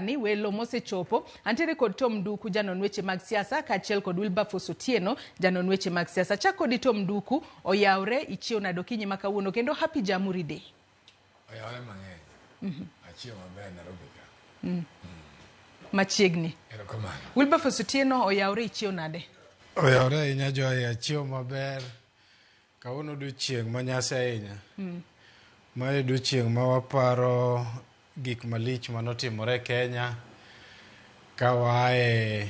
Ni welo mosechopo antiere kod Tom Nduku, janon weche mag siasa, kaachiel kod Wilberforce Otieno, janon weche mag siasa. Chak kodi Tom Nduku, oyawre ichiew nade okinyi ma kawuono kendo happy Jamhuri Day. Oyawre mang'eny. Achiew maber Nairobi ka. Machiegni. Erokamano. Wilberforce Otieno, oyawre ichiew nade? Oyawre ahinya Joy, achiew maber. Kawuono odiochieng' ma nyasi ahinya. Mae odiochieng' ma waparo gik malich manotimore e Kenya ka waaye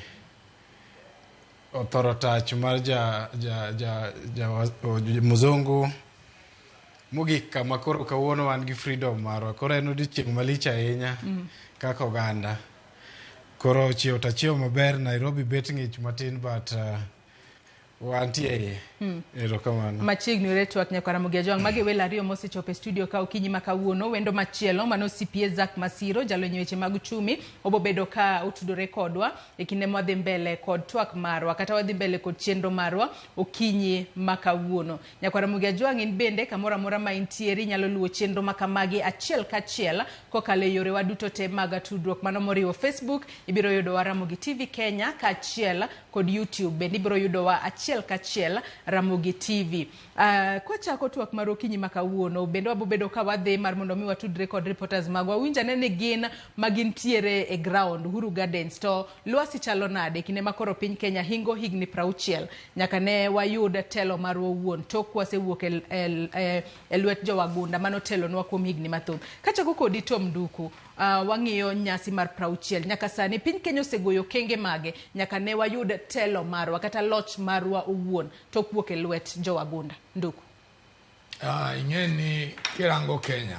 othoro tach mar ja, ja, ja, ja, ja mzungu mogik kama koro kawuono wan gi freedom marwa. Koro en odiochieng' malich ahinya kaka oganda. Koro chiew tachiew maber, Nairobi bet ng'ich matin but wantie iye. Erokamano. Machiegni ore twak nyaka Ramogi Ajwang'. Magi welo ariyo mosechopo e studio ka okinyi ma kawuono. Wendo machielo mano CPA Zack Masiro, jalony e weche mag uchumi, obobedo ka otudore kodwa e kinde mwadhi mbele kod twak marwa kata wadhi mbele kod chenro marwa okinyi ma kawuono. Nyaka Ramogi Ajwang', in bende kamoro amora ma intiere inyalo luwo chenro ma kamagi achiel kachiel kokalo e yorewa duto te mag tudruok, mano moriwo Facebook, ibiro yudowa Ramogi TV Kenya, kaachiel kod YouTube bende ibiro yudowa achiel kachiel Ramogi TV. Kwachako twak mar okinyi ma kawuono bende wabobedo ka wadhi mar mondo mi watudre kod reporters magwa. Winj ane ni gin ma gintiere e ground Uhuru Gardens to lwasi chalo nade kinde ma koro piny Kenya hingo higni 60 nyaka ne wayud telo marwa owuon tok wasewuok e, e, e, e lwet jowagunda manotelonwa kuom higni mathoth. Kachako kodi Tom Nduku, wang'iyo nyasi mar 60 nyaka sani piny Kenya osegoyo okenge mage nyaka ne wayud telo marwa kata loch marwa owuon tok wuok e lwet jowagunda. Nduku. Ing'e ni kirango Kenya,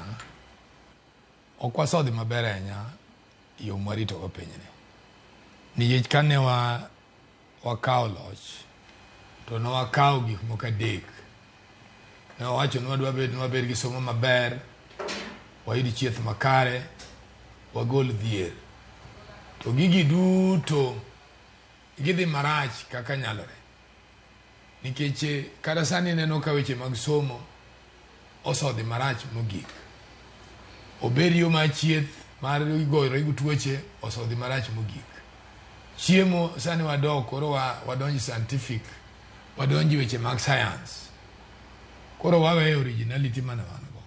ok wasodhi maber ahinya yo mwaritogo pinyni. Nikech kane wa wakawo loch, to ne wakawo gik moko adek. Ne wawacho ni wadwa bedo ni wabed gi somo maber, wayud chieth makare, wagol dhier. To gigi duto gidhi marach kaka nyalore. Nikech kata sani ineno ka weche mag somo osodhi marach mogik. Obed yo mar chieth mar goyore gi tuoche osodhi marach mogik. Chiemo sani wadok koro wadonjo scientific, wadonjo weche mag science. Koro waweyo originality mane wan go.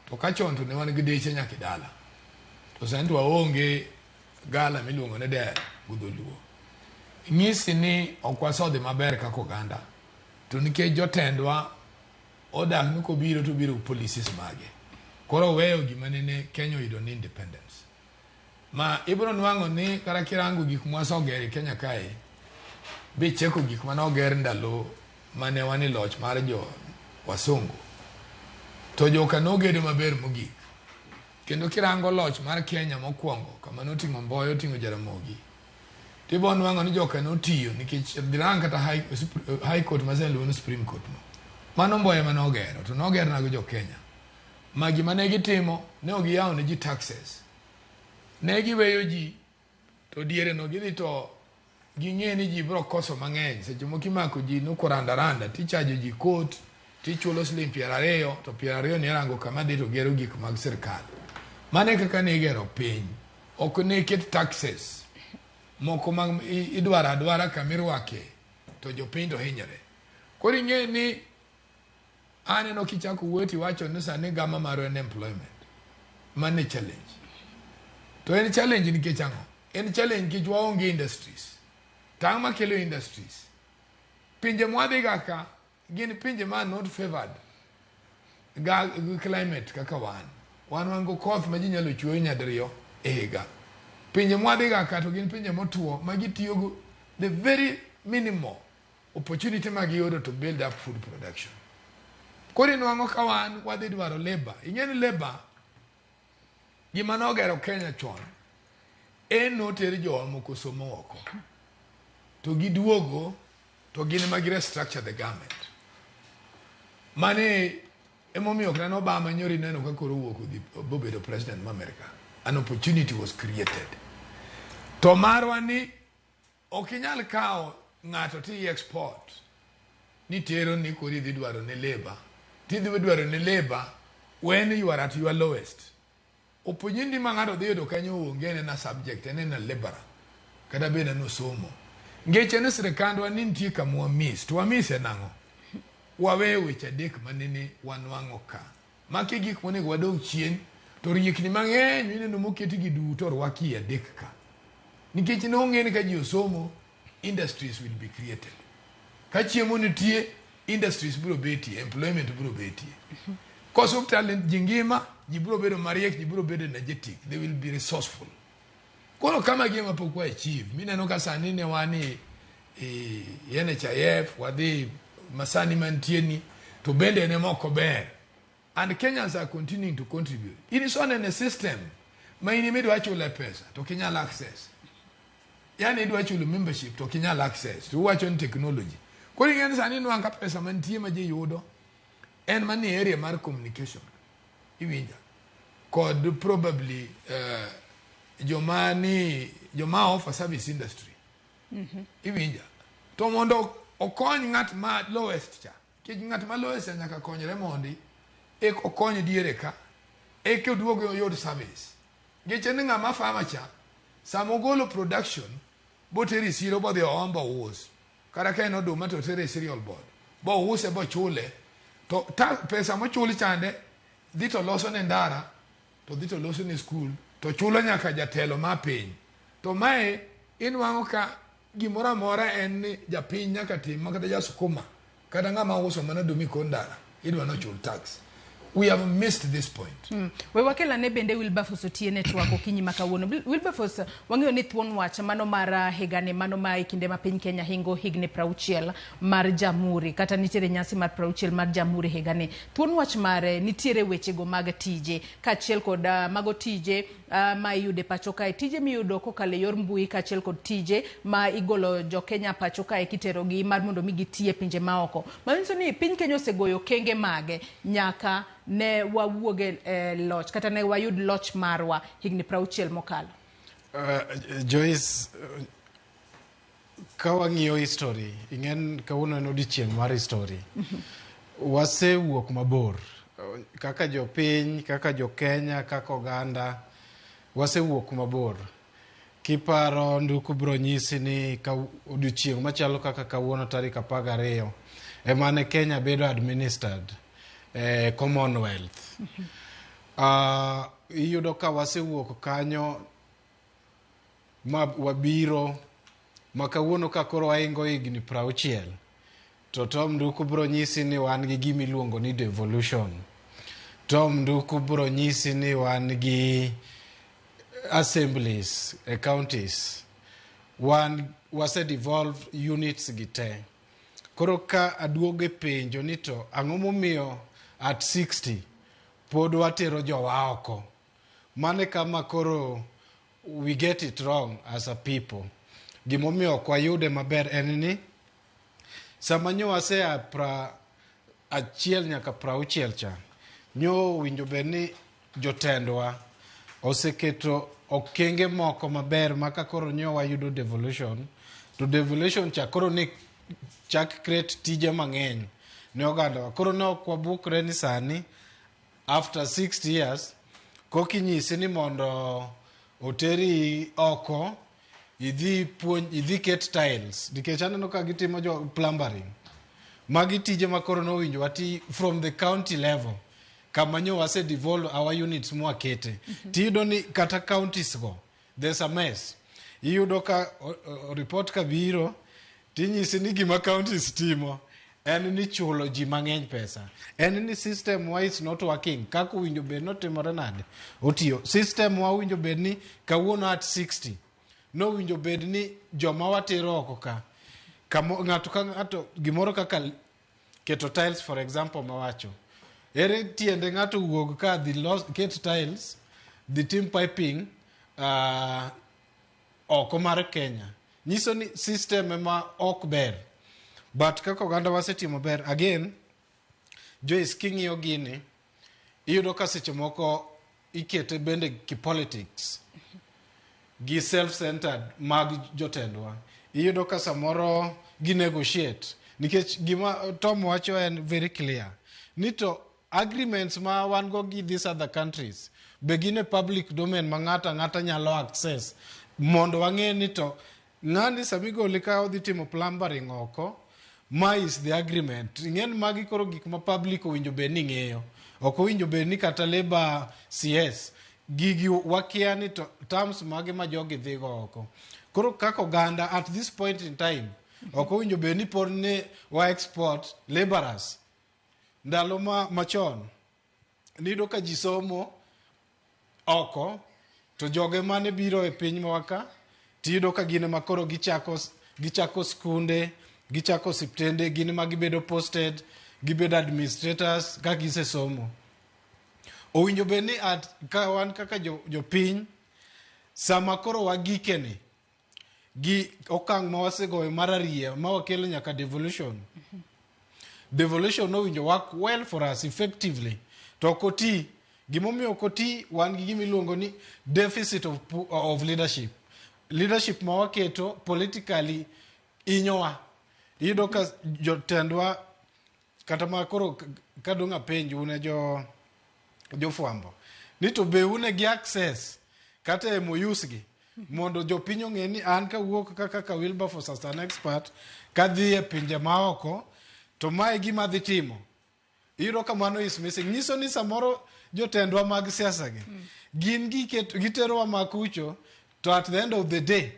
To ka chon to ne wan gi deche nyaka e dala. To sani to waonge gala miluongo ni dero gi dholuo. Nyisi ni ok wasodhi maber kaka oganda. To nikech jotendwa odak ni kobiro to obiro gi policies mage. Koro oweyo gima nene Kenya oyudo ni independence. Ma ibiro nwang'o ni kata kirango gik mwasogero e Kenya kae, bicheko gik mane oger ndalo mane wan e loch mar jo wasungu, to joka nogedo maber mogik. Kendo kirango loch mar Kenya mokwongo, kama noting'o Mboya, oting'o Jaramogi, tibo nwang'o ni joka notiyo nikech dirang kata high court ma sani iluongo ni Supreme Court no. Mano Mboya ema nogero, to noger nago jo Kenya. Ma gima ne gitimo, ne ok giyawo ne ji taxes. Ne giweyo ji, to diere no gidhi to ging'e ni ji biro koso mang'eny. Seche moko imako ji nukuranda randa, tichajo ji court, tichulo siling 20, to 20 ni irango kama dhi to gero gik mag sirkal. Mano e kaka ne igero piny. Ok ne ket taxes moko ma idwaro adwara kama irwake to jopiny to hinyore. Koro ing'e ni aneno kichako wuoyo tiwacho ni sani gama marwa en employment. Mano e challenge. To en challenge nikech ang'o? En challenge nikech waonge industries. To ang'o makelo industries? Pinje mwadhiga ka gin pinje ma not favored ga gi climate kaka wan. Wan wan go koth ma ji nyalo chwoyo nyadiriyo e higa. Pinje mwadhiga ka to gin pinje motuo ma gitiyo go the very minimal opportunity ma giyudo to build up food production. Koro inwang'o ka wan wadhi dwaro labor. Ing'e ni labor gima nogero Kenya chon en noter jowa moko somo oko to giduogo to gin ema gi restructure the government. Mane emomiyo kata Obama nyoro ineno ka koro owuok odhi bobedo president ma America. An opportunity was created. To marwa ni ok inyal kawo ng'ato ti export ni tero ni koro idhi dwaro ne labor. Tidhi dwaro ne labor when you are at your lowest. Opportunity ma ng'ato dhi yudo kanyo onge en ena subject, en ena laborer. Kata bed en osomo. Ngeche ni sirikandwa ni nitie kama wamis. To wamis en ang'o? Waweyo weche adek manene wanwang'o ka. Maki gik monego wadog chien to riekni mang'eny mineno moketi gi duto orwaki e adek ka. Nikech nong'e ni ka ji osomo, industries will be created. Ka chiemo nitie, industries biro betie, employment biro betie. Kosuptal ji ngima, ji biro bedo mariek, ji biro bedo energetic, they will be resourceful. Koro kama gima pok wa achieve, mineno ka sani ne wan e NHIF, wadhi masani mantie ni, to bende en ema ok ober. And Kenyans are continuing to contribute. In iso nene system ma in ema idwa chule pesa to ok inyal access. Yani idwa chulo membership to ok inyal access. To uwacho ni technology. Koro ing'e ni sani nwang' ka pesa mantie ma ji yudo en mana e area mar communication. Iwinja? Kod probably joma ni joma offer service industry. Iwinja? To mondo okony ng'at ma lowest cha, nikech ng'at ma lowest cha nyaka konyre mondi ek okony diere ka eka oduog oyud service. Nikech en ng'ama farmer cha, sama ogolo production botero e siro bodhi oom bous. Kata ka en oduma to otere e cereal board. Bouse bochule. To ta, pesa mochul chande dhi to loso ne ndara, to dhi to loso ne skul, to chulo nyaka jatelo ma piny. To mae inwang'o ka gimoro amora en ni japiny nyaka tim ma kata jasukuma kata ng'ama uso mana oduma e kor ndara idwa nochul tax. We have missed this point. We wakel ane bende Wilberforce Otieno e twak okinyi ma kawuono. Wilberforce, wang'eyo ni thuon wach mano mar higani mano ma e kinde ma piny Kenya hingo higni 60 mar jamhuri kata nitiere nyasi mar 60 mar jamhuri higani. Thuon wach mare nitiere wechego mag tije kaachiel kod mago tije ma iyudo e pacho kae, tije miyudo kokalo e yor mbui kaachiel kod tije ma igolo jo Kenya pacho kae kiterogi mar mondo mi giti e pinje maoko. Manyiso ni piny Kenya osegoyo okenge mage nyaka ne wawuog e loch kata ne wayud loch marwa higni 60 mokalo. Joyce, ka wang'iyo history, ing'en kawuono en odiochieng' mar history. Wasewuok mabor. Kaka jopiny, kaka jo-Kenya, kaka oganda, wasewuok mabor. Kiparo Nduku biro nyisi ni ka odiochieng' machalo kaka kawuono tarik 12 ema ne Kenya bedo administered Commonwealth. Iyudo ka wasewuok kanyo ma wabiro ma kawuono ka koro waingo higni 60 to Tom Nduku biro nyisi ni wan gi gima iluongo ni devolution. Tom Nduku biro nyisi ni wan gi assemblies e counties. Wan wase devolve units gi te. Koro ka aduogo e penjo ni to ang'o momiyo at 60 pod watero jowa oko. Mano e kama koro we get it wrong as a people. Gimomiyo ok wayude maber en ni sama nyo wasea 61 nyaka 60 cha, nyo owinjo bed ni jotendwa oseketo okenge moko maber ma ka koro nyo wayudo devolution, to devolution cha koro ne chak create tije mang'eny ne ogandawa. Koro ne ok wabukre ni sani after 60 years kokinyisi ni mondo oteri oko idhi puonj idhi ket tiles nikech aneno ka gitimo jo plumbering magi tije ma koro nowinjo wati from the county level kama nyo wase devolve our units mwakete. Tiyudo ni kata counties go there's a mess. Iyudo ka report ka biro tinyisi ni gima counties timo en ni chulo ji mang'eny pesa, en ni system wa is not working kaka owinjo bed notimore nade otiyo. System wa owinjo bed ni kawuono at 60 nowinjo bed ni joma watero oko ka kamo, ng'ato ka ng'ato gimoro kaka keto tiles, for example, mawacho ere tiende ng'ato wuog ka dhi los, ket tiles, dhi tim piping oko mar Kenya, nyiso ni system ema ok ber. But kaka oganda wasetimo ber again, Joyce, king'iyo gini iyudo ka seche moko ikete bende ki politics gi self-centered mag jotendwa. Iyudo ka samoro gi negotiate nikech gima Tom wacho en very clear ni to agreements ma wan go gi these other countries. Be gin e public domain ma ng'ato ang'ata nyalo access mondo wang'e ni to ng'ani samigole ka odhi timo plumbering oko, ma is the agreement. Ing'e ni magi koro gik ma public owinjo bed ni ng'eyo. Ok owinjo bed ni kata labor CS gigi wakia ni to terms mage ma jogi dhigo oko. Koro kaka oganda at this point in time ok owinjo bed ni pod ni wa export laborers. Ndalo ma machon niyudo ka ji somo oko to joge mane biro e piny ka tiyudo ka gin ema koro gichako skunde, gichako osiptende, gin ema gibedo posted, gibedo administrators ka gisesomo. Owinjo bed ni at ka wan kaka jopiny sama koro wagikeni gi okang' ma wasegoyo mar ariyo ma wakelo nyaka devolution. Devolution nowinjo work well for us effectively to ok oti. Gimomiyo ok oti, wan gi gima iluongo ni deficit of leadership. Leadership ma waketo politically inyowa. Iyudo ka jotendwa kata ma koro kadong' apenj un e jo jofwambo ni to be une gi access kata e MOUs gi mondo jopiny ong'e ni an kawuok ka kaka Wilberforce as an expert kadhi e pinje maoko to mae gima adhi timo. Iyudo ka mano is missing. Nyiso ni samoro jotendwa mag siasa gi gin giterowa makucho to at the end of the day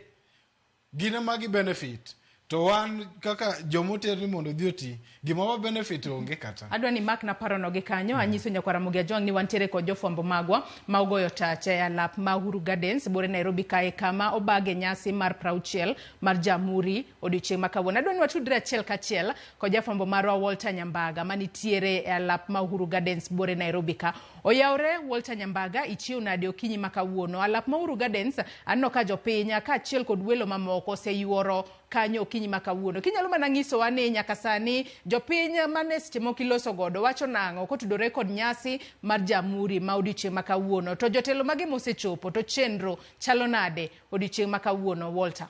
gin ema gi benefit to wan kaka jomoter ni mondo odhi oti gima wa benefit onge kata. Adwa ni mak na parono gi kanyo. Anyiso nyakwar Ramogi Ajwang' ni wantiere kod jofwambo magwa ma ogoyo tach e alap ma Uhuru Gardens bore Nairobi kae kama obage nyasi mar 60 mar Jamhuri odiochieng' ma kawuono. Adwa ni watudre achiel kachiel kod jafwambo marwa Walter Nyambaga manitiere e alap ma Uhuru Gardens bore Nairobi ka. Oyawre Walter Nyambaga, ichiew nade okinyi ma kawuono? Alap ma Uhuru Gardens aneno ka jopiny kaachiel kod welo mamoko oseyuoro kanyo okinyi ma kawuono. Kinyalo mana nyisowa ni nyaka sani jopiny mane seche moko iloso godo wacho nang'o kotudore kod nyasi mar Jamhuri ma odiochieng' ma kawuono, to jotelo mage mosechopo, to chenro chalo nade odiochieng' ma kawuono, Walter?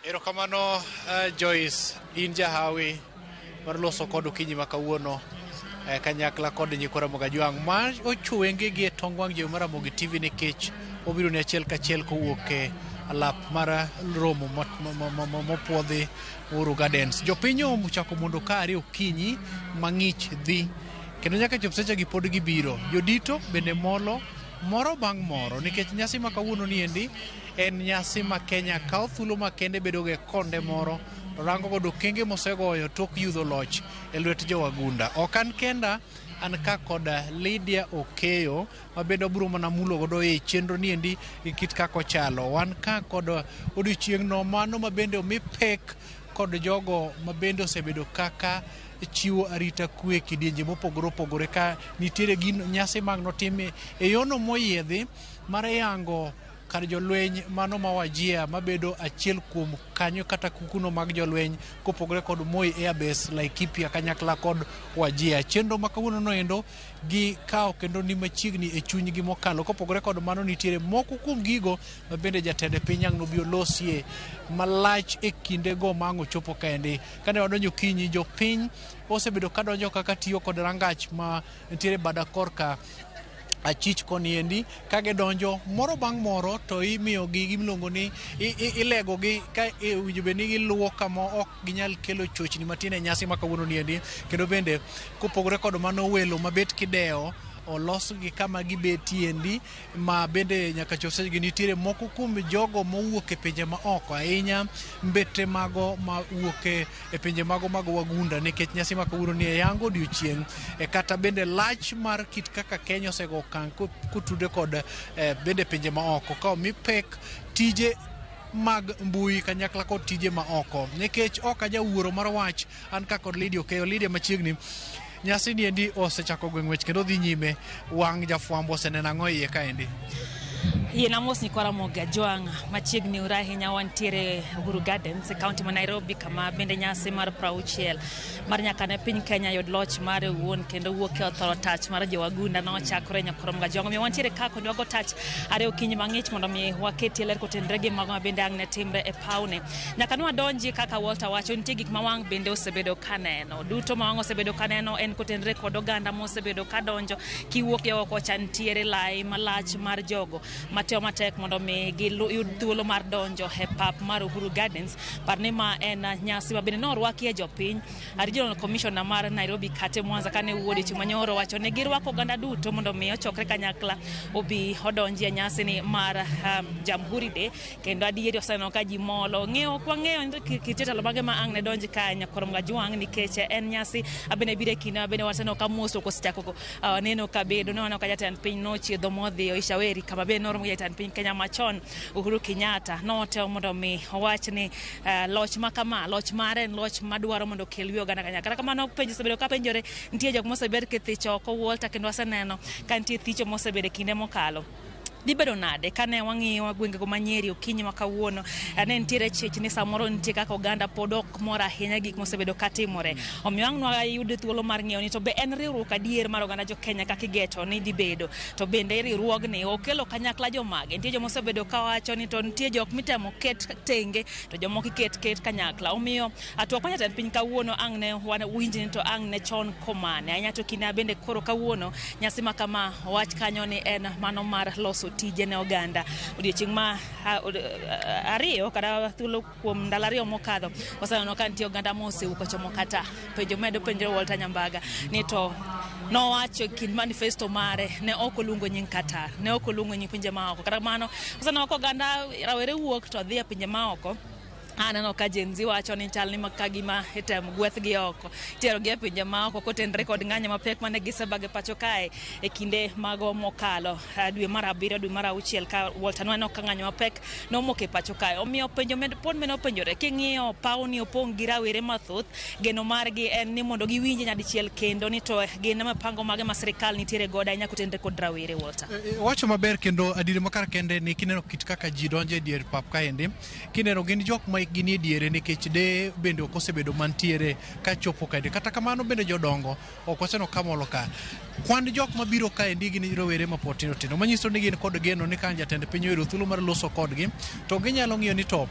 Erokamano Joyce, in jahawi mar loso kod okinyi ma kawuono kanyakla kod nyikwa Ramogi Ajwang' ma ochuo wengegi e tong wang' jowi mar Ramogi TV nikech obiro ni achiel kachiel kowuok e alap mar romo mopuodhi Uhuru Gardens. Jopiny ochako mondo ka are okinyi mang'ich dhi kendo nyaka chop sechegi pod gibiro. Jodito bende molo moro bang' moro nikech nyasi ma kawuono ni endi en nyasi ma Kenya kawo thuolo makende bedo go e konde moro to rango godo okenge mosegoyo tok yudho loch e lwet jowagunda. Ok an kenda, an ka kod Lydia Okeyo ma bende obiro mana mulo godo e chenro ni endi gi kit kaka ochalo. Wan ka kod odiochieng' no mano ma bende omi pek kod jogo ma bende osebedo kaka chiwo arita kwe e kidienje mopogore opogore ka nitiere gino nyasi mag notim e yono moyiedhi mar yango kar jolweny mano ma Wajir mabedo achiel kuom kanyo kata kukuno mag jolweny kopogore kod Moi Airbase Laikipia kanyakla kod Wajir. Chenro ma kawuono no endo gi kawo kendo ni machiegni e chunygi mokalo. Kopogore kod mano nitiere moko kuom gigo ma bende jatend piny ang' nobi olosie malach e kindego ma ang' ochopo kaendi. Kane wadonjo okinyi, jopiny osebedo kadonjo kaka tiyo kod rangach ma nitiere bada korka achich koni endi ka gidonjo moro bang' moro to imiyogi gimiluongo ni ilegogi ka owinjo bed ni giluwo kama ok ginyal kelo chochni matin e nyasi ma kawuono ni endi. Kendo bende kopogore kod mano welo mabet kidewo olosgi kama gibetie endi ma bende nyaka chop sechegi nitiere moko kuom jogo mowuok e pinje ma oko ahinya mbete mago mawuok e pinje mago mag wagunda nikech nyasi ma kawuono ni e yango odiochieng' kata bende lach mar kit kaka Kenya osego okang' kotudre kod bende pinje ma oko ka omi pek tije mag mbui kanyakla kod tije ma oko nikech ok ajawuoro mar wach an ka kod Lydia Okeyo. Lydia, machiegni nyasi ni endi osechako gwe ng'wech kendo dhi nyime. Wang' jafwambo oseneno ang'o iye kaendi? Yie amos nyikwa Ramogi Ajwang' machiegni uru ahinya wantiere Uhuru Gardens e kaunti ma Nairobi kama bende nyasi mar 60 mar nyaka ne piny Kenya yud loch mare owuon kendo wuok e othoro tach mar jowagunda nochakore nyakwa Ramogi Ajwang'. Omiyo wantiere ka kendo wago tach ariyo okinyi mang'ich mondo mi waketie ler kotenre gi mago ma bende ang' ne timre e pawne. Nyaka ne wadonji kaka Walter wacho nitie gik ma wang' bende osebedo kaneno. Duto ma wang' osebedo kaneno en kotenre kod oganda mosebedo kadonjo kiwuok e oko cha nitiere lai malach mar jogo matemo matek mondo mi giyud thuolo mar donjo e pap mar Uhuru Gardens. Par ni ma en nyasi ma bende norwakie jopiny. Regional Commissioner mar Nairobi Kate Mwanza kane wuo odiochieng' manyoro wacho ni girwako oganda duto mondo mi ochokre kanyakla obi odonji e nyasi ni mar Jamhuri Day kendo adieri oseneno ka ji molo. Ng'eyo ok wang'eyo ni kit jotelo mage ma ang' ne donj ka nyakwar Ajwang' nikech en nyasi abende biro e kinde ma bende waseneno ka mosruok osechako neno ka bedo. Ne waneno ka jatend piny nochiedho modhi Ishaweri kama bende noromo gi jatend piny Kenya machon Uhuru Kenyatta. Notemo mondo mi owach ni loch ma kama loch mare en loch madwaro mondo okel wi oganda kanyakla. Kata kamano penjo osebedo ka penjore nitie jok mosebed kithicho oko Walter kendo waseneno ka nitie thicho mosebedo e kinde mokalo. Dhi bedo nade kane wang'iyo gwengego ma Nyeri okinyi ma kawuono ne nitiere chich ni samoro nitie kaka oganda pod ok mor ahinya gik mosebedo katimore. Omiyo ang' nwayud thuolo mar ng'eyo ni to be en riwruok adier mar oganda jo Kenya kaka igeto ni dhi bedo. To bende riwruogni okelo kanyakla jomage. Nitie joma osebedo kawacho ni to nitie jok mitemo ket tenge to jomoko iket ket kanyakla. Omiyo twak mar jatend piny kawuono ang' ne winj ni to ang' ne chon komane. Ahinya to kinde bende koro kawuono nyasi ma kama wach kanyo ni en mano mar loso tije ne oganda. Odiochieng' ma ariyo kata thuolo kuom ndalo ariyo mokadho waseneno ka nitie oganda mosewuok ochomo kata penjo medo penjo Walter Nyambaga ni to nowacho e kind manifesto mare ne ok oluongo nying Qatar, ne ok oluongo nying pinje maoko. Kata kamano waseneno ka oganda rawere wuok to dhi e pinje maoko. Aneno ka Gen Z wacho ni chal ni ka gima itemo gwethgi oko iterogi e pinje maoko kotenre kod ng'anyo mapek mane gisebago e pacho kae e kinde mago mokalo dwe mar abiriyo dwe mar auchiel ka Walter nwaneno ka ng'anyo mapek nomoko e pacho kae. Omiyo penjo pod meno penjore king'iyo pawni opong' gi rawere mathoth geno margi en ni mondo giwinje nyadichiel kendo ni to gin mipango mage ma sirikal nitiere godo ahinya kotenre kod rawere Walter. Wacho maber kendo adieri makar kende ni kineno kit kaka ji donjo e dier pap kaendi kineno gin jok ma hikgi nie diere nikech de bende ok osebedo mantiere kachopo kaendi. Kata kamano bende jodongo ok waseneno kamolo ka. Kwan jok mabiro kaendi gin rowere mapod tindo tindo manyiso ni gin kod geno ni ka jatend piny oyudo thuolo mar loso kodgi to ginyalo ng'iyo ni to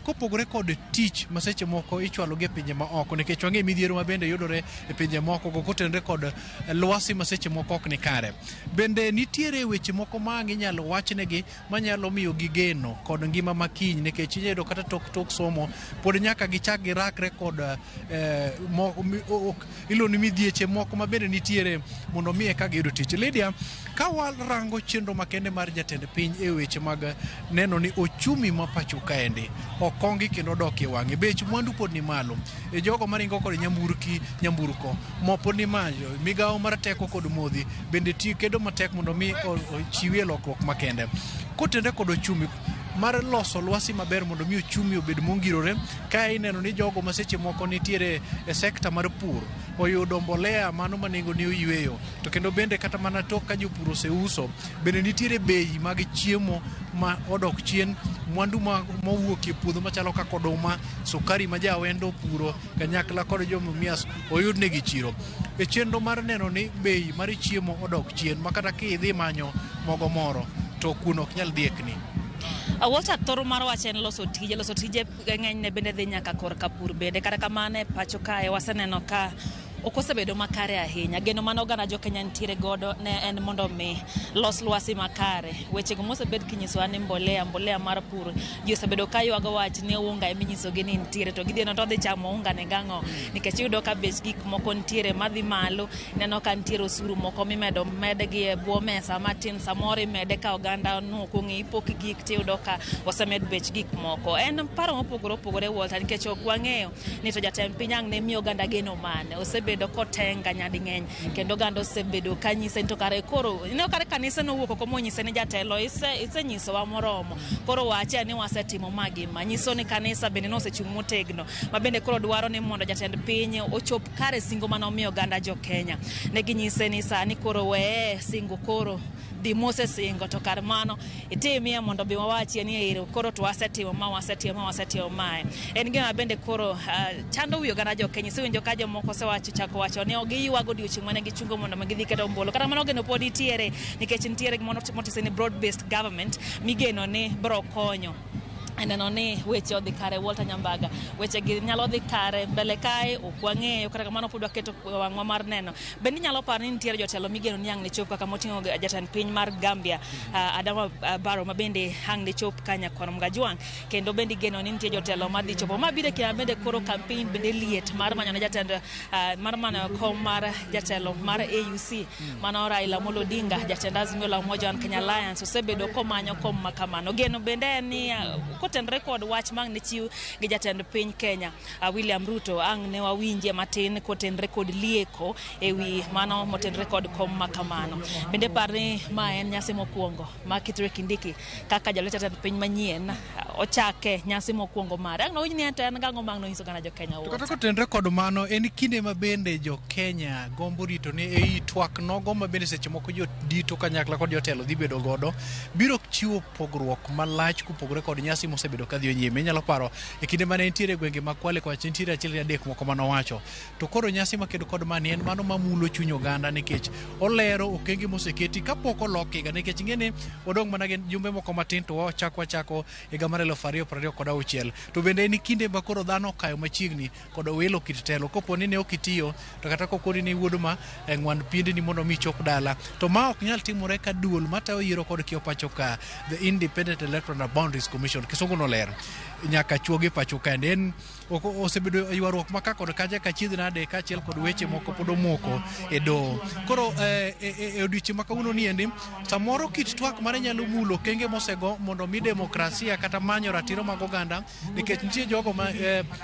kopogore kod tich ma seche moko ichwalo gi e pinje ma oko nikech wang'eyo midhiero ma bende yudore e pinje moko go kotenore kod lwasi ma seche moko ok ni kare. Bende nitiere weche moko ma ang' inyalo wachnegi manyalo miyo gi geno kod ngima makiny nikech inyalo yudo kata tok somo pod nyaka gichak girakre kod iluongo ni midhieche moko ma bende nitiere mondo mi eka giyud tich. Lydia, ka warango chenro makende mar jatend piny e weche mag neno ni ochumi ma pacho kaendi okongi kendo odok e wang'e, bech mwandu pod ni malo, e jogo maringo kod nyamburko mo pod ni malo, migawo mar teko kod modhi bende kedo matek mondo mi ochiwie lokruok makende kotenre kod ochumi mar loso lwasi maber mondo mi ochumi obed mongirore. Ka ineno ni jogo ma seche moko nitiere e sekta mar pur oyudo mbolea mano ma nengo ne oyweyo, to kendo bende kata mana tok ka jopur oseuso bende nitiere bei mag chiemo ma odok chien, mwandu mowuok e puodho machalo kaka oduma, sukari ma jawendo opuro kanyakla kod jomumias oyud negi chiro. E chenro mar neno ni bei mar chiemo odok chien ma kata kidhi manyo mogo moro to kuno ok nyal dhiekni. Walter, thoro mar wach en loso tije. Loso tije ng'enyne bende dhi nyaka korka pur bende. Kata kamano e pacho kae waseneno ka ok osebedo makare ahinya. Geno mane oganda jo Kenya nitiere godo ne en mondo mi los lwasi makare. Wechego mosebed kinyisowa ni mbolea mar pur, ji osebedo ka ywago wach ni unga eminyisogi ni nitiere to gidhi to odhi chamo unga ne gang'o, nikech iyudo ka bech gik moko nitiere madhi malo. Ineno ka nitiere osuru moko mimedo medgi e bwo mesa matin, samoro imede ka oganda nok ong'e ipok gik tiyudo ka osemed bech gik moko. En paro mopogore opogore Walter, nikech ok wang'eyo ni to jatend piny ang' ne miyo oganda geno mane. Osebedo kotenga nyading'eny kendo oganda osebedo kanyise ni to kare koro ineno kare kanisa nowuok oko monyise ni jatelo isenyisowa moromo, koro wache ni wasetimo ma gi ma. Nyiso ni kanisa bende nosechung' motegno ma bende koro dwaro ni mondo jatend piny ochop kare singo mane omiyo oganda jo Kenya. Ne ginyise ni sani koro weye singo koro Dhi mosesingo to kar mano itimie mondo bi wawachie ni ero koro to wasetimo ma, wasetimo ma, wasetimo mae. En gima bende koro chando wi oganda jo Kenya. Isewinjo ka jomoko osewacho, chako wacho ni giywago odiochieng' mane gichungo mondo mi gidhi keto ombulu. Kata kamano geno pod nitiere nikech nitiere gimoro motise ni broad based government migeno ni bro konyo neno ni weche odhi kare. Walter Nyambaga, weche gi nyalo dhi kare mbele kae ok wang'eyo, kata kamano pod waketo wang'wa mar neno. Bende inyalo paro ni nitiere jotelo migeno ni ang' ne chop kaka moting'o jatend piny mar Gambia, Adama Barrow, ma bende ang' ne chop ka nyakwar Mgajwang', kendo bende igeno ni nitie jotelo madhi chopo ma biro e kinde bende koro campaign bende liet mar manyo ne jatend mar manyo kom mar jatelo mar AUC, mano Raila Amolo Odinga. Jatend Azimio la Umoja One Kenya Alliance osebedo komanyo kom ma kamano. Geno bende en ni kotenore kod wach mang' ne chiw gi jatend piny Kenya, William Ruto, ang' ne wawinje matin kotenore kod lieko ewi mano motenore kod kom ma kamano. Bende par ni ma en nyasi mokwongo ma Kithure Kindiki kaka jalup jatend piny manyien ochake nyasi mokwongo mare. Ang' nowinj ni en to en gang'o ma ang' nonyiso gana jo Kenya? To kata kotenore kod mano, en kinde ma bende jo Kenya gombo rito ni ei twak nogo ma bende seche moko jodito kanyakla kod jotelo dhi bedo godo biro chiwo pogruok malach kopogore kod nyasi mosebedo ka dhi nyime. Inyalo paro e kinde mane nitiere e gwenge mag Kwale kocha nitiere achiel gi adek moko manowacho. To koro nyasi makedo kod mani en mano mamulo chuny oganda nikech olero okenge moseketi kapok olok higa, nikech ing'e ni wadong' mana gi jumbe moko matin to wachako wachako higa mar 2026. To bende en kinde ma koro dhano okayo machiegni kod wilo kit telo. Kopo ni ne ok itiyo to kata kokoni ni wuod ma e ng'wan piendeni mondo mi ichop dala, to ma ok nyal timore ka duol matayo yiero kod kiewo pacho ka, the Independent Electoral and Boundaries Commission, kisungu noler, nyaka chuogi pacho kaendi. En osebedo ywaruok ma ka kod kacha ka chiedh nade kaachiel kod weche moko pod omoko e doho. Koro e odiochieng' ma kawuono ni endi samoro kit twak mare nyalo mulo okenge mosego mondo mi demokrasia kata manyo ratiro mag oganda, nikech nitie jogo ma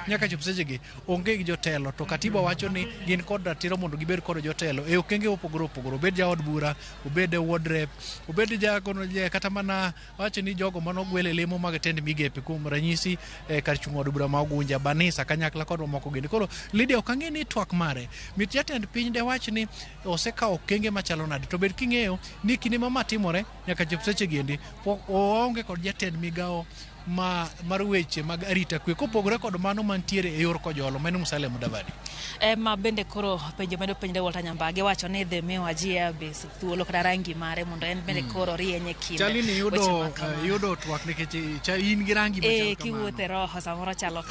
nyaka chop sechegi onge gi jotelo, to katiba wacho ni gin kod ratiro mondo gibed kod jotelo e okenge mopogore opogore, obed jaod bura, obed ward rep, obed jagono, kata mana wacho ni jogo manogwel e lemo mag tend migepe, kuom ranyisi kar chung' od bura ma Ugunja, Banisa kanyakla kod mamoko gini. Koro Lydia, ok ang'e ni twak mare mit jatend piny dewach ni osekawo okenge machalo nade, to bed king'eyo ni kinde ma ma timore nyaka chop seche gi endi pok oonge kod jatend migawo ma mar weche mag arita kwe kopogore kod mano mantiere e yor Kojolo ma en Musalia Mudavadi. Ema bende koro penjo medo penjre. Walter Nyambage wacho ni dhi miyo Wajir Airbase thuolo kata rangi mare mondo en bende koro rieny e kind Chali ni weche yudo ma kamano. Yudo twak nikech in gi rangi machal kamano. Kiwuotho e roho samoro chalo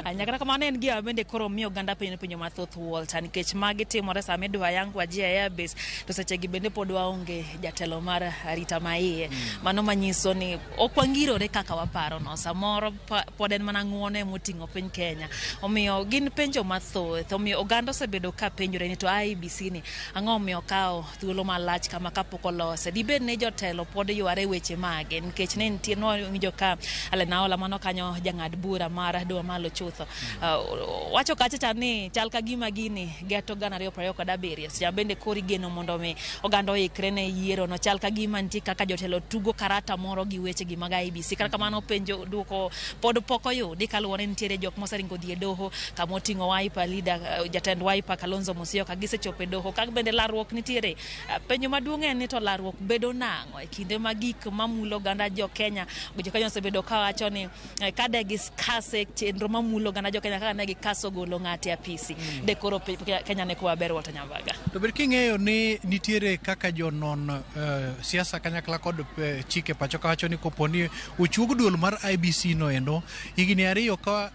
kama. Kata kamano en gima bende koro miyo oganda penjo penjo mathoth, Walter, nikech magi timore sama idwa yang Wajir Airbase to sechegi bende pod waonge jatelo mar arita maiye. Mano manyiso ni ok wangirore kaka waparo no, samoro pod en mana ng'uono emoting'o piny Kenya. Omiyo gin penjo mathoth, omiyo oganda osebedo ka penjore ni to IEBC ni ang'o omiyo kawo thuolo malach kama kapok olose? Dibed ni jotelo pod yware weche mage? Nikech ne nitie nwawinjo ka Allen Aola, mano kanyo jang'ad bura mar doho malo chutho, wacho kacha cha ni chal ka gima gini geto 2027, seche ma bende koro igeno mondo mi oganda oikre ne yiero no. Chal ka gima nitie kaka jotelo tugo karata moro gi weche gi mag IEBC. Kata kamano penjo duoko pod pok oyudi kaluwore ni nitiere jok moseringo dhi e doho kamoting'o Wiper leader, jatend Wiper Kalonzo Musyoka, gisechopo e doho ka bende larruok nitiere. Penjo maduong' en ni to larruok bedo nang'o e kinde ma gik mamulo oganda jo Kenya? Jo Kenya osebedo kawacho ni ka de giskase chenro mamulo oganda jo Kenya kaka ne gikaso golo ng'ato e apisi, de koro Kenya ne kuma ber. Walter Nyambaga. To bed king'eyo ni nitiere kaka jonon siasa kanyakla kod chike pacho ka wacho ni kopo ni ochuog duol mar IBC no endo higni 2 ka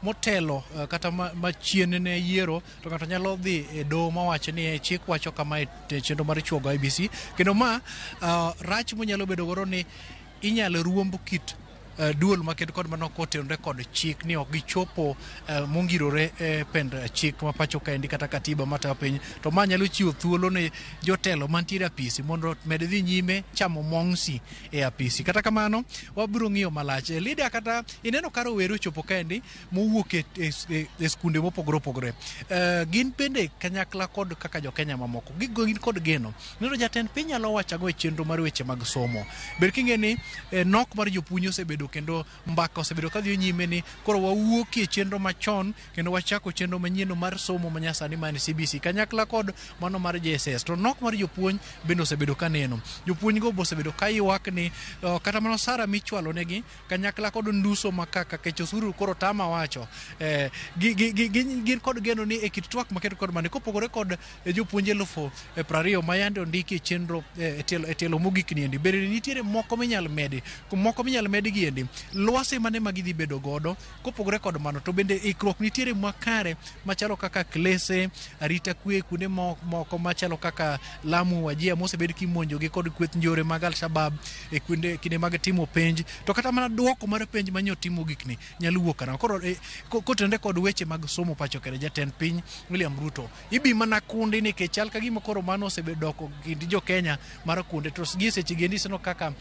motelo kata machien ne yiero, to ng'ato nyalo dhi e doho mawacho ni chik wacho kama e chenro mar chuogo IBC, kendo ma rach monyalo bedo godo ni inyalo ruomb kit duol maked kod mano kotenore kod chik ni ok gichopo mongirore e pend chik ma pacho kaendi kata katiba matayo piny. To ma nyalo chiwo thuolo ne jotelo mantiere apisi mondo med dhi nyime chamo mongsi e apisi. Kata kamano wabiro ng'iyo malach. Lydia, kata ineno ka rowere ochopo kaendi mowuok e skunde mopogore opogore, gin bende kanyakla kod kaka jokenya mamoko gin kod geno neno jatend piny nyalo wacho ang'o e chenro mar weche mag somo. Ber king'e ni nok mar jopuonj osebedo osebedo kendo mbaka osebedo kadhi nyime ni koro wawuokie chenro machon kendo wachako chenro manyien mar somo manyasani ma en CBC kanyakla kod mano mar JSS. To nok mar jopuonj bende osebedo kaneno. Jopuonj go osebedo ka ywak ni kata mana osara michwalo negi kanyakla kod nduso ma kaka kech osuru koro tama wacho gin kod geno ni e kit twak maket kod mane kopogore kod jopuonj 20,000 ma yande ondiki e chenro e tielo mogik niendi, bende nitiere moko minyal medi, moko minyal medi giendi lwasi mane ma gidhi bedo godo. Kopogore kod mano to bende ikruok nitiere makare machalo kaka klese arita kwe kuonde moko machalo kaka Lamu, Wajir mosebed kimonjogi kod kweth njore mag Al-Shabaab e kuonde kinde mag timo penj, to kata mana duoko mar penj manyo timo gikni nyalo wuok karang'o. Koro kotenore kod weche mag somo pacho kende, jatend piny William Ruto ibi mana kundi nikech chal ka gima koro mano osebedo doko kind jo Kenya mar kunde, to gi seche gi endi iseno kaka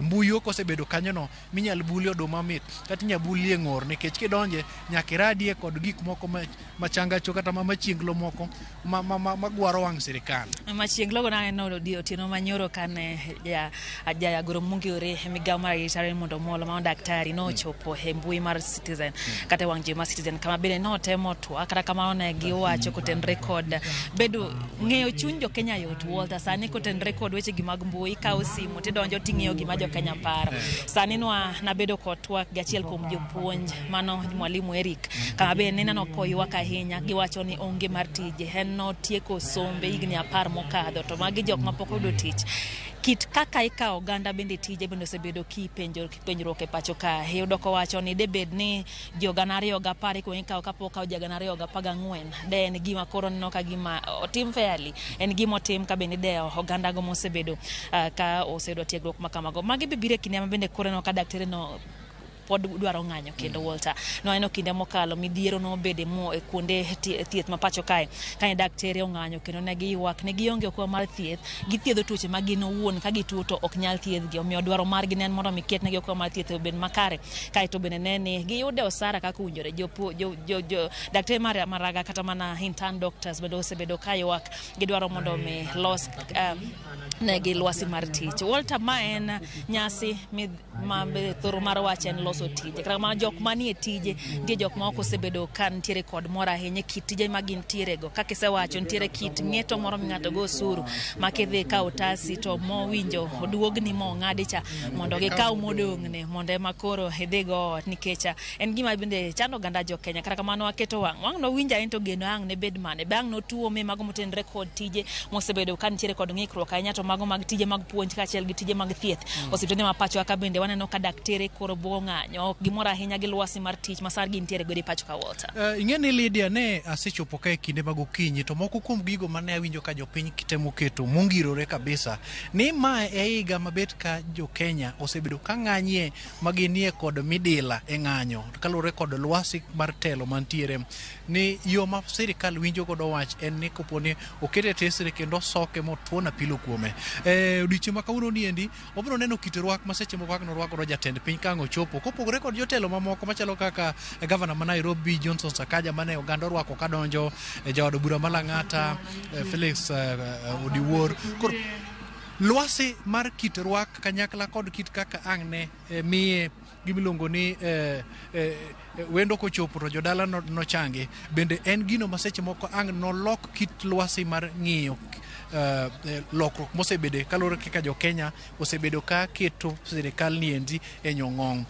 mbui ok osebedo kanyono minyal bulie oduma mit kata inyal bulie ng'or, nikech kidonje nyaka iradie kod gik moko machangacho kata machienglo moko magwaro wang' sirikal. Machienglo go naneno otieno manyoro kane jagoro mong'ere e migawo mar arita Raymond Omolo ma daktari nochopo e mbui mar Citizen kata wang' jowi mar Citizen, kama bende notemo twak, kata kamano ne giwacho kotenore kod bedo ng'eyo chuny jo Kenya yot. Walter, sani kotenore kod weche gi mag mbui, ikawo simu tidonjo ting'iyo gima jo Kenya paro. Sani nwa nabedo kod twak gi achiel kuom jopuonj, mano mwalimu Eric, kama bende nineno koywak ahinya. Giwacho ni onge mar tije, en notieko sombe higni 10 mokadho, to magi jok mapok oyudo tich. Kit kaka ikawo oganda bende tije bende osebedo kipenjo penjruok e pacho ka. Iyudo kowacho ni debed ni jo 2010 ikuongo ikawo kapok okawo jo 2014, de en gima koro neno ka gima otim fairly, en gima otim ka bende idewo oganda go mosebedo ka oseyudo tiegruok ma kamago. Magi be biro e kinde ma bende koro ineno ka daktere no pod dwaro ng'anyo kendo. Walter, nwaneno kinde mokalo midhiero nobede mo e kuonde thieth ma pacho kae kane daktere ong'anyo kendo ne giywak ne gionge okumba mar thieth, githiedho tuoche ma gin owuon ka gituo to ok nyal thiedhgi, omiyo dwaro margi ne en mondo mi ketnegi okumba mar thieth obed makare, kaeto bende ne ni giyude osara kaka owinjore. Jo daktere mar Maraga kata mana intern doctors bende osebedo ka ywak, gidwaro mondo mi los negi lwasi mar tich. Walter, ma en nyasi ma thoro mar wach en loso tije, kata kamano jok manie tije nitie jok ma ok osebedo ka nitiere kod mor ahinya e kit tije ma gintiere go. Kaka isewacho, nitiere kit ng'eto moro ming'ato go osuru ma kidhi ikawo otasi to mowinjo oduogni mong'adi cha mondo gikaw modong'ne mondo ema koro idhi go ot, nikech en gima bende chando oganda jo Kenya. Kata kamano waketo wang' wang' nowinjo ahinya to geno ang' ne bed mane be ang' notuome mago motenore kod tije mosebedo ka nitiere kod ng'ikruok ahinya, to mago mag tije mag puonj kaachiel gi tije mag thieth osiptende ma pacho ka bende waneno ka daktere koro bugo ng'anyo, ok gimor ahinya gi lwasi mar tich ma sani gintiere godo e pacho ka. Walter, Ing'e ni Lydia ne asechopo ka e kinde mag okinyi, to moko kuom gigo mane awinjo ka jopiny temo keto mongirore kabisa ni ma e higa mabet ka jo Kenya osebedo ka ng'anyie ma ginie kod midila e ng'anyo kaluwore kod lwasi mar telo mantiere, ni yo ma sirikal winjo godo wach en ni kopo ni okete tesre kendo osoke motuon apilo kuome. Odiochieng' ma kawuono niendi wabiro neno kit rwak ma seche moko kaka norwak godo jatend piny ka ang' ochopo, kopogore kod jotelo mamoko machalo kaka gavana ma Nairobi Johnson Sakaja mane oganda orwako kadonjo, jaod bura ma Lang'ata Felix Odiwuor. Koro lwasi mar kit rwak kanyakla kod kit kaka ang' ne miye gimiluongo ni wendo kochopo to jodala nochangi bende en gino ma seche moko ang' nolok kit lwasi mar ng'iyo lokruok mosebede kaluwore kaka jo Kenya osebedo ka keto sirikal niendi e nyong'ong.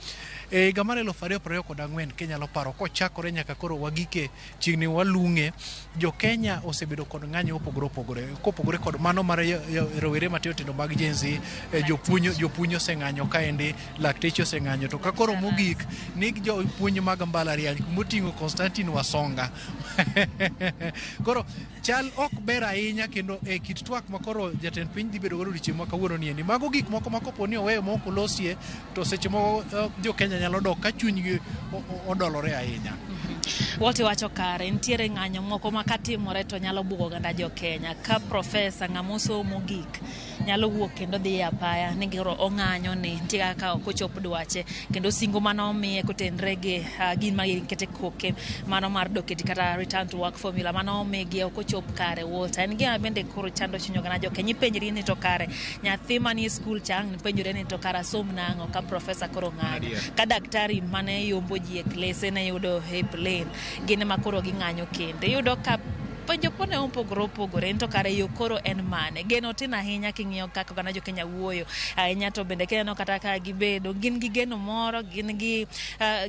E higa mar 2024 kinyalo paro kochakore nyaka koro wagike chiegni walung'e, jo Kenya osebedo kod ng'anyo mopogore opogore, kopogore kod mano mar rowere matindo tindo mag Gen Z, jopuonj oseng'anyo kaendi, lakteche oseng'anyo, to ka koro mogik ni jopuonj mag mbalariany moting'o Constantine Wasonga. Koro chal ok ber ahinya kendo e kit twak ma koro jatend piny dhi bedo godo odiochieng' ma kawuono niendi. Mago gik moko ma kopo ni oweyo ma ok olosie to seche moko jo Kenya nyalo dok ka chunygi odolore ahinya. Wote wacho kare, nitiere ng'anyo moko ma katimore to nyalo bugo oganda jo Kenya. Ka profesa ng'ama osomo gik nyalo wuok kendo dhi e apaya ni koro ong'anyo ni nitie kaka ok ochop dwache kendo singo mane omiye kotenre gi gin ma gikete koke mano mar dok e tich kata return to work formula mane omigi ok ochop kare. Walter, en gima bende koro chando chuny oganda jo Kenya. Ipenjri ni to kare nyathi manie skul cha ang' penjore ni to kare asom nang'o ka profesa koro ng'anyo, ka daktari mane yombo ji e klese ne yudo e plane, gin ema koro ging'anyo kendo. Iyudo ka penjo pone opogore opogore to kare yo koro en mane? Geno tin ahinya king'iyo kaka oganda jo Kenya wuoyo ahinya, to bende kineno kata ka gibedo gin gi geno moro, gin gi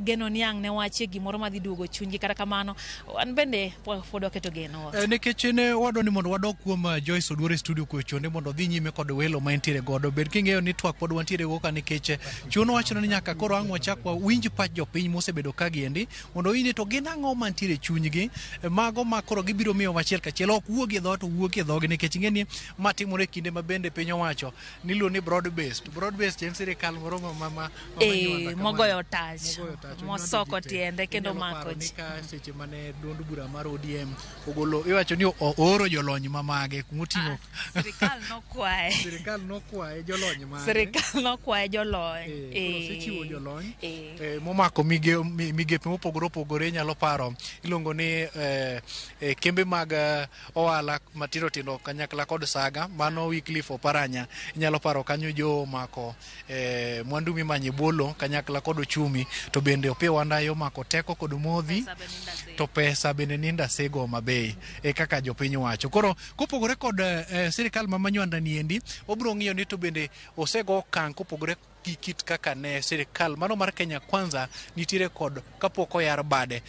geno ni ang' ne wachie gimoro madhi duogo chunygi. Kata kamano wan bende pod waketo geno. Nikech ne wadwa ni mondo wadog kuom Joyce Oduor e studio kuchonde mondo odhi nyime kod welo ma entiere godo. Bed king'eyo ni twak pod wantiere go ka, nikech chuno wachno ni nyaka koro ang' wachak wawinj pach jopiny mosebedo ka giendi mondo winj ni to gin ang'o mantiere e chunygi, mago ma koro gibiro miyo achiel kachiel ok wuogi e dhoot to wuok e dhogi, nikech ing'e ni ma timore e kinde ma bende piny owacho niluongo ni broad based. Broad based en sirikal moro ma manywanda kama. Mogoyo tach. Mogoyo tach, mosoko onywando ji te. Tiende kendo Inyalo mako paro ni ji. Ka seche mane duond bura mar ODM ogolo, iwacho ni ooro jolony ma mage kumoting'o Sirikal nokwaye. Sirikal nokwaye jolony mage. Sirikal nokwaye jolony. Koro osechiwo jolony momako migepe mopogore opogore. Inyalo paro iluongo ni kembe mag ohala matindo tindo kanyakla kod saga mano Wycliffe Oparanya. Inyalo paro kanyo jo omako mwandu mimanye bolo kanyakla kod ochumi, to bende Opiyo Wandayi omako teko kod modhi. Pesa bende indase. To pesa bende ninda sego Homa Bay e kaka jopiny wacho. Koro kopogore kod sirikal ma Manywanda niendi, obiro ng'iyo ni to bende osego okang' kopogore gi kit kaka ne sirikal mano mar Kenya Kwanza nitiere kod kapok oyar bade.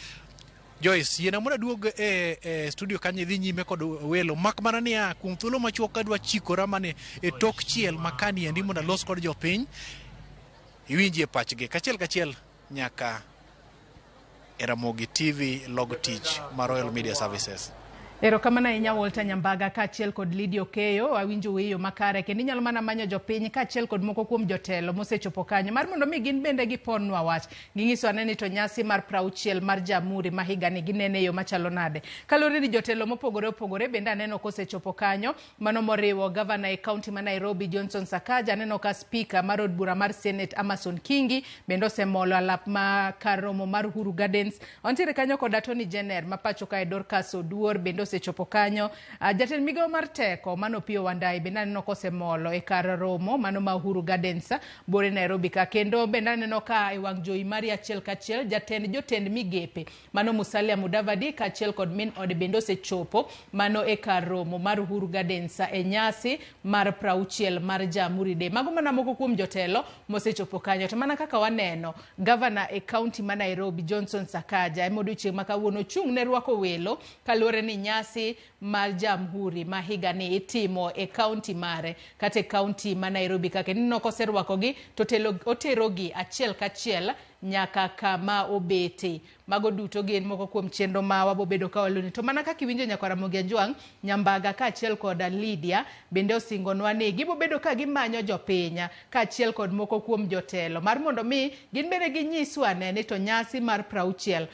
Joyce, yiena mondo aduog e studio kanyo idhi nyime kod welo, mak mana niya kuom thuolo machuok adwa chikora mane e tok chiel makani endi mondo alos kod jopiny iwinjie pachgi kachiel kachiel nyaka e Ramogi TV log tich mar Royal Media Services. Erokamano ahinya, Walter Nyambaga kaachiel kod Lydia Okeyo. Awinjo weyo makare kendo inyalo mana manyo jopiny kaachiel kod moko kuom jotelo mosechopo kanyo mar mondo mi gin bende giponwa wach. Ging'iso ane ni to nyasi mar 60 mar Jamhuri ma higani ginene e yo machalo nade. Kaluwore ni jotelo mopogore opogore bende aneno kosechopo kanyo, mano moriwo gavana e kaunti ma Nairobi Johnson Sakaja, aneno ka spika mar od bura mar Senate Amason Kingi bende osemolo alap ma kar romo mar Uhuru Gardens. Wantiere kanyo kod Attorney General ma pacho kae Dorcas Oduor bende osechopo kanyo. Jatend migawo mar teko mano Opiyo Wandayi bende aneno kosemolo e kar romo mano ma Uhuru Gardens bore Nairobi ka. Kendo bende aneno ka e wang' jowi mari achiel kachiel jatend jotend migepe mano Musalia Mudavadi kaachiel kod min ode bende osechopo mano e kar romo mar Uhuru Gardens e nyasi mar 60 mar Jamhuri Day. Mago mana moko kuom jotelo mosechopo kanyo. To mana kaka waneno, gavana e kaunti ma Nairobi Johnson Sakaja ema odiochieng' ma kawuono ochung' ne rwako welo kaluwore ni nyasi mar Jamhuri ma higani itimo e kaunti mare kata e kaunti ma Nairobi ka. Kendo ineno koserwakogi to oterogi achiel kachiel nyaka kama obete. Mago duto gin moko kuom chenro ma wabobedo ka waluni. To mana kaka iwinjo nyakwar Ramogi Ajwang', Nyambaga kaachiel kod Lydia bende osingonwa ni gibobedo ka gimanyo jopiny kaachiel kod moko kuom jotelo mar mondo mi gin bende ginyiswa ane ni to nyasi mar 60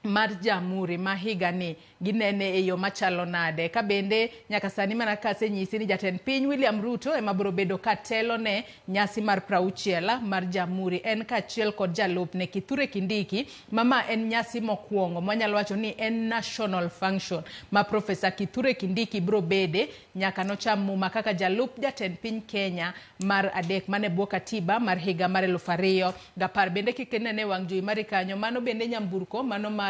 mar Jamhuri ma higani ginene e yo machalo nade. Ka bende nyaka sani mana kasenyisi ni jatend piny William Ruto ema biro bedo ka telo ne nyasi mar 60 mar Jamhuri, en kaachiel kod jalupne Kithure Kindiki. Mama en nyasi mokwongo mwanyalo wacho ni en national function ma Profesa Kithure Kindiki biro bede nyaka nocham muma kaka jalup jatend piny Kenya mar adek mane bwo katiba mar higa mar 2010. Bende kik inene wang' jowi mari kanyo, mano bende nyamburko mano mar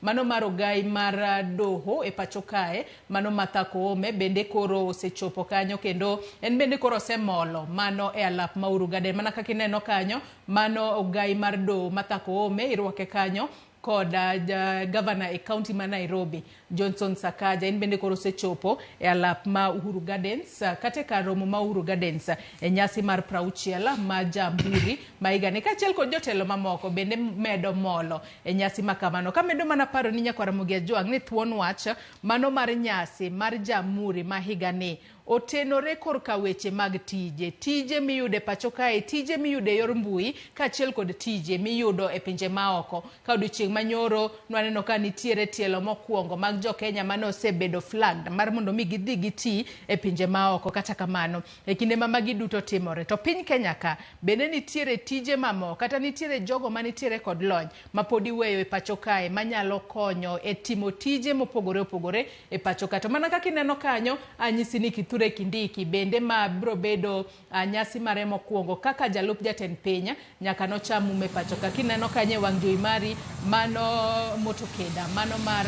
mano mar ogai mar doho e pacho kae mano Martha Koome bende koro osechopo kanyo kendo en bende koro osemolo mano e alap ma Uhuru Garden. Mana kaka ineno kanyo, mano ogai mar doho Martha Koome irwake kanyo kod gavana e kaunti ma Nairobi Johnson Sakaja. En bende koro osechopo e alap ma Uhuru Gardens kata e kar romo ma Uhuru Gardens e nyasi mar 60 ma Jamhuri ma higani kaachiel kod jotelo mamoko bende medo molo e nyasi ma kamano. Kamedo mana paro ni nyakwar Ramogi Ajwang' ni thuon wach mano mar nyasi mar Jamhuri ma higani Otenore korka weche mag tije, tije miyudo e pacho kae, tije miyudo e yor mbui, kaachiel kod tije miyudo e pinje maoko. Ka odiochieng' manyoro nwaneno ka nitiere tielo mokwongo mag jo Kenya mane osebedo flagged mar mondo mi gidhi giti e pinje maoko. Kata kamano, e kinde ma magi duto timore, to piny Kenya ka bende nitiere tije mamoko kata nitiere jogo manitiere kod lony ma pod iweyo e pacho kae manyalo konyo e timo tije mopogore opogore e pacho ka. To mana kaka ineno kanyo, anyisi ni Kithure Kindiki bende ma biro bedo nyasi mare mokwongo kaka jalup jatend piny nyaka nocham muma e pacho ka. Kineno kanyo e wang' jowi mari, mano motokeda, mano mar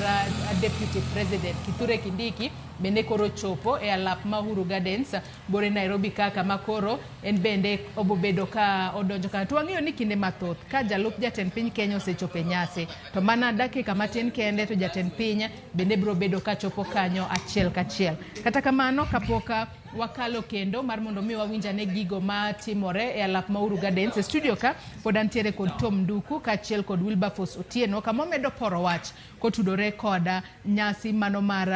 Deputy President Kithure Kindiki bende koro chopo e alap ma Uhuru Gardens bore Nairobi kaka ma koro en bende obobedo ka odonjo kanyo. To wang'eyo ni kinde mathoth ka jalup jatend piny Kenya osechopo e nyasi, to mana dakika matin kende to jatend piny bende biro bedo ka chopo kanyo achiel kachiel. Kata kamano, kapok wakalo kendo mar mondo mi wawinj ane gigo matimore e alap ma Uhuru Gardens, e studio ka pod antiere kod Tom Nduku kaachiel kod Wilberforce Otieno kama omedo poro wach kotudore kod nyasi mano mar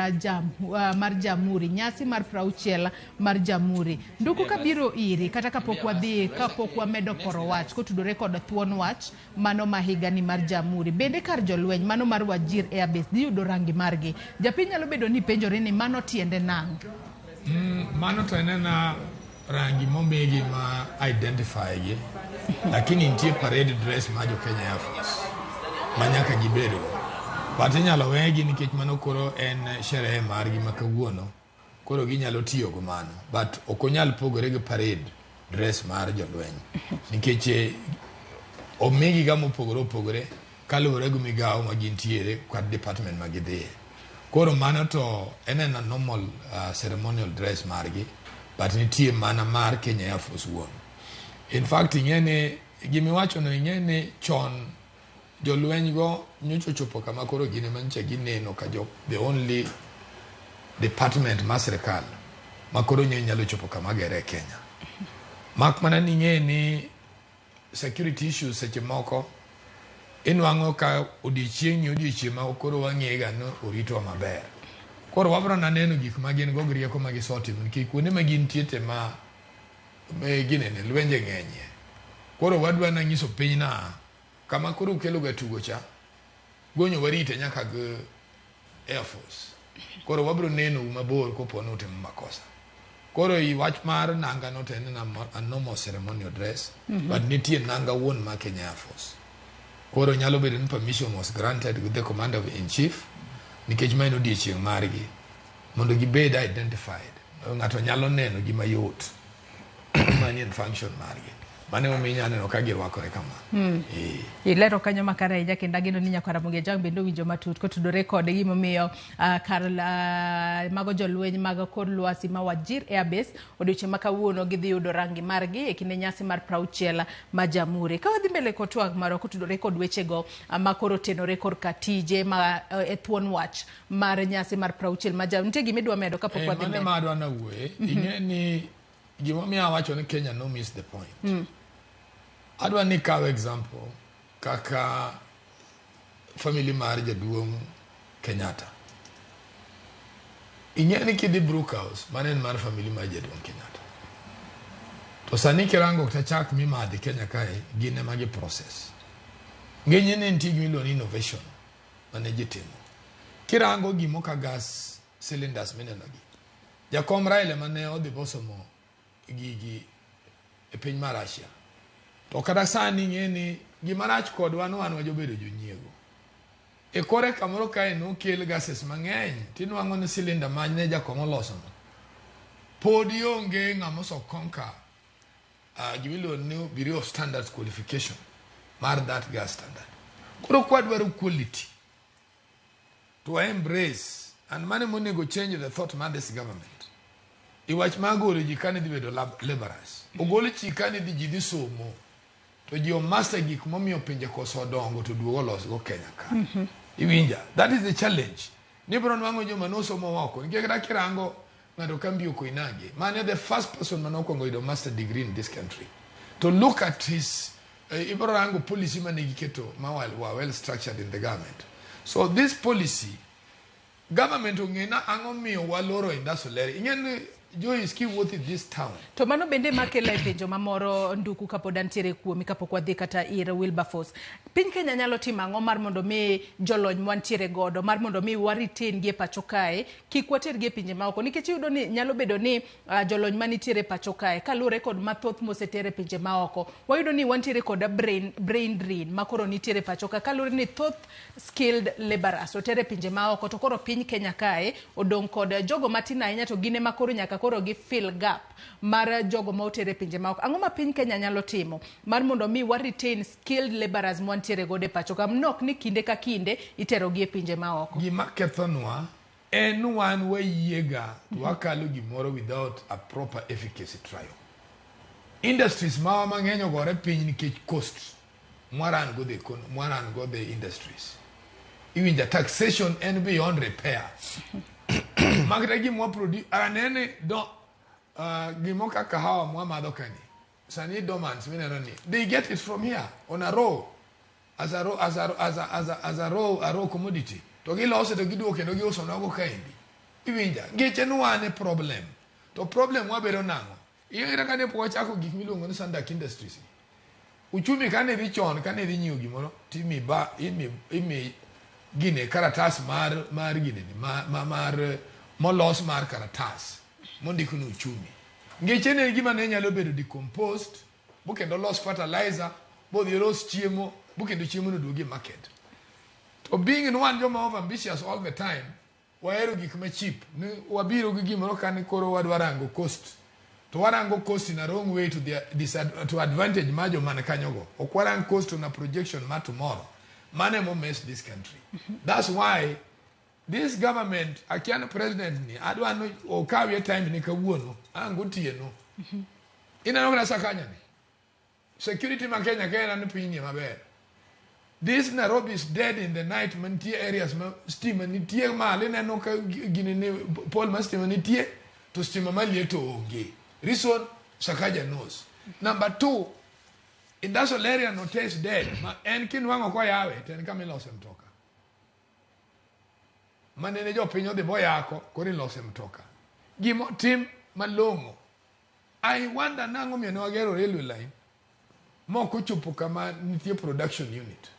mar Jamhuri, nyasi mar 60 mar Jamhuri. Nduku, kabiro iri kata kapok wadhi, kapok wamedo poro wach kotudore kod thuon wach mano ma higani mar Jamhuri, bende kar jolweny mano mar Wajir Airbase dhi yudo rangi margi. Japiny nyalo bedo ni penjore ni mano tiende nang'o? Mano to en ena rangi momigi ma identify gi, lakini nitie parade dress ma jo Kenya Air Force ma nyaka gibedgo. But inyalo wegi nikech mano koro en sherehe margi ma kawuono, koro ginyalo tiyo go mano. But ok onyal pogore gi parade dress mar jolweny nikech omigi ga mopogore opogore kaluwore gi migawo ma gintiere kata department ma gidhiye. Koro mano to en a normal ceremonial dress margi, but nitie mana mar Kenya Air Force wuon. In fact, ing'e ni gimiwachono, ing'e ni chon jolweny go nyocha ochopo kama koro gin ema nyocha gineno ka jo the only department mar sirikal ma koro nyalo chopo kama gere e Kenya. Mak mana ni ing'e ni security issues seche moko inwang'o ka odiochieng' ni odiochieng' ma koro wang'e ga ni oritwa maber. Koro wabro na neno gik ma gin go gi rieko ma gisetimo nikech kuonde ma gintie te ma ginene lwenje ng'enyie. Koro wadwa na nyiso piny na kama koro ukelo ga tugo cha gonyo warite nyaka gi Air Force. Koro wabro neno u mabor kopo ni utimo makosa. Koro i wach mar nanga no to en a normal ceremonial dress, but nitie nanga wuon mar Kenya Air Force. Koro nyalo bedo ni permission was granted with the commander in chief nikech ma en odiochieng' margi mondo gibed identified. Ng'ato nyalo neno gi mayot mani en function margi. Mano emomiyo inya neno ka girwakore kama. Ilero kanyo makare ahinya kendo ageno ni nyakwar Ramogi Ajwang' bende owinjo matut kotudore kod gimomiyo kar mago jolweny mag kor lwasi ma Wajir Airbase odiochieng' ma kawuono gidhi yudo rangi margi e kinde nyasi mar 60 ma Jamhuri. Ka wadhi mbele kod twak marwa kotudore kod wechego ma koro otenore korka tije ma e thuon wach mar nyasi mar 60 ma Jamhuri. Nitie gima idwa medo kapok wadhi mano mbele? ema adwa nawuoye. Ing'e ni gimomiyo awacho ni Kenya no miss the point. Adwa ni kaw example kaka family mar jaduong' Kenyatta. Ing'e ni kidhi Brookhouse, mano en mar family mar jaduong' Kenyatta. To sani kirango kata chak mimadho e Kenya kae, gin ema gi process. Ng'enyne nitie gima iluongo ni innovation mane ji timo. Kirango gimo ka gas cylinders mineno gi. Jakom Raila mane odhi bosomo gigi e piny mar Russia. To kata sani ing'e ni gima rach kodwa ni wan wajobedo jonyiego. E kore kamoro kae nokel gases mang'eny tinwang'o ni cylinder mane jakom olosono podi onge ng'ama ose conquer gima iluongo ni Bureau of Standards qualification mar that gas standard. Koro kwadwaro quality to embrace and mano monego change the thought mar this government. I wach mar golo ji kane dhi bedo laborers. Ogol ji kane dhi ji dhi somo to ji omaster gik momiyo pinje koso dongo to duogo olosgo Kenya ka. Iwinja? That is the challenge. Nibiro nwang'o joma nosomo oko. Nikech kata kirango ng'ato Kambi Koinange, mane the first person mane okwongo yudo master degree in this country. To look at his ibiro rango policy mane giketo ma were well structured in the government. So this policy government ong'e na ang'o miyo waloro industrial area. Ing'e ni Joyce kiwuotho in this town. To mano bende makelo e penjo mamoro Nduku kapod antiere kuomi kapok wadhi kata ir Wilberforce. Piny Kenya nyalo timo ang'o mar mondo mi jolony mwantiere godo mar mondo mi wa retain gi e pacho kae kik watergi e pinje maoko nikech iyudo ni nyalo bedo ni jolony manitiere e pacho kae kaluwore kod mathoth moseter e pinje maoko wayudo ni wantiere kod brain drain makoro nitiere e pacho ka kaluwore ni thoth skilled laborers oter e pinje maoko to koro piny Kenya kae odong' kod jogo matin ahinya to gin ema koro nyaka koro gi fill gap mar jogo ma oter e pinje maoko. Ang'o ma piny Kenya nyalo timo mar mondo mi wa retain skilled laborers mwantiere godo e pacho ka nok ni kinde ka kinde iterogi e pinje maoko? Gima kethonwa en wan wayiega to wakalo gimoro without a proper efficacy trial. Industries mawa mang'eny ogore piny nikech cost mwaran go the economy, mwaran go the industries. Iwinja taxation en beyond repair. Makata gima produce anene do gimo kaka kahawa mwamadho kani sani dormants mineno ni they get it from here on a raw as a raw as a as a as a, as a raw a raw commodity to gilose to giduogo kendo giuso nogo kaendi. Iwinja ngeche ni wan e problem to problem wabedo nang'o? Ing'e kata kane pok wachako gik miluongo ni Sandak Industries, uchumi kane dhi chon kane dhi nyiewo gimoro timi ba imi gine karatas mar gine ni ma, mar molos mar karatas mondik ni uchumi. Ngeche ne gima ne nyalo bedo decomposed bo kendo los fertilizer bo dhi los chiemo bo kendo chiemo no duogi e market. To being wan joma over ambitious all the time, wahero gik ma cheap ni wabiro gi gimoro kane koro wadwa rango cost to warango cost in a wrong way to the to advantage mar joma ni kanyogo. Ok warang cost on a projection mar tomorrow. Mano emo mess this country. That's why this government, akia ni president ni adwa ni okawie time ni kawuono ang' gotieno. Ineno kata Sakaja ni security ma Kenya ka en ni piny ni maber. This Nairobi is dead in the night mantie areas ma stima nitie malo ineno ka gini ni pole mar stima nitie to stima maliet to onge. Reason Sakaja knows. Number two, industrial area no te is dead. Ma en kinwang'o koyawe to en kama ilose mtoka. Manene jopiny odhi boyako koro ilose mtoka. Gimotim malong'o. I wonder nang'o miyo ne wagero railway line mok ochopo kama nitie production unit.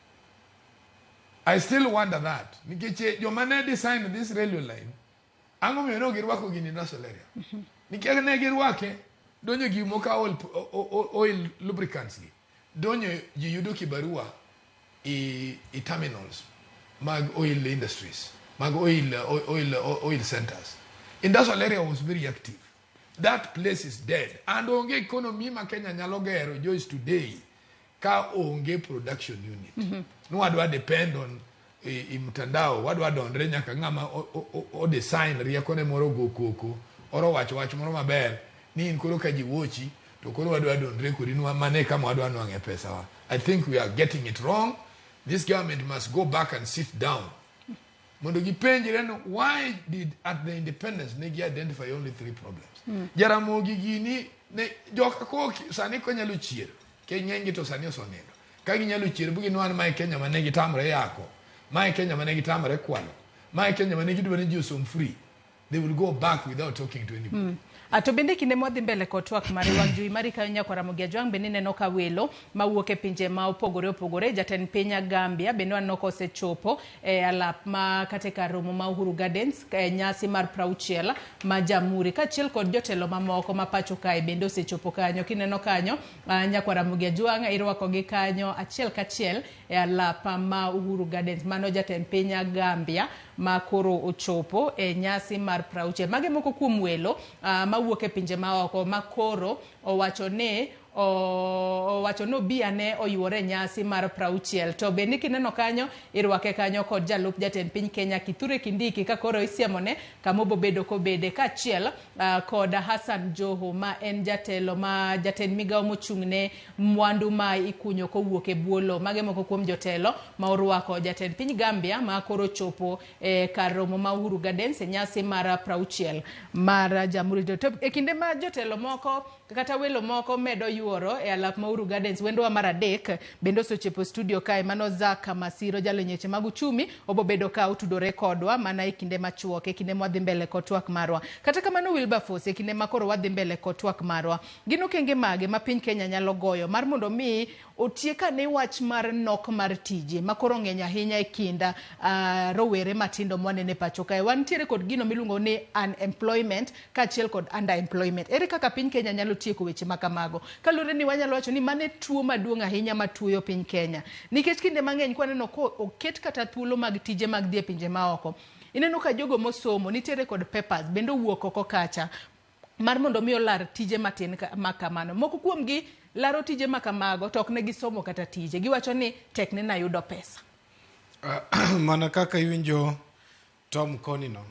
I still wonder that. Nikech joma ne design this railway line, ang'o miyo ne ok girwako gini industrial area? Nikech ne girwake, donjo gik moko oil lubricants gi. Donjo ji yudo kibarua i terminals mag oil industries, mag oil centers. Industrial area was very active. That place is dead. And onge economy ma Kenya nyalo gero Joyce today ka onge production unit. No wadwa depend on i mtandao, wadwa dondre nyaka ng'ama o design riekone moro go koko, oro wacho wach moro maber ni in koro ka ji wuochi to koro wadwa dondre kodi ni mane kama wadwa nwang'e pesa wa. I think we are getting it wrong. This government must go back and sit down. Mondo gipenjre no why did at the independence ne gi identify only three problems. Jaramogi gini ne joka koki sani konyalo chier ke ng'eny to sani osenindo. Ka ginyalo chier bu ginwan mae Kenya mane gitamre yako, mae Kenya mane gitamre kwalo, mae Kenya mane gidwa ni ji osom free. They will go back without talking to anybody. To bende kinde mwadhi mbele kod twak mar wang' jowi mari kayo nyakwa Ramogi Ajwang' bende ineno ka welo mawuok e pinje ma opogore opogore. Jatend piny Gambia bende waneno ka osechopo e alap ma kata e kar romo ma Uhuru Gardens e nyasi mar 60 ma Jamhuri kaachiel kod jotelo mamoko ma pacho kae bende osechopo kanyo. Kineno kanyo nyakwa Ramogi Ajwang' irwakogi kanyo achiel kachiel e alap ma Uhuru Gardens. Mano jatend piny Gambia ma koro ochopo e nyasi mar 60. Mage moko kuom welo mawuok e pinje maoko ma koro owacho ni obi ane oyuore nyasi mar 60. To bende kineno kanyo irwake kanyo kod jalup jatend piny Kenya Kithure Kindiki ka koro isiemone kama obobedo kobede kaachiel kod Hassan Joho ma en jatelo ma jatend migawo mochung'ne mwandu ma ikunyo kowuok e bwo lowo. Mage moko kuom jotelo ma orwako jatend piny Gambia ma koro chopo e kar romo ma Uhuru Gardens e nyasi mar 60 mar Jamhuri. To e kinde ma jotelo moko kata welo moko medo yuoro e alap ma Uhuru Gardens Gardens. Wendowa mar adek bende osechopo studio kae, mano Zack Masiro, jalony weche mag uchumi, obobedo ka otudore kodwa mana e kinde machuok, e kinde mwadhi mbele kod twak marwa. Kata kamano Wilberforce, e kinde ma koro wadhi mbele kod twak marwa, gin okenge mage ma piny Kenya nyalo goyo mar mondo mi otiek ane wach mar nok mar tije ma koro ng'eny ahinya e kind rowere matindo mwanene pacho kae? Wantiere kod gino miluongo ni unemployment kaachiel kod underemployment. Ere kaka piny Kenya nyalo tieko weche ma kamago? Kaluwore ni wanyalo wacho ni mano e tuo maduong' ahinya matuoyo piny Kenya. Nikech kinde mang'eny kwaneno ko oket kata thuolo mag tije mag dhi e pinje maoko, ineno ka jogo mosomo nitiere kod papers bende owuok oko kacha mar mondo mi olar tije matin ma kamano. Moko kuomgi laro tije ma kamago to ok ne gisomo kata tije. Giwacho ni tek ne nayudo pesa. Mana kaka iwinjo Tom koni no,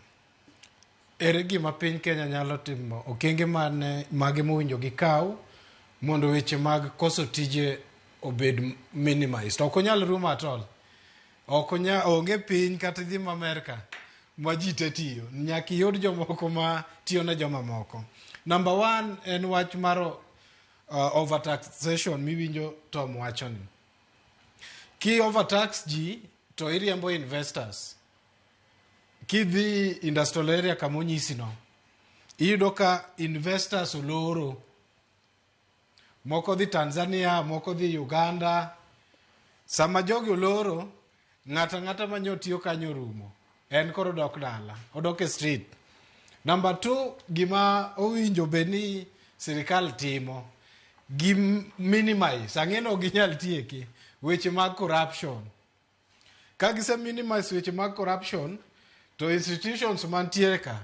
ere gima piny Kenya nyalo timo, okenge mane mage mowinjo gikaw mondo weche mag koso tije obed minimized? Ok onyal rumo at all. Ok onya, onge piny kata idhi ma Amerka ma ji te tiyo. Nyaka iyud jomoko ma tiyo ne jomamoko. Number one en wach mar overtaxation miwinjo Tom wacho ni. Ki overtax ji to iriembo investors. Kidhi industrial area kama onyisi no, iyudo ka investors oloro. Moko dhi Tanzania, moko dhi Uganda. Sama jogi oloro, ng'ato ang'ata manyo tiyo kanyo orumo. En koro odok dala, odok e street. Number two, gima owinjo bed ni sirikal timo, gi minimize, ang'e ni ok ginyal tieke, weche mag corruption. Ka gise minimize weche mag corruption, to institutions mantiere ka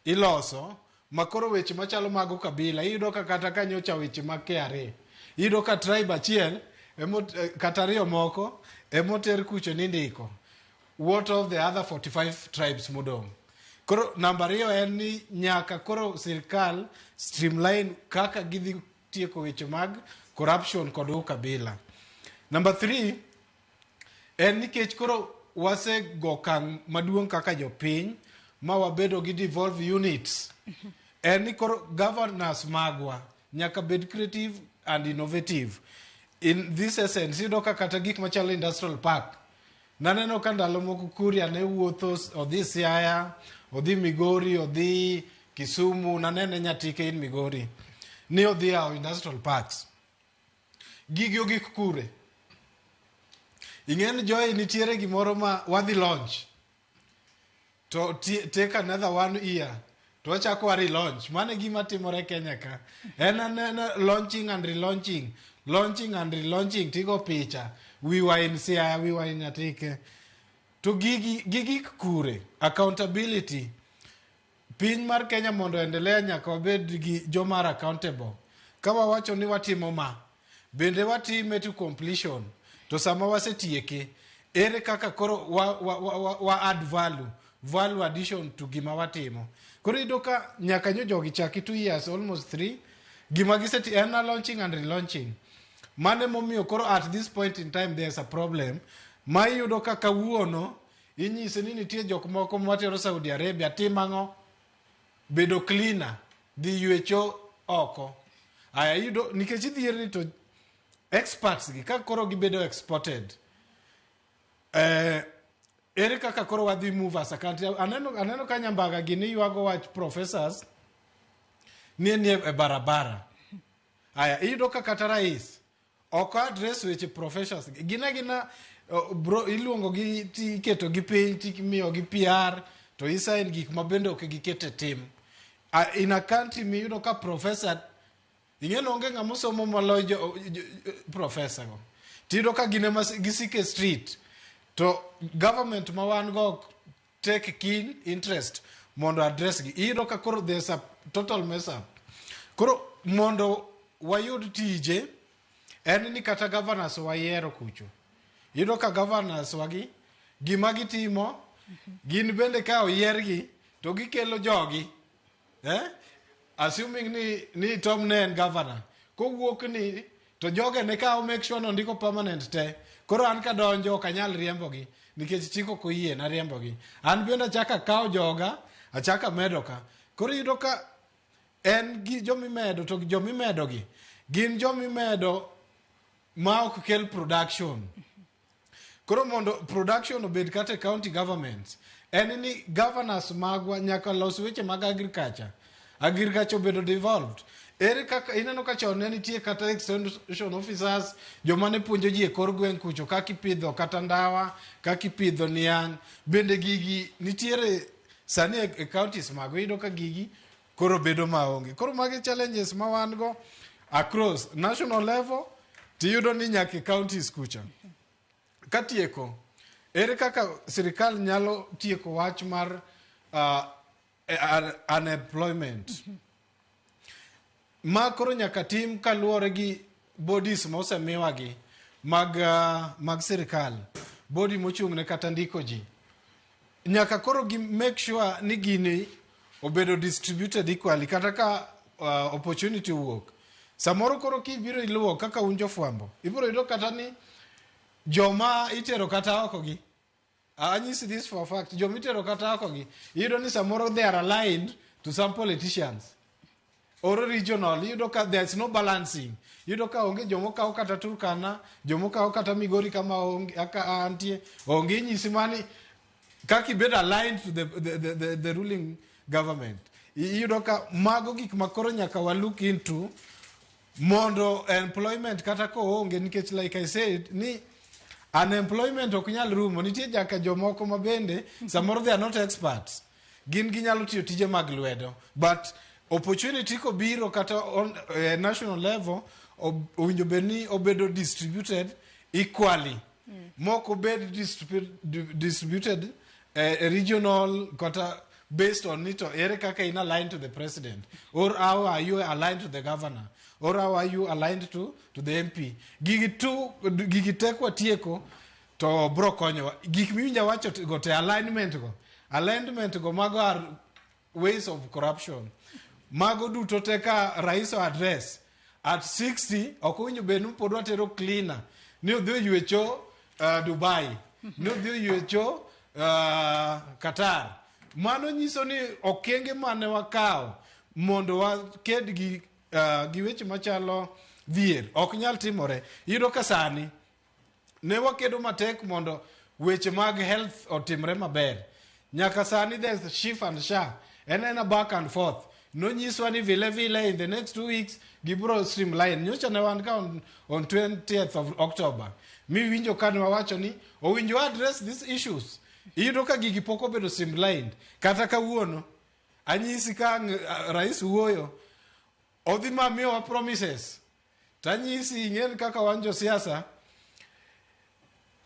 iloso makoro weche machalo mag ukabila iyudo ka kata ka nyocha weche mag KRA iyudo ka tribe achiel emo, kata ariyo moko emoter kucho ni ndiko. What of the other 45 tribes modong'? Koro namba ariyo en ni nyaka koro sirikal streamline kaka gidhi tieko weche mag corruption kod ukabila. Number three, en nikech koro wasego okang' maduong' kaka jopiny ma wabedo gi devolved units. En ni koro governors magwa nyaka bed creative and innovative. In this essence, iyudo ka kata gik machalo industrial park, naneno ka ndalo moko Kuria ne wuotho, odhi Siaya, odhi Migori, odhi Kisumu, nanene Nyatike in Migori, ni odhi yawo industrial parks. Gigi ogik kure? Ing'e ni Joy nitiere gimoro ma wadhi launch to take another one year to wachako wa relaunch. Mano e gima timore Kenya ka. En anena launching and relaunching, launching and relaunching, tigo picha. We were in Siaya, we were in Nyatike. To gigi gigik kure? Accountability. Piny mar Kenya mondo endelea nyaka wabed gi joma are accountable. Ka wawacho ni watimo ma, bende watime to completion. To sama wasetieke, ere kaka koro wa add value, value addition to gima watimo. Koro iyudo ka nyaka nyo jogi chaki 2 years, almost 3, gima giseti en a launching and relaunching. Mano emomiyo koro at this point in time there's a problem ma iyudo ka kawuono inyise ni nitie jok moko matero Saudi Arabia tim ang'o? Bedo cleaner, dhi ywecho oko. Aya iyudo nikech idhier ni to experts gi ka koro gibedo exported. Ere kaka koro wadhi move as a country? Aneno ka Nyambaga gini ywago wach professors ni nie e barabara. Aya iyudo ka kata rais ok address weche professors gi. Gin agina bro iluongo gi ti iketo gi piny timiyo gi PR to isign gik ma bende ok giketo e tim. In a country miyudo ka professor ing'e ni onge ng'ama osomo moloyo jo professor go. Tiyudo ka gin ema gisike street to government ma wan go ok take keen interest mondo address gi. Iyudo ka koro there's a total mess up. Koro mondo wayud tije en ni kata governors wayiero kucho. Iyudo ka governors wagi gima gitimo gin bende ka oyiergi to gikelo jogi. Eh? Assuming ni Tom ne en governor. Kowuok ni to joge ne ka make sure ni ondiko permanent te. Koro an kadonjo ok anyal riembogi nikech chik ok oyie na riembogi. An bende achako akawo joga achako amedo ka. Koro iyudo ka en gi jomimedo to jomimedo gi gin jomimedo. Ma ok kel production. Koro mondo production obed kata e county governments, en ni governors magwa nyaka los weche mag agriculture. Agriculture obedo devolved. Ere kaka ineno ka chon ne nitie kata extension officers, joma ne puonjo ji e kor gweng' kucho kaka ipidho kata ndawa, kaka ipidho niang'. Bende gigi nitiere sani e counties magwa, iyudo ka gigi koro bedo maonge. Koro magi challenges ma wan go across national level, tiyudo ni nyaka e counties kucha. Katieko, ere kaka sirikal nyalo tieko wach mar unemployment? Ma koro nyaka tim kaluwore gi bodies ma osemiwagi mag sirikal, body mochung' ne kata ndiko ji. Nyaka koro gi make sure ni gini obedo distributed equally kata ka opportunity owuok. Samoro koro kibiro iluwo kaka un jofwambo, ibiro yudo kata ni joma itero kata oko gi, anyisi this for a fact, joma itero kata oko gi, iyudo ni samoro they are aligned to some politicians or regional. Iyudo ka there's no balancing. Iyudo ka onge jomokaw kata Turkana, jomokaw kata Migori kama onge, aka antie onge. Inyisi mani kaka ibedo aligned to the ruling government. Iyudo ka mago gik ma koro nyaka wa look into mondo employment kata koonge, nikech like I said ni unemployment ok nyal rumo. Nitie jaka jomoko ma bende samoro they are not experts, gin ginyalo tiyo tije mag lwedo, but opportunity kobiro kata on national level, owinjo bed ni obedo distributed equally, mok obed distributed regional kata based on ni to ere kaka in aligned to the president, or how are you aligned to the governor, or how are you aligned to the MP. Gigi tu gigi te kwatieko to bro konyowa. Gik miwinjo wacho go te, alignment go, mago are ways of corruption. Mago duto te ka rais o address at 60, ok owinjo bed ni pod watero cleaner ni odhi oywecho Dubai, ni odhi oywecho Qatar. Mano nyiso ni okenge mane wakawo mondo waked gi weche machalo dhier ok nyal timore. Iyudo ka sani ne wakedo matek mondo weche mag health otimre maber. Nyaka sani there's SHIF and SHA en ena back and forth. Nonyiswa ni vile vile in the next 2 weeks gibro streamline. Nyocha ne wan ka on 20th of October, miwinjo ka ne wawacho ni owinjo address these issues. Iyudo ka gigi pok obedo streamlined kata kawuono. Anyisi ka rais wuoyo, odhi ma miyowa promises, tanyisi ing'en kaka wan josiasa,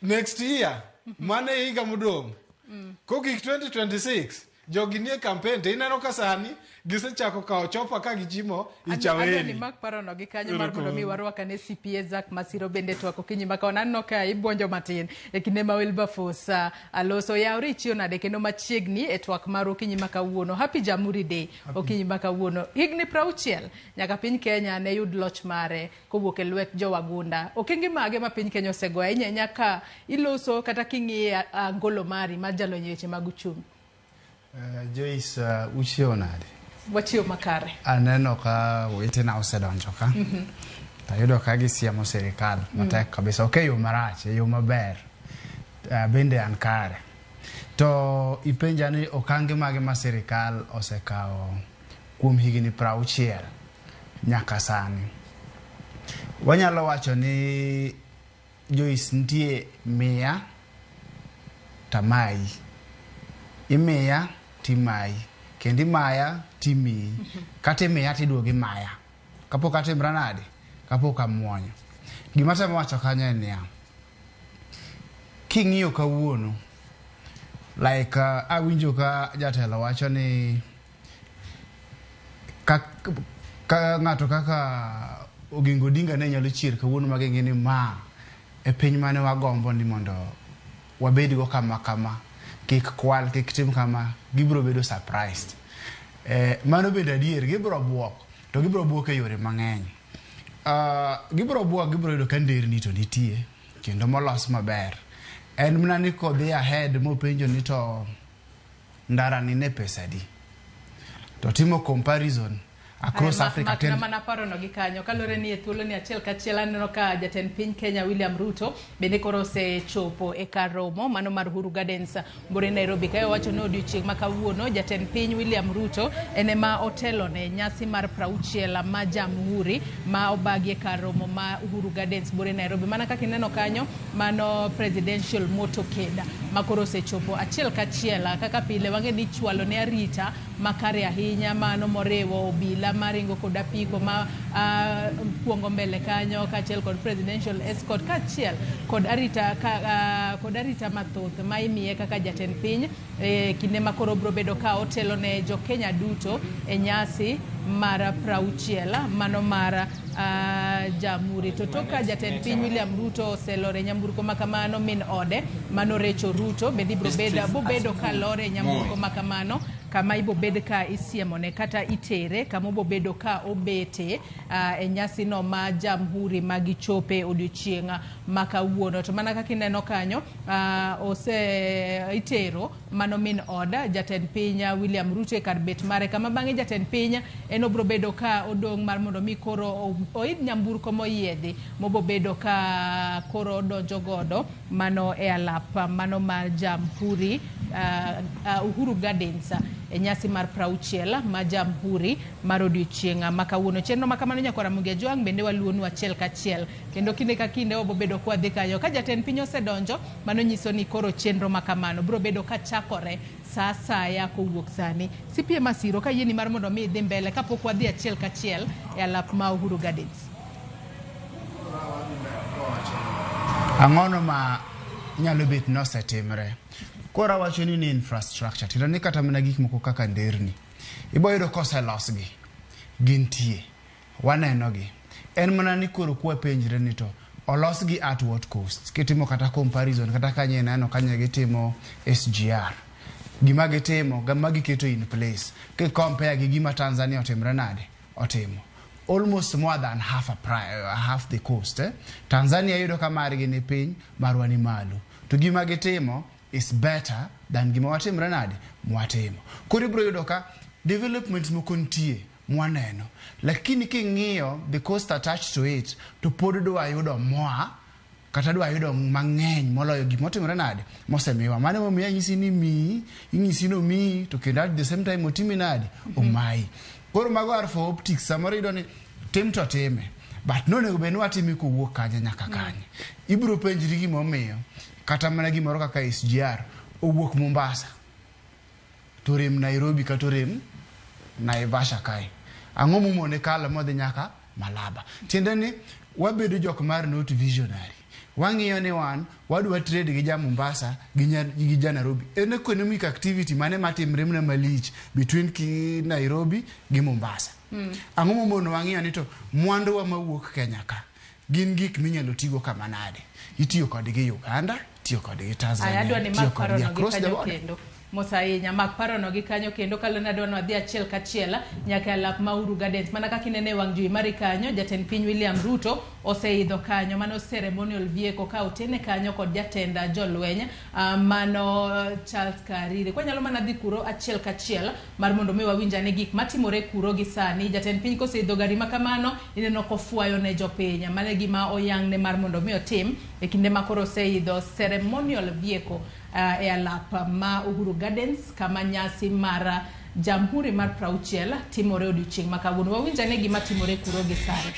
next year mane higa modong' kogik 2026, jogi nie campaign, to ineno ka sani gisechako kawo chopa ka gichimo Adwa ni ichaweni. Mak parono gi kanyo mar mondo mi warwak ane CPA Zack Masiro bende twak okinyi ma kawuono. Aneno ka ibuonjo matin e kinde ma Wilberforce aloso. Yawre, ichiew nade kendo machiegni e twak mar okinyi ma kawuono? Happy Jamhuri Day okinyi ma kawuono. Higni 60 nyaka piny Kenya ne yud loch mare kowuok e lwet jowagunda. Okenge mage ma piny Kenya osegoyo ahinya ahinya ka iloso kata king'iye angolo mari mar jalony e weche mag uchumi? Joyce, uchiewo nade? Wachiew makare. Aneno ka wetena osedonjo ka. Tayudo ka gisiemo sirikal matek kabisa. Ok e yo marach, e yo maber. Bende an kare. To ipenja ni okange mage ma sirikal osekawo kuom higni 60 nyaka sani. Wanyalo wacho ni, Joyce, nitie miya tamayi. Imiya timayi, kendo imaya timiyi, kata imiya tiduogo imaya kapok atimra nade, kapok amuonyo. Gima temo wacho kanyo en niya, king'iyo kawuono, like awinjo ka jatelo wacho ni ka ng'ato kaka Oginga Odinga ne nyalo chier kawuono ma ging'e ni ma e piny mane wagombo ni mondo wabedgo kama kama, kik kwal, kik tim kama, gibiro bedo surprised. Mano bende adier, gibiro buok to gibiro buok e yore mang'eny. Gibiro buok, gibiro yudo ka nderni to nitie kendo molos maber. En mana ni kodhi ahead mopenjo ni to ndara ni ne pesa adi, to timo comparison. Across Africa. Mak mana paro no gi kanyo kalure ni e thuolo ni achiel kachiel aneno ka jatend piny Kenya William Ruto bende koro osechopo e kar romo mano mar Uhuru Gardens Mbore Nairobi. Kae owacho ni odiochieng' ma kawuono jatend piny William Ruto en ema otelo ne nyasi mar 60 ma Jamhuri ma obagi e kar romo ma Uhuru Gardens Mbore Nairobi. Mana kaka ineno kanyo mano presidential motorcade ma koro osechopo achiel kachiel kaka pile wang'e ni chwalo ne arita makare ahinya mano moriwo obila maringo kod apiko ma kuongo mbele kanyo kaachiel kod presidential escort kaachiel kod arita kod arita mathoth ma imiye kaka jatend piny kinde ma koro biro bedo ka otelo ne jo Kenya duto e nyasi mar 60 mano mar Jamhuri. To tok ka jatend piny William Ruto oselore nyamburko makamano min ode mano Rachel Ruto bende ibiro bedo ka lore nyamburko makamano kama ibo bed ka isiemone kata itere kama obo bedo ka obete e nyasi no ma Jamhuri magichope odiochieng' ma kawuono. To mana kaka ineno kanyo ose itero mano min oda jatend piny William Ruto e kar bet mare kama bang'e jatend piny en obro bedo ka odong' mar mondo mi koro oidh nyamburko moyiedhi mobo bedo ka koro odonjo godo mano e alap mano mar Jamhuri Uhuru Gardens e nyasi mar 60 ma Jamhuri mar odiochieng' ma kawuono. Chenro ma kamano nyakora Ramogi Ajwang' bende waluonu achiel kachiel kendo kinde ka kinde wabo bedo kwadhi kanyo ka jatend piny osedonjo mano nyiso ni koro chenro ma kamano biro bedo ka chakore sa asaya kowuok sani. CPA Masiro ka yieni mar mondo mi idhi mbele kapok wadhi achiel kachiel e alap ma Uhuru Gardens. Ang'ono ma nyalo bet nosetimre? Koro awacho ni infrastructure tiende ni kata mana gik moko kaka nderni ibo yudo koselosgi gintie wanenogi en mana ni koro kwapenjre ni to olosgi at what cost. Kitimo kata comparison kata kanye ineno kanye gitimo SGR gima gitimo gima giketo in place ki compare gi gima Tanzania otimre nade otimo almost more than half half the cost. Tanzania yudo ka margi ni piny marwa ni malo to gima gitimo is better than gima watimre nade mwatimo. Koro ibiro yudo ka developments moko nitie mwaneno lakini king'iyo the cost attached to it to pod dwa yudo moa kata dwa yudo mang'eny moloyo gima otimre nade mosemiwa. Mano emomiyo anyisi ni miyi inyisi ni omiyi to kendo at the same time otimi nade omayi. Koro mago are for optics. Samoro iyudo ni tim to time but nonego bed ni watime kowuok kanye nyaka kanye. Ibiro penjri gimomiyo kata mana gimoro kaka SGR owuok Mombasa to rem Nairobi kata orem Naivasha kae. Ang'o momone kalo modhi nyaka Malaba? Tiende ni wabedo jok mar not visionary. Wang'iyo ni wan wadwa trade gi ja Mombasa gi ja Nairobi. En economic activity mane matimre mana malich between ki Nairobi gi Mombasa. Ang'o momono wang'iyo ni to mwanduwa mawuok Kenya ka gin gik minyalo tigo kama nade? Itiyo kodgi Uganda, itiyo kodgi Tanzania, itiyo kodgi across the border. Mos ahinya mak parono gi kanyo kendo kalona adwa ni wadhi achiel kachiel nyaka alap ma Uhuru Gardens. Mana kaka inene e wang' jowi mari kanyo jatend piny William Ruto oseidho kanyo mano ceremonial vehicle ka otene kanyo kod jatend jolweny mano Charles Kariri. Kwanyalo mana dhi kuro achiel kachiel mar mondo mi wawinj ane gik matimore kuro gi sani. Jatend piny koseidho gari ma kamano ineno kofwayo ne jopiny. Mano e gima oyangne mar mondo mi otim e kinde ma koro oseidho ceremonial vehicle e alap ma Uhuru Gardens kama nyasi mar Jamhuri mar 60 timore odiochieng' ma kawuono. Wawinj ane gima timore kuro gi sani.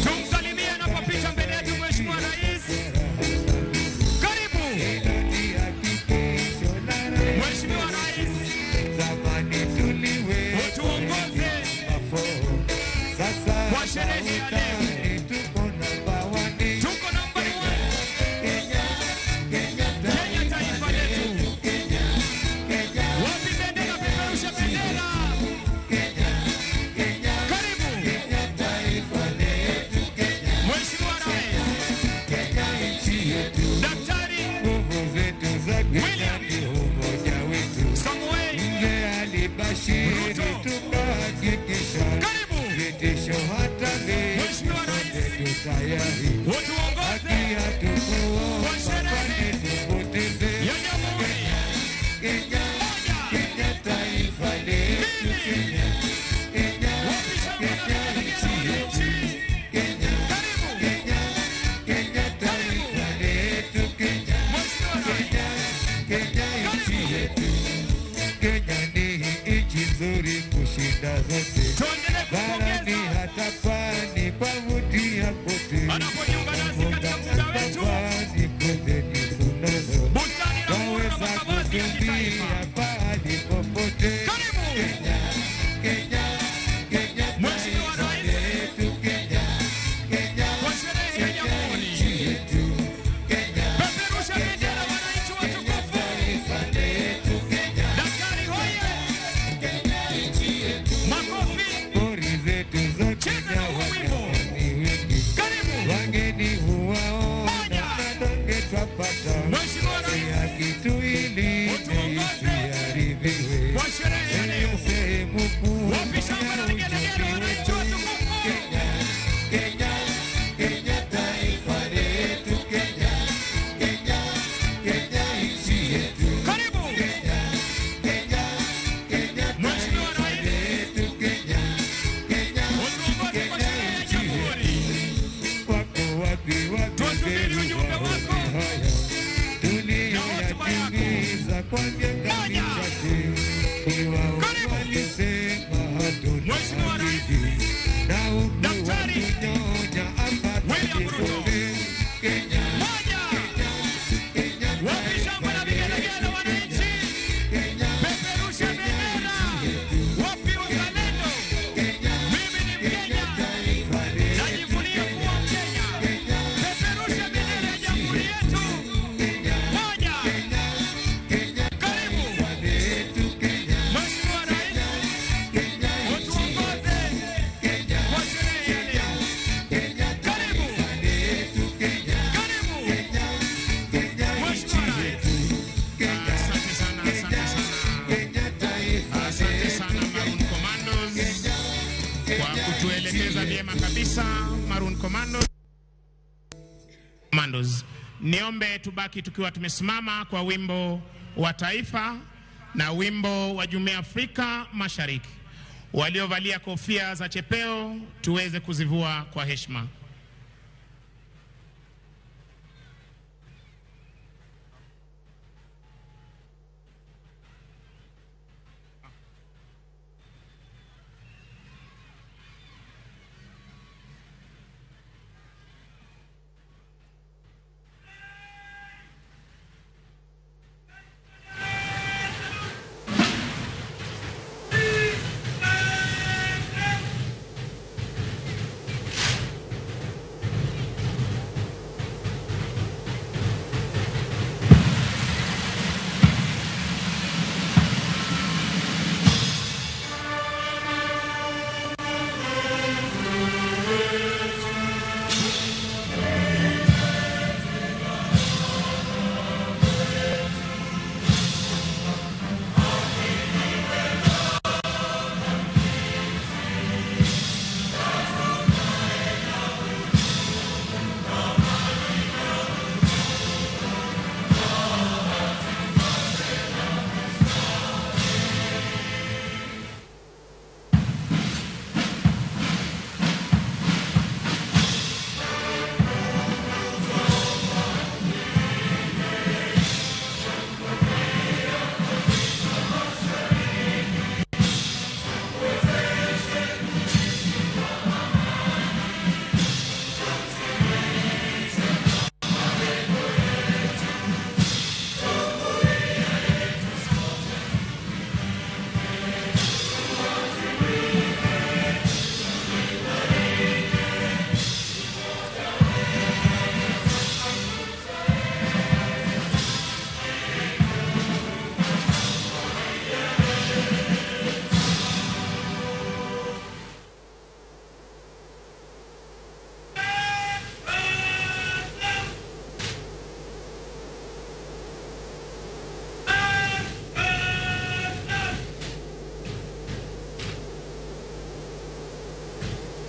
Tumsalimie anapopita mbele yetu Mheshimiwa Rais. Karibu Mheshimiwa Rais, utuongoze kwa sherehe ya leo. Tuko nambari 1 Kenya, taifa letu. Wapi bendera? Peperusha bendera. Karibu Mheshimiwa Rais Daktari William Samoei Ruto. Karibu Mheshimiwa Rais, utuongoze kwa sherehe ya Jamhuri. Moja, Anapojiunga nasi katika muda wetu, bustani la Uhuru na makavazi ya kitaifa. Karibu Mheshimiwa Rais kwa sherehe ya Jamhuri. Peperusha bendera wananchi watukufu. Daktari hoye! Makofi! Cheza na huu wimbo. Karibu. Moja. Mheshimiwa Rais, utuongoze kwa sherehe ya leo. Wapi shangwe na vigelegele wananchi watukufu? Karibu. Mheshimiwa Rais, utuongoze kwa sherehe ya Jamhuri. Tusubiri ujumbe wako na hotuba yako. Moja. Karibu. Mheshimiwa Rais Daktari William Ruto. Moja. Wapi shangwe na vigelegele wananchi? Peperusha bendera. Wapi uzalendo? Mimi ni Mkenya. Najivunia kuwa Mkenya. Peperusha bendera ya jamhuri yetu. Moja. Karibu. Mheshimiwa Rais, utuongoze kwa sherehe ya leo. Karibu. Karibu. Mheshimiwa Rais. Asante sana, asante sana. Asante sana Maroon Commandos kwa kutuelekeza vyema kabisa. Maroon Commandos. Commandos. Niombe tubaki tukiwa tumesimama kwa wimbo wa taifa na wimbo wa Jumuiya ya Afrika Mashariki. Waliovalia kofia za chepeo tuweze kuzivua kwa heshima.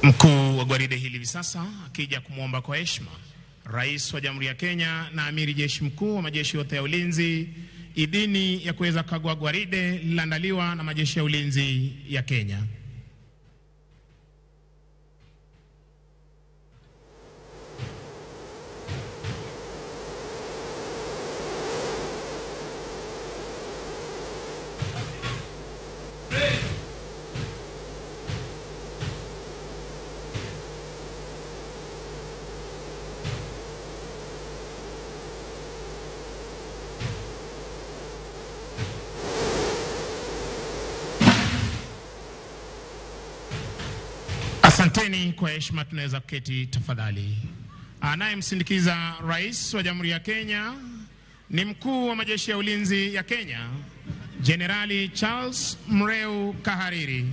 Mkuu wa gwaride hili hivi sasa akija kumwomba kwa heshima Rais wa Jamhuri ya Kenya na Amiri Jeshi Mkuu wa majeshi yote ya ulinzi idhini ya kuweza kukagua gwaride lililoandaliwa na majeshi ya ulinzi ya Kenya. Asanteni kwa heshima, tunaweza kuketi tafadhali. Anayemsindikiza Rais wa Jamhuri ya Kenya ni mkuu wa majeshi ya ulinzi ya Kenya, Jenerali Charles Mreu Kahariri.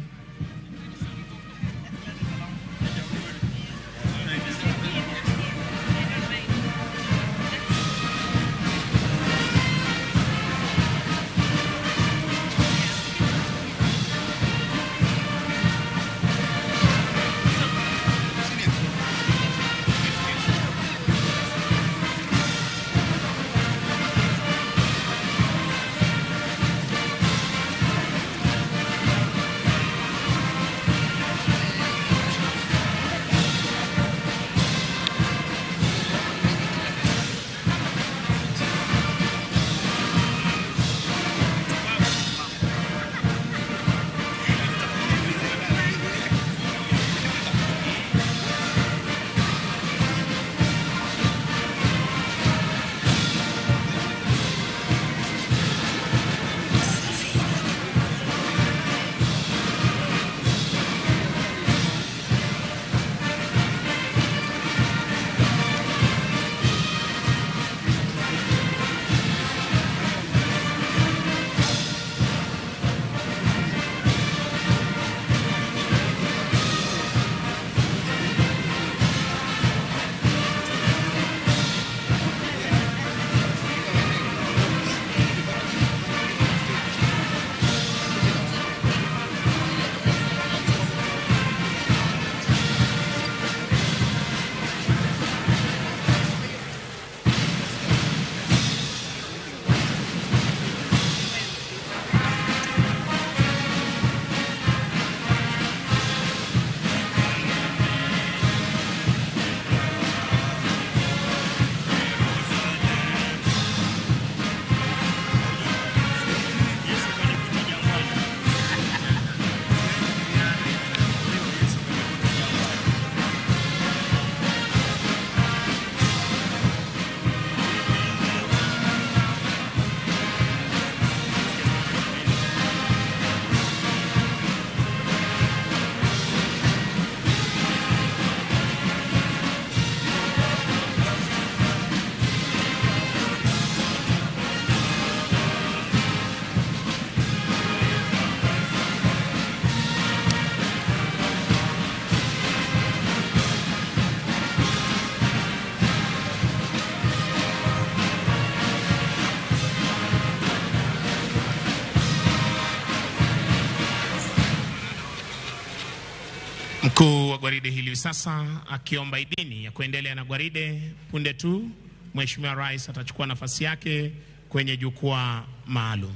Mkuu wa gwaride hili sasa akiomba idhini ya kuendelea na gwaride. Punde tu Mheshimiwa Rais atachukua nafasi yake kwenye jukwaa maalum.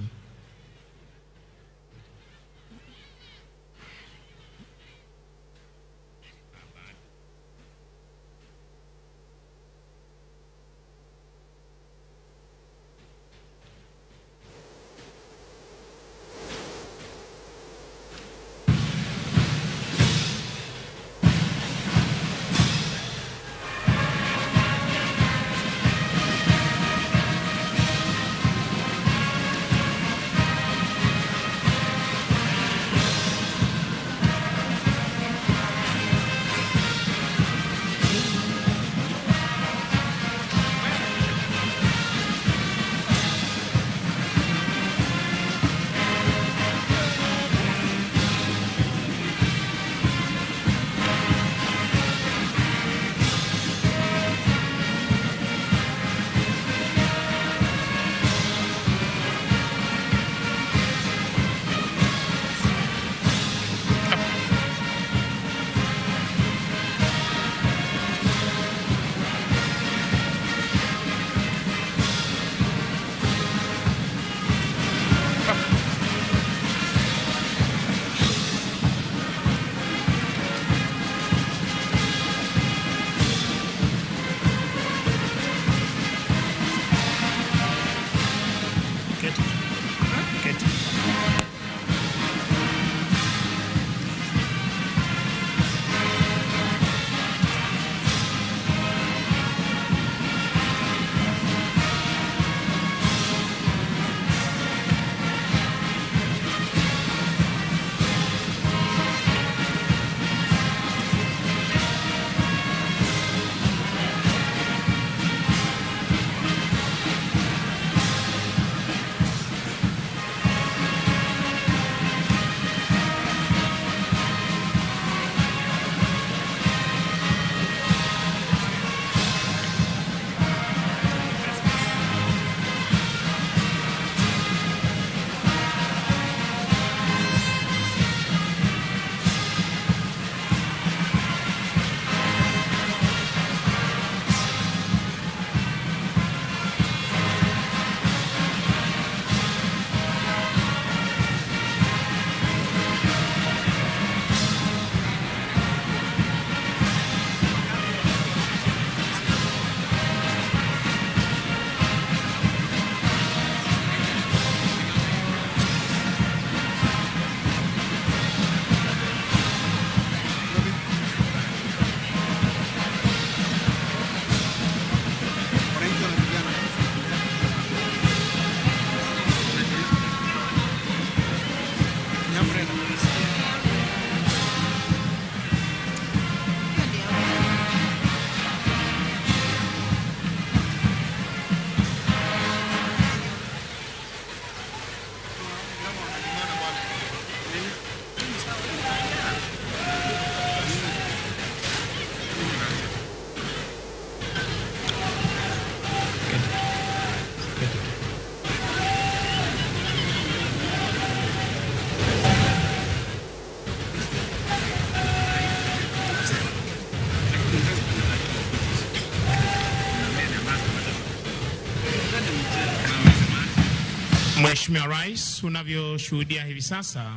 Mheshimiwa Rais, unavyoshuhudia hivi sasa,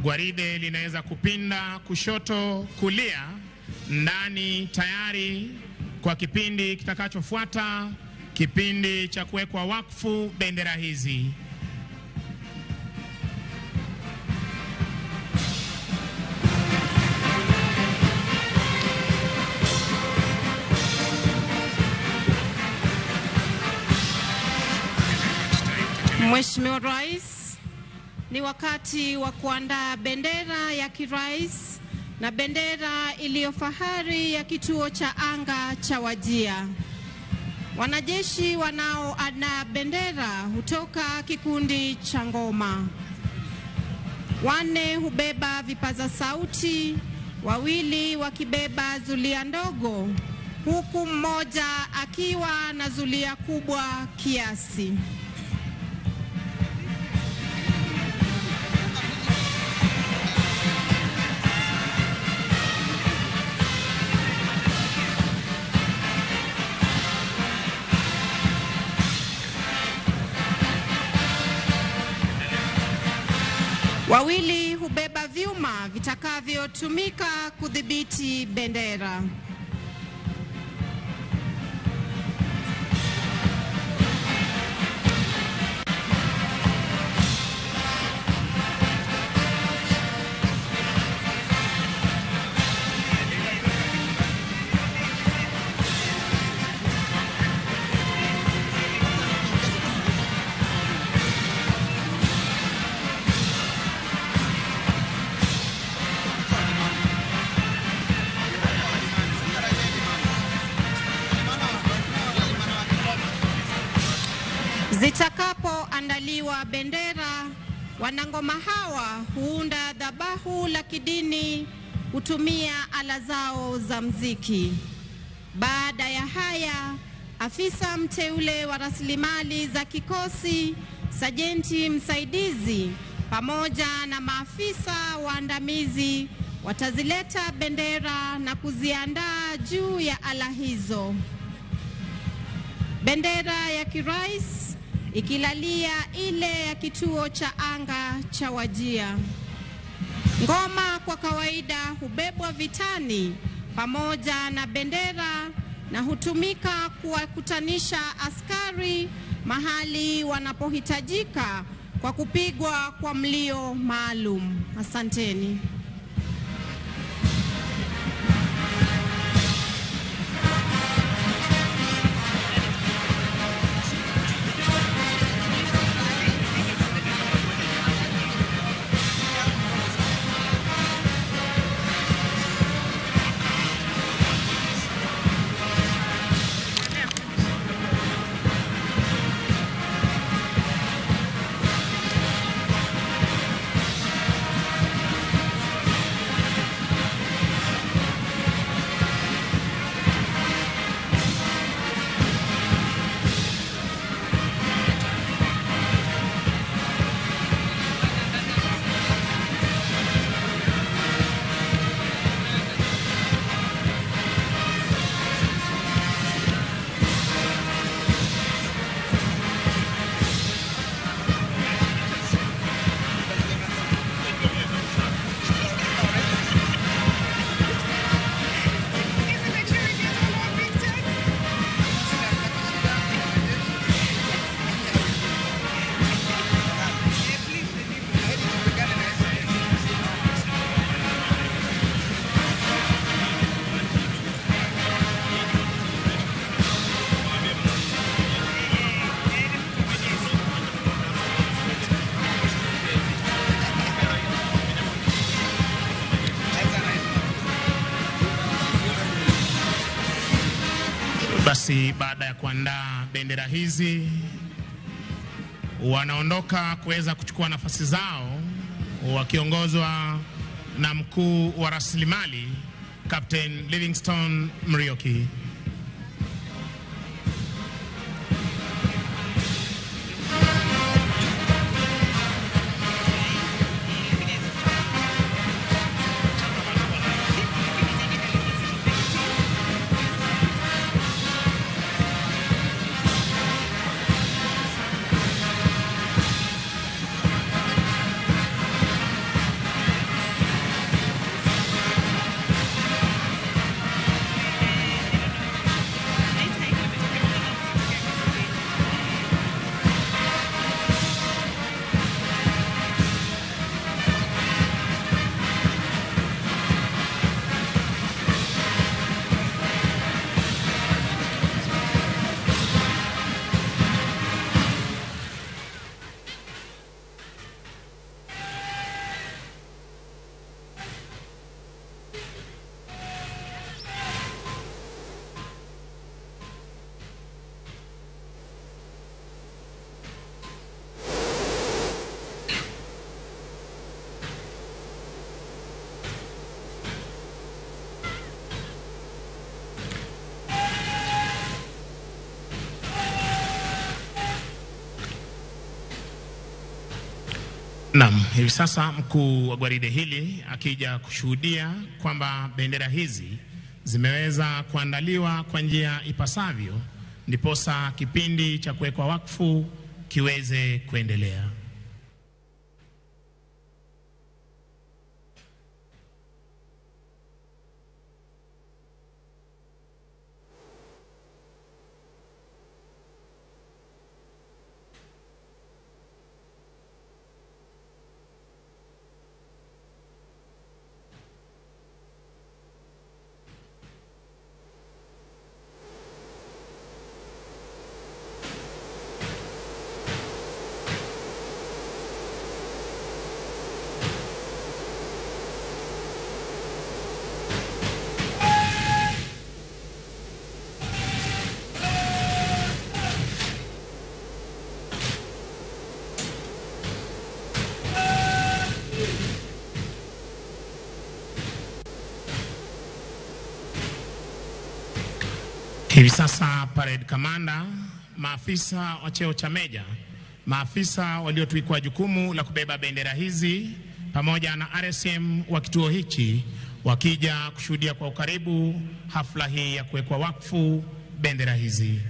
gwaride linaweza kupinda kushoto, kulia, ndani, tayari kwa kipindi kitakachofuata, kipindi cha kuwekwa wakfu bendera hizi. Mheshimiwa Rais, ni wakati wa kuandaa bendera ya kirais na bendera iliyo fahari ya kituo cha anga cha Wajir. Wanajeshi wanaoandaa bendera hutoka kikundi cha ngoma. 4 hubeba vipaza sauti, 2 wakibeba zulia ndogo, huku mmoja akiwa na zulia kubwa kiasi. Wawili hubeba vyuma vitakavyotumika kudhibiti bendera. Zitakapoandaliwa bendera, wanangoma hawa huunda dhabahu la kidini kutumia ala zao za mziki. Baada ya haya, afisa mteule wa rasilimali za kikosi, sajenti msaidizi pamoja na maafisa waandamizi watazileta bendera na kuziandaa juu ya ala hizo. Bendera ya kirais ikilalia ile ya kituo cha anga cha Wajir. Ngoma kwa kawaida hubebwa vitani pamoja na bendera na hutumika kuwakutanisha askari mahali wanapohitajika kwa kupigwa kwa mlio maalum. Asanteni. Basi baada ya kuandaa bendera hizi, wanaondoka kuweza kuchukua nafasi zao wakiongozwa na mkuu wa rasilimali Captain Livingstone Mrioki. Naam, hivi sasa mkuu wa gwaride hili akija kushuhudia kwamba bendera hizi zimeweza kuandaliwa kwa njia ipasavyo, ndiposa kipindi cha kuwekwa wakfu kiweze kuendelea. Hivi sasa parade commander, maafisa wa cheo cha meja, maafisa waliotwikwa jukumu la kubeba bendera hizi pamoja na RSM wa kituo hichi wakija kushuhudia kwa ukaribu hafla hii ya kuwekwa wakfu bendera hizi.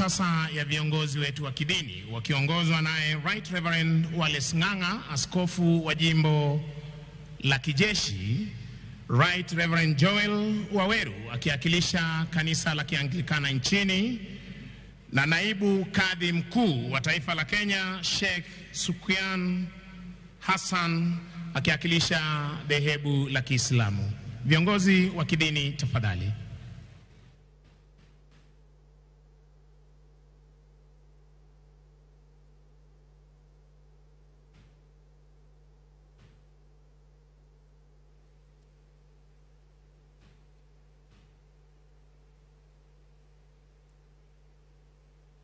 Sasa ya viongozi wetu wa kidini wakiongozwa naye Right Reverend Wallace Ng'ang'a, askofu wa jimbo la kijeshi, Right Reverend Joel Waweru akiwakilisha kanisa la Kianglikana nchini, na naibu kadhi mkuu wa taifa la Kenya Sheikh Sukyan Hassan akiwakilisha dhehebu la Kiislamu. Viongozi wa kidini tafadhali.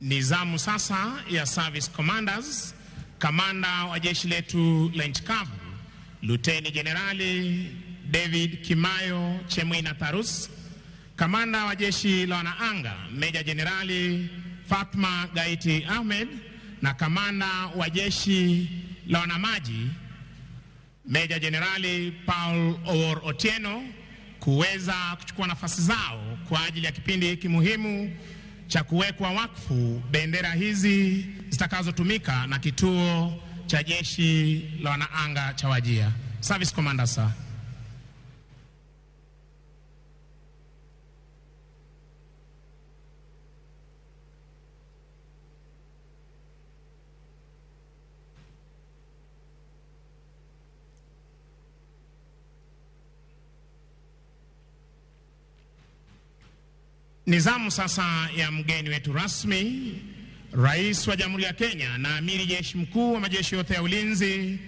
Ni zamu sasa ya Service Commanders, kamanda wa jeshi letu la nchi kavu Luteni Jenerali David Kimayo Chemwina Tarus, kamanda wa jeshi la wanaanga Meja Jenerali Fatma Gaiti Ahmed, na kamanda wa jeshi la wanamaji Meja Jenerali Paul Owor Otieno kuweza kuchukua nafasi zao kwa ajili ya kipindi hiki muhimu cha kuwekwa wakfu bendera hizi zitakazotumika na kituo cha jeshi la wanaanga cha Wajir. Service Commander, sir. Nizamu sasa ya mgeni wetu rasmi, Rais wa Jamhuri ya Kenya na Amiri Jeshi Mkuu wa majeshi yote ya ulinzi,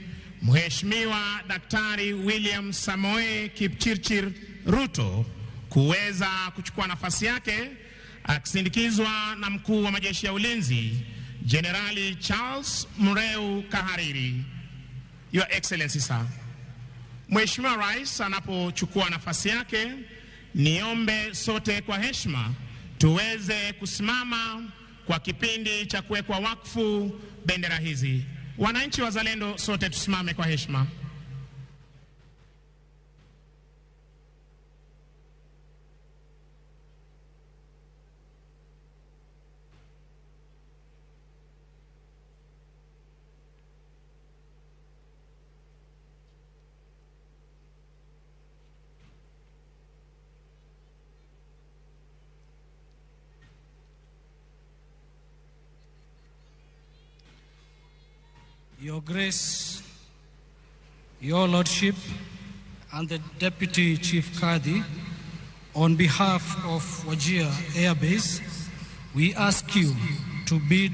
Mheshimiwa Daktari William Samoei Kipchirchir Ruto, kuweza kuchukua nafasi yake akisindikizwa na mkuu wa majeshi ya ulinzi Jenerali Charles Mureu Kahariri. Your Excellency sir. Mheshimiwa Rais anapochukua nafasi yake, niombe sote kwa heshima tuweze kusimama kwa kipindi cha kuwekwa wakfu bendera hizi. Wananchi wazalendo sote tusimame kwa heshima. Your Grace, Your Lordship, and the Deputy Chief Kadhi, On behalf of Wajir Air Base, we ask you to bid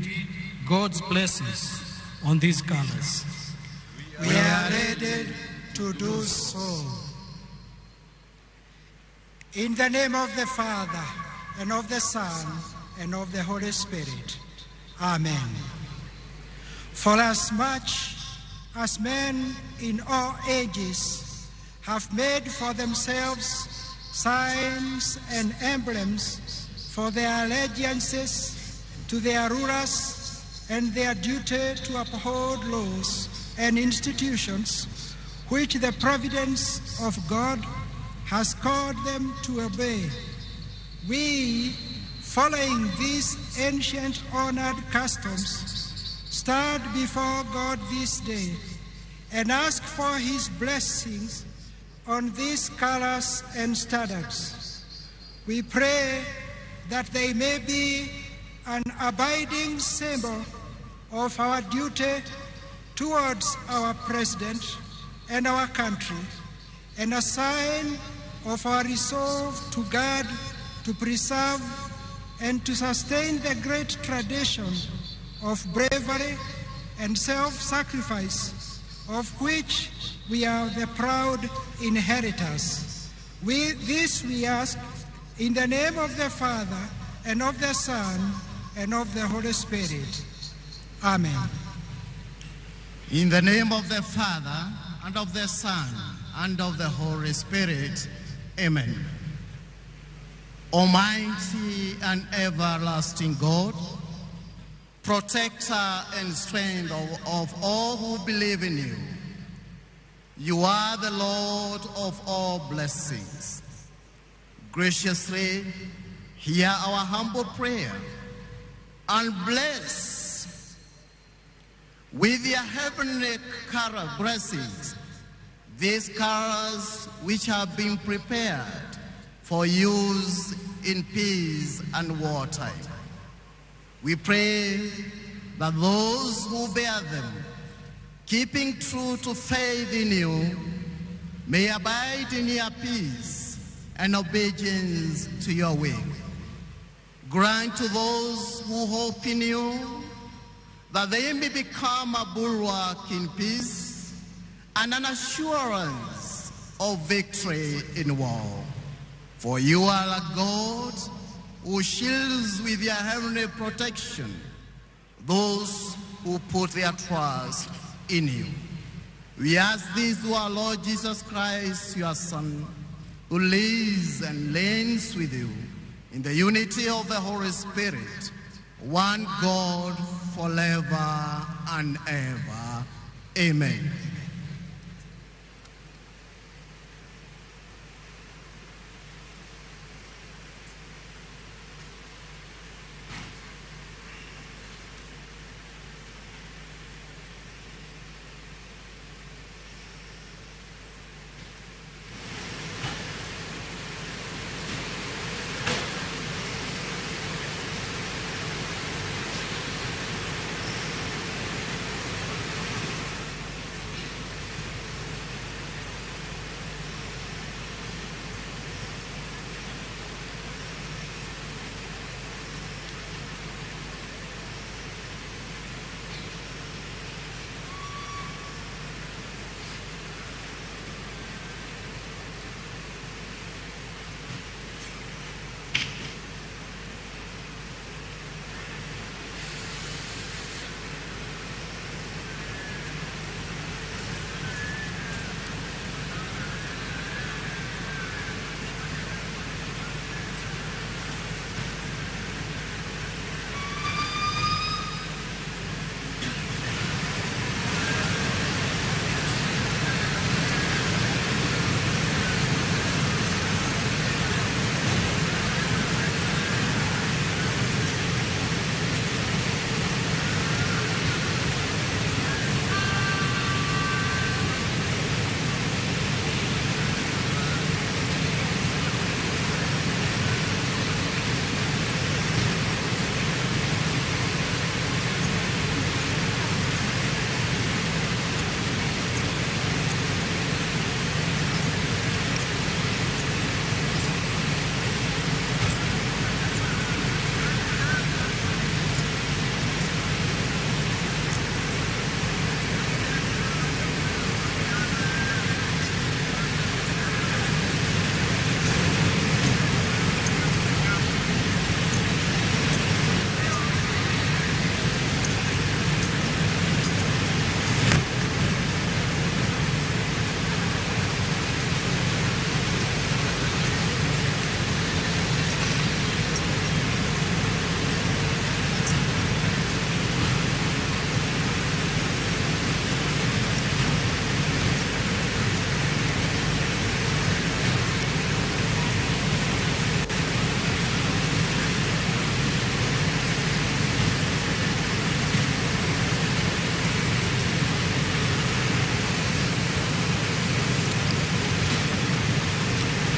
God's blessings on these colors. We are ready to do so. In the name of the Father, and of the Son, and of the Holy Spirit. Amen. For as much as men in all ages have made for themselves signs and emblems for their allegiances to their rulers and their duty to uphold laws and institutions which the providence of God has called them to obey, we, following these ancient honored customs, stand before God this day and ask for his blessings on these colors and standards. We pray that they may be an abiding symbol of our duty towards our president and our country, and a sign of our resolve to guard, to preserve, and to sustain the great tradition of bravery and self-sacrifice, of which we are the proud inheritors. This we ask in the name of the Father, and of the Son, and of the Holy Spirit. Amen. In the name of the Father, and of the Son, and of the Holy Spirit. Amen. Almighty and everlasting God, protector and strength of all who believe in you, you are the Lord of all blessings. Graciously hear our humble prayer and bless with your heavenly blessings these colors which have been prepared for use in peace and wartime. We pray that those who bear them, keeping true to faith in you, may abide in your peace and obedience to your will. Grant to those who hope in you that they may become a bulwark in peace and an assurance of victory in war. For you are a God who shields with your heavenly protection those who put their trust in you. We ask this to our Lord Jesus Christ, your Son, who lives and reigns with you in the unity of the Holy Spirit, one God forever and ever. Amen.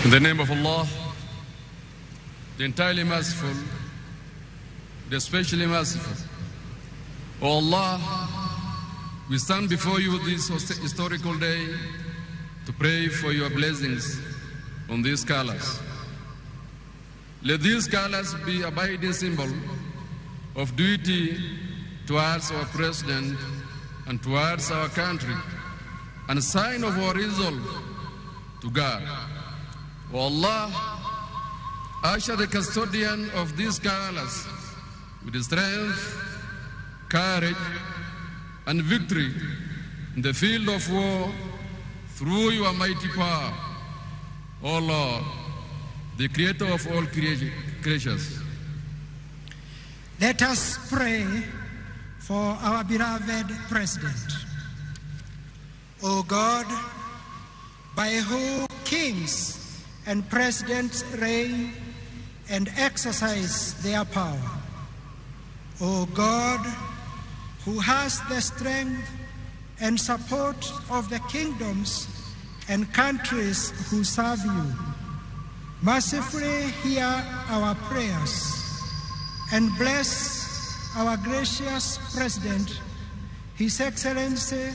In the name of Allah, the entirely merciful, the especially merciful. O Allah, we stand before you this historical day to pray for your blessings on these colors. Let these colors be abiding symbol of duty towards our president and towards our country, and a sign of our resolve to God. O Allah, usher the custodian of these colors with strength, courage, and victory in the field of war through your mighty power, O Lord, the creator of all creatures. Let us pray for our beloved President. O God, by whom kings and presidents reign and exercise their power. O God, who has the strength and support of the kingdoms and countries who serve you, mercifully hear our prayers and bless our gracious President, His Excellency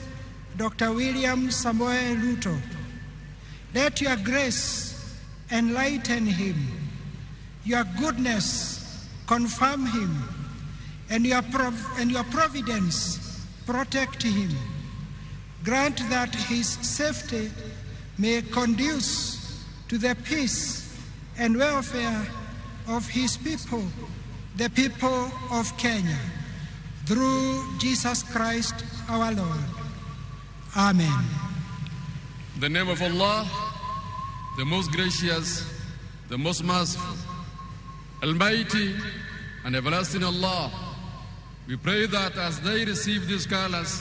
Dr. William Samoei Ruto. Let your grace enlighten him, your goodness confirm him, and your providence protect him. Grant that his safety may conduce to the peace and welfare of his people, the people of Kenya, through Jesus Christ our Lord. Amen. In the name of Allah, the most gracious, the most merciful, Almighty and everlasting Allah, we pray that as they receive these colors,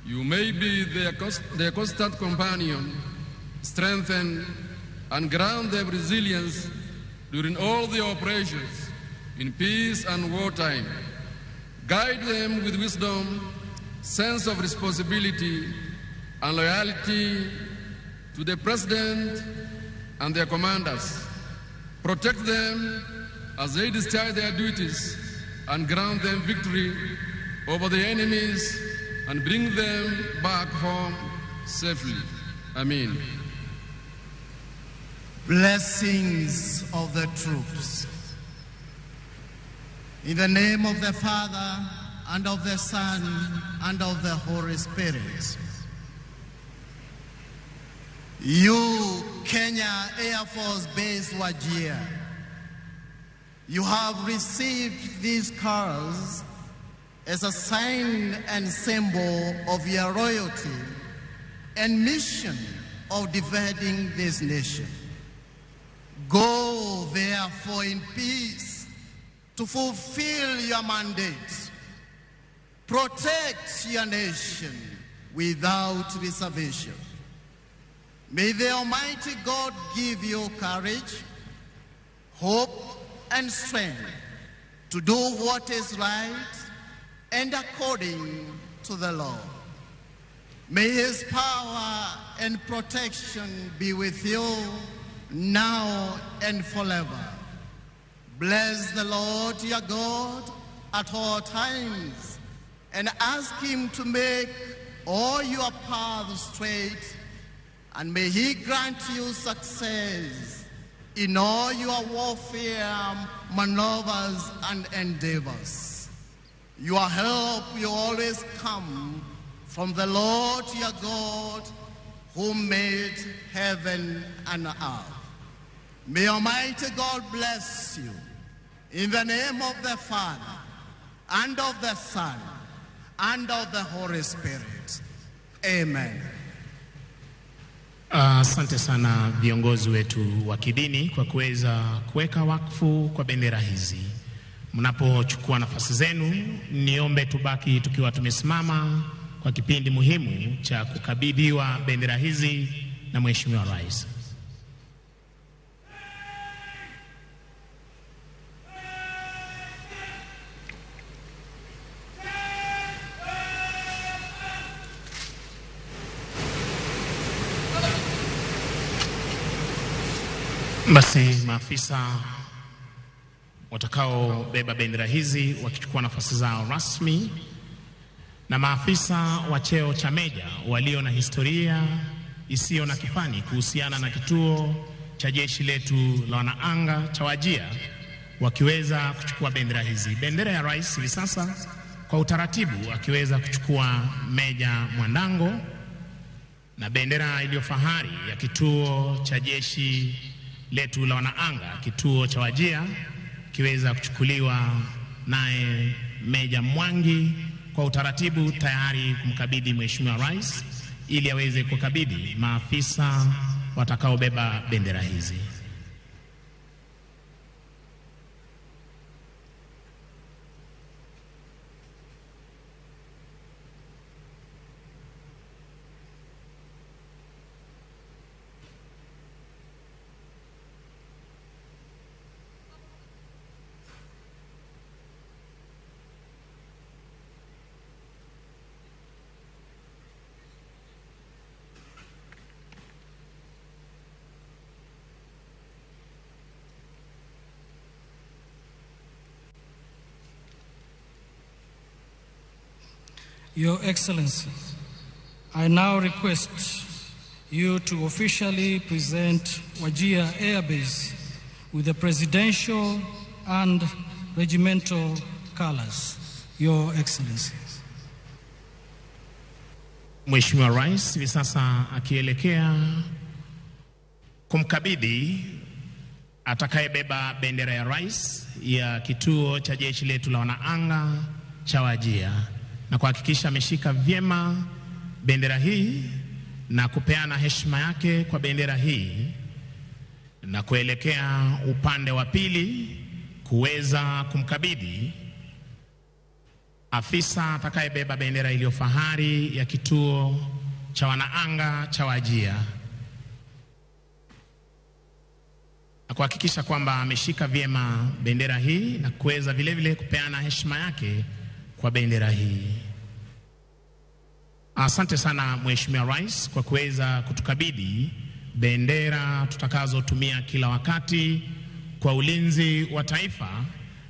you may be their constant companion, strengthen and grant them resilience during all their operations in peace and wartime. Guide them with wisdom, sense of responsibility, and loyalty to the President and their commanders. Protect them as they discharge their duties and grant them victory over the enemies and bring them back home safely. Ameen. Blessings of the troops. In the name of the Father, and of the Son, and of the Holy Spirit. You, Kenya Air Force Base Wajir, you have received these cars as a sign and symbol of your royalty and mission of defending this nation. Go, therefore, in peace to fulfill your mandate. Protect your nation without reservation. May the Almighty God give you courage, hope, and strength to do what is right and according to the law. May his power and protection be with you now and forever. Bless the Lord your God at all times, and ask him to make all your paths straight, and may he grant you success in all your warfare, maneuvers, and endeavors. Your help will always come from the Lord your God, who made heaven and earth. May Almighty God bless you in the name of the Father, and of the Son, and of the Holy Spirit. Amen. Asante sana viongozi wetu wa kidini kwa kuweza kuweka wakfu kwa bendera hizi. Mnapochukua nafasi zenu, niombe tubaki tukiwa tumesimama kwa kipindi muhimu cha kukabidhiwa bendera hizi na Mheshimiwa Rais. Basi maafisa watakaobeba bendera hizi wakichukua nafasi zao rasmi, na maafisa wa cheo cha meja walio na historia isiyo na kifani kuhusiana na kituo cha jeshi letu la wanaanga cha Wajir wakiweza kuchukua bendera hizi. Bendera ya rais hivi sasa kwa utaratibu akiweza kuchukua Meja Mwandango, na bendera iliyo fahari ya kituo cha jeshi letu la wanaanga kituo cha Wajir kiweza kuchukuliwa naye Meja Mwangi kwa utaratibu, tayari kumkabidhi Mheshimiwa Rais ili aweze kukabidhi maafisa watakaobeba bendera hizi. Your Excellency, I now request you to officially present Wajir Air Base with the presidential and regimental colors. Your Excellency. Mheshimiwa Rais hivi sasa akielekea kumkabidhi atakayebeba bendera ya rais ya kituo cha jeshi letu la wanaanga cha Wajir, na kuhakikisha ameshika vyema bendera hii na kupeana heshima yake kwa bendera hii, na kuelekea upande wa pili kuweza kumkabidhi afisa atakayebeba bendera iliyo fahari ya kituo cha wanaanga cha Wajir, na kuhakikisha kwamba ameshika vyema bendera hii na kuweza vile vile kupeana heshima yake kwa bendera hii. Asante sana Mheshimiwa Rais kwa kuweza kutukabidhi bendera tutakazotumia kila wakati kwa ulinzi wa taifa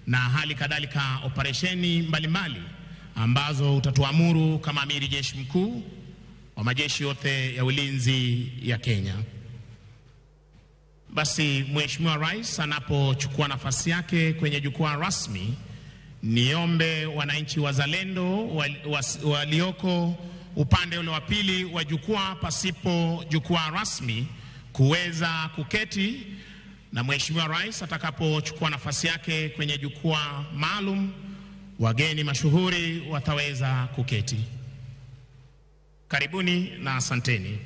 na hali kadhalika operesheni mbalimbali ambazo utatuamuru kama Amiri Jeshi Mkuu wa majeshi yote ya ulinzi ya Kenya. Basi Mheshimiwa Rais anapochukua nafasi yake kwenye jukwaa rasmi, niombe wananchi wazalendo walioko upande ule wa pili wa jukwaa pasipo jukwaa rasmi kuweza kuketi, na Mheshimiwa Rais atakapochukua nafasi yake kwenye jukwaa maalum, wageni mashuhuri wataweza kuketi. Karibuni na asanteni.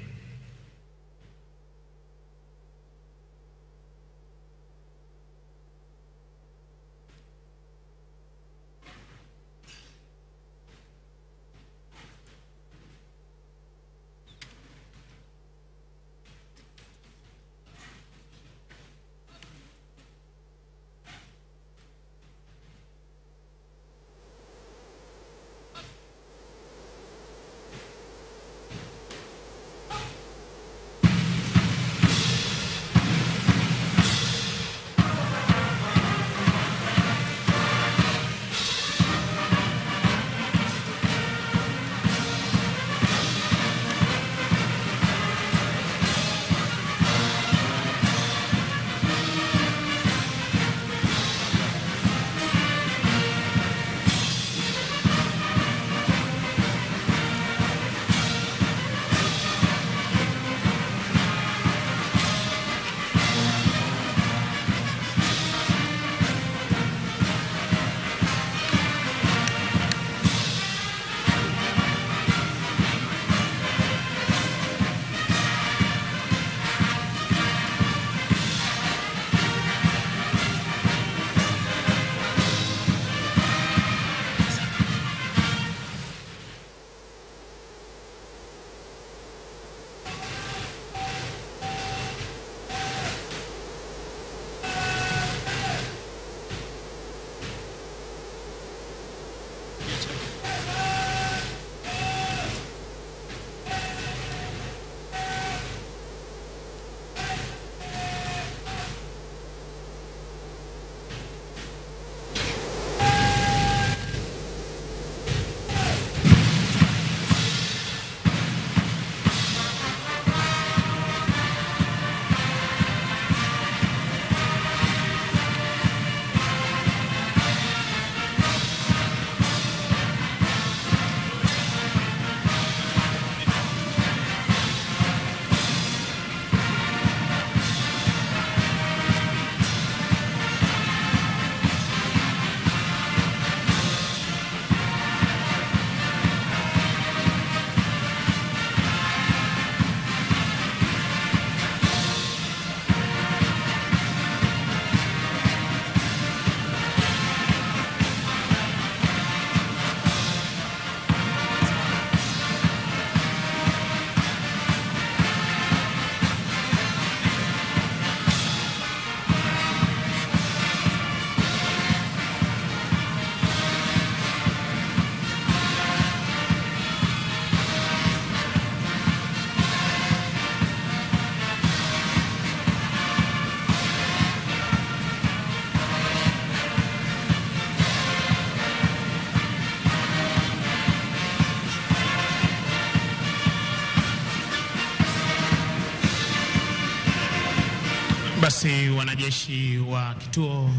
Basi wanajeshi wa kituo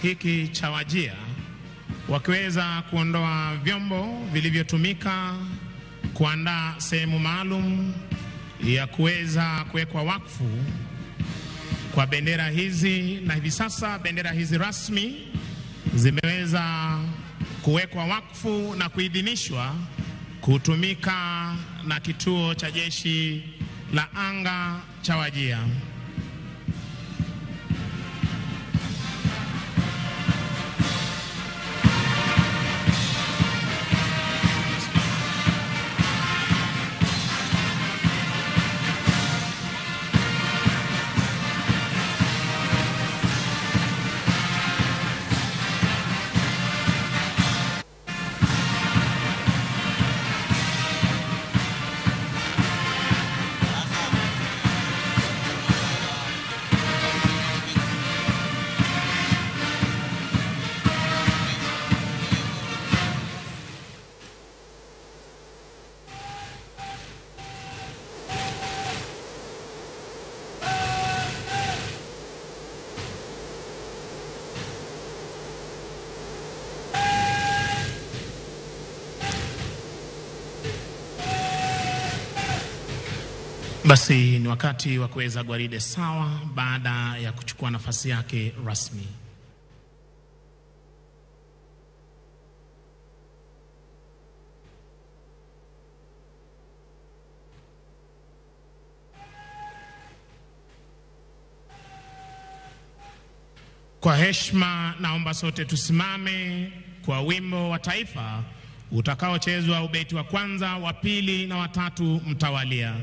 hiki cha Wajir wakiweza kuondoa vyombo vilivyotumika kuandaa sehemu maalum ya kuweza kuwekwa wakfu kwa bendera hizi, na hivi sasa bendera hizi rasmi zimeweza kuwekwa wakfu na kuidhinishwa kutumika na kituo cha jeshi la anga cha Wajir. Basi ni wakati wa kuweza gwaride sawa baada ya kuchukua nafasi yake rasmi. Kwa heshima naomba sote tusimame kwa wimbo wa taifa utakaochezwa ubeti wa kwanza, wa pili na watatu mtawalia.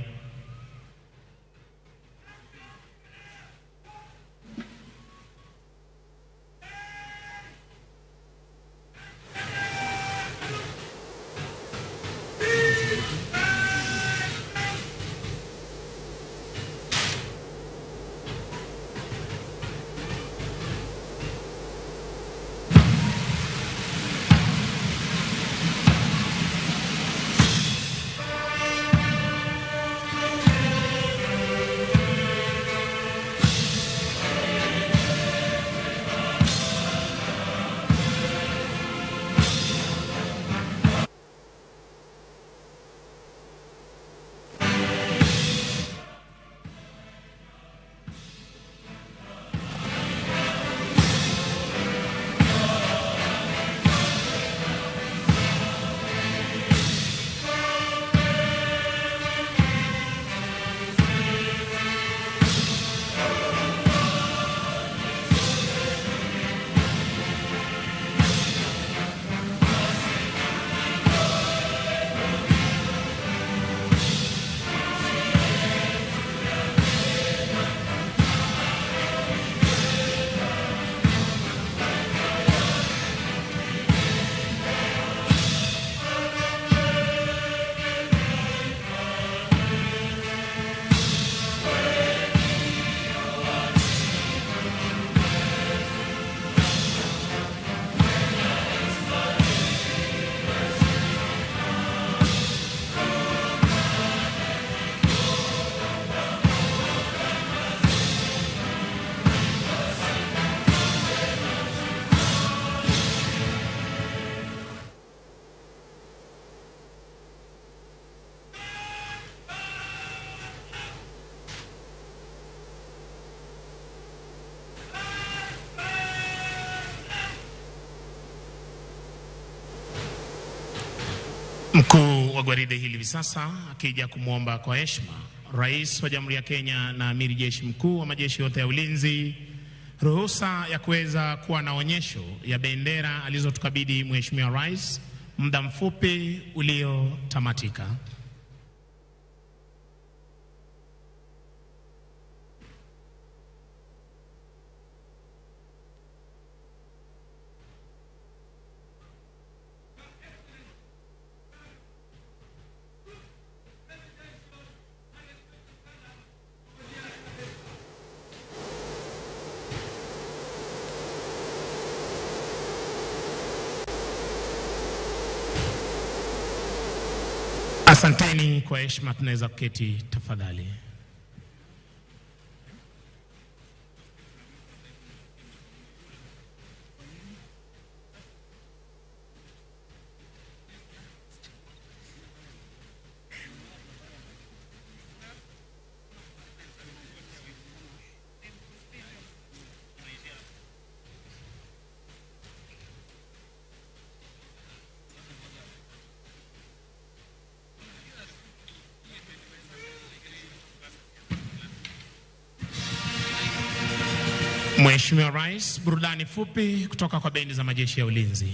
Mkuu wa gwaride hili hivi sasa akija kumwomba kwa heshima Rais wa Jamhuri ya Kenya na Amiri Jeshi Mkuu wa majeshi yote ya ulinzi ruhusa ya kuweza kuwa na onyesho ya bendera alizotukabidhi Mheshimiwa Rais muda mfupi uliotamatika. Asanteni kwa heshima, tunaweza kuketi tafadhali. Mheshimiwa Rais, burudani fupi kutoka kwa bendi za majeshi ya ulinzi.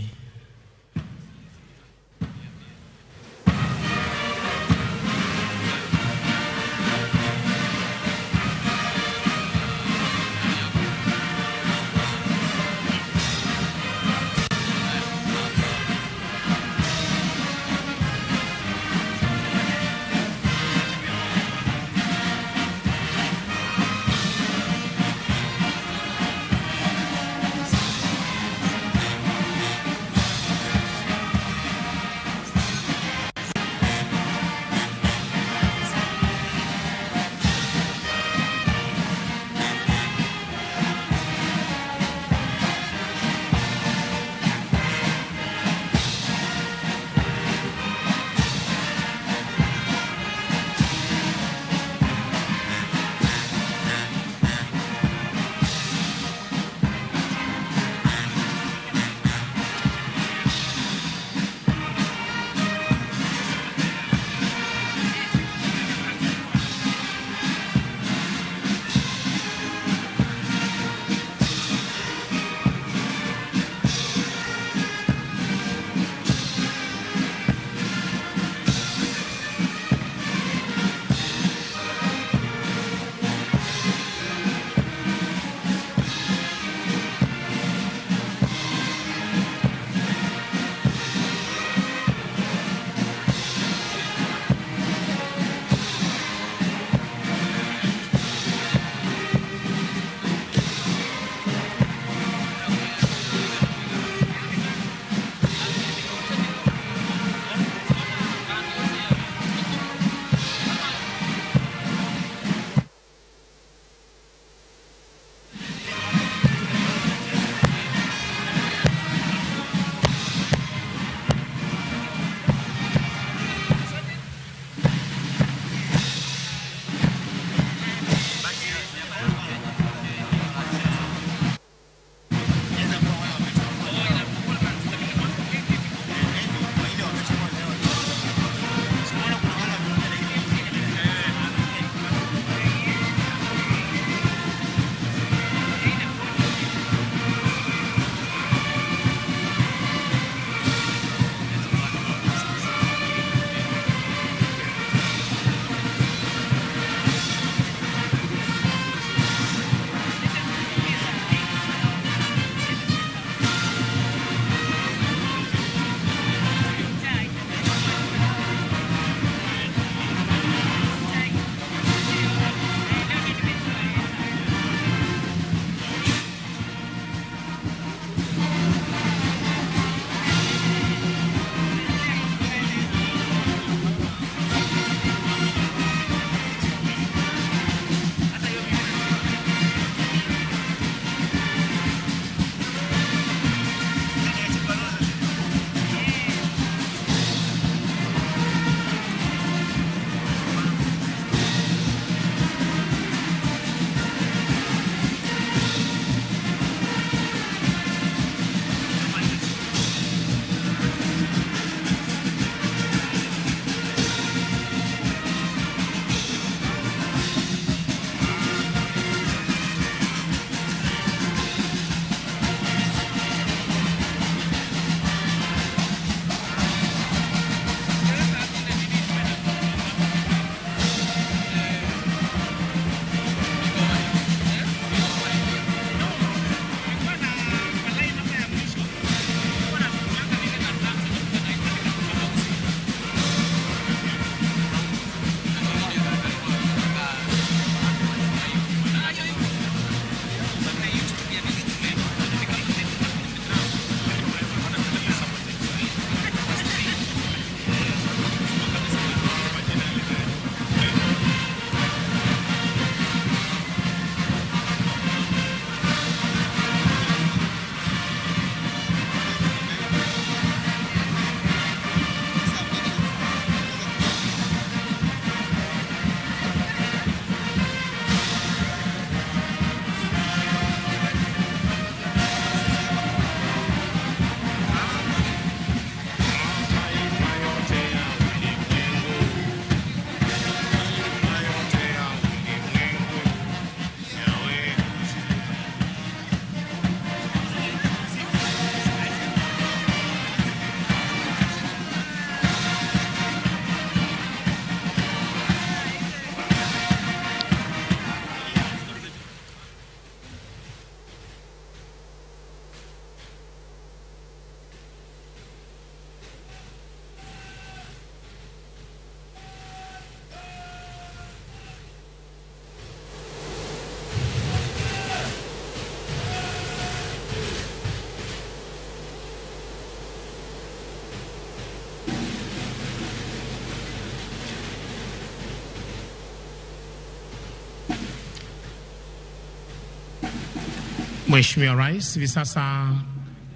Mheshimiwa Rais, hivi sasa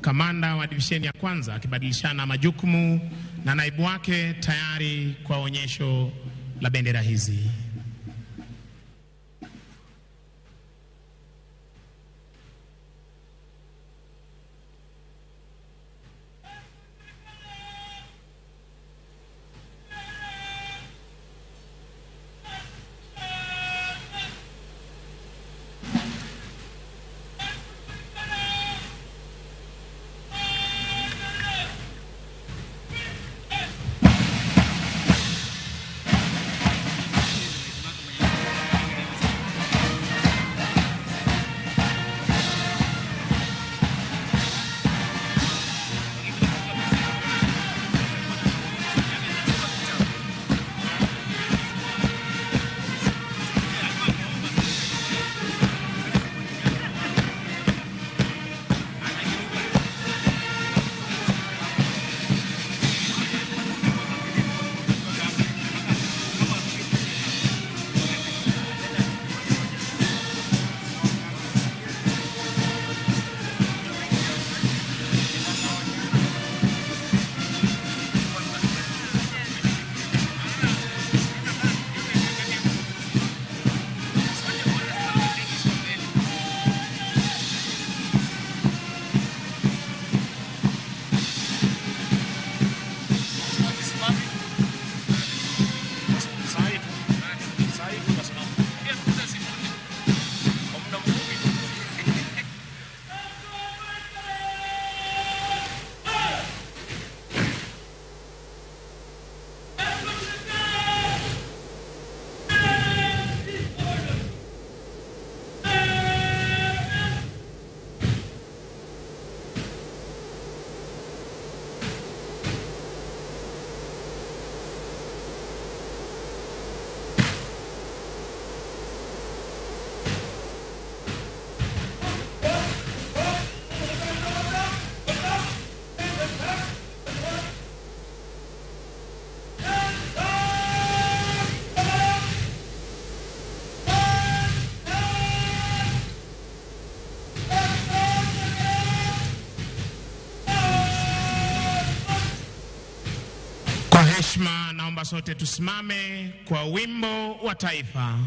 kamanda wa divisheni ya kwanza akibadilishana majukumu na naibu wake tayari kwa onyesho la bendera hizi. Kwa heshima naomba sote tusimame kwa wimbo wa taifa.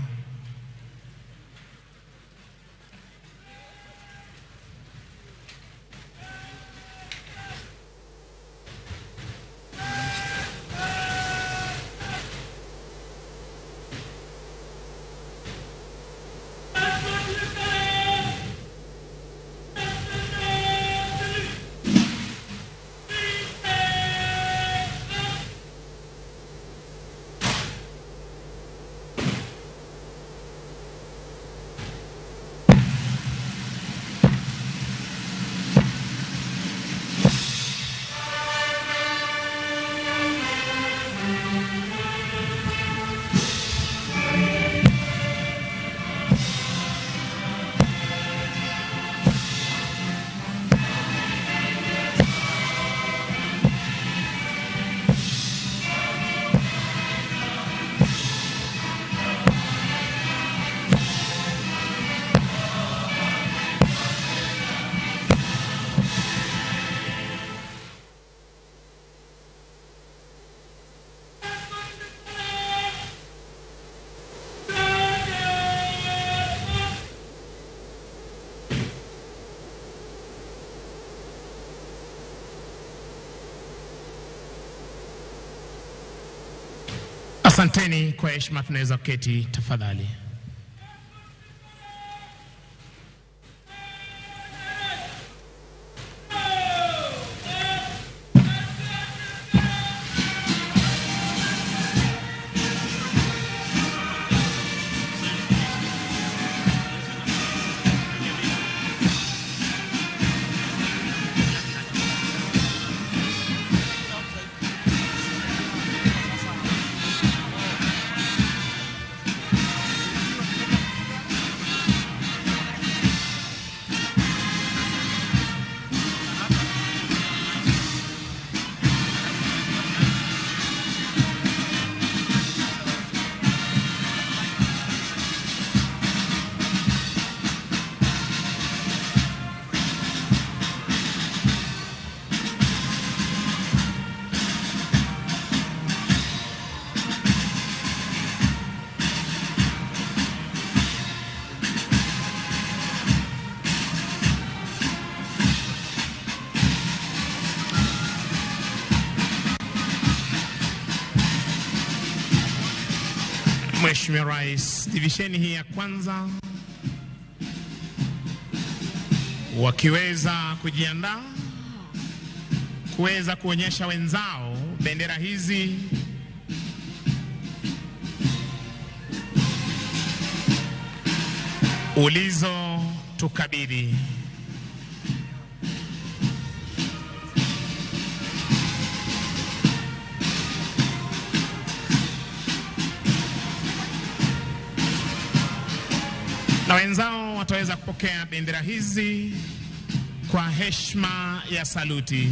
Asanteni kwa heshima, tunaweza kuketi tafadhali. Mheshimiwa Rais, divisheni hii ya kwanza wakiweza kujiandaa kuweza kuonyesha wenzao bendera hizi ulizo tukabidhi. Na wenzao wataweza kupokea bendera hizi kwa heshima ya saluti.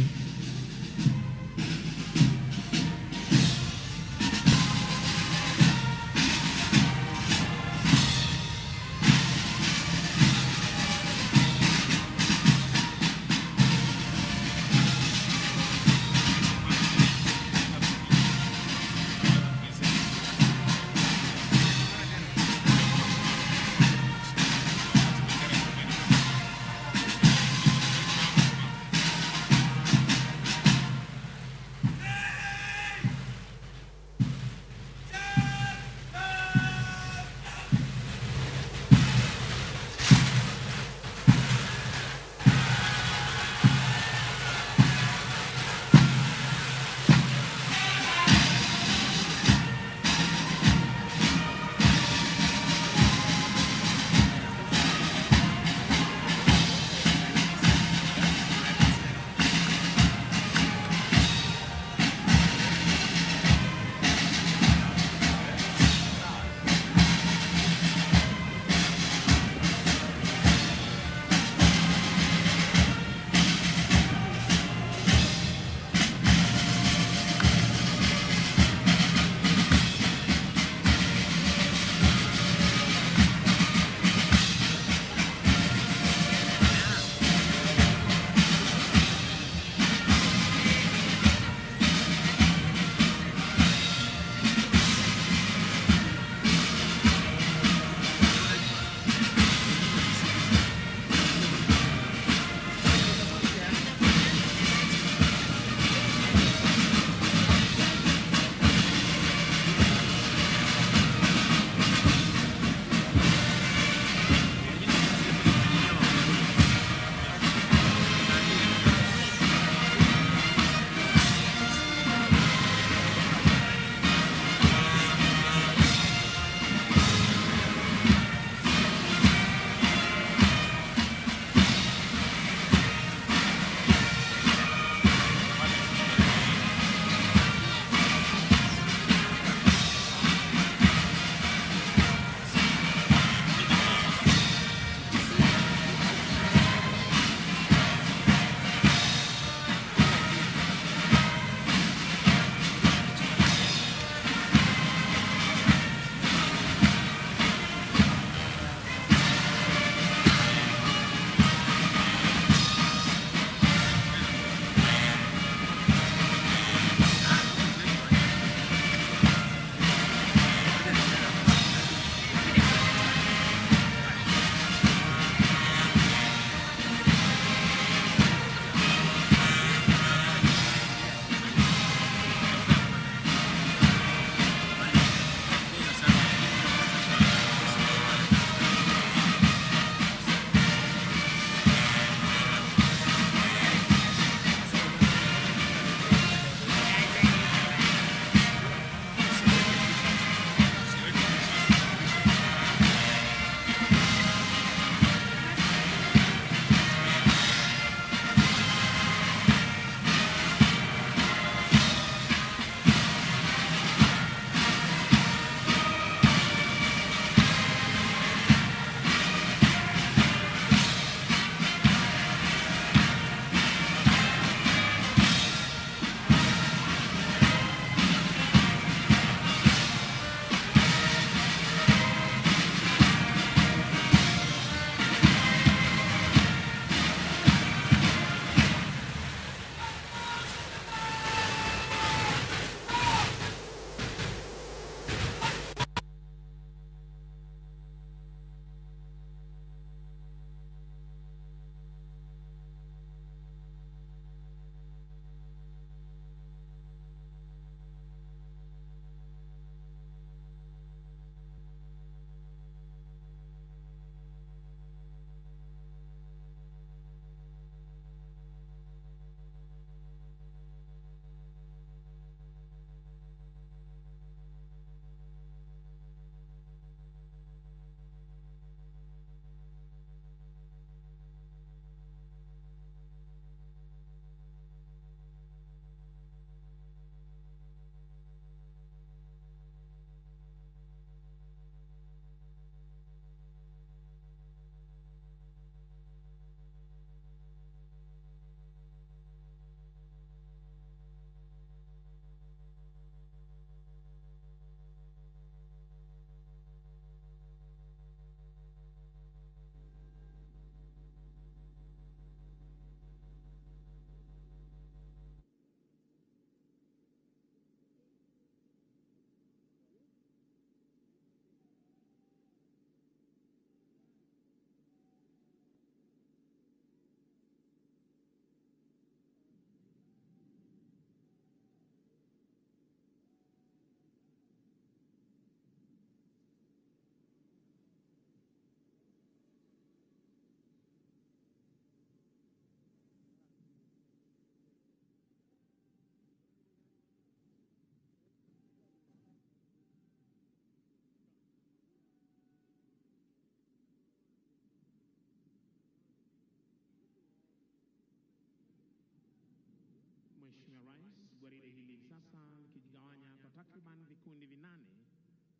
Gwaride hili sasa likijigawanya kwa takriban vikundi 8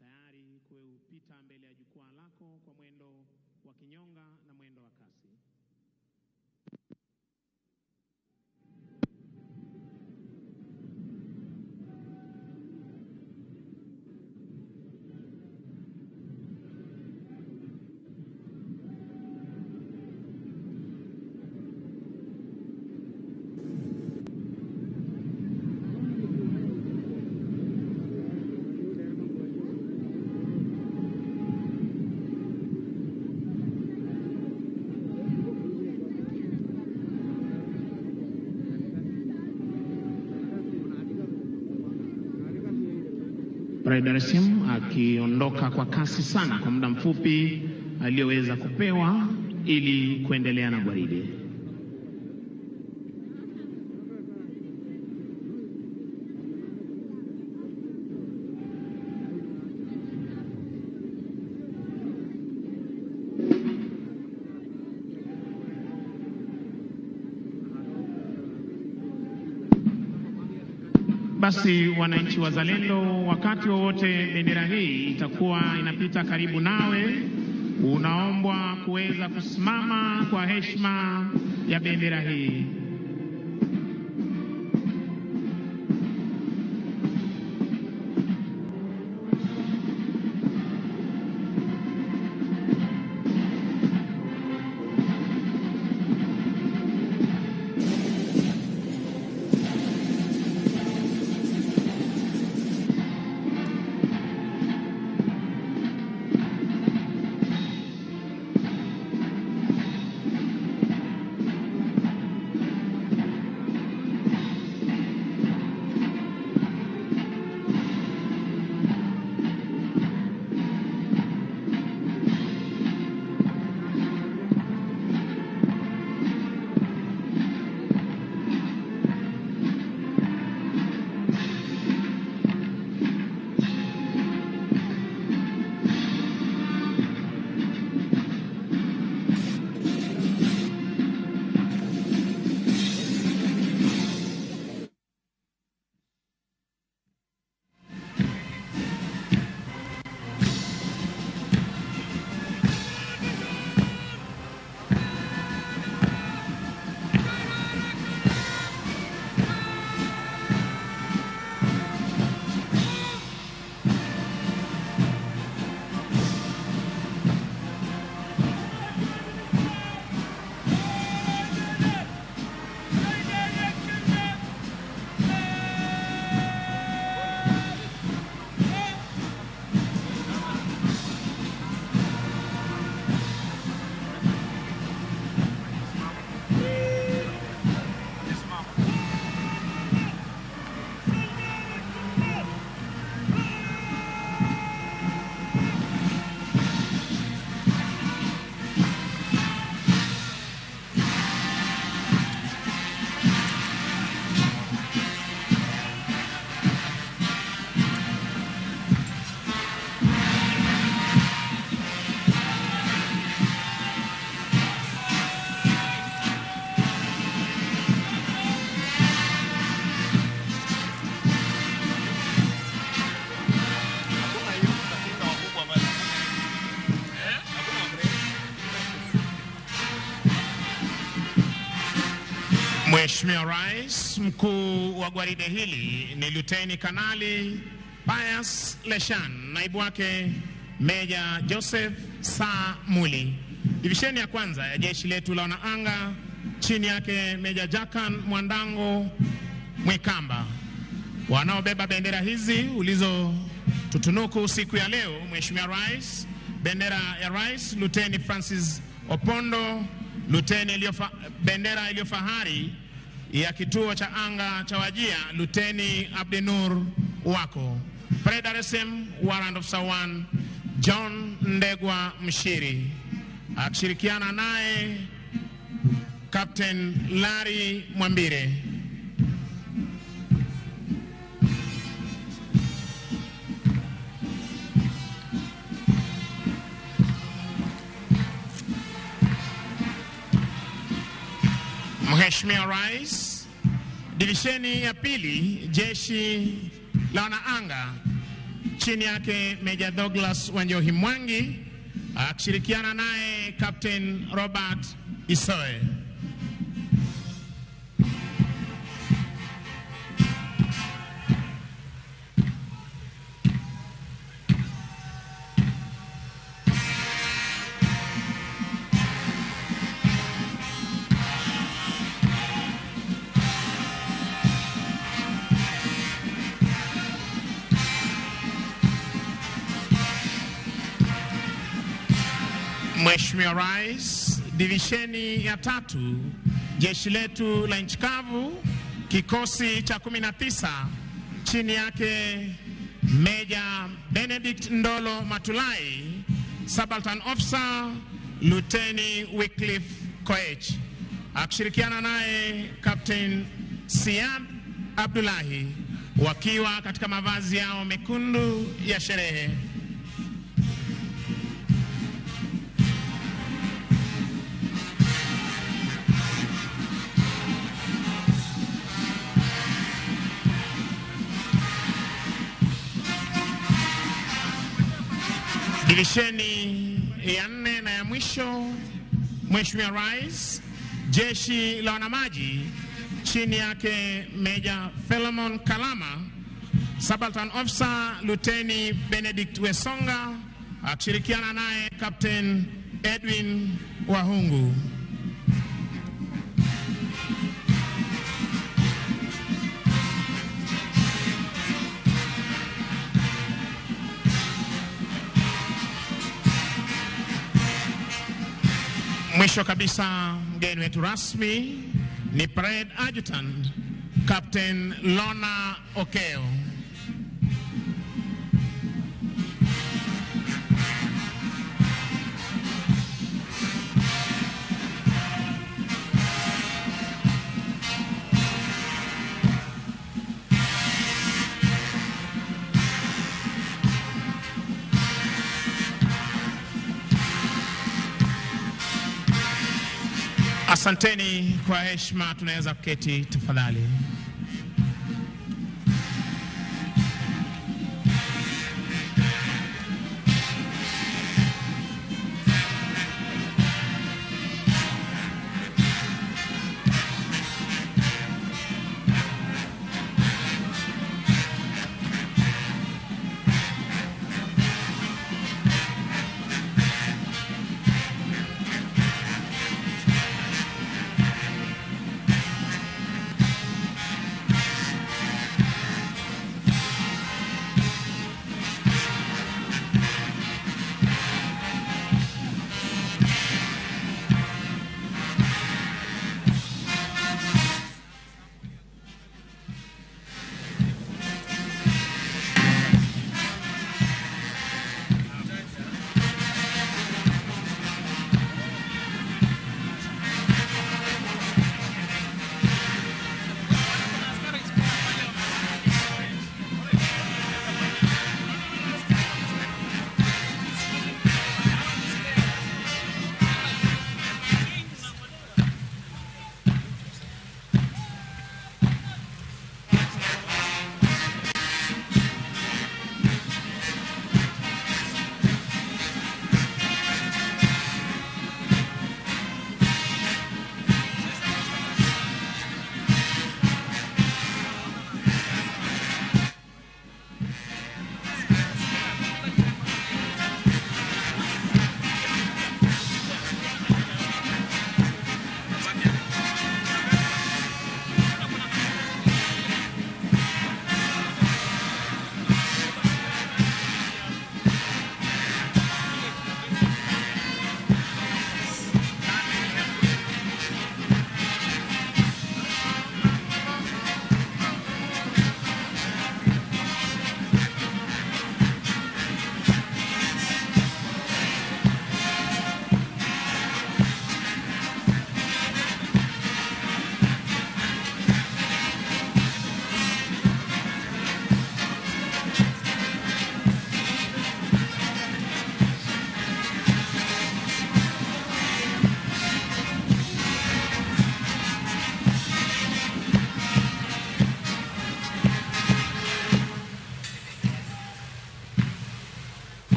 tayari kupita mbele ya jukwaa lako kwa mwendo wa kinyonga na mwendo wa kasi. Dar akiondoka kwa kasi sana kwa muda mfupi aliyoweza kupewa ili kuendelea na gwaride. Basi wananchi wazalendo, wakati wowote bendera hii itakuwa inapita karibu nawe, unaombwa kuweza kusimama kwa heshima ya bendera hii. Mheshimiwa Rais, mkuu wa gwaride hili ni Luteni Kanali Pius Leshan, naibu wake Meja Joseph Samuli. Divisheni ya kwanza ya jeshi letu la wanaanga chini yake Meja Jakan Mwandango Mwikamba. Wanaobeba bendera hizi ulizo tutunuku siku ya leo, Mheshimiwa Rais, bendera ya Rais Luteni Francis Opondo, Luteni bendera iliyo fahari ya kituo cha anga cha Wajia, Luteni Abdinur Wako. Fred RSM Warrant Officer 1 John Ndegwa Mshiri, akishirikiana naye Captain Larry Mwambire. Mheshimiwa Rais, Divisheni ya pili, jeshi la wanaanga chini yake Meja Douglas Wanjohi Mwangi akishirikiana naye Captain Robert Isoe. Mheshimiwa Rais, divisheni ya tatu, jeshi letu la nchi kavu, kikosi cha 19 chini yake Meja Benedict Ndolo Matulai, Subaltern Officer Luteni Wycliffe Koech, akishirikiana naye Captain Siad Abdullahi, wakiwa katika mavazi yao mekundu ya sherehe. Divisheni ya nne na ya mwisho, Mheshimiwa Rais, jeshi la wanamaji chini yake Meja Philemon Kalama, Subaltern Officer Luteni Benedict Wesonga akishirikiana naye Captain Edwin Wahungu. Mwisho kabisa, mgeni wetu rasmi ni Parade Adjutant Captain Lona Okeo. Asanteni kwa heshima, tunaweza kuketi tafadhali.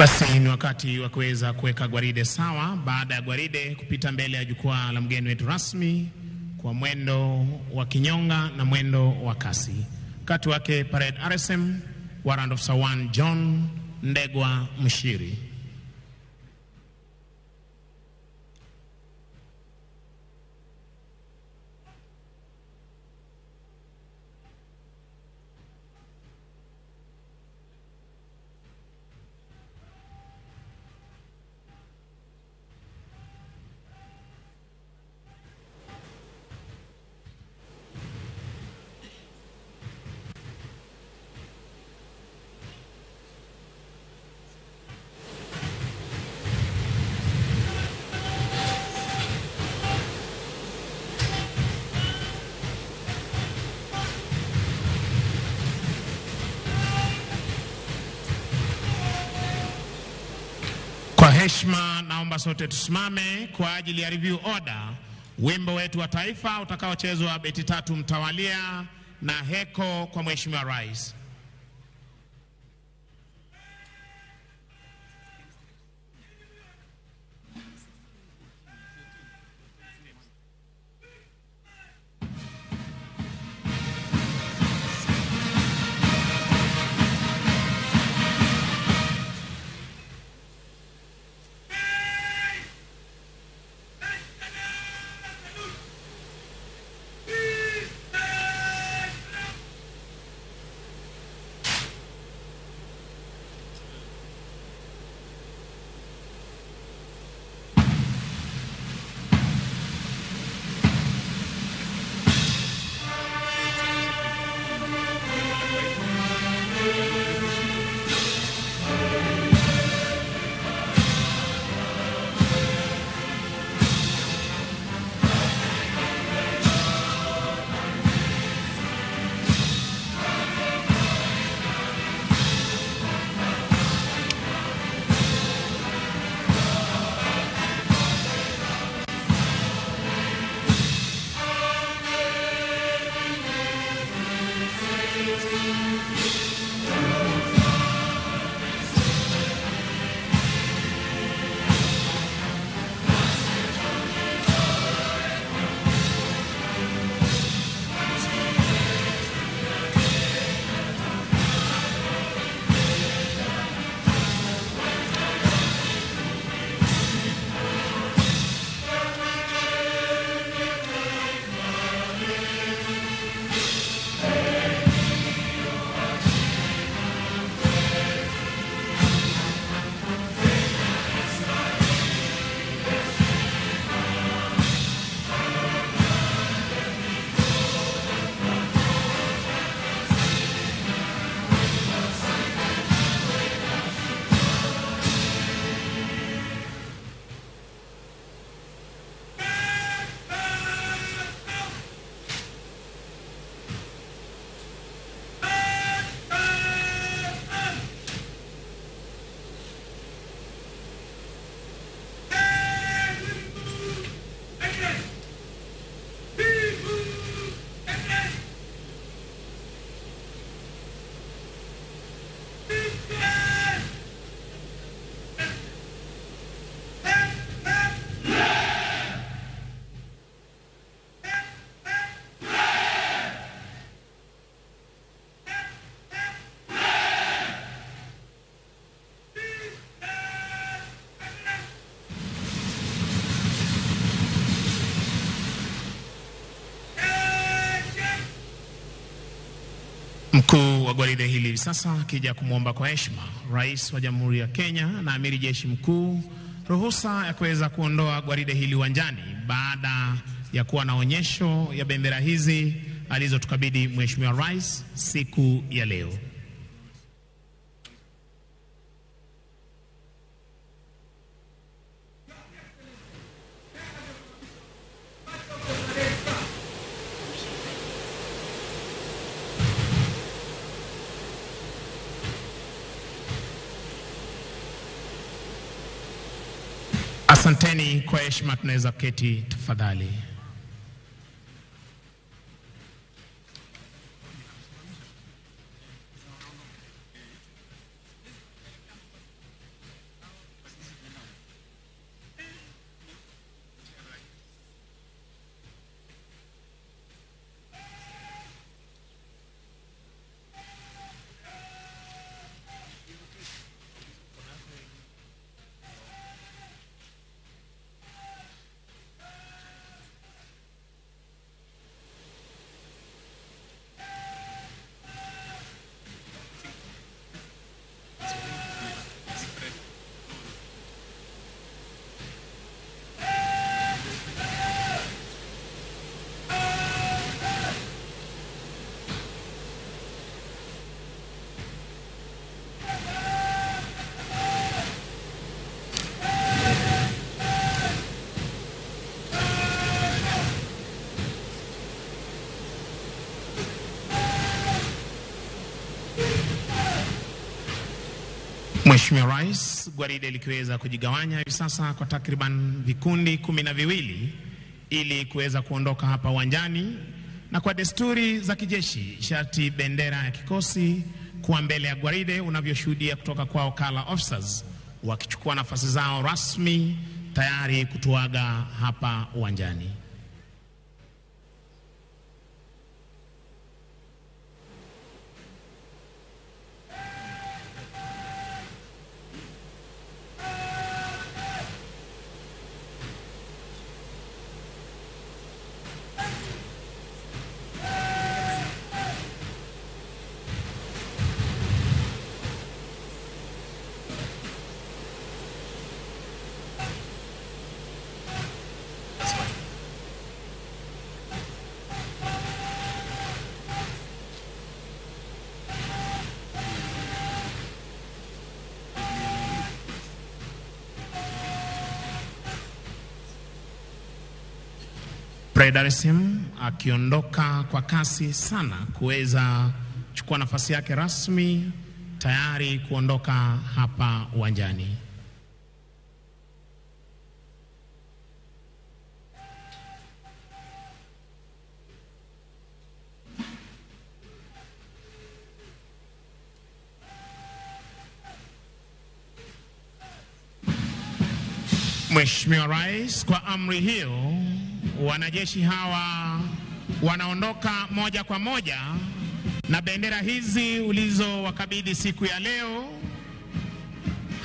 Basi ni wakati wa kuweza kuweka gwaride sawa, baada ya gwaride kupita mbele ya jukwaa la mgeni wetu rasmi kwa mwendo wa kinyonga na mwendo wa kasi. Wakati wake parade RSM Warrant Officer 1 John Ndegwa Mshiri. Kwa heshima naomba sote tusimame kwa ajili ya review order, wimbo wetu wa taifa utakaochezwa beti tatu mtawalia na heko kwa Mheshimiwa Rais. Mkuu wa gwaride hili hivi sasa akija kumwomba kwa heshima Rais wa Jamhuri ya Kenya na Amiri Jeshi Mkuu ruhusa ya kuweza kuondoa gwaride hili uwanjani baada ya kuwa na onyesho ya bendera hizi alizotukabidhi Mheshimiwa Rais siku ya leo. Asanteni kwa heshima, tunaweza keti tafadhali. Mheshimiwa Rais, gwaride likiweza kujigawanya hivi sasa kwa takriban vikundi 12 ili kuweza kuondoka hapa uwanjani, na kwa desturi za kijeshi sharti bendera ya kikosi kuwa mbele ya gwaride unavyoshuhudia kutoka kwao Kala officers wakichukua nafasi zao rasmi tayari kutuaga hapa uwanjani. Dar es Salaam akiondoka kwa kasi sana kuweza chukua nafasi yake rasmi tayari kuondoka hapa uwanjani. Mheshimiwa Rais, kwa amri hiyo wanajeshi hawa wanaondoka moja kwa moja na bendera hizi ulizowakabidhi siku ya leo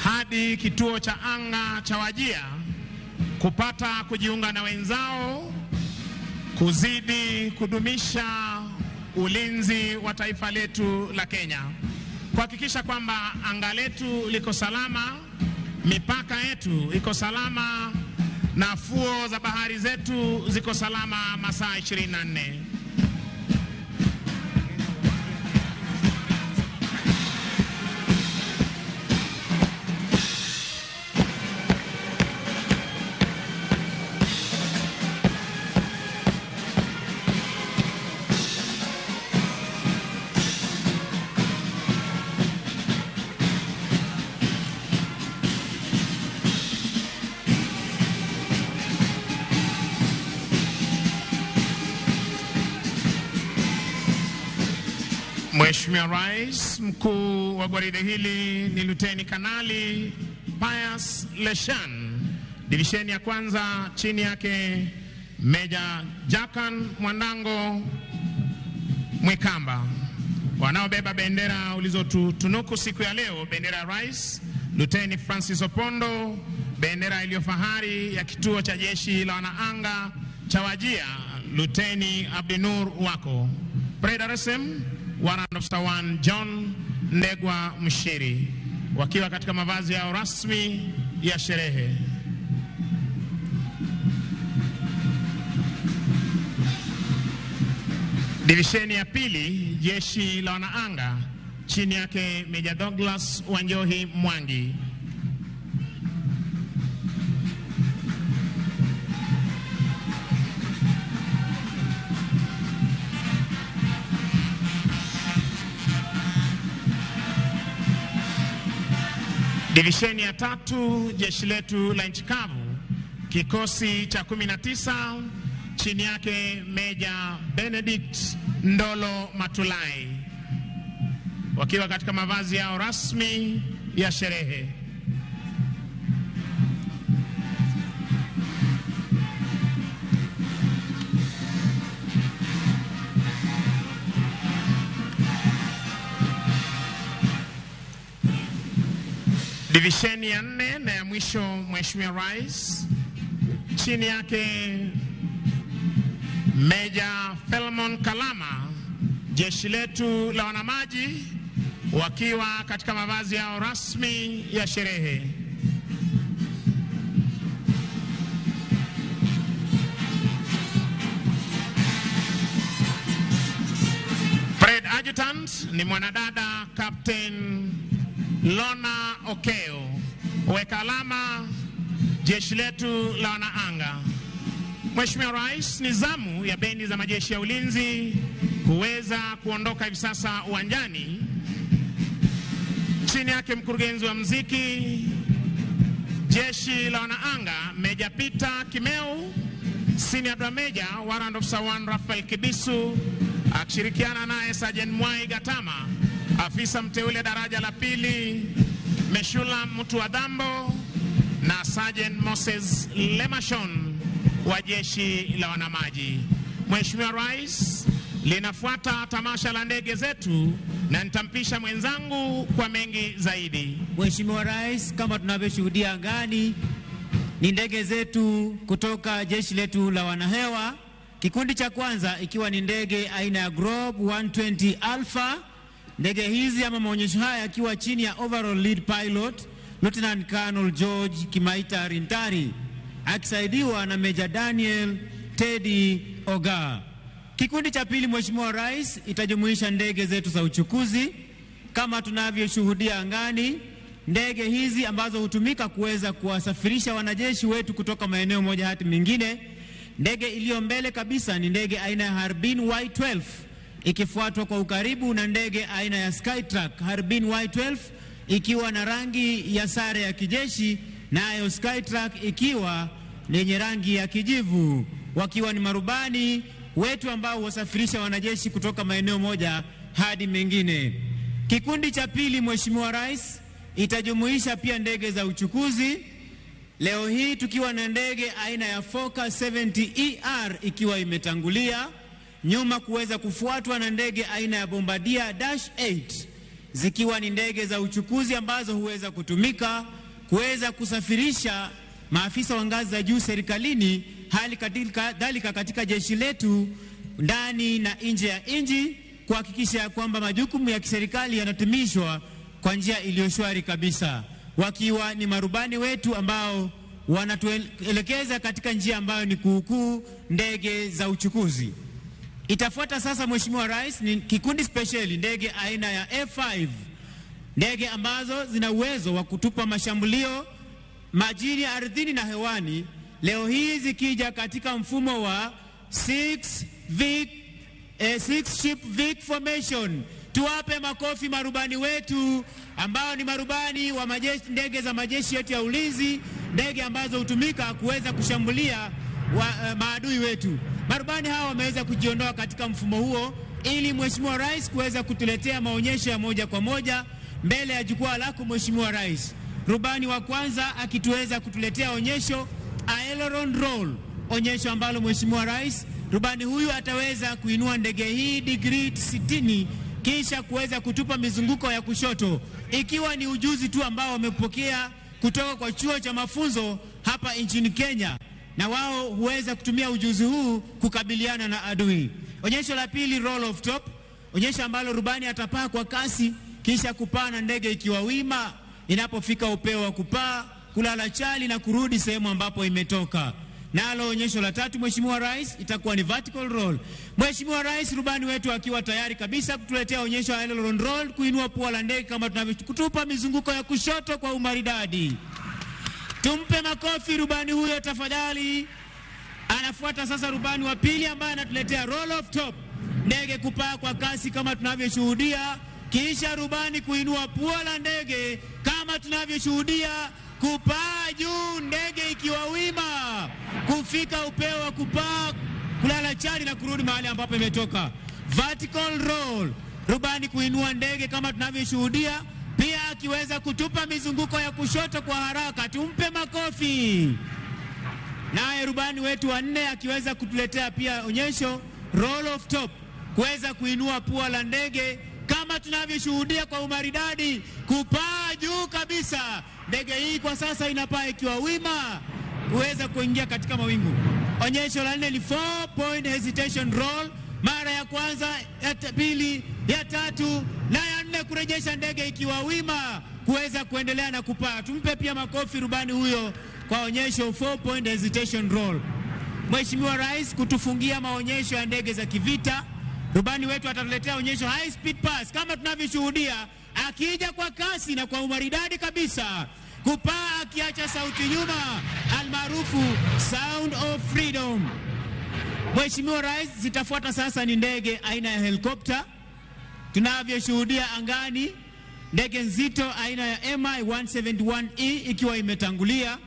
hadi kituo cha anga cha Wajir kupata kujiunga na wenzao kuzidi kudumisha ulinzi wa taifa letu la Kenya, kuhakikisha kwamba anga letu liko salama, mipaka yetu iko salama na fuo za bahari zetu ziko salama masaa 24. Mheshimiwa Rais, mkuu wa gwaride hili ni Luteni Kanali Pius Leshan, divisheni ya kwanza, chini yake Meja Jakan Mwandango Mwikamba. Wanaobeba bendera ulizotutunuku siku ya leo, bendera ya Rais Luteni Francis Opondo, bendera iliyo fahari ya kituo cha jeshi la wanaanga cha Wajir Luteni Abdinur Wako, Parade RSM Warrant Officer 1 John Ndegwa Mshiri, wakiwa katika mavazi yao rasmi ya sherehe. Divisheni ya pili, jeshi la wanaanga, chini yake Meja Douglas Wanjohi Mwangi. Divisheni ya tatu, jeshi letu la nchi kavu, kikosi cha 19, chini yake Meja Benedict Ndolo Matulai, wakiwa katika mavazi yao rasmi ya sherehe. Divisheni ya nne na ya mwisho, Mheshimiwa Rais, chini yake Meja Felmon Kalama, jeshi letu la wanamaji, wakiwa katika mavazi yao rasmi ya sherehe. Parade Adjutant ni mwanadada Captain Lona Okeo, weka alama jeshi letu la wanaanga. Mheshimiwa Rais, ni zamu ya bendi za majeshi ya ulinzi kuweza kuondoka hivi sasa uwanjani Chini yake mkurugenzi wa mziki Jeshi la Wanaanga Meja Peter Kimeu, Senior Drum Major Warrant Officer 1 Rafael Kibisu akishirikiana naye Sergeant Mwai Gatama, afisa mteule daraja la pili Meshula Mutuadhambo na Sergeant Moses Lemashon wa Jeshi la Wanamaji. Mheshimiwa Rais, linafuata tamasha la ndege zetu na nitampisha mwenzangu kwa mengi zaidi. Mheshimiwa Rais, kama tunavyoshuhudia angani ni ndege zetu kutoka jeshi letu la wanahewa. Kikundi cha kwanza ikiwa ni ndege aina ya Grob 120 Alpha. Ndege hizi ama maonyesho haya yakiwa chini ya overall lead pilot Lieutenant Colonel George Kimaita Rintari akisaidiwa na Major Daniel Teddy Oga. Kikundi cha pili, Mheshimiwa Rais, itajumuisha ndege zetu za uchukuzi kama tunavyoshuhudia angani, ndege hizi ambazo hutumika kuweza kuwasafirisha wanajeshi wetu kutoka maeneo moja hadi mengine. Ndege iliyo mbele kabisa ni ndege aina ya Harbin Y12 ikifuatwa kwa ukaribu na ndege aina ya Skytruck Harbin Y12 ikiwa na rangi ya sare ya kijeshi, nayo Skytruck ikiwa lenye rangi ya kijivu, wakiwa ni marubani wetu ambao huwasafirisha wanajeshi kutoka maeneo moja hadi mengine. Kikundi cha pili, Mheshimiwa Rais, itajumuisha pia ndege za uchukuzi. Leo hii tukiwa na ndege aina ya Fokker 70ER ikiwa imetangulia nyuma kuweza kufuatwa na ndege aina ya Bombardier Dash 8, zikiwa ni ndege za uchukuzi ambazo huweza kutumika kuweza kusafirisha maafisa wa ngazi za juu serikalini, hali kadhalika katika jeshi letu ndani na nje ya nchi, kuhakikisha kwamba majukumu ya kiserikali yanatimishwa kwa njia iliyo shwari kabisa, wakiwa ni marubani wetu ambao wanatuelekeza katika njia ambayo ni kuukuu ndege za uchukuzi. Itafuata sasa, Mheshimiwa Rais, ni kikundi spesheli ndege aina ya F5, ndege ambazo zina uwezo wa kutupa mashambulio majini, ardhini na hewani. Leo hii zikija katika mfumo wa 6 ship Vic formation. Tuwape makofi marubani wetu ambao ni marubani wa majeshi, ndege za majeshi yetu ya ulinzi, ndege ambazo hutumika kuweza kushambulia maadui wetu. Marubani hawa wameweza kujiondoa katika mfumo huo ili Mheshimiwa Rais kuweza kutuletea maonyesho ya moja kwa moja mbele ya jukwaa lako Mheshimiwa Rais. Rubani wa kwanza akituweza kutuletea onyesho aileron roll, onyesho ambalo Mheshimiwa Rais, rubani huyu ataweza kuinua ndege hii degree 60 kisha kuweza kutupa mizunguko ya kushoto, ikiwa ni ujuzi tu ambao wamepokea kutoka kwa chuo cha mafunzo hapa nchini Kenya, na wao huweza kutumia ujuzi huu kukabiliana na adui. Onyesho la pili, roll off top, onyesho ambalo rubani atapaa kwa kasi kisha kupaa na ndege ikiwa wima inapofika upeo wa kupaa, kulala chali na kurudi sehemu ambapo imetoka. Nalo onyesho la tatu, Mheshimiwa Rais, itakuwa ni vertical roll. Mheshimiwa Rais, rubani wetu akiwa tayari kabisa kutuletea onyesho la aileron roll, kuinua pua la ndege kama tunavyokutupa mizunguko ya kushoto kwa umaridadi. Tumpe makofi rubani huyo tafadhali. Anafuata sasa rubani wa pili ambaye anatuletea roll off top, ndege kupaa kwa kasi kama tunavyoshuhudia, kisha rubani kuinua pua la ndege kama tunavyoshuhudia, kupaa juu ndege ikiwa wima, kufika upeo wa kupaa, kulala chali na kurudi mahali ambapo imetoka. Vertical roll, rubani kuinua ndege kama tunavyoshuhudia, pia akiweza kutupa mizunguko ya kushoto kwa haraka. Tumpe makofi. Naye rubani wetu wa nne akiweza kutuletea pia onyesho roll off top, kuweza kuinua pua la ndege kama tunavyoshuhudia kwa umaridadi, kupaa juu kabisa. Ndege hii kwa sasa inapaa ikiwa wima kuweza kuingia katika mawingu. Onyesho la nne ni 4 point hesitation roll, mara ya kwanza, ya pili, ya tatu na ya nne, kurejesha ndege ikiwa wima kuweza kuendelea na kupaa. Tumpe pia makofi rubani huyo kwa onyesho 4 point hesitation roll. Mheshimiwa Rais, kutufungia maonyesho ya ndege za kivita, rubani wetu atatuletea onyesho high speed pass kama tunavyoshuhudia, akija kwa kasi na kwa umaridadi kabisa, kupaa akiacha sauti nyuma, almaarufu Sound of Freedom. Mheshimiwa Rais, zitafuata sasa ni ndege aina ya helikopta tunavyoshuhudia angani. ndege nzito aina ya MI 171E ikiwa imetangulia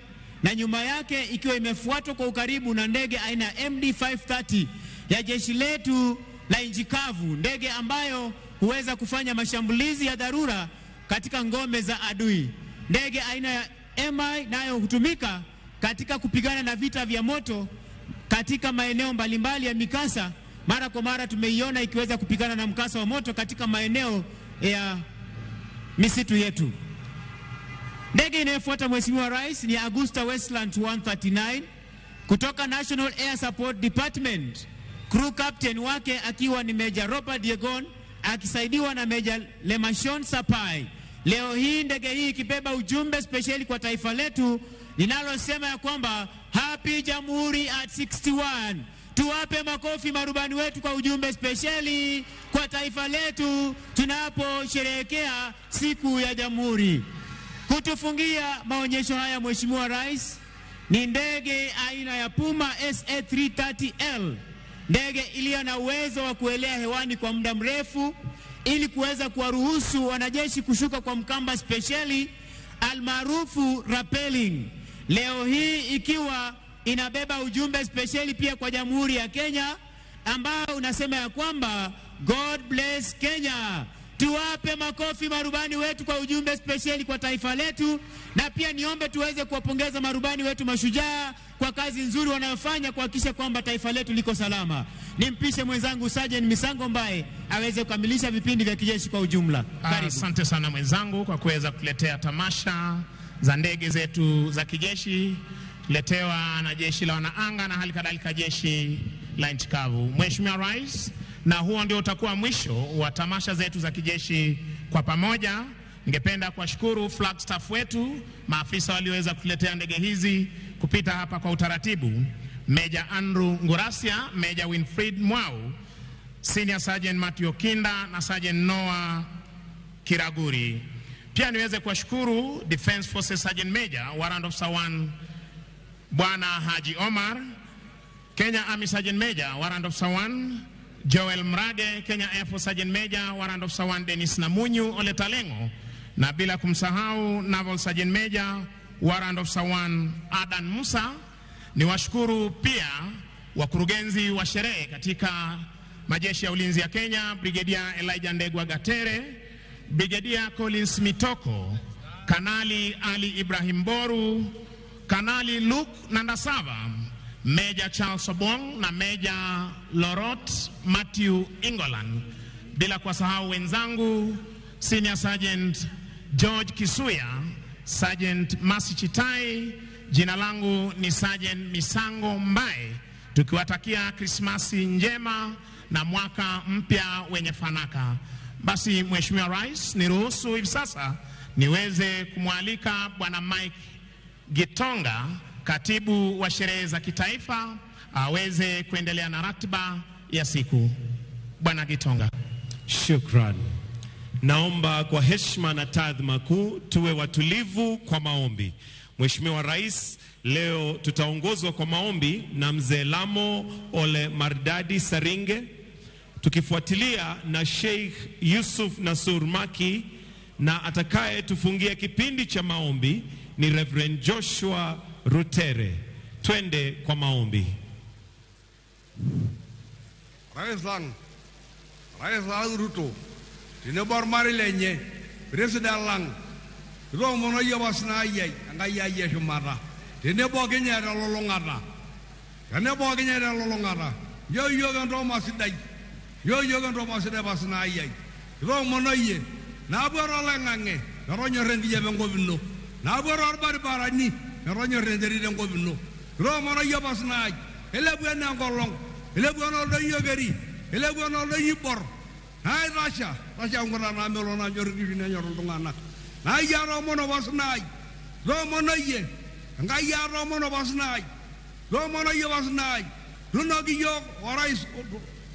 na nyuma yake ikiwa imefuatwa kwa ukaribu na ndege aina ya MD 530 ya jeshi letu la nchi kavu, ndege ambayo huweza kufanya mashambulizi ya dharura katika ngome za adui. Ndege aina ya MI nayo hutumika katika kupigana na vita vya moto katika maeneo mbalimbali ya mikasa. Mara kwa mara tumeiona ikiweza kupigana na mkasa wa moto katika maeneo ya misitu yetu. Ndege inayofuata Mheshimiwa Rais ni Agusta Westland 139 kutoka National Air Support Department, crew captain wake akiwa ni Major Robert Yegon akisaidiwa na Major Lemashon Sapai. Leo hii ndege hii ikibeba ujumbe spesheli kwa taifa letu linalosema ya kwamba Happy Jamhuri at 61. Tuwape makofi marubani wetu kwa ujumbe spesheli kwa taifa letu tunaposherehekea siku ya Jamhuri. Kutufungia maonyesho haya Mheshimiwa Rais ni ndege aina ya Puma SA330L, ndege iliyo na uwezo wa kuelea hewani kwa muda mrefu ili kuweza kuwaruhusu wanajeshi kushuka kwa mkamba spesheli almaarufu rappelling. Leo hii ikiwa inabeba ujumbe spesheli pia kwa Jamhuri ya Kenya ambao unasema ya kwamba God bless Kenya. Tuwape makofi marubani wetu kwa ujumbe spesheli kwa taifa letu, na pia niombe tuweze kuwapongeza marubani wetu mashujaa kwa kazi nzuri wanayofanya kuhakikisha kwamba taifa letu liko salama. Nimpishe mwenzangu Sergeant Misango Mbae aweze kukamilisha vipindi vya kijeshi kwa ujumla. Karibu. Asante sana mwenzangu kwa kuweza kutuletea tamasha za ndege zetu za kijeshi, tuletewa na jeshi la wanaanga na hali kadhalika jeshi la nchi kavu. Mheshimiwa Rais, na huo ndio utakuwa mwisho wa tamasha zetu za kijeshi kwa pamoja. Ningependa kuwashukuru flag staff wetu, maafisa walioweza kutuletea ndege hizi kupita hapa kwa utaratibu: Meja Andrew Ngurasia, Meja Winfried Mwau, Senior Sergeant Matthew Kinda na Sergeant Noah Kiraguri. Pia niweze kuwashukuru Defense Forces Sergeant Major Warrant Officer 1 Bwana Haji Omar, Kenya Army Sergeant Major Warrant Officer 1 Joel Mrage, Kenya Air Force Sergeant Major Warrant Officer 1 Dennis Namunyu Ole Talengo, na bila kumsahau Naval Sergeant Major Warrant Officer 1 Adan Musa. Niwashukuru pia wakurugenzi wa sherehe katika majeshi ya ulinzi ya Kenya, Brigadier Elijah Ndegwa Gatere, Brigadier Collins Mitoko, Kanali Ali Ibrahim Boru, Kanali Luke Nandasava, Major Charles Obong na Major Lorot Matthew Ingolan, bila kuwasahau wenzangu Senior Sergeant George Kisuya, Sergeant Masi Chitai. Jina langu ni Sergeant Misango Mbae, tukiwatakia Krismasi njema na mwaka mpya wenye fanaka. Basi Mheshimiwa Rais, niruhusu hivi sasa niweze kumwalika Bwana Mike Gitonga, katibu wa sherehe za kitaifa, aweze kuendelea na ratiba ya siku. Bwana Gitonga. Shukran. Naomba kwa heshima na taadhima kuu tuwe watulivu kwa maombi. Mheshimiwa Rais, leo tutaongozwa kwa maombi na Mzee Lamo Ole Mardadi Saringe, tukifuatilia na Sheikh Yusuf Nasur Maki, na atakayetufungia kipindi cha maombi ni Reverend Joshua Rutere. Twende kwa maombi. Rais lang, Rais lang Ruto, tenebo ormarei lenye, president lang, kitoomono iyie pasina ai Enkai ai eshumata, tenebo Kenya telulung'ata, tenebo Kenya telulung'ata, nchoo iyiok entooma sidai, nchoo iyiok entooma sidai pasina ai, kitoomono iyie, naapuo toloing'ang'e metonyorra enkijape enkop ino, naapuo torbaribarani metonyorra enterit enkop ino, kitoomono iyie pasina ai, ilepu enaa enkolong, ilepu enaa oldoinyio keri, ilepu enaa oldoinyio ibor, naa itasha, tasha nkuta naamelok naanyor inkishu nenyor iltung'anak. Naa iyie atoomono pasina ai, toomono iyie, Enkai atoomono pasina ai, toomono iyie pasina ai, tunoki iyiok orais,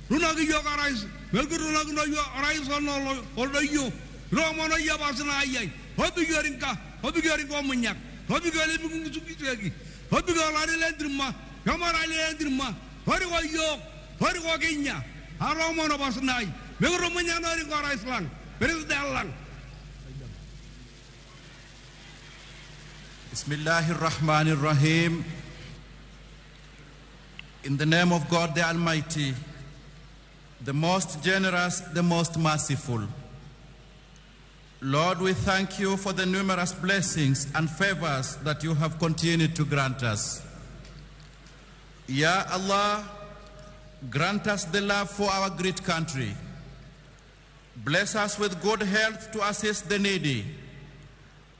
tunoki iyiok orais, mekitunokino iyiok orais onaa oldoinyio, toomono iyie pasina ai, tobiko erinka, tobiko erinka omunyak, tobiko olemiking'usung'usieki, tobiko olari lentirma, shomo olari lentirma, toriko iyiok, toriko Kenya, atoomono pasina ai, mikitumunya naa orinka orais lang, president lang. Bismillahir Rahmanir Rahim. In the name of God the Almighty, the most generous, the most merciful. Lord, we thank you for the numerous blessings and favors that you have continued to grant us. Ya Allah, grant us the love for our great country. Bless us with good health to assist the needy,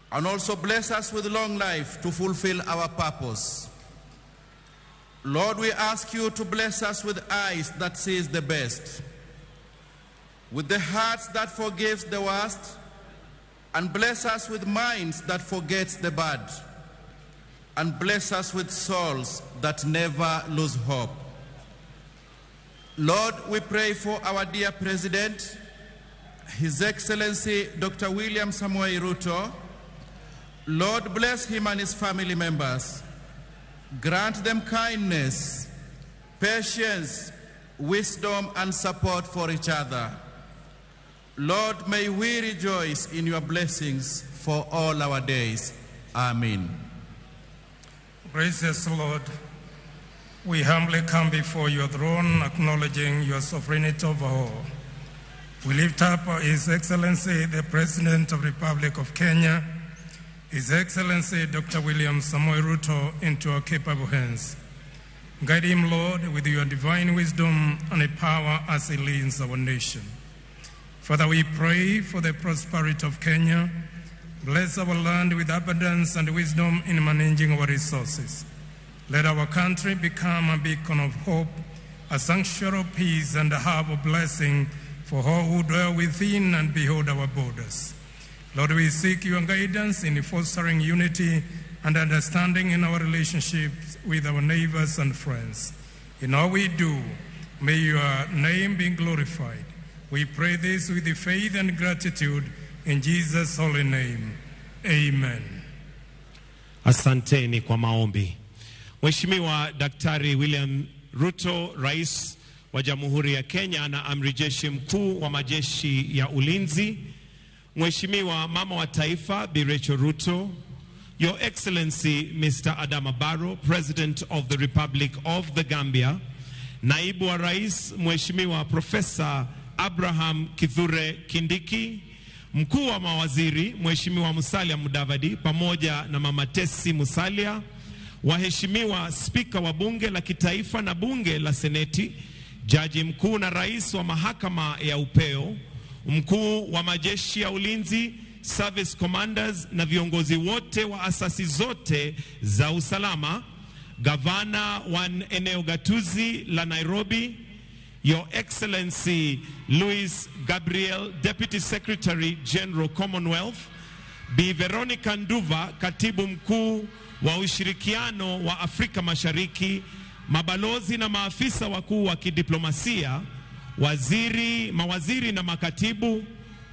and also bless us with long life to fulfill our purpose. Lord, we ask you to bless us with eyes that sees the best, with the hearts that forgives the worst, and bless us with minds that forgets the bad, and bless us with souls that never lose hope. Lord, we pray for our dear President, His Excellency Dr. William Samoei Ruto. Lord, bless him and his family members. Grant them kindness, patience, wisdom, and support for each other. Lord, may we rejoice in your blessings for all our days. Amen. Gracious Lord, we humbly come before your throne, acknowledging your sovereignty over all. We lift up His Excellency, the President of the Republic of Kenya, His Excellency Dr. William Samoei Ruto, into our capable hands. Guide him, Lord, with your divine wisdom and power as he leads our nation. Father, we pray for the prosperity of Kenya. Bless our land with abundance and wisdom in managing our resources. Let our country become a beacon of hope, a sanctuary of peace, and a hub of blessing for all who dwell within and behold our borders. Lord, we seek your guidance in fostering unity and understanding in our relationships with our neighbors and friends. In all we do, may your name be glorified. We pray this with faith and gratitude in Jesus' holy name. Amen. Asanteni kwa maombi. Mheshimiwa Daktari William Ruto, Rais wa Jamhuri ya Kenya na Amri Jeshi Mkuu wa Majeshi ya Ulinzi, Mheshimiwa Mama wa Taifa Bi Rachel Ruto, Your Excellency Mr. Adama Barrow, President of the Republic of the Gambia, Naibu wa Rais Mheshimiwa Professor Abraham Kithure Kindiki, Mkuu wa Mawaziri Mheshimiwa Musalia Mudavadi pamoja na Mama Tesi Musalia, Waheshimiwa Spika wa Bunge la Kitaifa na Bunge la Seneti, Jaji Mkuu na Rais wa Mahakama ya Upeo, Mkuu wa Majeshi ya Ulinzi, Service Commanders na viongozi wote wa asasi zote za usalama, Gavana wa eneo gatuzi la Nairobi, Your Excellency Louis Gabriel, Deputy Secretary General Commonwealth, Bi Veronica Nduva, Katibu Mkuu wa Ushirikiano wa Afrika Mashariki, mabalozi na maafisa wakuu wa kidiplomasia, mawaziri na makatibu,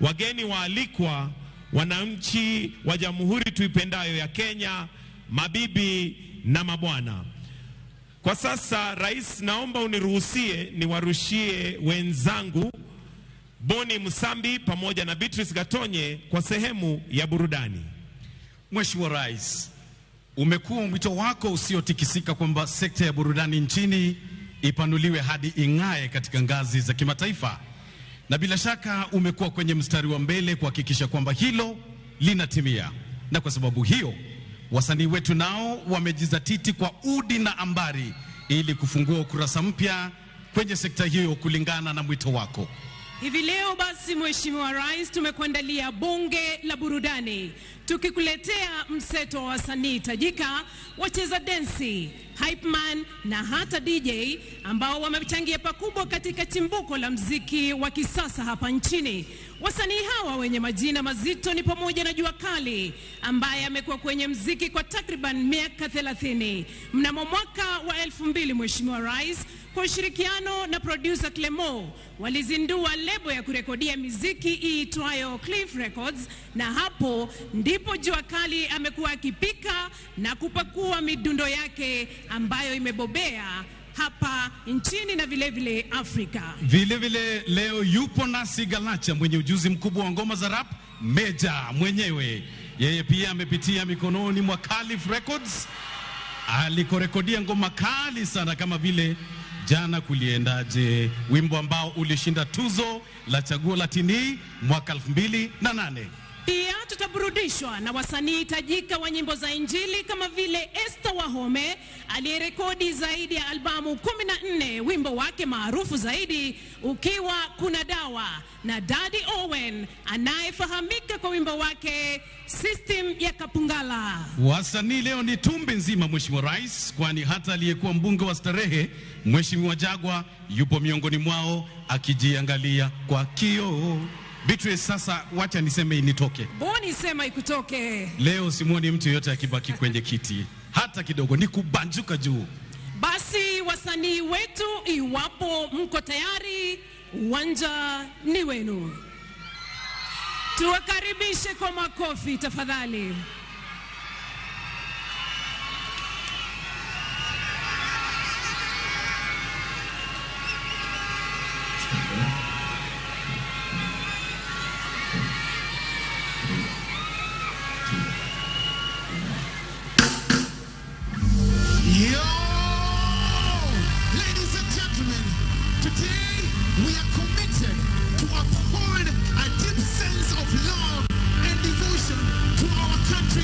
wageni waalikwa, wananchi wa jamhuri tuipendayo ya Kenya, mabibi na mabwana. Kwa sasa, Rais, naomba uniruhusie niwarushie wenzangu Boni Musambi pamoja na Beatrice Gatonye kwa sehemu ya burudani. Mheshimiwa Rais, umekuwa mwito wako usiotikisika kwamba sekta ya burudani nchini ipanuliwe hadi ing'ae katika ngazi za kimataifa. Na bila shaka umekuwa kwenye mstari wa mbele kuhakikisha kwamba hilo linatimia. Na kwa sababu hiyo, wasanii wetu nao wamejizatiti kwa udi na ambari ili kufungua ukurasa mpya kwenye sekta hiyo kulingana na mwito wako. Hivi leo basi, Mheshimiwa Rais, tumekuandalia bunge la burudani, tukikuletea mseto wa wasanii tajika, wacheza densi, hype man na hata DJ ambao wamechangia pakubwa katika chimbuko la mziki wa kisasa hapa nchini. Wasanii hawa wenye majina mazito ni pamoja na Jua Kali ambaye amekuwa kwenye mziki kwa takriban miaka 30. Mnamo mwaka wa 2000, Mheshimiwa Rais, kwa ushirikiano na producer Clemo, walizindua lebo ya kurekodia miziki iitwayo Cliff Records, na hapo ndipo Jua Kali amekuwa akipika na kupakua midundo yake ambayo imebobea hapa nchini na vile vile Afrika. Vile vile leo yupo nasi Galacha mwenye ujuzi mkubwa wa ngoma za rap, Meja mwenyewe. Yeye pia amepitia mikononi mwa Calif Records alikorekodia ngoma kali sana kama vile Jana Kuliendaje, wimbo ambao ulishinda tuzo la Chaguo la Tini mwaka 2008. Pia tutaburudishwa na wasanii tajika wa nyimbo za Injili kama vile Esther Wahome aliyerekodi zaidi ya albamu 14, wimbo wake maarufu zaidi ukiwa Kuna Dawa, na Daddy Owen anayefahamika kwa wimbo wake System ya Kapungala. Wasanii leo ni tumbi nzima, Mheshimiwa Rais, kwani hata aliyekuwa mbunge wa Starehe Mheshimiwa Jagwa yupo miongoni mwao akijiangalia kwa kioo. Beatrice, sasa wacha niseme initoke. Boni, sema ikutoke. Leo simuoni mtu yeyote akibaki kwenye kiti hata kidogo, ni kubanjuka juu. Basi wasanii wetu, iwapo mko tayari, uwanja ni wenu. Tuwakaribishe kwa makofi tafadhali. Yo! Ladies and gentlemen, today we are committed to uphold a deep sense of love and devotion to our country.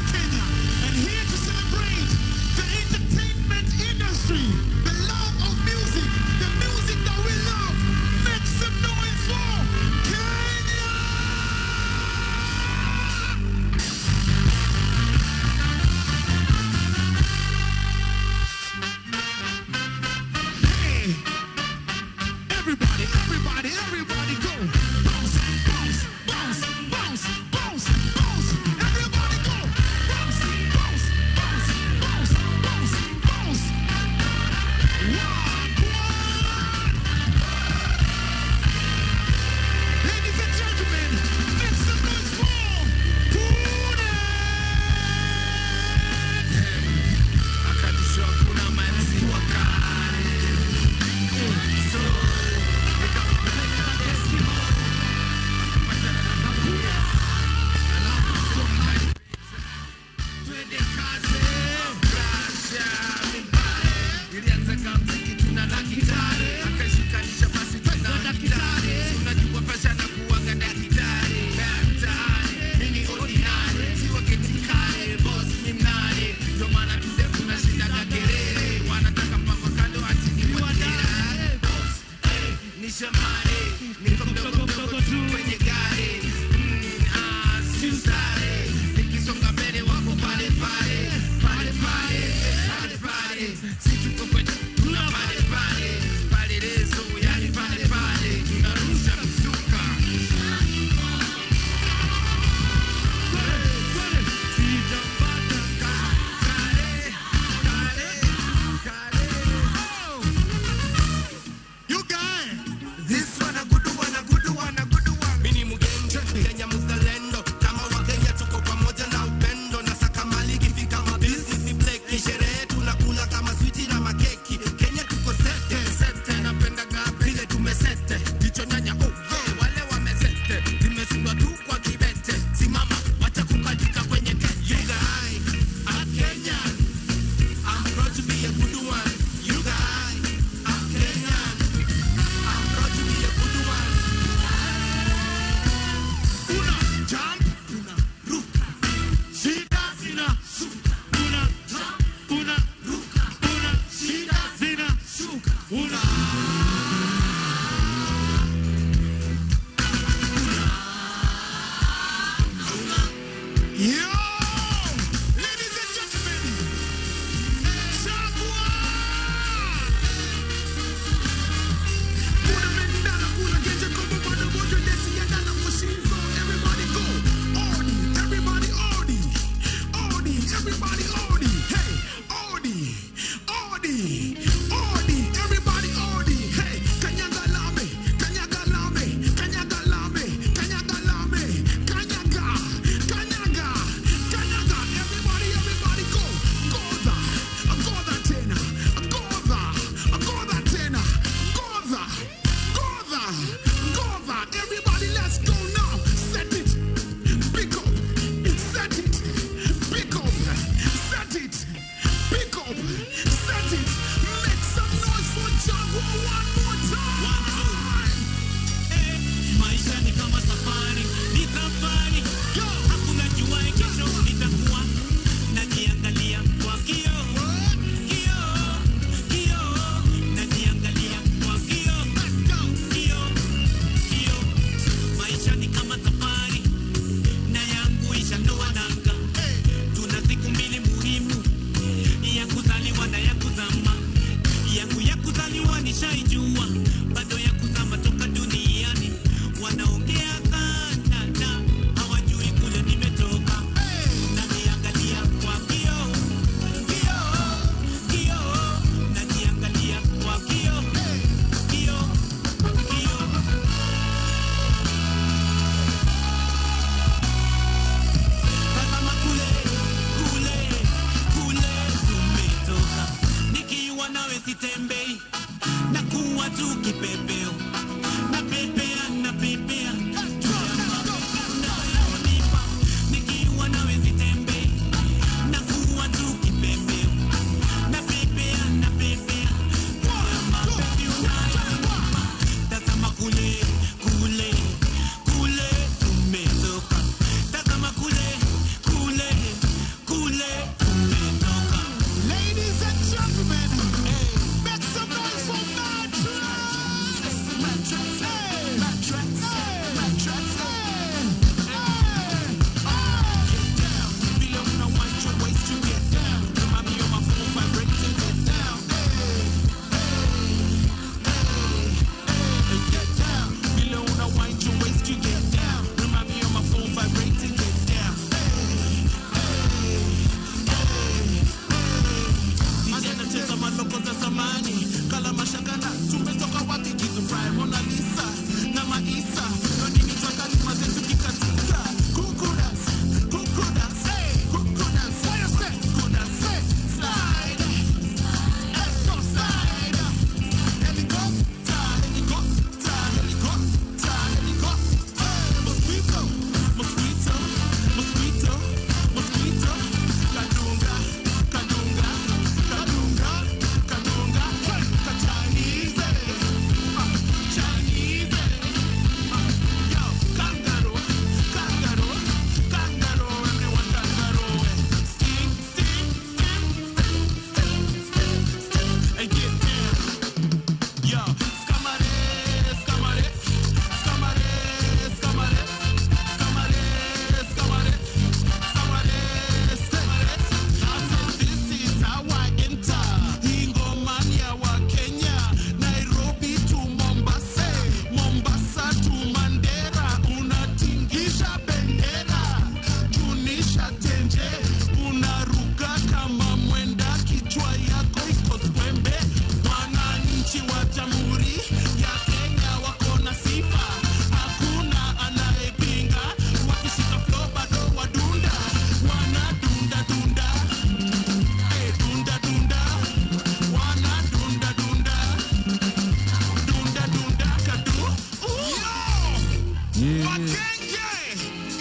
Wakenge,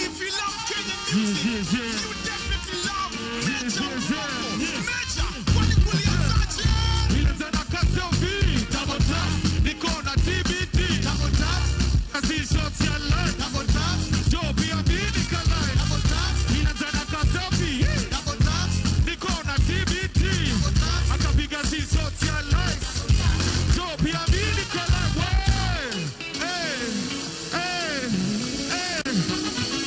if you love Kenyan music, you definitely love Major Bongo. Major, kwani kulianzaje? Nilianza na selfie, double tap, niko na TBT, double tap, kasi shots ya life, double tap, Joe pia mimi nikalai, double tap, nilianza na selfie, double tap, niko na TBT, double tap, akapiga si shots ya life, Joe pia mimi nikalai, wey, hey, hey, hey,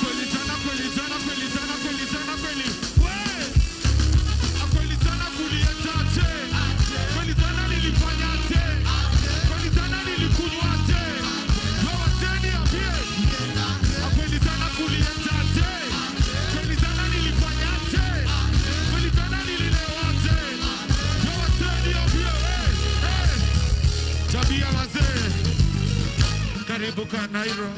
kweli tena, kweli tena, kweli tena, kweli tena, kweli, wey, kweli tena kuliendaje? Kweli tena nilifanyaje? Kweli tena nilikunywaje? Wewe niambie. Kweli tena kuliendaje? Kweli tena nilifanyaje? Kweli tena nililewaje? Wewe niambie, hey, hey. Tabia wazee. Karibu Kanairo.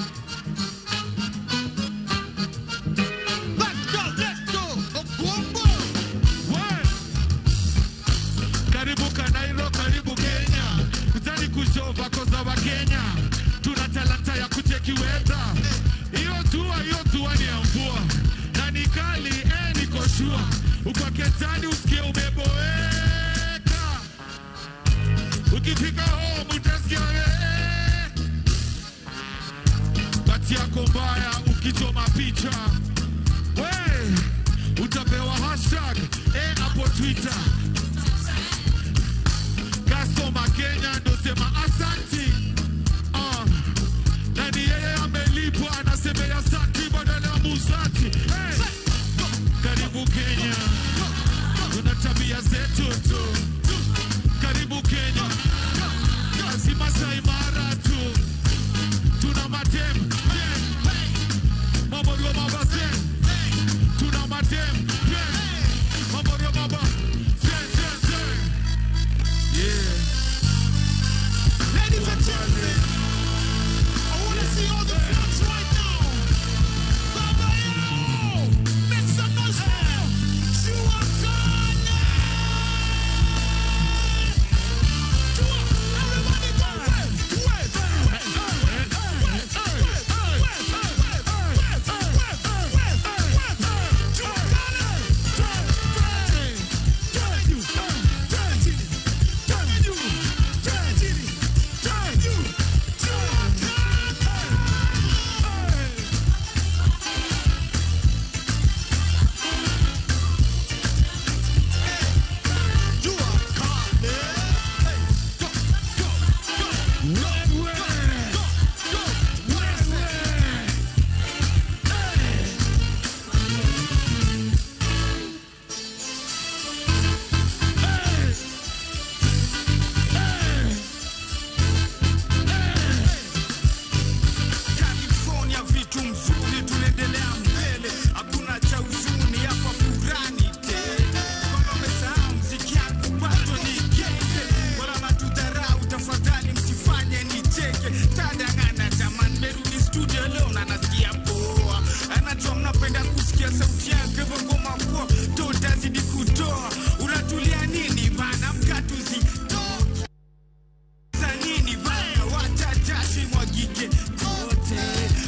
Let's go, let's go. Ogwombo. We. Karibu Kanairo, karibu Kenya. Kutani kushova koza wa Kenya. Tuna talanta ya kucheki weta. Hiyo jua ni ya mvua. Na ni kali, niko sure. Uko ketani usikie umeboeka. Ukifika home utasikia Bati yako mbaya ukichoma picha. We, utapewa hashtag hapo Twitter. Customer Kenya ndo sema asanti. Na ni yeye amelipwa anasemea asanti badala ya musati. Hey, karibu Kenya, tuna tabia zetu tu. Karibu Kenya, lazima saimara tu. Tuna matem, mamorio baba zen. Tuna matem, mamorio baba zen, zen, zen. Yeah. Ladies and gentlemen, I want to see all the flags right now. Baba Yao, make some noise for Jua Kali. Jua, everybody go wave, wave, wave, wave, wave, wave, wave, wave, wave, wave, wave, wave. Jua Kali. California vitu mzuri, tunaendelea mbele, hakuna cha huzuni hapa, furani tele. Kama umesahau mziki yangu bado ni genge, wala matudharau, tafadhali msifanye nicheke. Tadangana jamani, merudi studio leo na nasikia poa, anajua mnapenda kusikia sauti yangu, hivyo ngoma poa tutazidi kutoa. Unatulia nini bana, mkatuzi za nini bana, wacha jasho imwagike kote,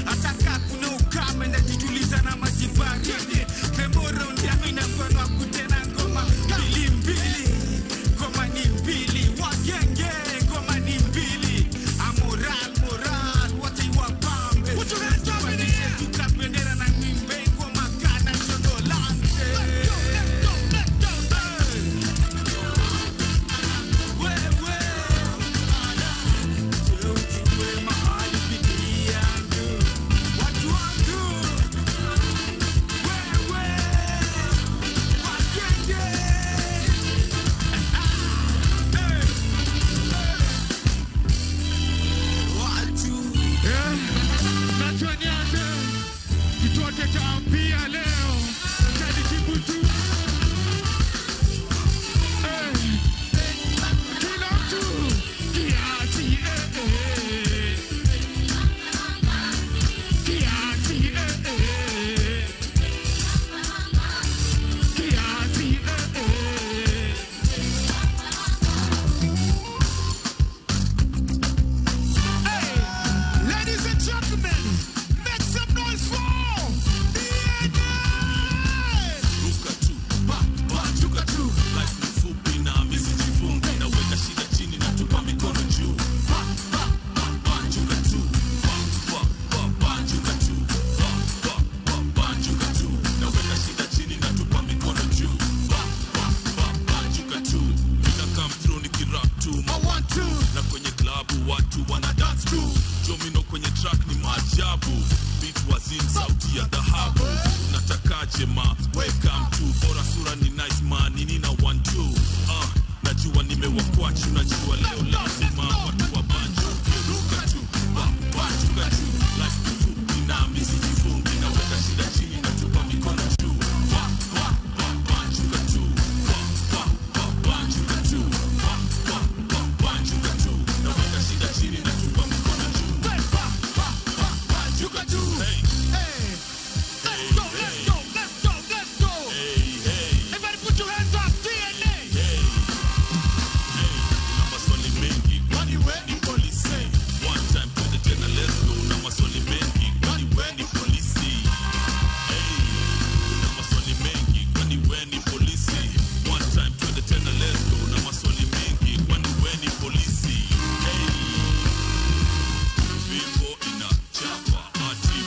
hata kaa kuna ukame najituliza na maji baridi. Memoro ndiami na mkono wa kutena ngoma mbili mbili, ngoma ni mbili, wagenge ngoma ni mbili, amoral moral wacha iwapambe. Tupandishe tukapendera na nimbe ngoma kana chodolambe. aje ma. Welcome to bora sura ni nice man, nini na 1 2. Najua nimewakwachu, najua leo lazima watu wa banju. Ruka tu, banjuka tu. Life ni fupi na mimi sijifungi, naweka shida chini na tupa mikono juu. Banjuka tu, banjuka tu, banjuka tu. Naweka shida chini na tupa mikono juu. Banjuka tu. Hey. Hey. Let's go, let's go, let's go, let's go. Hey, hey. Everybody put your hands up, DNA. Hey. Hey. Una maswali mengi, kwani we ni polisi? One time twende tena, let's go. Una maswali mengi, kwani we ni polisi? Hey. Una maswali mengi, kwani we ni polisi? One time twende tena, let's go. Una maswali mengi, kwani we ni polisi? Hey. Fimbo inachapa, ati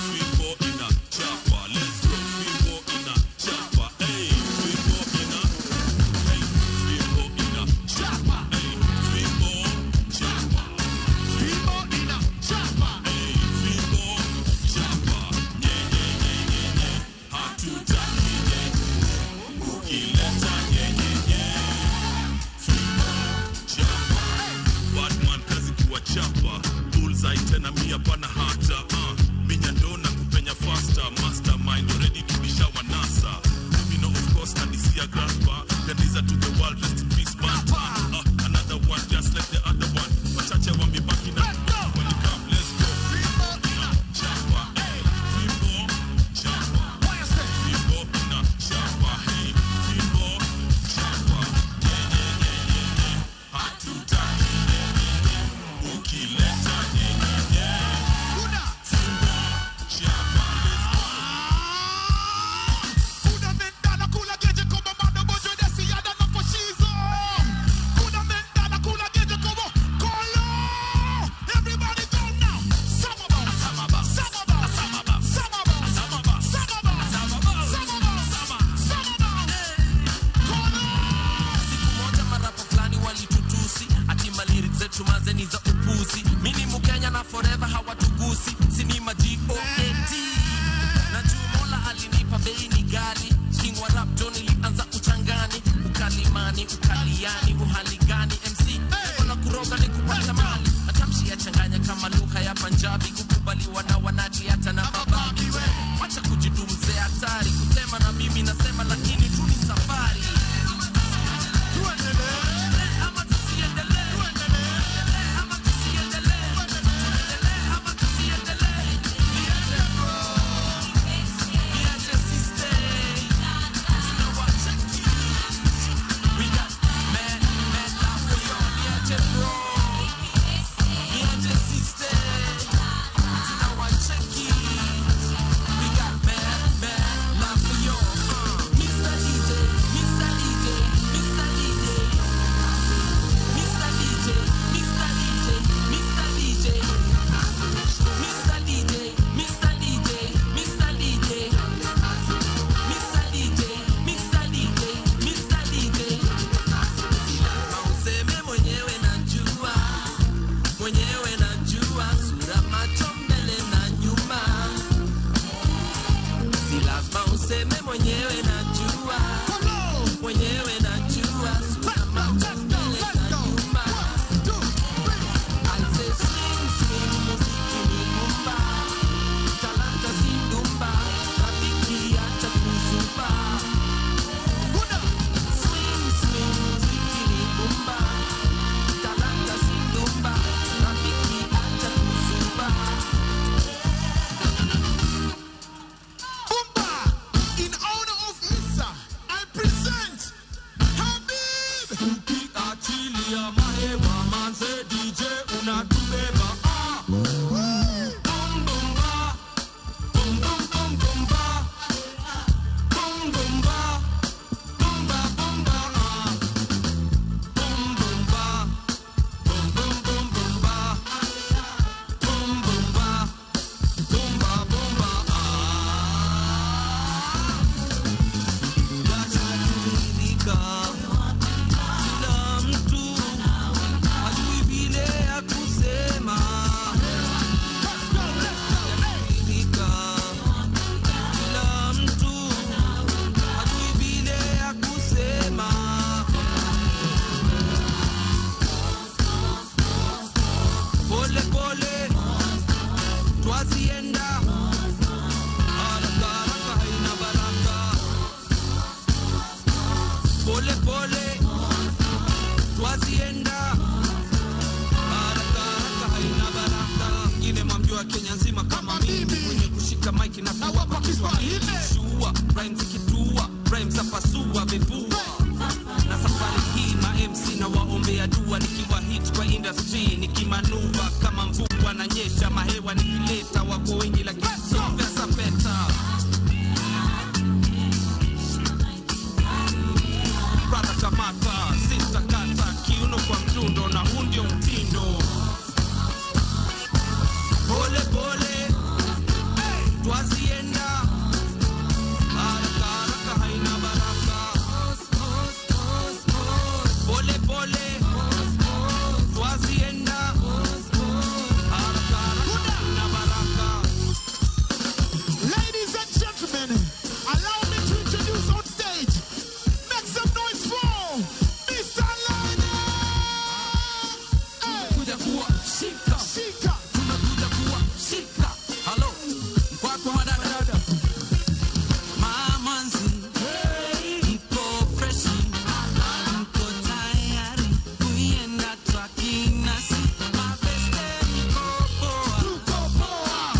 Nikishika mic na kuwapa Kiswahili. Shua, rhymes zikitua, rhymes za pasua vifua. Na safari hii ma MC na waombea dua, nikiwa hit kwa industry, nikimanuva kama mvua na nyesha, mahewa nikileta, wako wengi lakini sio pesa peta. Brother kamata, sister kata, kiuno kwa mdundo na huu ndio mtindo. Pole pole, hey, twazienda. Haraka haraka haina baraka. Pole pole, twazienda. Haraka haraka haina baraka. Ladies and gentlemen, allow me to introduce on stage. Make some noise for Mr. Lionel. Tumekuja kuwa shika. Shika. Tumekuja kuwa shika. Halo, mkwako madada. Mamanzi, mko freshi, mko tayari kuienda twakinasi. Mabeste mko poa,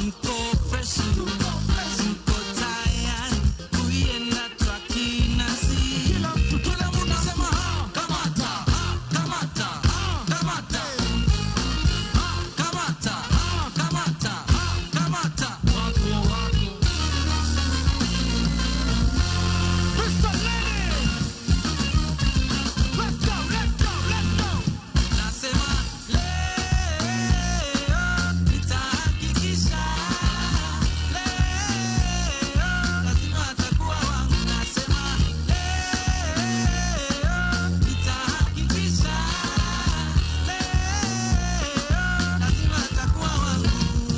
mko freshi, mko tayari kuienda twakinasi. Kila mtu sema ha, kamata, ha, kamata, ha, kamata. Ha, kamata, ha, kamata, ha, kamata. Wako, wako. Mr. Lenny. Let's go, let's go, let's go. Nasema leo nitahakikisha, leo lazima atakuwa wangu. Nasema leo nitahakikisha, leo lazima atakuwa wangu.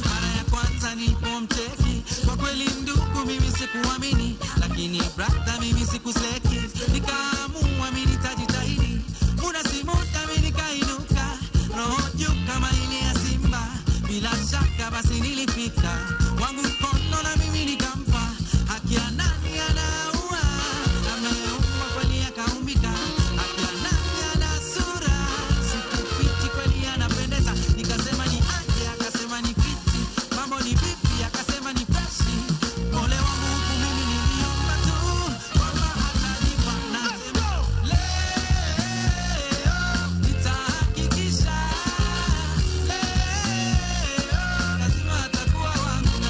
Mara ya kwanza nilipomcheki, kwa kweli ndugu, mimi sikuamini, lakini brother, mimi sikuseki, nikaamua mimi nitajitahidi. Muda si muda mimi nikainuka, roho juu kama ile ya simba, bila shaka basi nilifika wangu mkono na mimi nikampa. Haki ya nani anaua, ameumba kweli akaumbika. Haki ya nani ana sura, sikufichi kweli anapendeza. Nikasema ni aje, akasema ni fiti, mambo ni vipi, akasema ni freshi. Ole wangu huku mimi niliomba tu kwamba atanipa. Nasema leo nitahakikisha, leo lazima atakuwa wangu.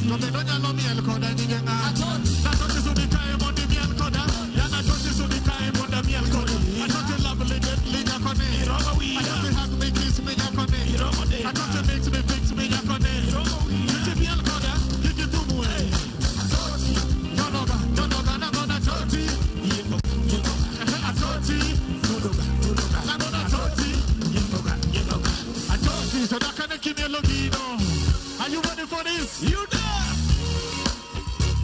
To be donyalo miel koda nyinge ng'a? Atoti sudi kae mondo imiel koda. Yana atoti sudi kae mondo amiel kodi. Atoti lovely deadly nyakoni. Atoti hug me kiss me nyakoni. Atoti mix me fix me nyakoni. Kik imiel koda, kik ithum we. Atoti, nyonoga, nyonoga, nangona atoti. Atoti, nangona atoti. Atoti, so dakane kimielo gino. Are you ready for this? You there?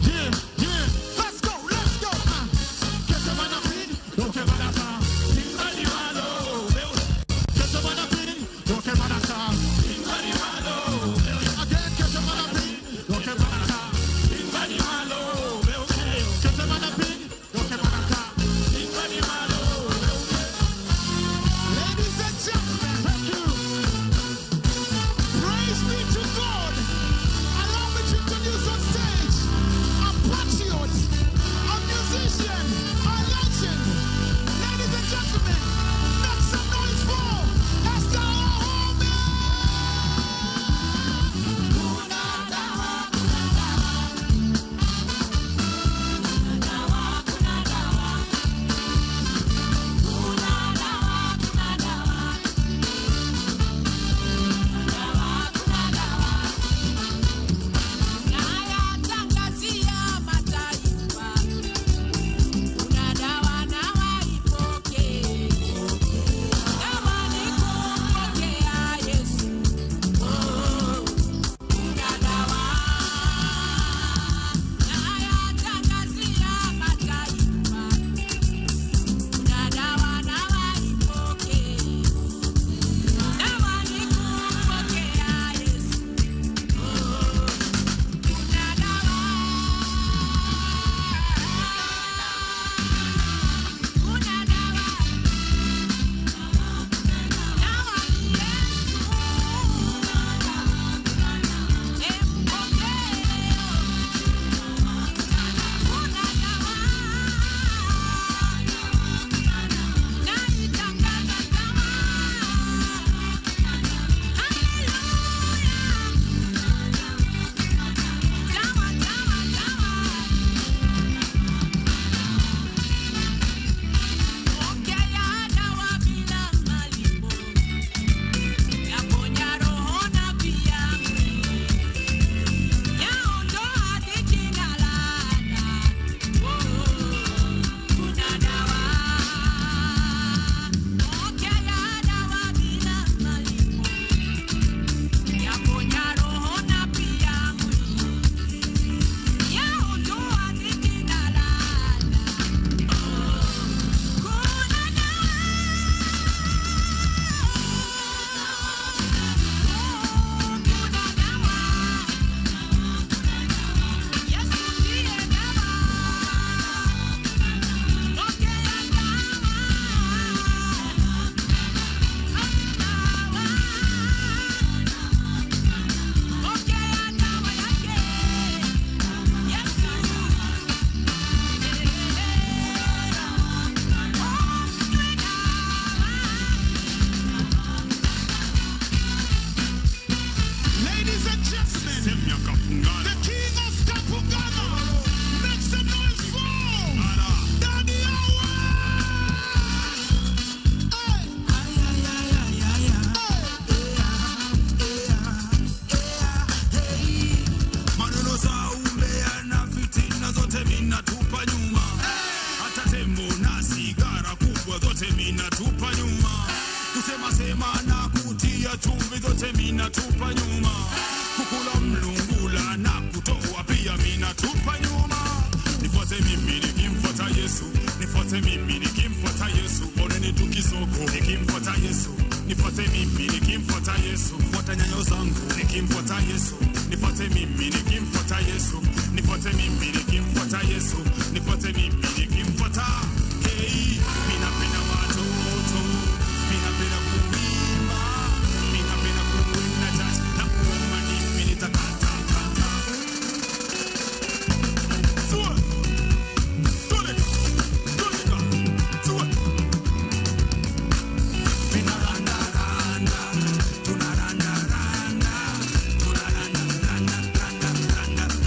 Yeah, yeah. Let's go, let's go. Get your man up in, don't get man up. Get your man up in, don't get man up. Again, get your man up in, don't get man up. Get your man up in, don't get man up. Ladies and gentlemen, thank you. Praise be to God. Allow me to introduce on stage a patriot, a musician, a legend. Ladies and gentlemen, make some noise for Esther Ohome. Nayatangazia mataifa, kuna dawa na waipokee. Dawa ni kumpokea Yesu. Oh, kuna dawa. Nayatangazia mataifa, kuna dawa na waipokee. Dawa ni kumpokea Yesu. Oh, kuna dawa. Kuna dawa. Dawa ni Yesu. Empokee. Kuna dawa. Naitangaza dawa. Haleluya. Dawa, dawa, dawa. Pokea dawa bila malipo, yaponya roho na pia mwili, yaondoa dhiki na laana. Oh, kuna dawa. Pokea dawa bila malipo, yaponya roho na pia mwili, yaondoa dhiki na laana. Kuna dawa. Kuna dawa. Yesu ndiye dawa. Pokea dawa. Dawa. Pokea dawa yake. Yesu. Ladies and gentlemen, the king of Kapungana, make some noise for Daddy Owen. Maneno za umbea na fitina zote minatupa nyuma, hata tembo na sigara kubwa zote minatupa nyuma, kusema sema na kutia chumvi zote minatupa nyuma, kukula mlungula na kutoa pia minatupa nyuma. Nifuate mimi nikimfuata Yesu, nifuate mimi nikimfuata Yesu, oneni tukisoko nikimfuata Yesu, nifuate mimi nikimfuata Yesu, fuata nyayo zangu nikimfuata Yesu, nifuate mimi nikimfuata Yesu, nifuate mimi nikimfuata Yesu, nifuate mimi nikimfuata. Hey, mimi napenda watoto, mimi napenda kuimba, mimi napenda kuenda church na kuomba, mimi nitakata kata. Sua, tole, toleka, sua. Tunaranda randa, tunaranda randa, tunaranda randa randa randa.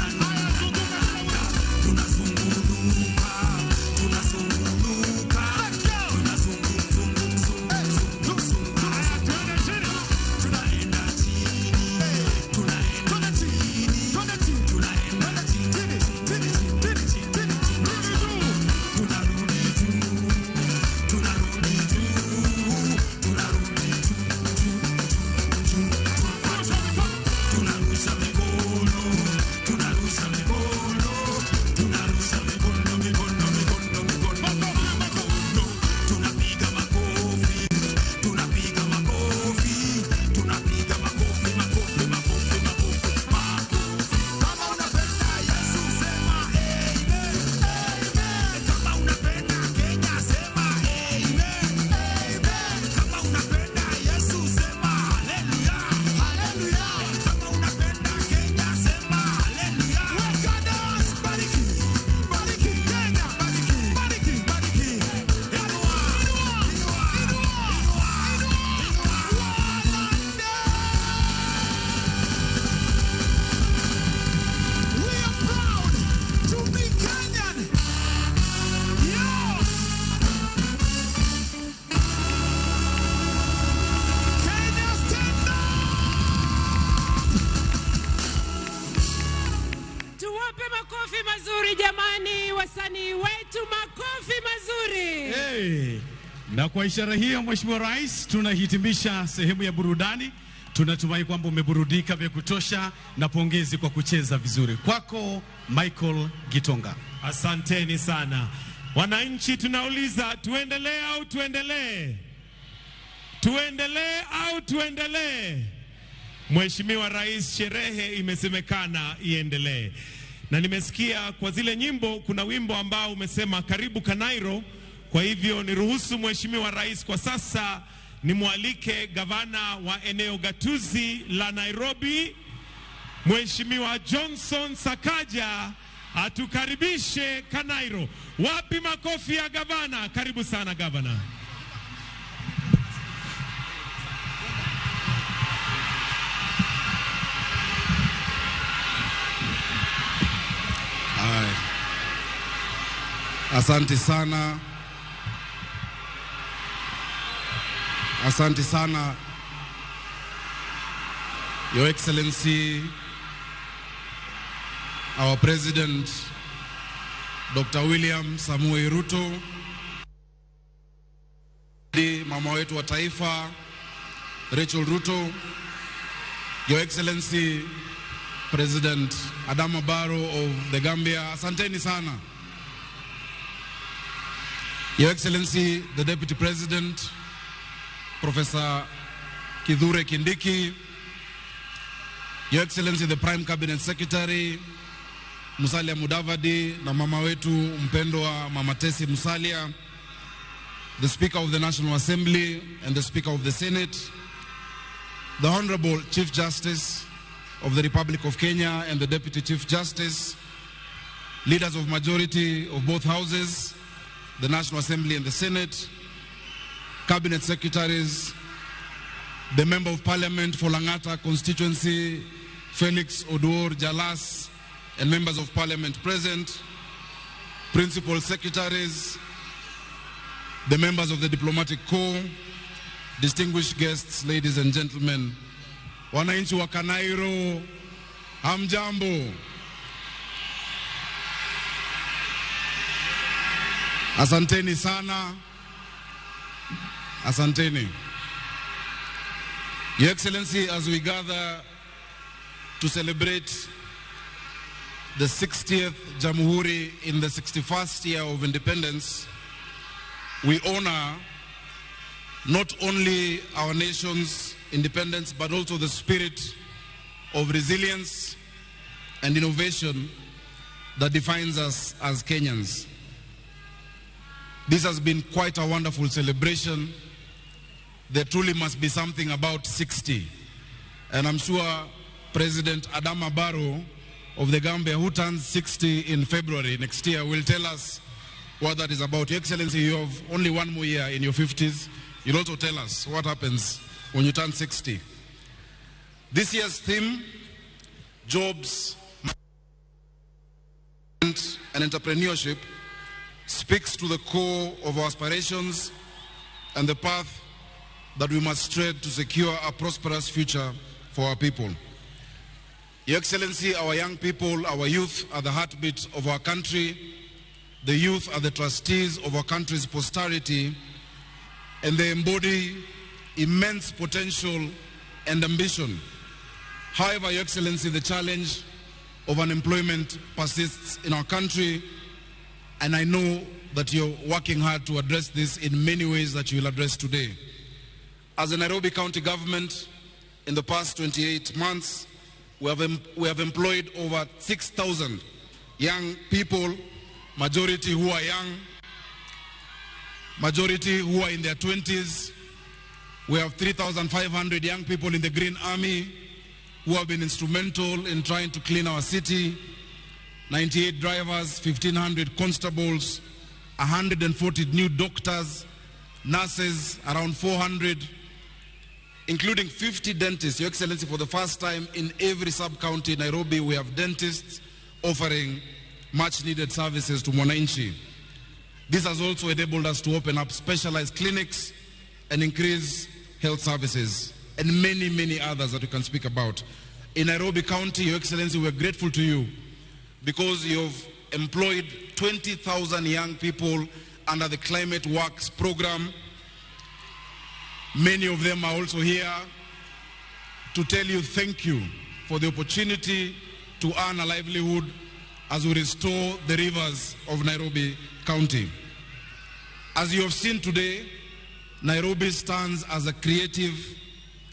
Tuwape makofi mazuri jamani, wasanii wetu, makofi mazuri. Hey. Na kwa ishara hiyo, Mheshimiwa Rais, tunahitimisha sehemu ya burudani. Tunatumai kwamba umeburudika vya kutosha na pongezi kwa kucheza vizuri. Kwako Michael Gitonga. Asanteni sana wananchi, tunauliza tuendelee au tuendelee? Tuendelee au tuendelee? Mheshimiwa Rais, sherehe imesemekana iendelee, na nimesikia kwa zile nyimbo, kuna wimbo ambao umesema karibu Kanairo. Kwa hivyo niruhusu Mheshimiwa Rais kwa sasa nimwalike gavana wa eneo gatuzi la Nairobi, Mheshimiwa Johnson Sakaja atukaribishe Kanairo. Wapi makofi ya gavana? Karibu sana gavana. Haya. Asante sana. Asante sana. Your Excellency, our President, Dr. William Samoei Ruto, mama wetu wa taifa, Rachel Ruto, Your Excellency, President Adama Barrow of the Gambia, asanteni sana. Your Excellency, the Deputy President, Professor Kithure Kindiki, Your Excellency, the Prime Cabinet Secretary, Musalia Mudavadi, na mama wetu mpendwa Mama Tesi Musalia, the Speaker of the National Assembly and the Speaker of the Senate, the Honorable Chief Justice of the Republic of Kenya and the Deputy Chief Justice, leaders of majority of both houses, the National Assembly and the Senate, cabinet secretaries, the Member of Parliament for Langata constituency, Felix Oduor Jalas, and members of Parliament present, principal secretaries, the members of the diplomatic corps, distinguished guests, ladies and gentlemen, wananchi wa Kanairo, hamjambo. Asanteni sana. Asanteni. Your Excellency, as we gather to celebrate the 60th Jamhuri in the 61st year of independence, we honor not only our nation's independence, but also the spirit of resilience and innovation that defines us as Kenyans. This has been quite a wonderful celebration. There truly must be something about 60. And I'm sure President Adama Barrow of the Gambia, who turns 60 in February next year, will tell us what that is about. Your Excellency, you have only one more year in your 50s. You'll also tell us what happens when you turn 60. This year's theme, jobs and entrepreneurship, speaks to the core of our aspirations and the path that we must tread to secure a prosperous future for our people. Your Excellency, our young people, our youth are the heartbeat of our country. The youth are the trustees of our country's posterity, and they embody immense potential and ambition. However, Your Excellency, the challenge of unemployment persists in our country, and I know that you're working hard to address this in many ways that you will address today. As a Nairobi County government, in the past 28 months, we have employed over 6,000 young people, majority who are young, majority who are in their 20s. We have 3,500 young people in the Green Army who have been instrumental in trying to clean our city. 98 drivers, 1,500 constables, 140 new doctors, nurses, around 400, including 50 dentists. Your Excellency, for the first time in every sub-county in Nairobi, we have dentists offering much needed services to Mwananchi. This has also enabled us to open up specialized clinics and increase health services, and many, many others that we can speak about. In Nairobi County, Your Excellency, we are grateful to you because you've employed 20,000 young people under the Climate Works program. Many of them are also here to tell you thank you for the opportunity to earn a livelihood as we restore the rivers of Nairobi County. As you have seen today, Nairobi stands as a creative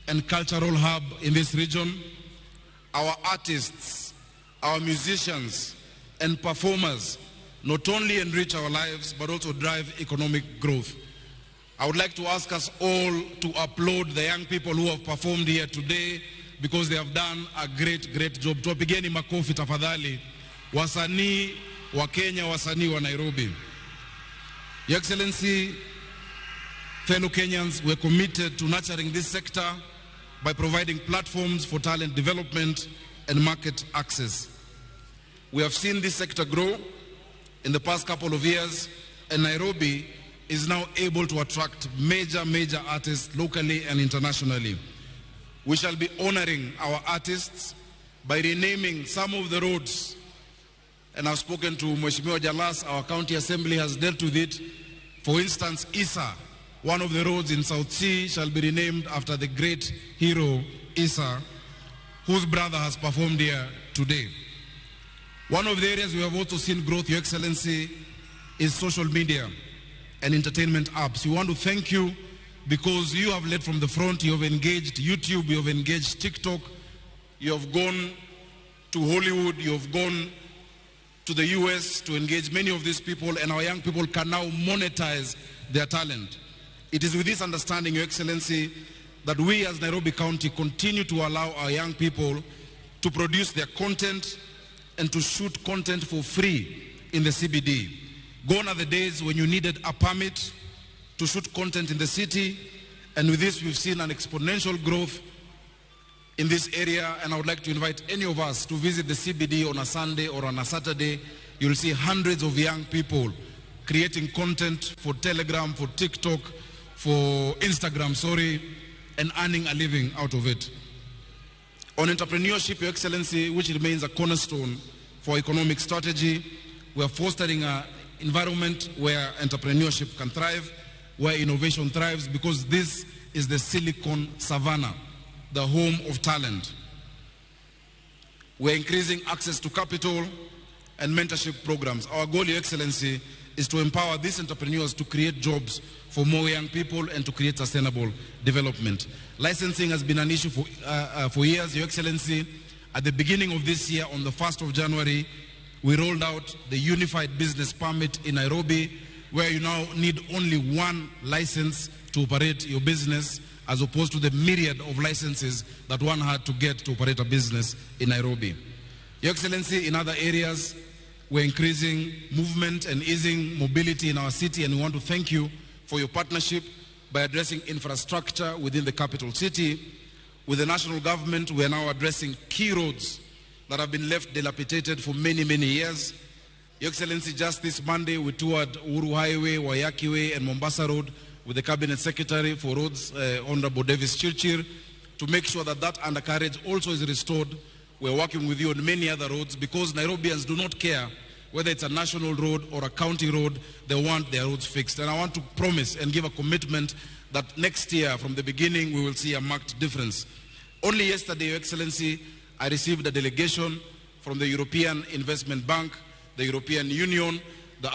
and cultural hub in this region. Our artists, our musicians, and performers not only enrich our lives, but also drive economic growth. I would like to ask us all to applaud the young people who have performed here today because they have done a great, great job. Tuwapigeni makofi tafadhali, wasanii wa Kenya, wasanii wa Nairobi. Your Excellency, fellow Kenyans, we're committed to nurturing this sector by providing platforms for talent development and market access. We have seen this sector grow in the past couple of years, and Nairobi is now able to attract major, major artists locally and internationally. We shall be honoring our artists by renaming some of the roads. And I've spoken to Mheshimiwa Jalas, our county assembly has dealt with it. For instance, Issa, one of the roads in South Sea, shall be renamed after the great hero Issa, whose brother has performed here today. One of the areas we have also seen growth, Your Excellency, is social media and entertainment apps. We want to thank you because you have led from the front. You have engaged YouTube, you have engaged TikTok, you have gone to Hollywood, you have gone to the US to engage many of these people, and our young people can now monetize their talent. It is with this understanding, Your Excellency, that we as Nairobi County continue to allow our young people to produce their content and to shoot content for free in the CBD. Gone are the days when you needed a permit to shoot content in the city, and with this we've seen an exponential growth in this area, and I would like to invite any of us to visit the CBD on a Sunday or on a Saturday. You'll see hundreds of young people creating content for Telegram, for TikTok, for Instagram, sorry, and earning a living out of it. On entrepreneurship, Your Excellency, which remains a cornerstone for economic strategy, we are fostering an environment where entrepreneurship can thrive, where innovation thrives, because this is the Silicon Savannah, the home of talent. We're increasing access to capital and mentorship programs. Our goal, Your Excellency, is to empower these entrepreneurs to create jobs for more young people and to create sustainable development. Licensing has been an issue for years, Your Excellency. At the beginning of this year, on the 1st of January, we rolled out the Unified Business Permit in Nairobi, where you now need only one license to operate your business, as opposed to the myriad of licenses that one had to get to operate a business in Nairobi. Your Excellency, in other areas, we're increasing movement and easing mobility in our city, and we want to thank you for your partnership by addressing infrastructure within the capital city. With the national government, we are now addressing key roads that have been left dilapidated for many, many years. Your Excellency, just this Monday, we toured Uhuru Highway, Waiyaki Way, and Mombasa Road with the Cabinet Secretary for Roads, Honorable Davis Chirchir, to make sure that that undercarriage also is restored. We're working with you on many other roads because Nairobians do not care whether it's a national road or a county road, they want their roads fixed. And I want to promise and give a commitment that next year, from the beginning, we will see a marked difference. Only yesterday, Your Excellency, I received a delegation from the European Investment Bank, the European Union, the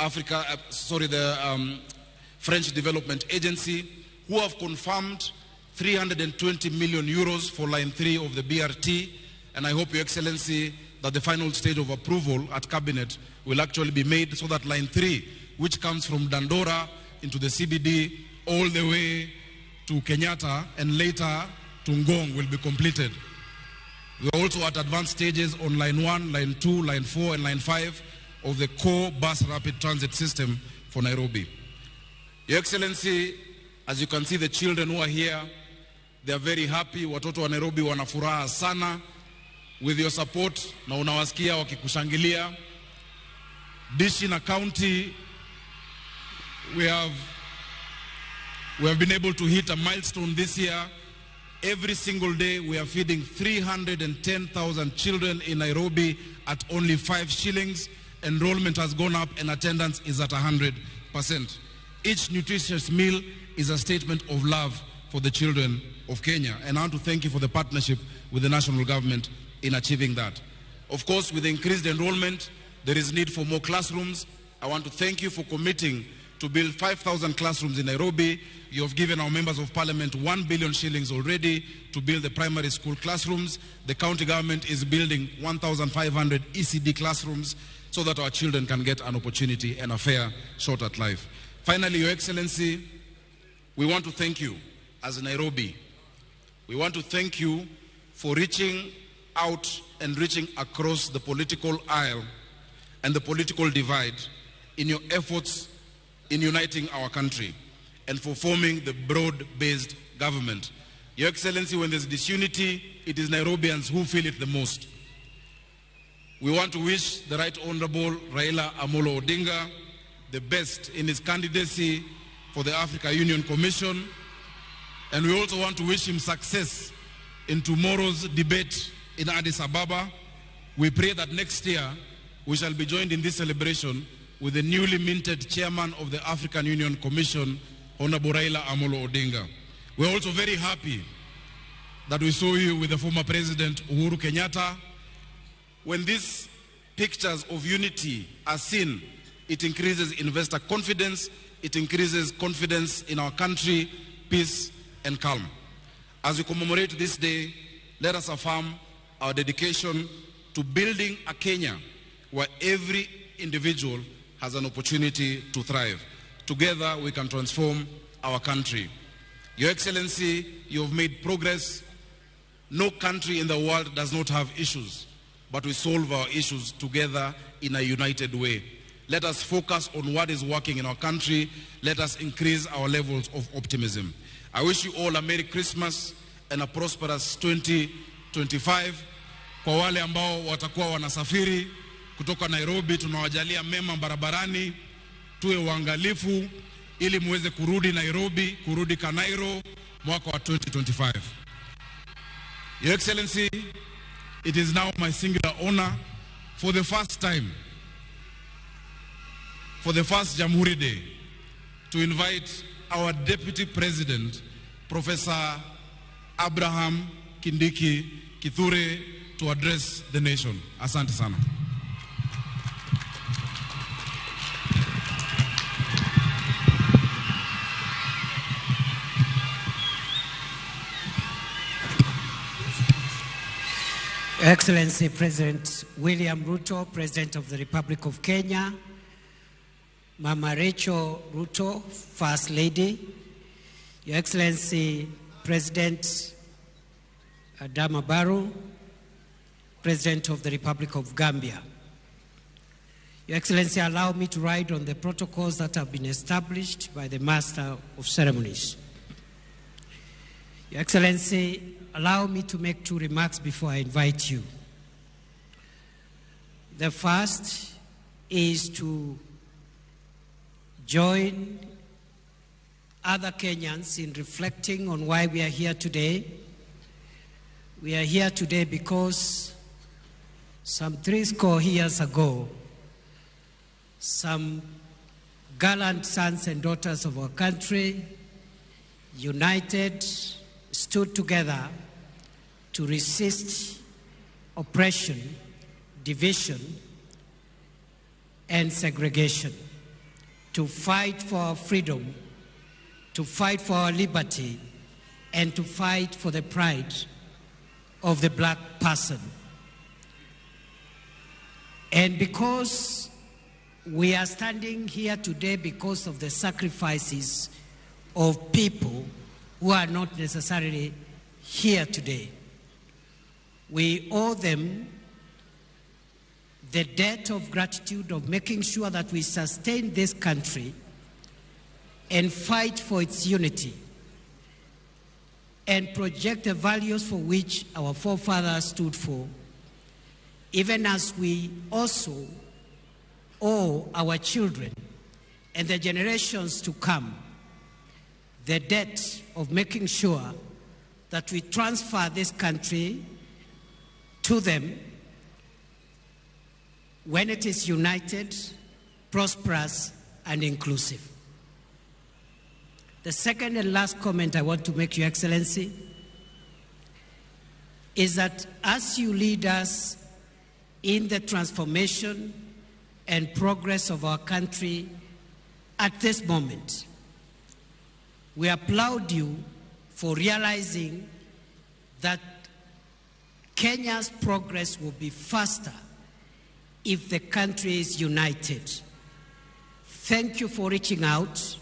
French Development Agency, who have confirmed 320 million euros for line 3 of the BRT. And I hope, Your Excellency, that the final stage of approval at Cabinet will actually be made so that line 3, which comes from Dandora into the CBD all the way to Kenyatta and later to Ngong, will be completed. We are also at advanced stages on line 1, line 2, line 4, and line 5 of the core bus rapid transit system for Nairobi. Your Excellency, as you can see, the children who are here, they are very happy. Watoto wa Nairobi wana furaha sana with your support, na unawasikia wakikushangilia. Dishi na County, we have been able to hit a milestone this year. Every single day we are feeding 310,000 children in Nairobi at only 5 shillings. Enrollment has gone up and attendance is at 100%. Each nutritious meal is a statement of love for the children of Kenya. And I want to thank you for the partnership with the national government in achieving that. Of course, with increased enrollment, there is need for more classrooms. I want to thank you for committing to build 5,000 classrooms in Nairobi. You have given our members of parliament 1 billion shillings already to build the primary school classrooms. The county government is building 1,500 ECD classrooms so that our children can get an opportunity and a fair shot at life. Finally, Your Excellency, we want to thank you as Nairobi. We want to thank you for reaching out and reaching across the political aisle and the political divide in your efforts in uniting our country and for forming the broad-based government. Your Excellency, when there's disunity, it is Nairobians who feel it the most. We want to wish the Right Honorable Raila Amolo Odinga the best in his candidacy for the Africa Union Commission. And we also want to wish him success in tomorrow's debate in Addis Ababa. We pray that next year we shall be joined in this celebration with the newly minted chairman of the African Union Commission, Honorable Raila Amolo Odinga. We're also very happy that we saw you with the former President Uhuru Kenyatta. When these pictures of unity are seen, it increases investor confidence, it increases confidence in our country, peace and calm. As we commemorate this day, let us affirm our dedication to building a Kenya where every individual has an opportunity to thrive. Together, we can transform our country. Your Excellency, you have made progress. No country in the world does not have issues, but we solve our issues together in a united way. Let us focus on what is working in our country. Let us increase our levels of optimism. I wish you all a Merry Christmas and a prosperous 2025. Kwa wale ambao watakuwa wanasafiri kutoka Nairobi, tunawajalia mema barabarani, tuwe waangalifu ili muweze kurudi Nairobi, kurudi Kanairo mwaka wa 2025. Your Excellency, it is now my singular honor for the first time, for the first Jamhuri Day, to invite our Deputy President, Professor Abraham Kindiki Kithure, to address the nation. Asante sana. Excellency President William Ruto, President of the Republic of Kenya, Mama Rachel Ruto, First Lady, Your Excellency President Adama Barrow, President of the Republic of Gambia. Your Excellency, allow me to ride on the protocols that have been established by the Master of Ceremonies. Your Excellency, allow me to make two remarks before I invite you. The first is to join other Kenyans in reflecting on why we are here today. We are here today because some 70 years ago, some gallant sons and daughters of our country united, stood together to resist oppression, division, and segregation, to fight for our freedom, to fight for our liberty, and to fight for the pride of the black person. And because we are standing here today because of the sacrifices of people who are not necessarily here today, we owe them the debt of gratitude of making sure that we sustain this country and fight for its unity and project the values for which our forefathers stood for, even as we also owe our children and the generations to come the debt of making sure that we transfer this country to them when it is united, prosperous, and inclusive. The second and last comment I want to make, Your Excellency, is that as you lead us in the transformation and progress of our country at this moment, we applaud you for realizing that Kenya's progress will be faster if the country is united. Thank you for reaching out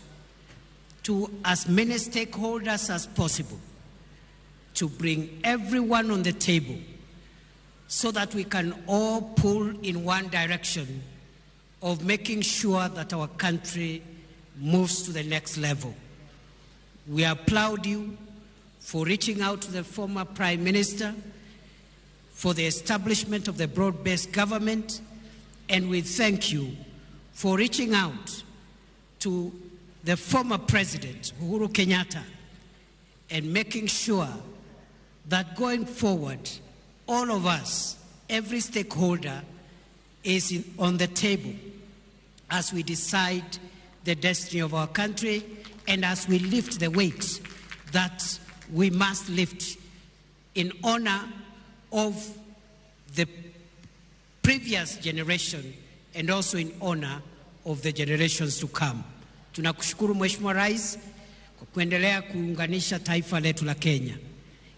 to as many stakeholders as possible to bring everyone on the table so that we can all pull in one direction of making sure that our country moves to the next level. We applaud you for reaching out to the former Prime Minister, for the establishment of the broad-based government, and we thank you for reaching out to the former President, Uhuru Kenyatta, and making sure that going forward, all of us, every stakeholder, is on the table as we decide the destiny of our country and as we lift the weight that we must lift in honor of the previous generation and also in honor of the generations to come. Tunakushukuru Mheshimiwa Rais kwa kuendelea kuunganisha taifa letu la Kenya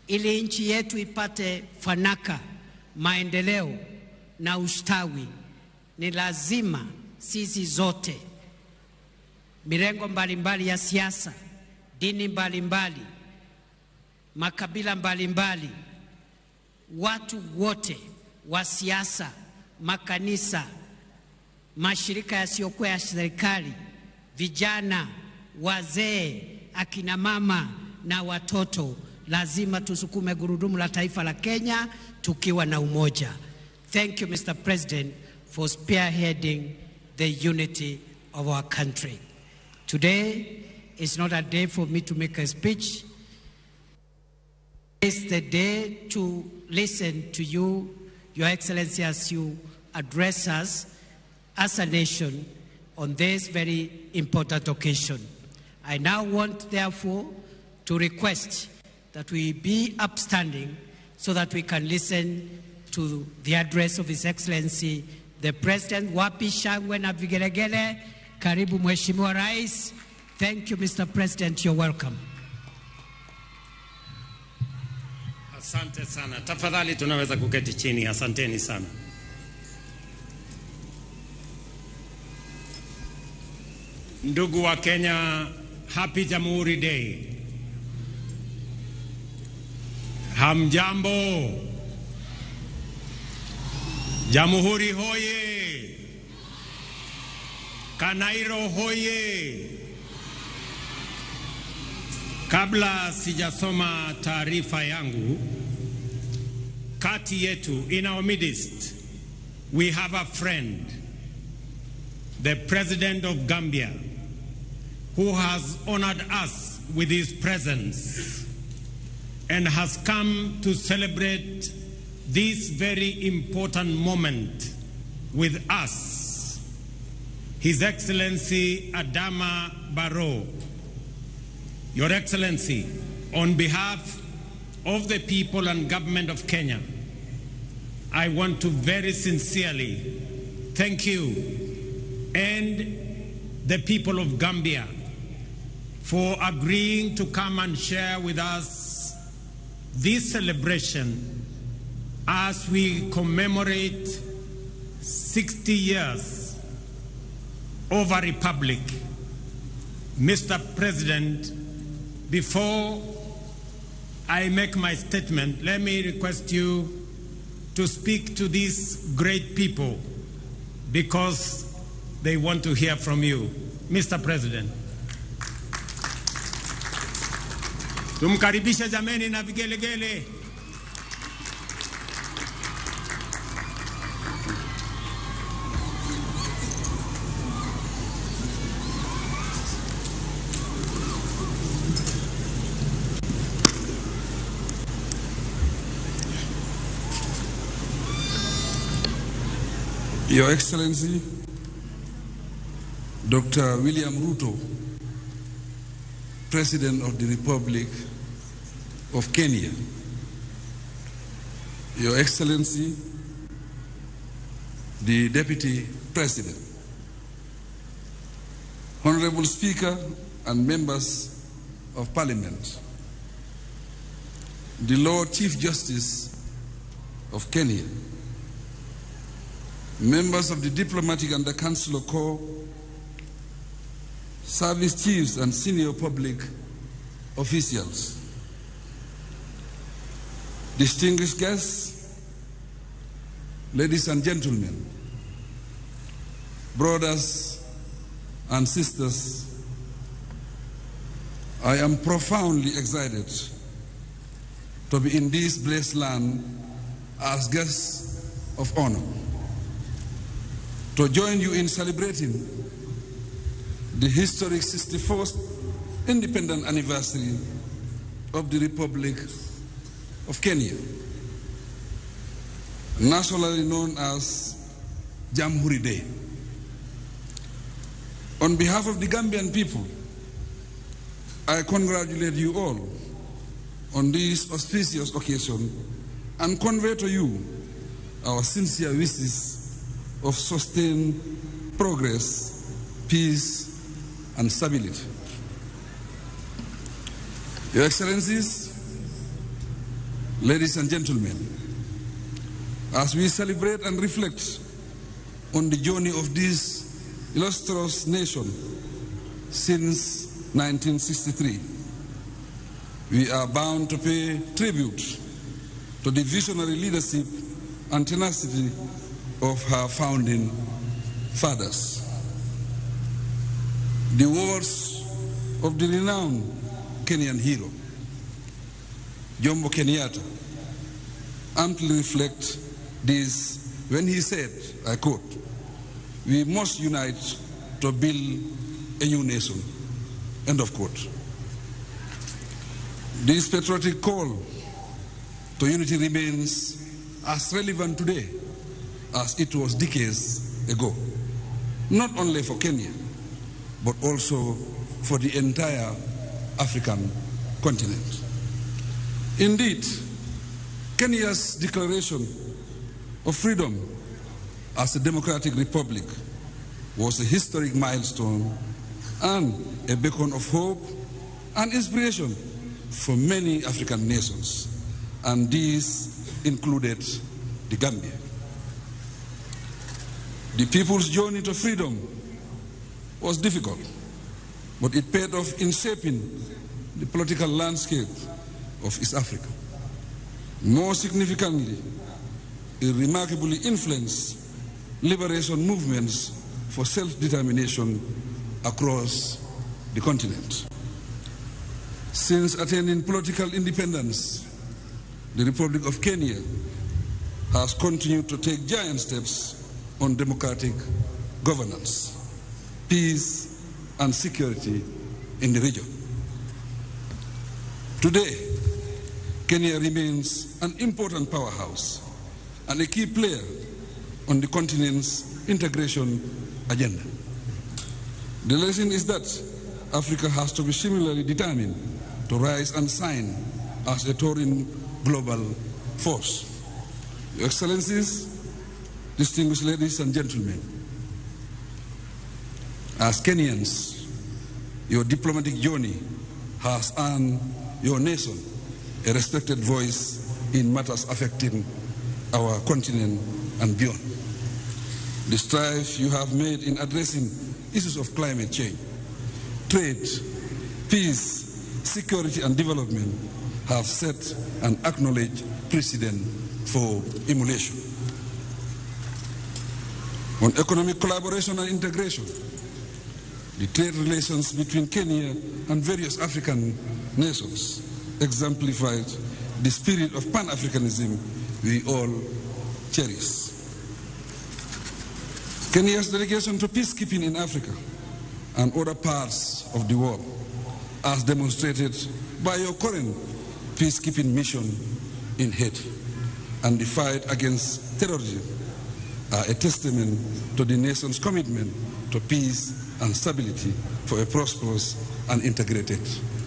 ili nchi yetu ipate fanaka, maendeleo na ustawi. Ni lazima sisi zote, mirengo mbalimbali ya siasa, dini mbalimbali, makabila mbalimbali, watu wote wa siasa, makanisa, mashirika yasiyokuwa ya serikali, vijana, wazee, akina mama na watoto, lazima tusukume gurudumu la taifa la Kenya tukiwa na umoja. Thank you, Mr. President, for spearheading the unity of our country. Today is not a day for me to make a speech. It's the day to listen to you, Your Excellency, as you address us as a nation on this very important occasion. I now want, therefore, to request that we be upstanding so that we can listen to the address of His Excellency, the President. Wapi shangwe na vigelegele. Karibu Mheshimiwa Rais. Thank you, Mr. President. You're welcome. Asante sana. Tafadhali tunaweza kuketi chini. Asanteni sana. Ndugu wa Kenya, Happy Jamhuri Day. Hamjambo. Jamhuri hoye. Kanairo hoye. Kabla sijasoma taarifa yangu, kati yetu, in our midst, we have a friend, the President of Gambia, who has honored us with his presence and has come to celebrate this very important moment with us, His Excellency Adama Barrow. Your Excellency, on behalf of the people and government of Kenya, I want to very sincerely thank you and the people of Gambia for agreeing to come and share with us this celebration as we commemorate 60 years of a republic. Mr. President, before I make my statement, let me request you to speak to these great people because they want to hear from you. Mr. President. Tumkaribishe jameni na vigelegele. Your Excellency, Dr. William Ruto, President of the Republic of Kenya. Your Excellency, the Deputy President, Honorable Speaker and Members of Parliament, the Lord Chief Justice of Kenya, members of the Diplomatic and the Consular Corps, service chiefs and senior public officials, distinguished guests, ladies and gentlemen, brothers and sisters, I am profoundly excited to be in this blessed land as guests of honor, to join you in celebrating the historic 64th independent anniversary of the Republic of Kenya, nationally known as Jamhuri Day. On behalf of the Gambian people, I congratulate you all on this auspicious occasion and convey to you our sincere wishes of sustained progress, peace, and stability. Your Excellencies, ladies and gentlemen, as we celebrate and reflect on the journey of this illustrious nation since 1963, we are bound to pay tribute to the visionary leadership and tenacity of her founding fathers. The words of the renowned Kenyan hero, Jomo Kenyatta, amply reflect this when he said, I quote, "We must unite to build a new nation," end of quote. This patriotic call to unity remains as relevant today as it was decades ago, not only for Kenya, but also for the entire African continent. Indeed, Kenya's declaration of freedom as a democratic republic was a historic milestone and a beacon of hope and inspiration for many African nations, and these included the Gambia. The people's journey to freedom was difficult, but it paid off in shaping the political landscape of East Africa. More significantly, it remarkably influenced liberation movements for self-determination across the continent. Since attaining political independence, the Republic of Kenya has continued to take giant steps on democratic governance, peace, and security in the region. Today, Kenya remains an important powerhouse and a key player on the continent's integration agenda. The lesson is that Africa has to be similarly determined to rise and shine as a touring global force. Your Excellencies, distinguished ladies and gentlemen, as Kenyans, your diplomatic journey has earned your nation a respected voice in matters affecting our continent and beyond. The strides you have made in addressing issues of climate change, trade, peace, security, and development have set an acknowledged precedent for emulation. On economic collaboration and integration, the trade relations between Kenya and various African nations exemplified the spirit of Pan-Africanism we all cherish. Kenya's dedication to peacekeeping in Africa and other parts of the world, as demonstrated by your current peacekeeping mission in Haiti and the fight against terrorism, are a testament to the nation's commitment to peace and stability for a prosperous and integrated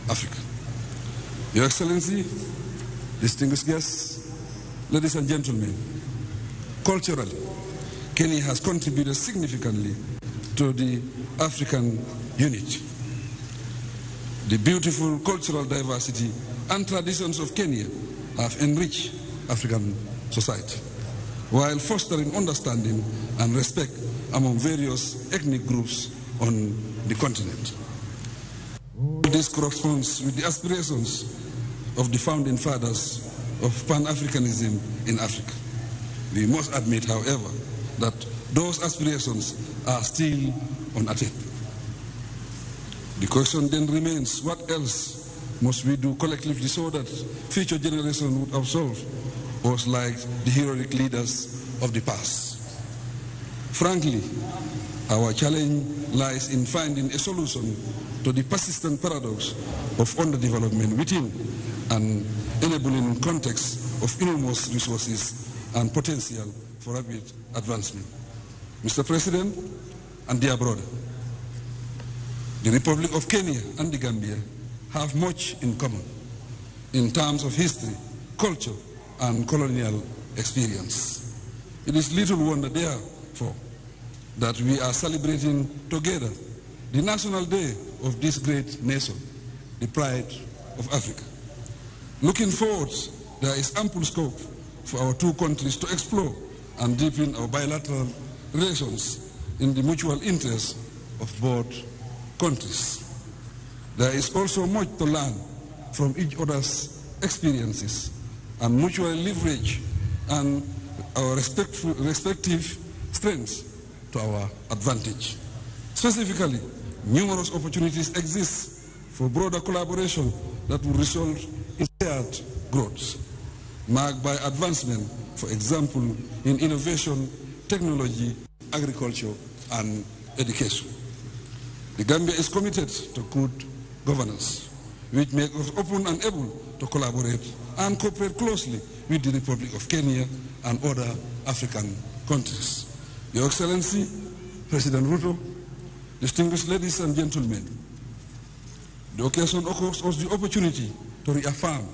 Africa. Your Excellency, distinguished guests, ladies and gentlemen, culturally, Kenya has contributed significantly to the African unity. The beautiful cultural diversity and traditions of Kenya have enriched African society, while fostering understanding and respect among various ethnic groups on the continent. This corresponds with the aspirations of the founding fathers of Pan-Africanism in Africa. We must admit, however, that those aspirations are still unattained. The question then remains, what else must we do collectively so that future generations would absolve us like the heroic leaders of the past? Frankly, our challenge lies in finding a solution to the persistent paradox of underdevelopment within an enabling context of enormous resources and potential for rapid advancement. Mr. President and dear brother, the Republic of Kenya and the Gambia have much in common in terms of history, culture, and colonial experience. It is little wonder, therefore, that we are celebrating together the national day of this great nation, the pride of Africa. Looking forward, there is ample scope for our two countries to explore and deepen our bilateral relations in the mutual interest of both countries. There is also much to learn from each other's experiences and mutual leverage and our respective strengths to our advantage. Specifically, numerous opportunities exist for broader collaboration that will result in shared growth, marked by advancement, for example, in innovation, technology, agriculture, and education. The Gambia is committed to good governance, which makes us open and able to collaborate and cooperate closely with the Republic of Kenya and other African countries. Your Excellency, President Ruto, distinguished ladies and gentlemen, the occasion offers us the opportunity to reaffirm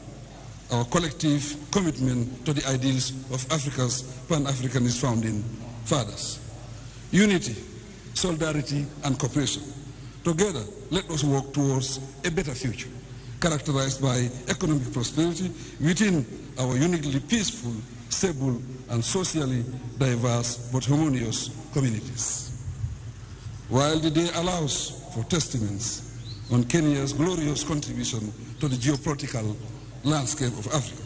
our collective commitment to the ideals of Africa's Pan-Africanist founding fathers. Unity, solidarity, and cooperation. Together, let us work towards a better future, characterized by economic prosperity within our uniquely peaceful, stable, and socially diverse but harmonious communities. While the day allows for testaments on Kenya's glorious contribution to the geopolitical landscape of Africa,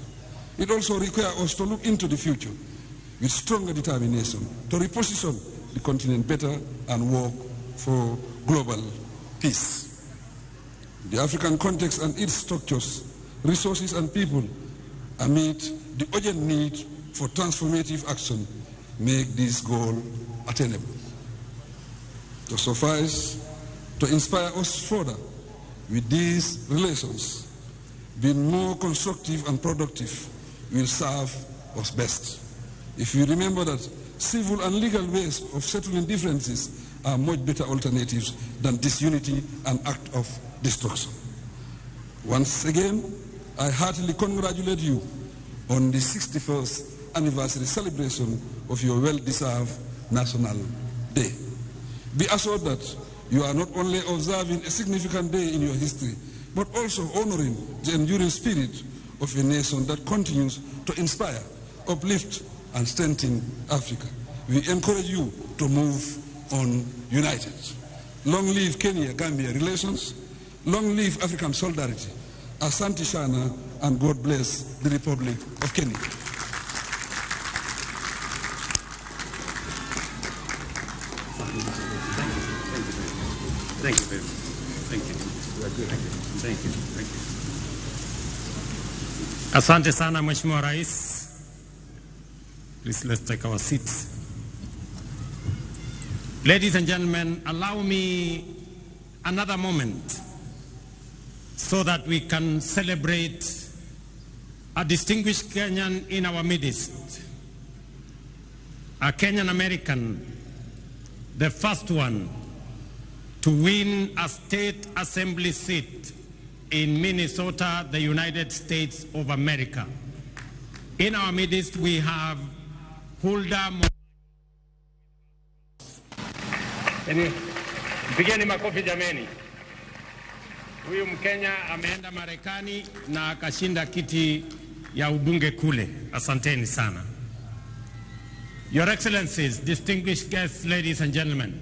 it also requires us to look into the future with stronger determination to reposition the continent better and work for global peace. The African context and its structures, resources and people amid the urgent need for transformative action make this goal attainable. To suffice to inspire us further with these relations, being more constructive and productive will serve us best. If we remember that civil and legal ways of settling differences are much better alternatives than disunity and act of destruction. Once again, I heartily congratulate you on the 61st anniversary celebration of your well-deserved National Day. Be assured that you are not only observing a significant day in your history, but also honoring the enduring spirit of a nation that continues to inspire, uplift, and strengthen Africa. We encourage you to move on united. Long live Kenya-Gambia relations. Long live African solidarity. Asante Sana, and God bless the Republic of Kenya. Thank you very much. Thank you. Thank you. Thank you. Asante sana Mheshimiwa Rais. Please let's take our seats. Ladies and gentlemen, allow me another moment so that we can celebrate a distinguished Kenyan in our midst. a Kenyan American, the first one to win a state assembly seat in Minnesota, the United States of America. In our midst, we have Hulda. Pigeni makofi jameni. Huyu Mkenya ameenda Marekani na akashinda kiti ya ubunge kule. Asanteni sana. Your Excellencies, distinguished guests, ladies and gentlemen,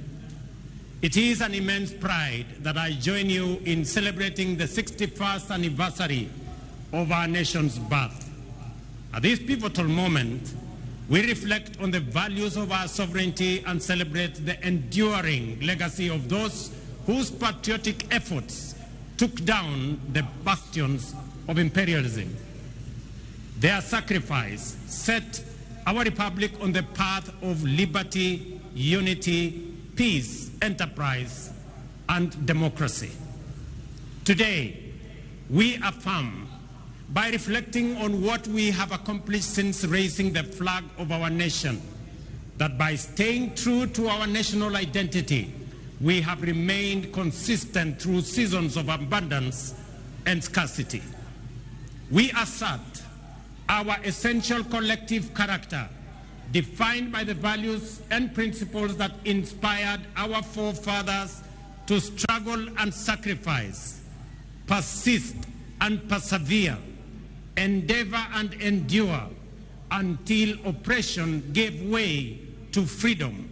it is an immense pride that I join you in celebrating the 61st anniversary of our nation's birth. At this pivotal moment, we reflect on the values of our sovereignty and celebrate the enduring legacy of those whose patriotic efforts took down the bastions of imperialism. Their sacrifice set our republic on the path of liberty, unity, peace, enterprise, and democracy. Today, we affirm by reflecting on what we have accomplished since raising the flag of our nation, that by staying true to our national identity, we have remained consistent through seasons of abundance and scarcity. We assert our essential collective character, defined by the values and principles that inspired our forefathers to struggle and sacrifice, persist and persevere, endeavor and endure until oppression gave way to freedom,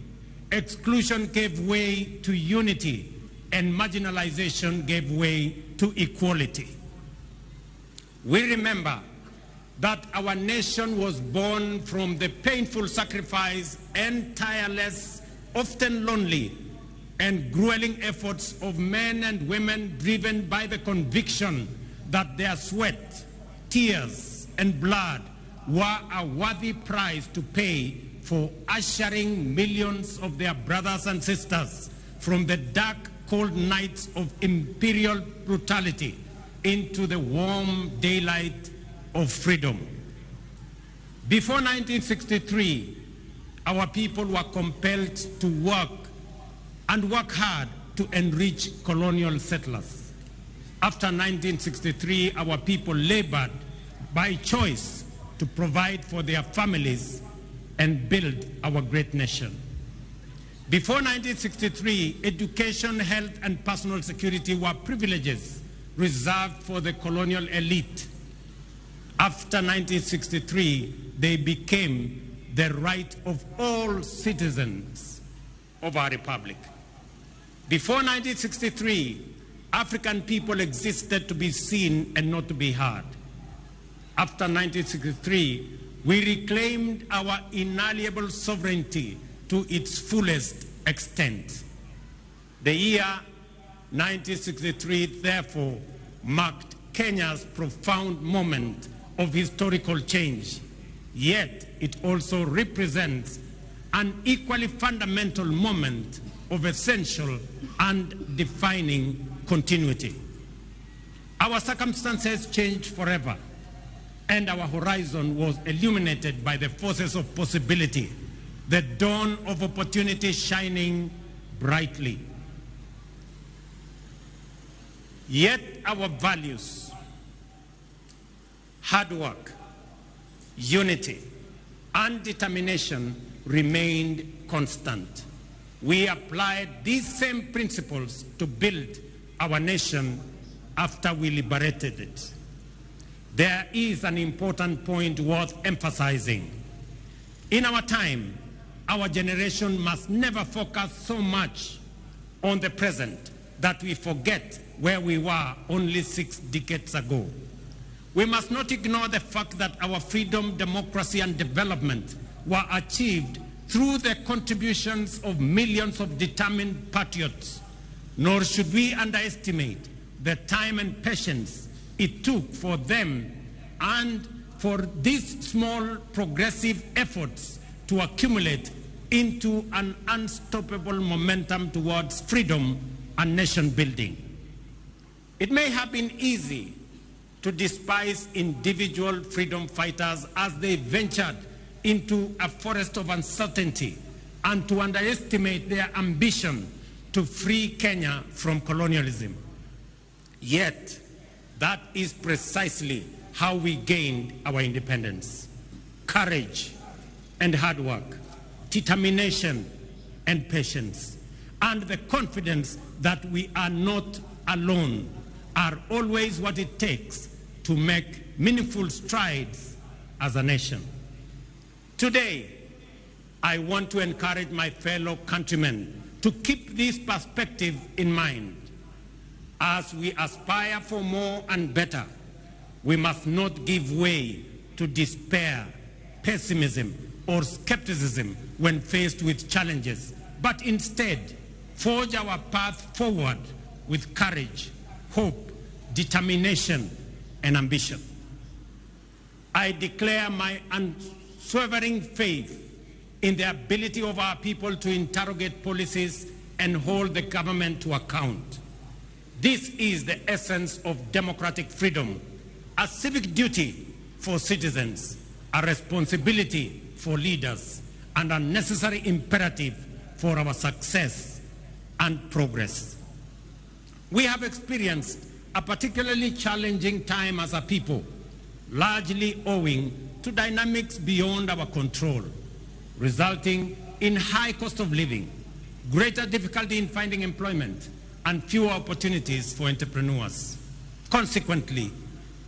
exclusion gave way to unity, and marginalization gave way to equality. We remember that our nation was born from the painful sacrifice and tireless, often lonely, and grueling efforts of men and women driven by the conviction that their sweat, tears, and blood were a worthy price to pay for ushering millions of their brothers and sisters from the dark, cold nights of imperial brutality into the warm daylight of freedom. Before 1963, our people were compelled to work and work hard to enrich colonial settlers. After 1963, our people labored by choice to provide for their families and build our great nation. Before 1963, education, health, and personal security were privileges reserved for the colonial elite. After 1963, they became the right of all citizens of our republic. Before 1963, African people existed to be seen and not to be heard. After 1963, we reclaimed our inalienable sovereignty to its fullest extent. The year 1963, therefore, marked Kenya's profound moment of historical change. Yet it also represents an equally fundamental moment of essential and defining continuity. Our circumstances changed forever, and our horizon was illuminated by the forces of possibility, the dawn of opportunity shining brightly. Yet our values, hard work, unity, and determination remained constant. We applied these same principles to build our nation after we liberated it. There is an important point worth emphasizing. In our time, our generation must never focus so much on the present that we forget where we were only 6 decades ago. We must not ignore the fact that our freedom, democracy, and development were achieved through the contributions of millions of determined patriots, nor should we underestimate the time and patience it took for them and for these small progressive efforts to accumulate into an unstoppable momentum towards freedom and nation building. It may have been easy to despise individual freedom fighters as they ventured into a forest of uncertainty and to underestimate their ambition to free Kenya from colonialism. Yet, that is precisely how we gained our independence. Courage and hard work, determination and patience, and the confidence that we are not alone are always what it takes to make meaningful strides as a nation. Today, I want to encourage my fellow countrymen to keep this perspective in mind. As we aspire for more and better, we must not give way to despair, pessimism, or skepticism when faced with challenges, but instead forge our path forward with courage, hope, determination, and ambition. I declare my unswerving faith in the ability of our people to interrogate policies and hold the government to account. This is the essence of democratic freedom, a civic duty for citizens, a responsibility for leaders, and a necessary imperative for our success and progress. We have experienced a particularly challenging time as a people, largely owing to dynamics beyond our control, resulting in high cost of living, greater difficulty in finding employment, and fewer opportunities for entrepreneurs. Consequently,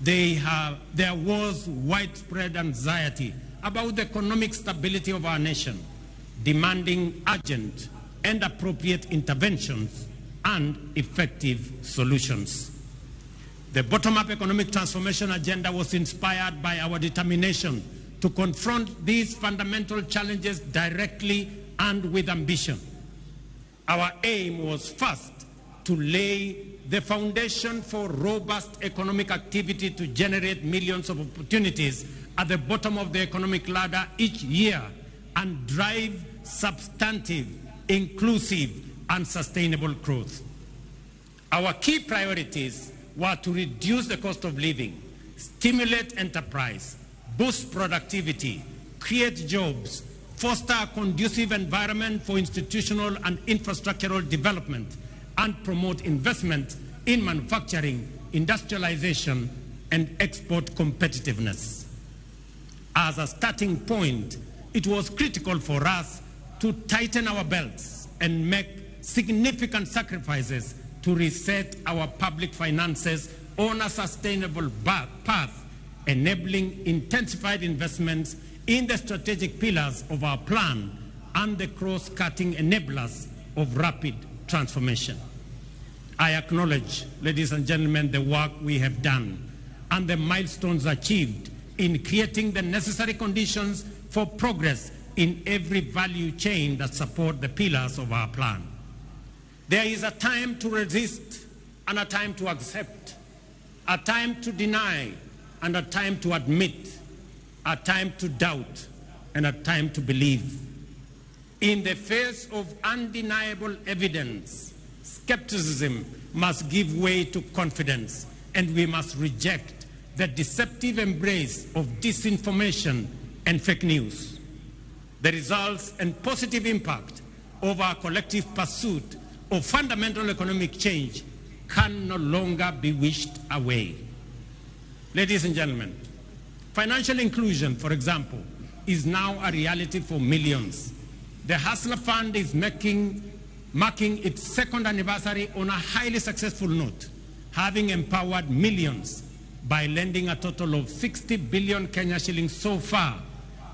there was widespread anxiety about the economic stability of our nation, demanding urgent and appropriate interventions and effective solutions. The bottom-up economic transformation agenda was inspired by our determination to confront these fundamental challenges directly and with ambition. Our aim was first to lay the foundation for robust economic activity to generate millions of opportunities at the bottom of the economic ladder each year and drive substantive, inclusive, and sustainable growth. Our key priorities were to reduce the cost of living, stimulate enterprise, boost productivity, create jobs, foster a conducive environment for institutional and infrastructural development, and promote investment in manufacturing, industrialization, and export competitiveness. As a starting point, it was critical for us to tighten our belts and make significant sacrifices to reset our public finances on a sustainable path, enabling intensified investments in the strategic pillars of our plan and the cross-cutting enablers of rapid transformation. I acknowledge, ladies and gentlemen, the work we have done and the milestones achieved in creating the necessary conditions for progress in every value chain that support the pillars of our plan. There is a time to resist and a time to accept, a time to deny and a time to admit, a time to doubt and a time to believe. In the face of undeniable evidence, skepticism must give way to confidence, and we must reject the deceptive embrace of disinformation and fake news. The results and positive impact of our collective pursuit of fundamental economic change can no longer be wished away. Ladies and gentlemen, financial inclusion, for example, is now a reality for millions. The Hustler Fund is marking its second anniversary on a highly successful note, having empowered millions by lending a total of 60 billion Kenya shillings so far,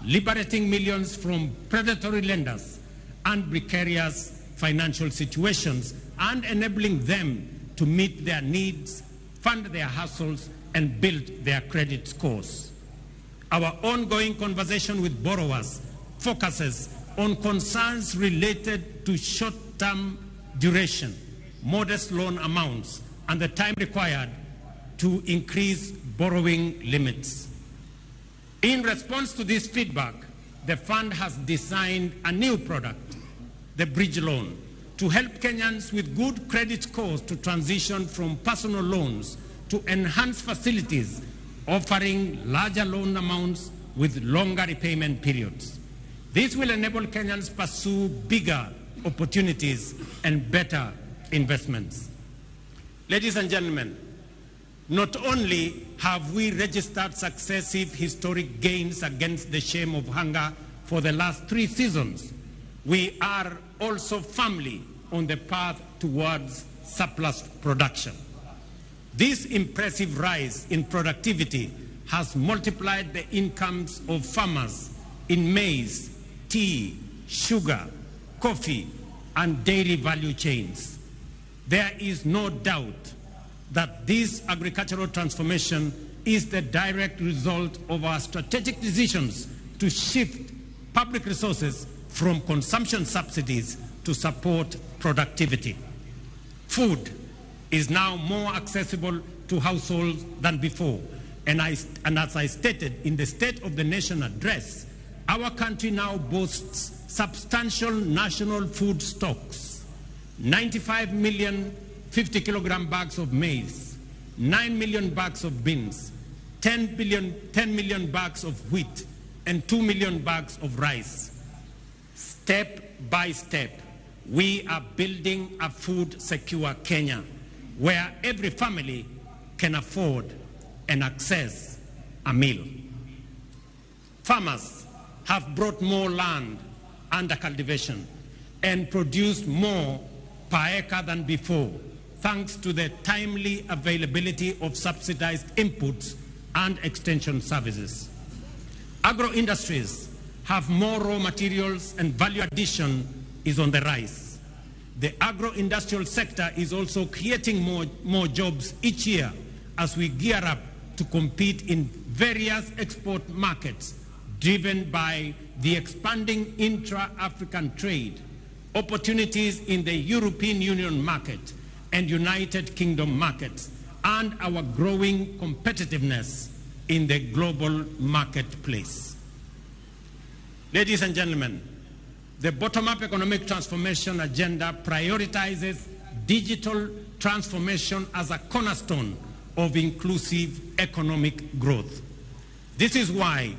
liberating millions from predatory lenders and precarious financial situations and enabling them to meet their needs, fund their hustles, and build their credit scores. Our ongoing conversation with borrowers focuses on concerns related to short-term duration, modest loan amounts, and the time required to increase borrowing limits. In response to this feedback, the fund has designed a new product, the Bridge Loan, to help Kenyans with good credit scores to transition from personal loans to enhanced facilities, offering larger loan amounts, with longer repayment periods. This will enable Kenyans pursue bigger opportunities and better investments. Ladies and gentlemen, not only have we registered successive historic gains against the shame of hunger for the last 3 seasons, we are also firmly on the path towards surplus production. This impressive rise in productivity has multiplied the incomes of farmers in maize, tea, sugar, coffee, and dairy value chains. There is no doubt that this agricultural transformation is the direct result of our strategic decisions to shift public resources from consumption subsidies to support productivity. Food is now more accessible to households than before. And as I stated in the State of the Nation address, our country now boasts substantial national food stocks, 95 million 50-kilogram bags of maize, 9 million bags of beans, 10 million bags of wheat, and 2 million bags of rice. Step by step, we are building a food-secure Kenya, where every family can afford and access a meal. Farmers have brought more land under cultivation and produced more per acre than before, thanks to the timely availability of subsidized inputs and extension services. Agro industries have more raw materials and value addition is on the rise. The agro-industrial sector is also creating more jobs each year as we gear up to compete in various export markets driven by the expanding intra-African trade, opportunities in the European Union market and United Kingdom markets, and our growing competitiveness in the global marketplace. Ladies and gentlemen, the bottom-up economic transformation agenda prioritizes digital transformation as a cornerstone of inclusive economic growth. This is why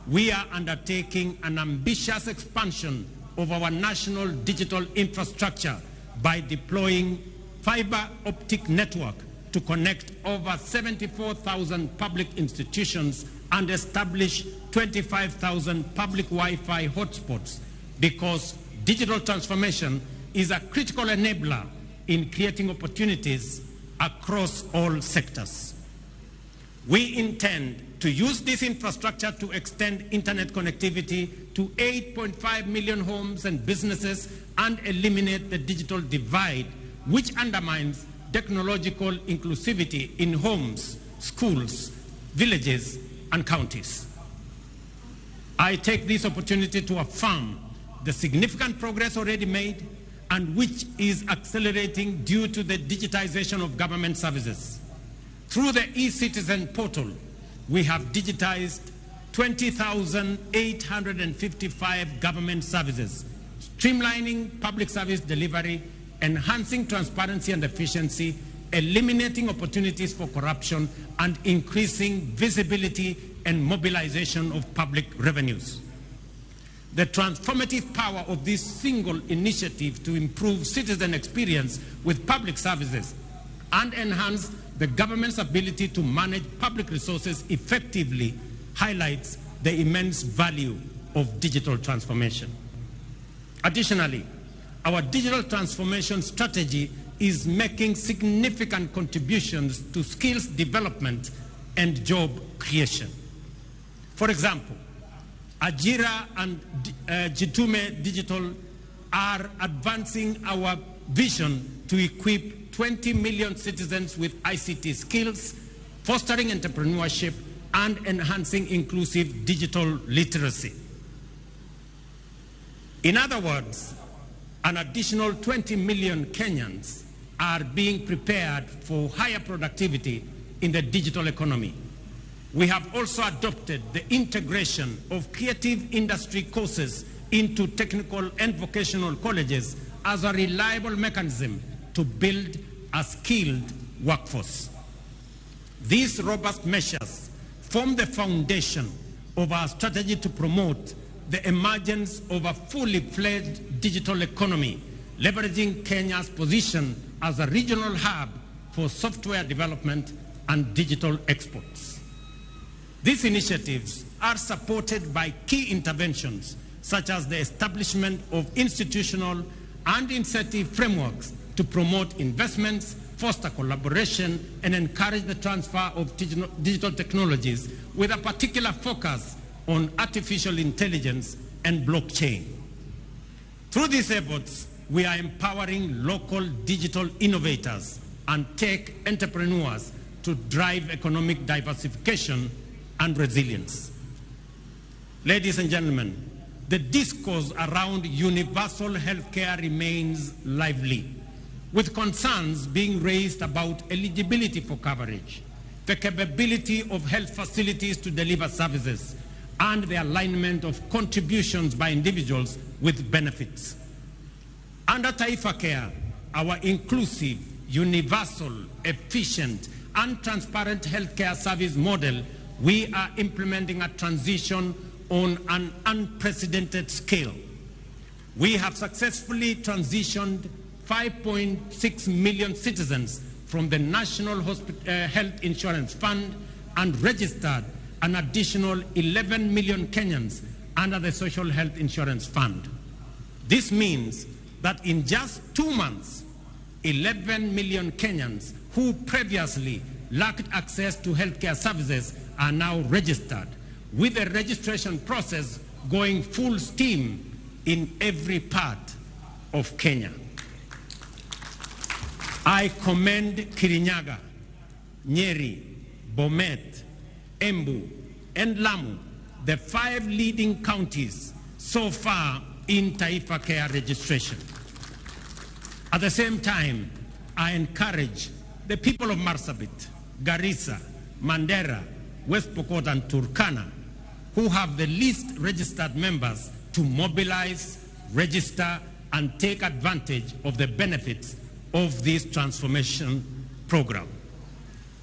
we are undertaking an ambitious expansion of our national digital infrastructure by deploying fiber optic network to connect over 74,000 public institutions and establish 25,000 public Wi-Fi hotspots, because digital transformation is a critical enabler in creating opportunities across all sectors. We intend to use this infrastructure to extend internet connectivity to 8.5 million homes and businesses and eliminate the digital divide, which undermines technological inclusivity in homes, schools, villages, and counties. I take this opportunity to affirm the significant progress already made and which is accelerating due to the digitization of government services. Through the eCitizen portal, we have digitized 20,855 government services, streamlining public service delivery, enhancing transparency and efficiency, eliminating opportunities for corruption, and increasing visibility and mobilization of public revenues. The transformative power of this single initiative to improve citizen experience with public services and enhance the government's ability to manage public resources effectively highlights the immense value of digital transformation. Additionally, our digital transformation strategy is making significant contributions to skills development and job creation. For example, Ajira and Jitume Digital are advancing our vision to equip 20 million citizens with ICT skills, fostering entrepreneurship, and enhancing inclusive digital literacy. In other words, an additional 20 million Kenyans are being prepared for higher productivity in the digital economy. We have also adopted the integration of creative industry courses into technical and vocational colleges as a reliable mechanism to build a skilled workforce. These robust measures form the foundation of our strategy to promote the emergence of a fully fledged digital economy, leveraging Kenya's position as a regional hub for software development and digital exports. These initiatives are supported by key interventions such as the establishment of institutional and incentive frameworks to promote investments, foster collaboration, and encourage the transfer of digital technologies with a particular focus on artificial intelligence and blockchain. Through these efforts, we are empowering local digital innovators and tech entrepreneurs to drive economic diversification and resilience. Ladies and gentlemen, the discourse around universal healthcare remains lively, with concerns being raised about eligibility for coverage, the capability of health facilities to deliver services, and the alignment of contributions by individuals with benefits. Under Taifa Care, our inclusive, universal, efficient, and transparent healthcare service model, we are implementing a transition on an unprecedented scale. We have successfully transitioned 5.6 million citizens from the National Health Insurance Fund and registered an additional 11 million Kenyans under the Social Health Insurance Fund. This means that in just 2 months, 11 million Kenyans who previously lacked access to healthcare services are now registered, with the registration process going full steam in every part of Kenya. I commend Kirinyaga, Nyeri, Bomet, Embu, and Lamu, the 5 leading counties so far in Taifa Care registration. At the same time, I encourage the people of Marsabit, Garissa, Mandera, West Pokot, and Turkana, who have the least registered members, to mobilize, register, and take advantage of the benefits of this transformation program.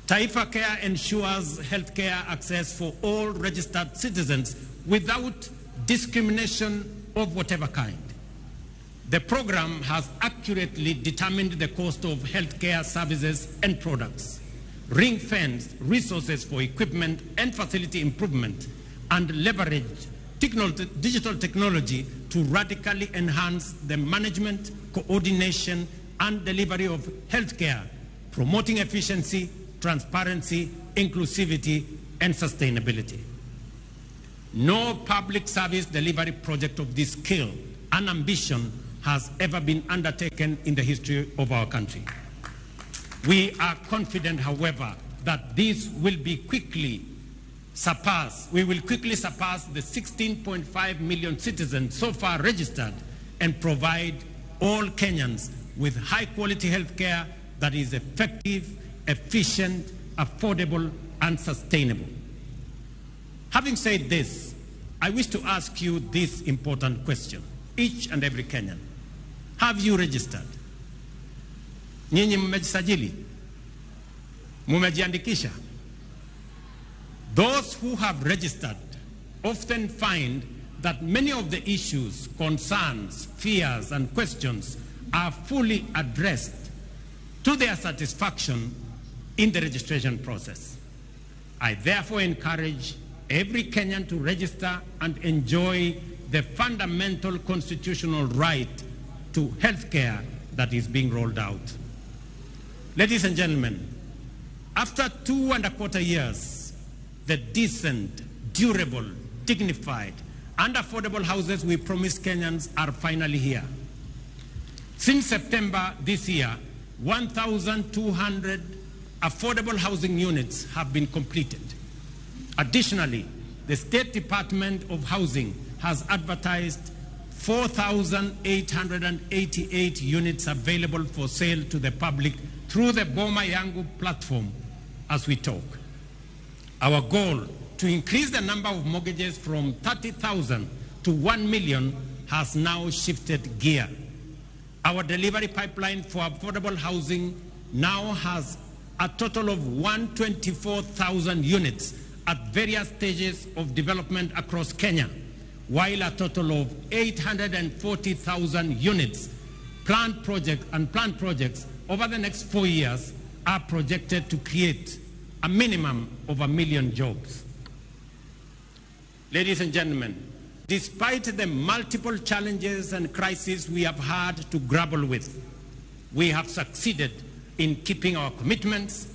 Taifa Care ensures healthcare access for all registered citizens without discrimination of whatever kind. The program has accurately determined the cost of healthcare services and products, ring-fenced resources for equipment and facility improvement, and leveraged digital technology to radically enhance the management, coordination, and delivery of healthcare, promoting efficiency, transparency, inclusivity, and sustainability. No public service delivery project of this scale and ambition has ever been undertaken in the history of our country. We are confident, however, that this will be quickly surpass. We will quickly surpass the 16.5 million citizens so far registered and provide all Kenyans with high-quality health care that is effective, efficient, affordable, and sustainable. Having said this, I wish to ask you this important question, each and every Kenyan. Have you registered? Nyinyi mmejisajili? Mumejiandikisha? Those who have registered often find that many of the issues, concerns, fears, and questions are fully addressed to their satisfaction in the registration process. I therefore encourage every Kenyan to register and enjoy the fundamental constitutional right to health care that is being rolled out. Ladies and gentlemen, after 2.25 years, the decent, durable, dignified, and affordable houses we promised Kenyans are finally here. Since September this year, 1,200 affordable housing units have been completed. Additionally, the State Department of Housing has advertised 4,888 units available for sale to the public through the Boma Yangu platform as we talk. Our goal to increase the number of mortgages from 30,000 to 1 million has now shifted gear. Our delivery pipeline for affordable housing now has a total of 124,000 units at various stages of development across Kenya, while a total of 840,000 units planned project and planned projects over the next 4 years are projected to create a minimum of 1 million jobs. Ladies and gentlemen, despite the multiple challenges and crises we have had to grapple with, we have succeeded in keeping our commitments,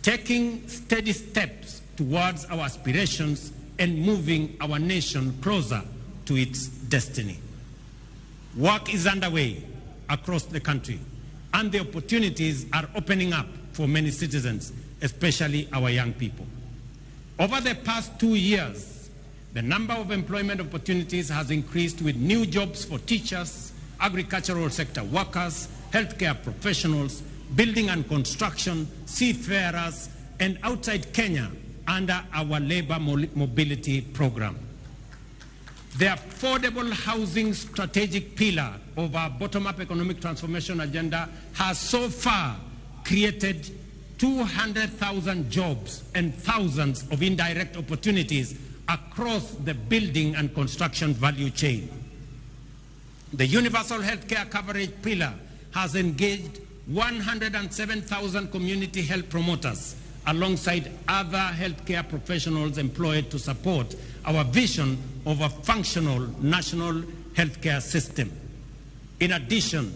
taking steady steps towards our aspirations, and moving our nation closer to its destiny. Work is underway across the country, and the opportunities are opening up for many citizens, especially our young people. Over the past 2 years, the number of employment opportunities has increased with new jobs for teachers, agricultural sector workers, healthcare professionals, building and construction, seafarers, and outside Kenya under our labor mobility program. The affordable housing strategic pillar of our bottom-up economic transformation agenda has so far created 200,000 jobs and thousands of indirect opportunities across the building and construction value chain. The universal healthcare coverage pillar has engaged 107,000 community health promoters alongside other healthcare professionals employed to support our vision of a functional national healthcare system. In addition,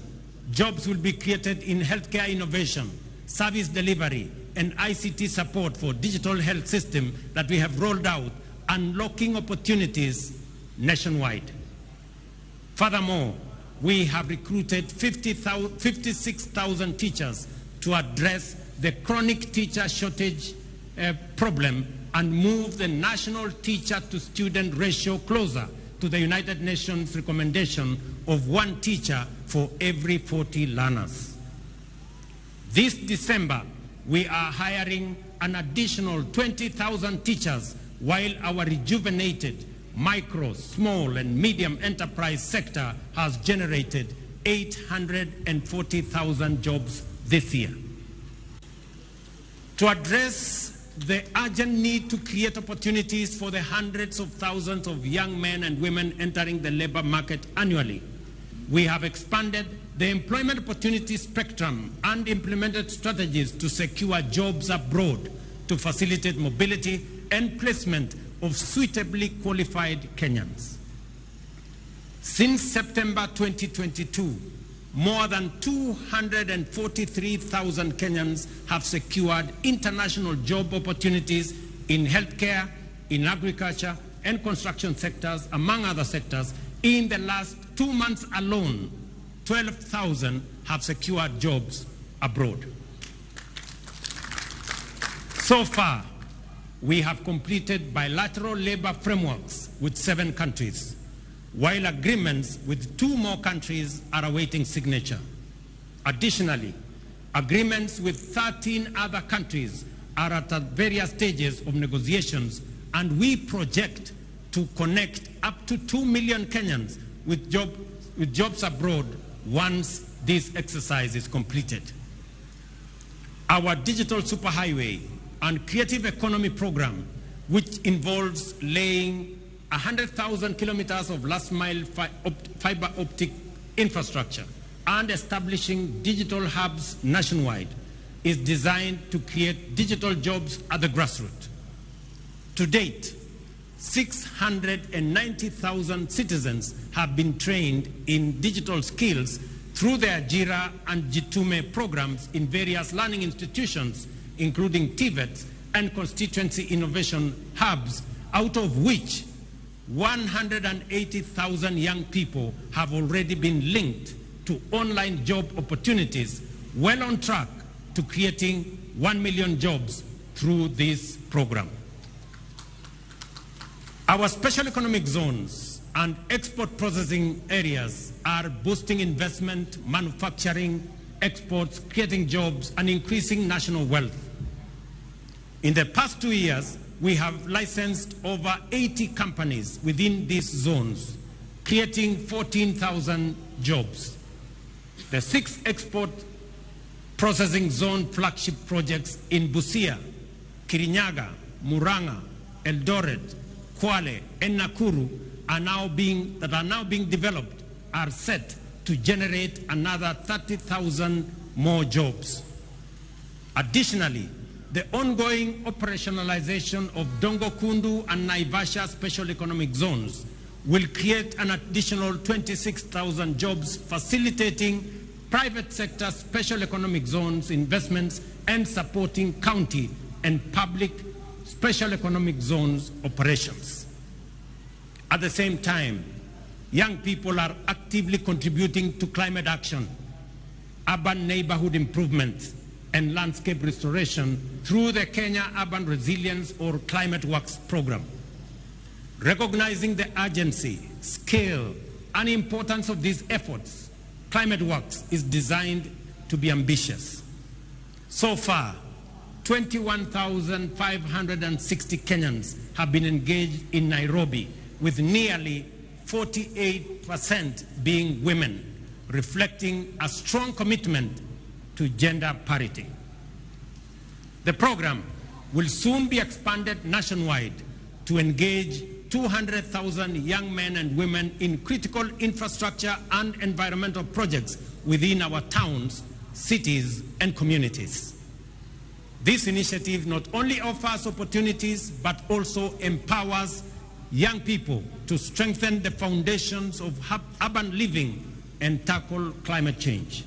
jobs will be created in healthcare innovation, service delivery, and ICT support for digital health system that we have rolled out, unlocking opportunities nationwide. Furthermore, we have recruited 56,000 teachers to address the chronic teacher shortage problem and move the national teacher-to-student ratio closer to the United Nations recommendation of 1 teacher for every 40 learners. This December, we are hiring an additional 20,000 teachers while our rejuvenated micro, small, and medium enterprise sector has generated 840,000 jobs this year. To address the urgent need to create opportunities for the hundreds of thousands of young men and women entering the labor market annually, we have expanded the employment opportunity spectrum and implemented strategies to secure jobs abroad to facilitate mobility and placement of suitably qualified Kenyans. Since September 2022, more than 243,000 Kenyans have secured international job opportunities in healthcare, in agriculture, and construction sectors, among other sectors. In the last 2 months alone, 12,000 have secured jobs abroad. So far, we have completed bilateral labor frameworks with 7 countries, while agreements with 2 more countries are awaiting signature. Additionally, agreements with 13 other countries are at various stages of negotiations, and we project to connect up to 2 million Kenyans with jobs abroad once this exercise is completed. Our digital superhighway and creative economy program, which involves laying 100,000 kilometers of last mile fiber optic infrastructure and establishing digital hubs nationwide, is designed to create digital jobs at the grassroots. To date, 690,000 citizens have been trained in digital skills through the Ajira and Jitume programs in various learning institutions, including TVETs and constituency innovation hubs, out of which 180,000 young people have already been linked to online job opportunities, well on track to creating 1 million jobs through this program. Our special economic zones and export processing areas are boosting investment, manufacturing, exports, creating jobs, and increasing national wealth. In the past 2 years, we have licensed over 80 companies within these zones, creating 14,000 jobs. The 6 export processing zone flagship projects in Busia, Kirinyaga, Murang'a, Eldoret, Kwale, and Nakuru that are now being developed are set to generate another 30,000 more jobs. Additionally, the ongoing operationalization of Dongo Kundu and Naivasha Special Economic Zones will create an additional 26,000 jobs, facilitating private sector special economic zones investments and supporting county and public special economic zones operations. At the same time, young people are actively contributing to climate action, urban neighborhood improvement, and landscape restoration through the Kenya Urban Resilience or Climate Works program. Recognizing the urgency, scale, and importance of these efforts, Climate Works is designed to be ambitious. So far, 21,560 Kenyans have been engaged in Nairobi, with nearly 48% being women, reflecting a strong commitment to gender parity. The program will soon be expanded nationwide to engage 200,000 young men and women in critical infrastructure and environmental projects within our towns, cities, and communities. This initiative not only offers opportunities, but also empowers young people to strengthen the foundations of urban living and tackle climate change.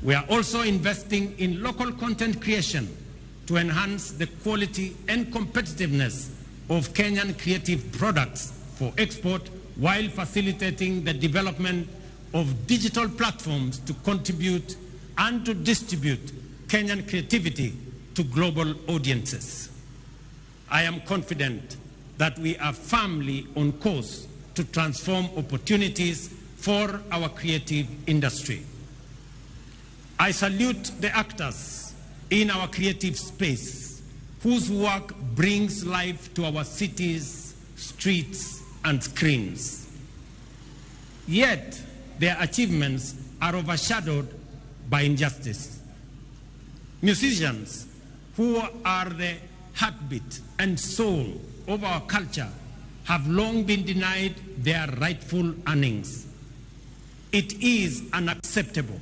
We are also investing in local content creation to enhance the quality and competitiveness of Kenyan creative products for export, while facilitating the development of digital platforms to contribute and to distribute Kenyan creativity to global audiences. I am confident that we are firmly on course to transform opportunities for our creative industry. I salute the actors in our creative space whose work brings life to our cities, streets, and screens. Yet, their achievements are overshadowed by injustice. Musicians, who are the heartbeat and soul of our culture, have long been denied their rightful earnings. It is unacceptable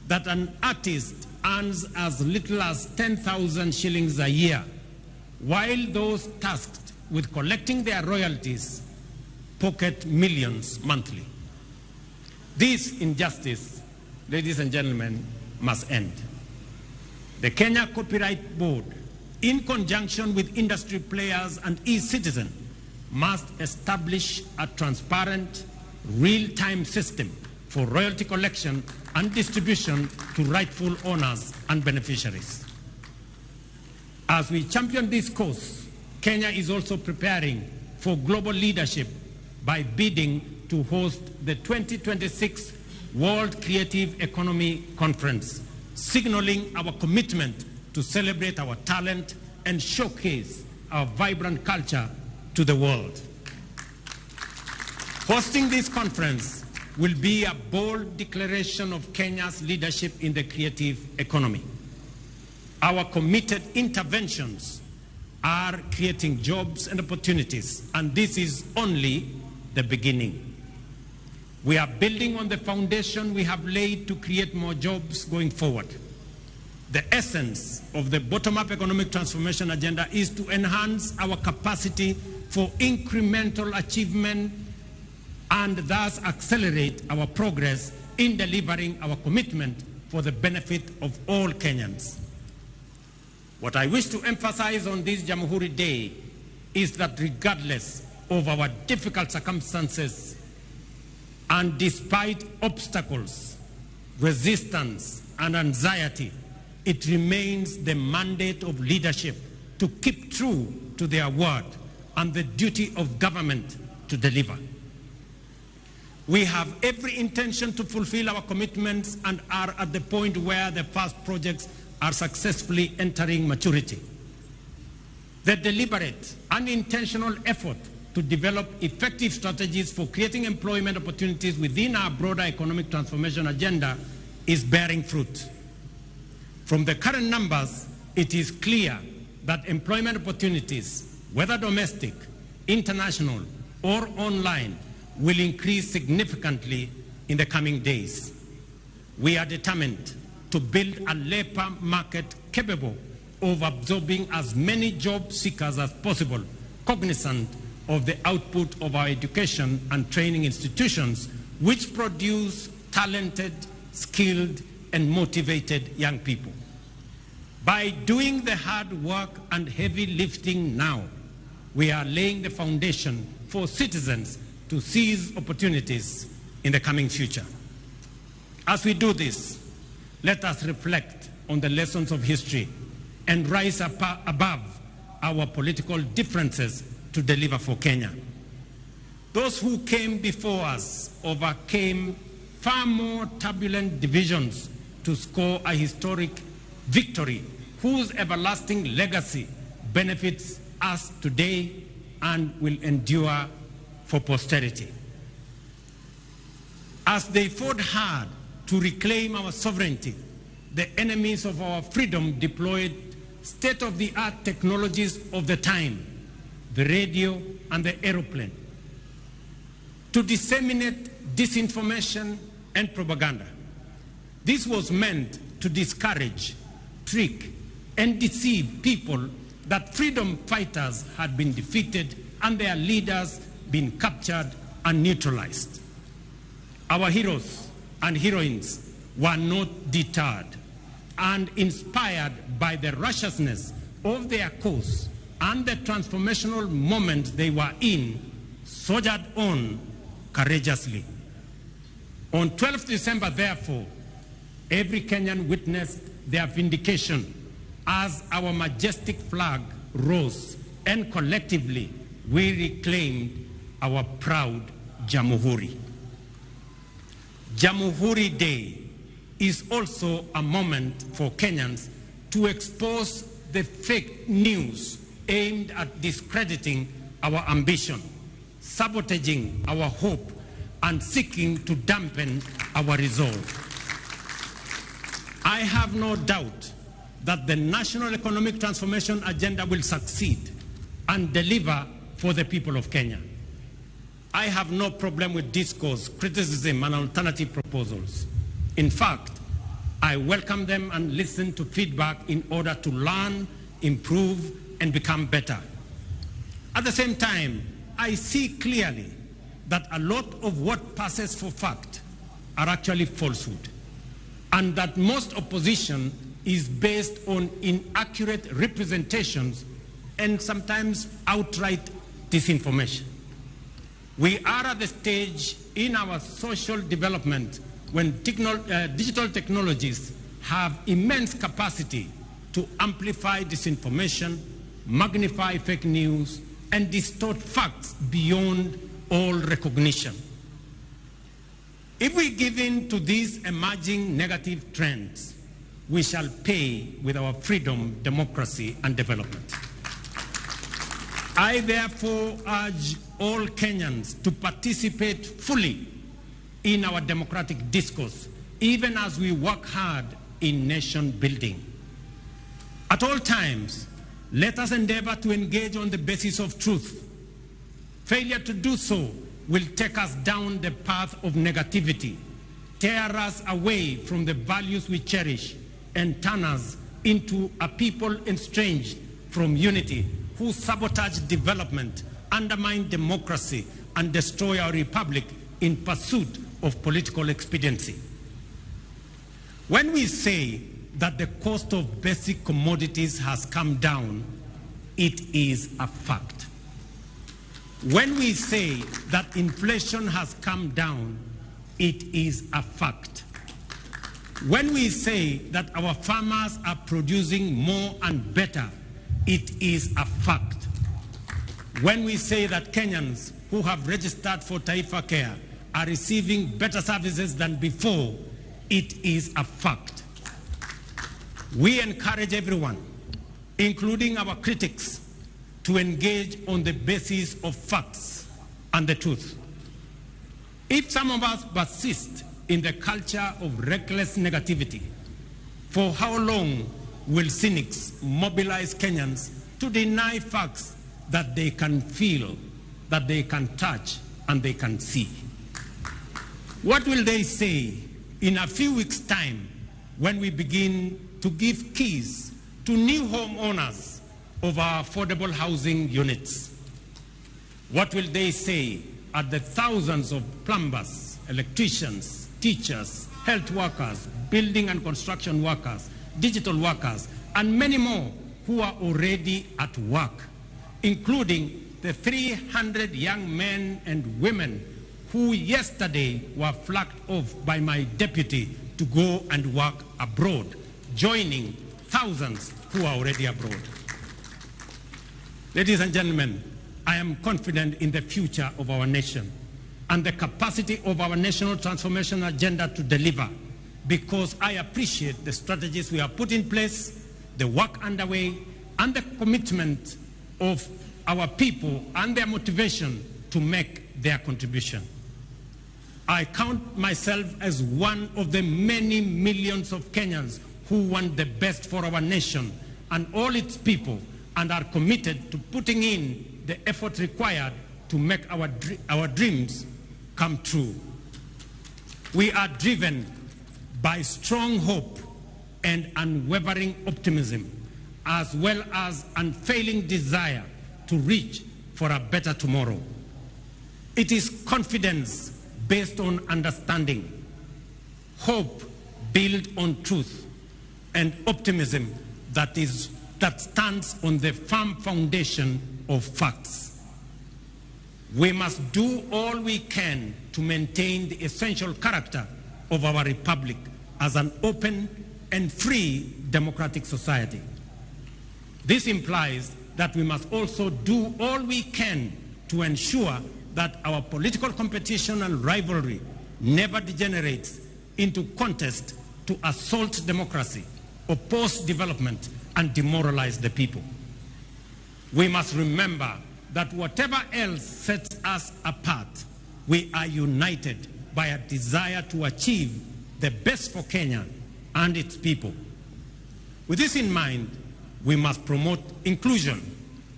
that an artist earns as little as 10,000 shillings a year, while those tasked with collecting their royalties pocket millions monthly. This injustice, ladies and gentlemen, must end. The Kenya Copyright Board, in conjunction with industry players and eCitizen, must establish a transparent, real-time system for royalty collection and distribution to rightful owners and beneficiaries. As we champion this cause, Kenya is also preparing for global leadership by bidding to host the 2026 World Creative Economy Conference, signaling our commitment to celebrate our talent and showcase our vibrant culture to the world. Hosting this conference will be a bold declaration of Kenya's leadership in the creative economy. Our committed interventions are creating jobs and opportunities, and this is only the beginning. We are building on the foundation we have laid to create more jobs going forward. The essence of the bottom-up economic transformation agenda is to enhance our capacity for incremental achievement and thus accelerate our progress in delivering our commitment for the benefit of all Kenyans. What I wish to emphasize on this Jamhuri Day is that regardless of our difficult circumstances and despite obstacles, resistance, and anxiety, it remains the mandate of leadership to keep true to their word and the duty of government to deliver. We have every intention to fulfill our commitments and are at the point where the first projects are successfully entering maturity. The deliberate and intentional effort to develop effective strategies for creating employment opportunities within our broader economic transformation agenda is bearing fruit. From the current numbers, it is clear that employment opportunities whether domestic, international, or online, will increase significantly in the coming days. We are determined to build a labor market capable of absorbing as many job seekers as possible, cognizant of the output of our education and training institutions, which produce talented, skilled, and motivated young people. By doing the hard work and heavy lifting now, we are laying the foundation for citizens to seize opportunities in the coming future. As we do this, let us reflect on the lessons of history and rise above our political differences to deliver for Kenya. Those who came before us overcame far more turbulent divisions to score a historic victory whose everlasting legacy benefits us today and will endure for posterity. As they fought hard to reclaim our sovereignty, the enemies of our freedom deployed state-of-the-art technologies of the time, the radio and the aeroplane, to disseminate disinformation and propaganda. This was meant to discourage, trick, and deceive people that freedom fighters had been defeated and their leaders been captured and neutralized. Our heroes and heroines were not deterred, and inspired by the righteousness of their cause and the transformational moment they were in, soldiered on courageously. On 12th December, therefore, every Kenyan witnessed their vindication as our majestic flag rose and collectively we reclaimed our proud Jamhuri. Jamhuri Day is also a moment for Kenyans to expose the fake news aimed at discrediting our ambition, sabotaging our hope, and seeking to dampen our resolve. I have no doubt that the National Economic Transformation Agenda will succeed and deliver for the people of Kenya. I have no problem with discourse, criticism, and alternative proposals. In fact, I welcome them and listen to feedback in order to learn, improve, and become better. At the same time, I see clearly that a lot of what passes for fact are actually falsehood, and that most opposition is based on inaccurate representations and sometimes outright disinformation. We are at the stage in our social development when digital technologies have immense capacity to amplify disinformation, magnify fake news, and distort facts beyond all recognition. If we give in to these emerging negative trends, we shall pay with our freedom, democracy, and development. I therefore urge all Kenyans to participate fully in our democratic discourse, even as we work hard in nation building. At all times, let us endeavor to engage on the basis of truth. Failure to do so will take us down the path of negativity, tear us away from the values we cherish, and turn us into a people estranged from unity, who sabotage development, undermine democracy, and destroy our republic in pursuit of political expediency. When we say that the cost of basic commodities has come down, it is a fact. When we say that inflation has come down, it is a fact. When we say that our farmers are producing more and better, it is a fact. When we say that Kenyans who have registered for Taifa Care are receiving better services than before, it is a fact. We encourage everyone, including our critics, to engage on the basis of facts and the truth. If some of us persist in the culture of reckless negativity, for how long will cynics mobilize Kenyans to deny facts that they can feel, that they can touch, and they can see? What will they say in a few weeks' time when we begin to give keys to new homeowners of our affordable housing units? What will they say at the thousands of plumbers, electricians, teachers, health workers, building and construction workers, digital workers, and many more who are already at work, including the 300 young men and women who yesterday were flagged off by my deputy to go and work abroad, joining thousands who are already abroad? Ladies and gentlemen, I am confident in the future of our nation and the capacity of our national transformation agenda to deliver, because I appreciate the strategies we have put in place, the work underway, and the commitment of our people and their motivation to make their contribution. I count myself as one of the many millions of Kenyans who want the best for our nation and all its people, and are committed to putting in the effort required to make our dreams come true. We are driven by strong hope and unwavering optimism, as well as unfailing desire to reach for a better tomorrow. It is confidence based on understanding, hope built on truth, and optimism that stands on the firm foundation of facts. We must do all we can to maintain the essential character of our republic as an open and free democratic society. This implies that we must also do all we can to ensure that our political competition and rivalry never degenerates into contest to assault democracy, oppose development, and demoralize the people. We must remember that whatever else sets us apart, we are united by a desire to achieve the best for Kenya and its people. With this in mind, we must promote inclusion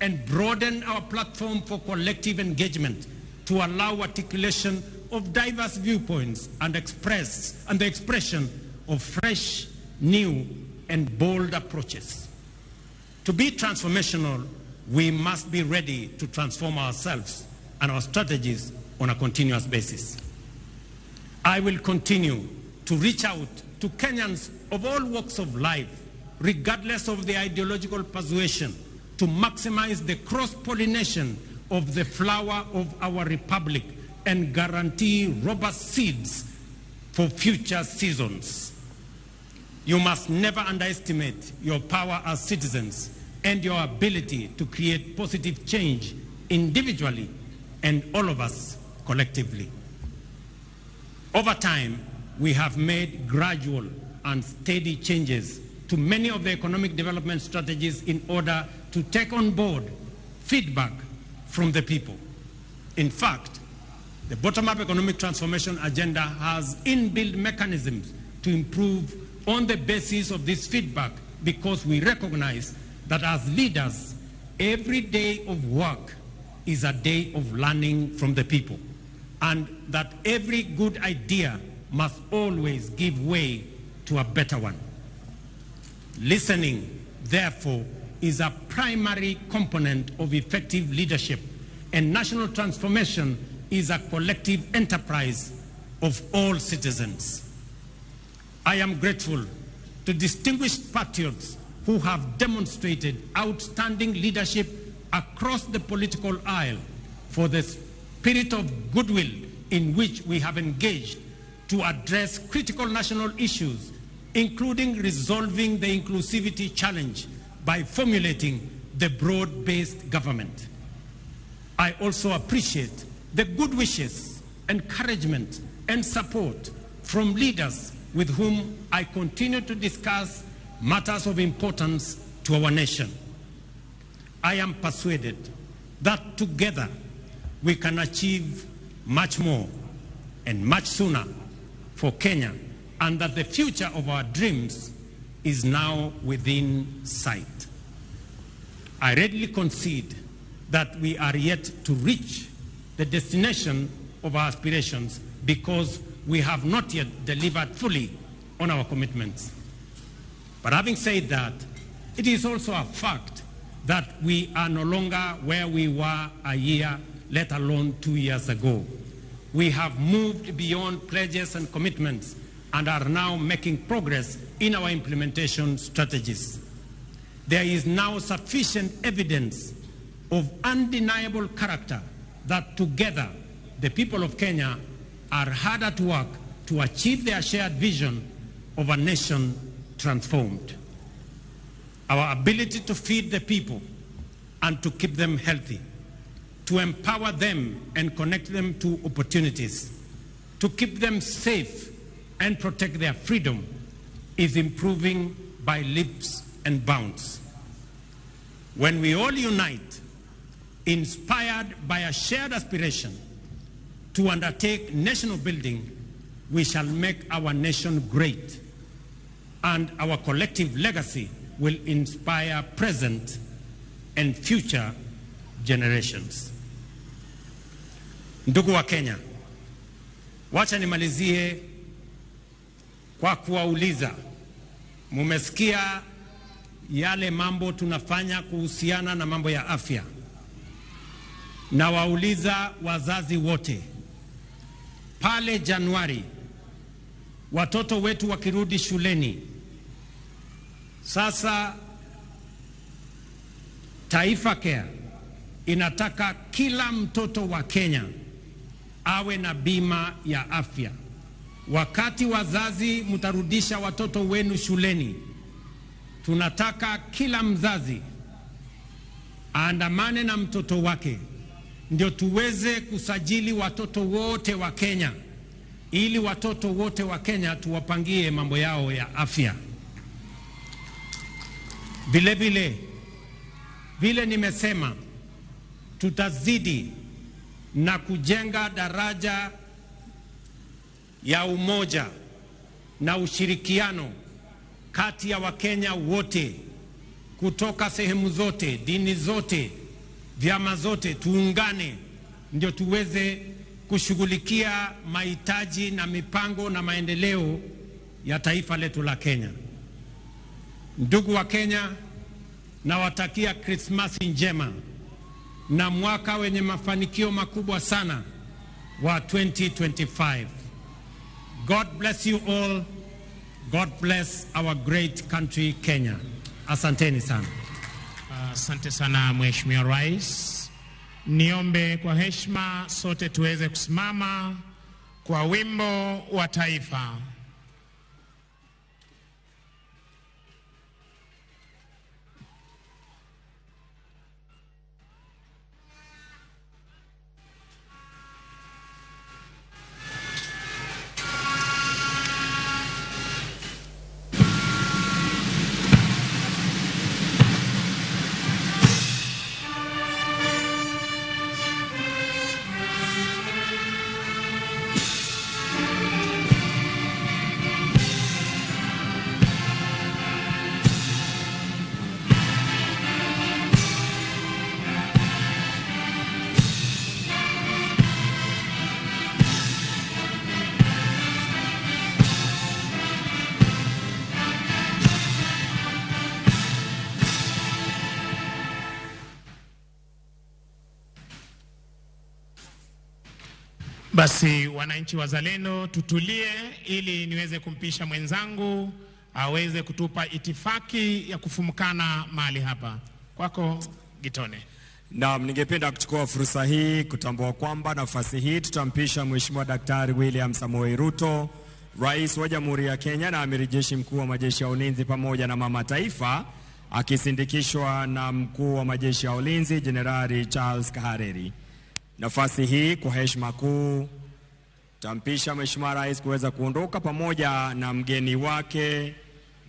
and broaden our platform for collective engagement to allow articulation of diverse viewpoints and the expression of fresh, new, and bold approaches. To be transformational, we must be ready to transform ourselves and our strategies on a continuous basis. I will continue to reach out to Kenyans of all walks of life, regardless of their ideological persuasion, to maximize the cross-pollination of the flower of our republic and guarantee robust seeds for future seasons. You must never underestimate your power as citizens and your ability to create positive change individually and all of us collectively. Over time, we have made gradual and steady changes to many of the economic development strategies in order to take on board feedback from the people. In fact, the bottom-up economic transformation agenda has inbuilt mechanisms to improve on the basis of this feedback, because we recognize that as leaders, every day of work is a day of learning from the people, and that every good idea must always give way to a better one. Listening, therefore, is a primary component of effective leadership, and national transformation is a collective enterprise of all citizens. I am grateful to distinguished patriots who have demonstrated outstanding leadership across the political aisle for the spirit of goodwill in which we have engaged to address critical national issues, including resolving the inclusivity challenge by formulating the broad-based government. I also appreciate the good wishes, encouragement, and support from leaders with whom I continue to discuss matters of importance to our nation. I am persuaded that together we can achieve much more and much sooner for Kenya, and that the future of our dreams is now within sight. I readily concede that we are yet to reach the destination of our aspirations because we have not yet delivered fully on our commitments. But having said that, it is also a fact that we are no longer where we were a year, let alone 2 years ago. We have moved beyond pledges and commitments and are now making progress in our implementation strategies. There is now sufficient evidence of undeniable character that together the people of Kenya are hard at work to achieve their shared vision of a nation transformed. Our ability to feed the people and to keep them healthy, to empower them and connect them to opportunities, to keep them safe and protect their freedom is improving by leaps and bounds. When we all unite, inspired by a shared aspiration to undertake national building, we shall make our nation great, and our collective legacy will inspire present and future generations. Ndugu wa Kenya, wacha nimalizie kwa kuwauliza, mumesikia yale mambo tunafanya kuhusiana na mambo ya afya. Na wauliza wazazi wote, pale Januari watoto wetu wakirudi shuleni, sasa Taifa Care inataka kila mtoto wa Kenya awe na bima ya afya. Wakati wazazi mtarudisha watoto wenu shuleni, tunataka kila mzazi aandamane na mtoto wake, ndio tuweze kusajili watoto wote wa Kenya, ili watoto wote wa Kenya tuwapangie mambo yao ya afya. Vile vile, vile nimesema, tutazidi na kujenga daraja ya umoja na ushirikiano kati ya Wakenya wote kutoka sehemu zote, dini zote, vyama zote, tuungane ndio tuweze kushughulikia mahitaji na mipango na maendeleo ya taifa letu la Kenya. Ndugu wa Kenya, nawatakia Krismasi njema na mwaka wenye mafanikio makubwa sana wa 2025. God bless you all. God bless our great country Kenya. Asanteni sana. Asante sana Mheshimiwa Rais. Niombe kwa heshima sote tuweze kusimama kwa wimbo wa taifa. Basi wananchi wazalendo, tutulie ili niweze kumpisha mwenzangu aweze kutupa itifaki ya kufumukana mahali hapa. Kwako Gitone. Naam, ningependa kuchukua fursa hii kutambua kwamba nafasi hii tutampisha Mheshimiwa Daktari William Samoei Ruto, Rais wa Jamhuri ya Kenya na Amiri Jeshi Mkuu wa Majeshi ya Ulinzi pamoja na Mama Taifa, akisindikishwa na Mkuu wa Majeshi ya Ulinzi Jenerali Charles Kahariri. Nafasi hii kwa heshima kuu tampisha Mheshimiwa Rais kuweza kuondoka pamoja na mgeni wake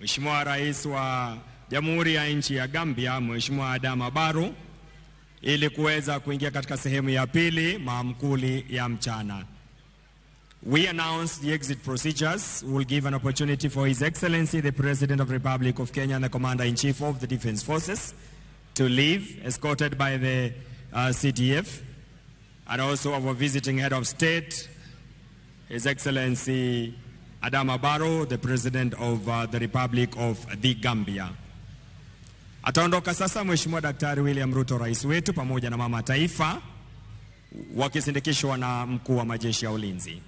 Mheshimiwa Rais wa Jamhuri ya nchi ya Gambia Mheshimiwa Adama Barrow, ili kuweza kuingia katika sehemu ya pili, maamkuli ya mchana. We announce the exit procedures. We will give an opportunity for His Excellency the President of the Republic of Kenya and the Commander-in-Chief of the Defense Forces to leave, escorted by the CDF, and also our visiting head of state, His Excellency Adama Barrow, the President of the Republic of the Gambia. Ataondoka sasa Mheshimiwa Daktari William Ruto, rais wetu, pamoja na mama taifa, wakisindikishwa na mkuu wa majeshi ya ulinzi.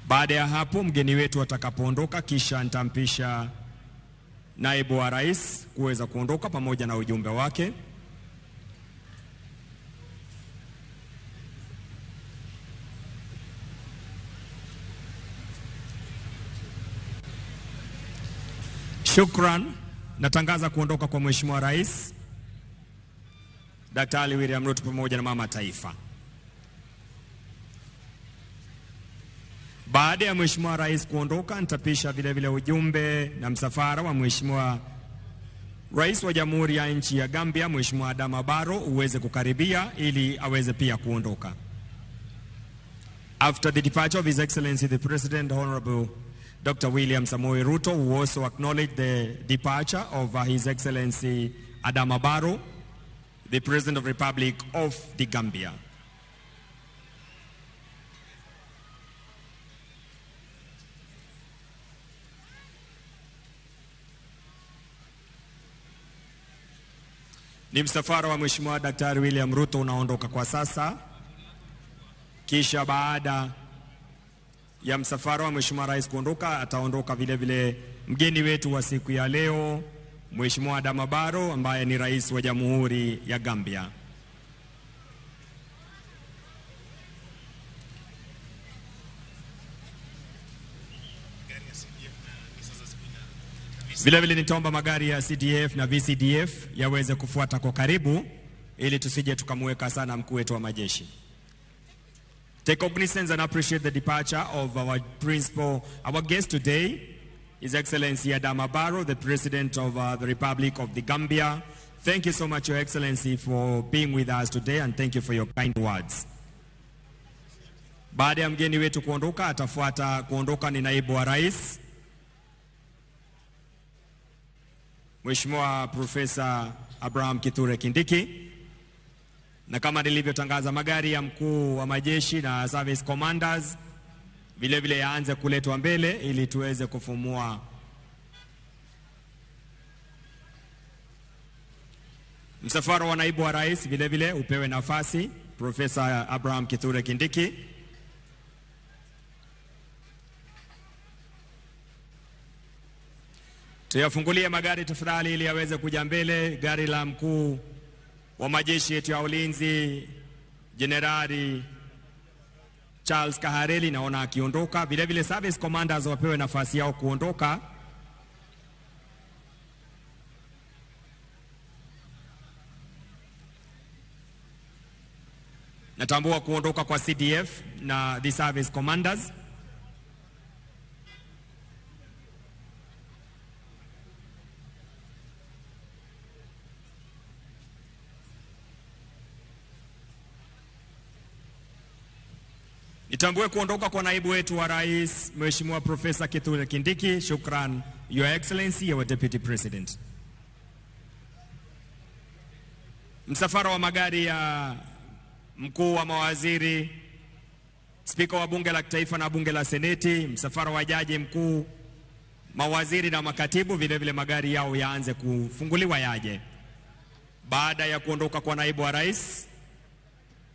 Baada ya hapo, mgeni wetu atakapoondoka, kisha nitampisha naibu wa rais kuweza kuondoka pamoja na ujumbe wake. Shukran. Natangaza kuondoka kwa Mheshimiwa Rais Daktari William Ruto pamoja na mama taifa. Baada ya Mheshimiwa Rais kuondoka, nitapisha vile vile ujumbe na msafara wa Mheshimiwa Rais wa Jamhuri ya nchi ya Gambia, Mheshimiwa Adama Barrow, uweze kukaribia ili aweze pia kuondoka. After the departure of His Excellency the President, Honorable Dr. William Samoei Ruto, who also acknowledged the departure of His Excellency Adama Barrow, the President of the Republic of the Gambia. Ni msafara wa Mheshimiwa Daktari William Ruto unaondoka kwa sasa. Kisha baada ya msafara wa Mheshimiwa Rais kuondoka, ataondoka vile vile mgeni wetu wa siku ya leo, Mheshimiwa Adama Barrow, ambaye ni Rais wa Jamhuri ya Gambia. Vile vile nitaomba magari ya CDF na VCDF yaweze kufuata kwa karibu ili tusije tukamweka sana mkuu wetu wa majeshi. Take cognizance and appreciate the departure of our principal, our guest today, His Excellency Adama Barrow, the President of the Republic of the Gambia. Thank you so much, Your Excellency, for being with us today, and thank you for your kind words. Baada ya mgeni wetu kuondoka, atafuata kuondoka ni naibu wa rais, Mheshimiwa Profesa Abraham Kithure Kindiki. Na kama nilivyotangaza, magari ya mkuu wa majeshi na service commanders vile vile yaanze kuletwa mbele ili tuweze kufumua msafara wa naibu wa rais. Vile vile upewe nafasi Profesa Abraham Kithure Kindiki. Tuyafungulie magari tafadhali ili yaweze kuja mbele. Gari la mkuu wa majeshi yetu ya ulinzi Jenerali Charles Kahareli naona akiondoka. Vile vile service commanders wapewe nafasi yao kuondoka. Natambua kuondoka kwa CDF na the service commanders. Nitambue kuondoka kwa naibu wetu wa rais Mheshimiwa Profesa Kithure Kindiki. Shukran, Your Excellency, our Deputy President. Msafara wa magari ya mkuu wa mawaziri, spika wa bunge la kitaifa na bunge la seneti, msafara wa jaji mkuu, mawaziri na makatibu, vile vile magari yao yaanze kufunguliwa yaje. Baada ya kuondoka kwa naibu wa rais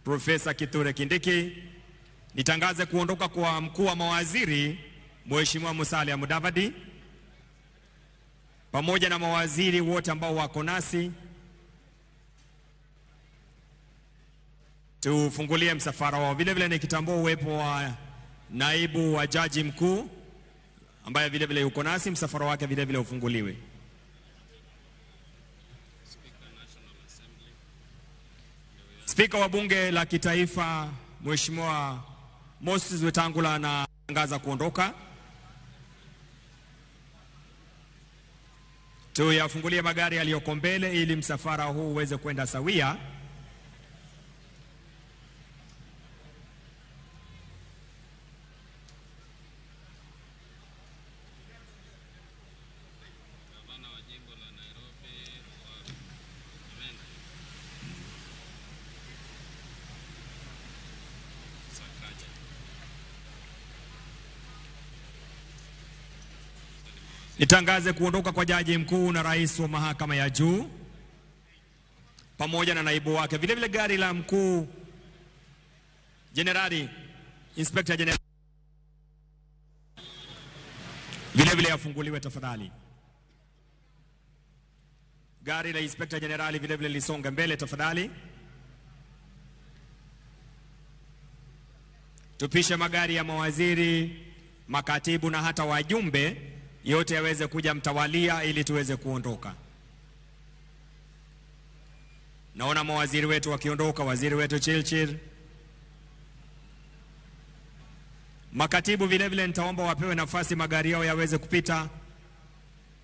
Profesa Kithure Kindiki, nitangaze kuondoka kwa mkuu wa mawaziri Mheshimiwa Musalia Mudavadi pamoja na mawaziri wote ambao wako nasi. Tufungulie msafara wao. Vile vile nikitambua uwepo wa naibu wa jaji mkuu ambaye vile vile yuko nasi, msafara wake vile vile ufunguliwe. Spika wa bunge la kitaifa Mheshimiwa Moses Wetangula anatangaza kuondoka. Tuyafungulie magari yaliyoko mbele ili msafara huu uweze kwenda sawia. Nitangaze kuondoka kwa jaji mkuu na rais wa mahakama ya juu pamoja na naibu wake. Vile vile gari la mkuu jenerali, inspector jenerali vile vile afunguliwe tafadhali. Gari la inspector jenerali vile vile lisonge mbele tafadhali. Tupishe magari ya mawaziri, makatibu na hata wajumbe, yote yaweze kuja mtawalia ili tuweze kuondoka. Naona mawaziri wetu wakiondoka, waziri wetu Chilchir, makatibu vile vile nitaomba wapewe nafasi magari yao yaweze kupita.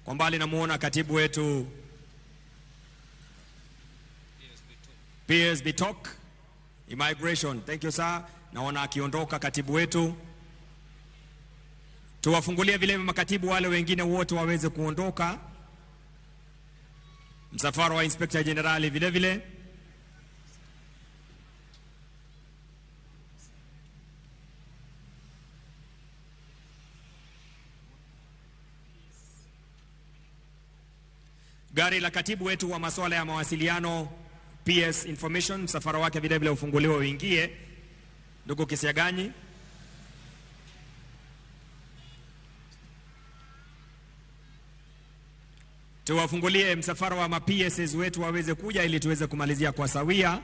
Kwa mbali namuona katibu wetu PS Bitok, Immigration. Thank you sir. Naona akiondoka katibu wetu. Tuwafungulie vile vile makatibu wale wengine wote waweze kuondoka. Msafara wa Inspector Generali vile vile. Gari la katibu wetu wa masuala ya mawasiliano PS Information, msafara wake vile vile ufunguliwe uingie. Ndugu Kisiaganyi. Tuwafungulie msafara wa ma PSs wetu waweze kuja ili tuweze kumalizia kwa sawia.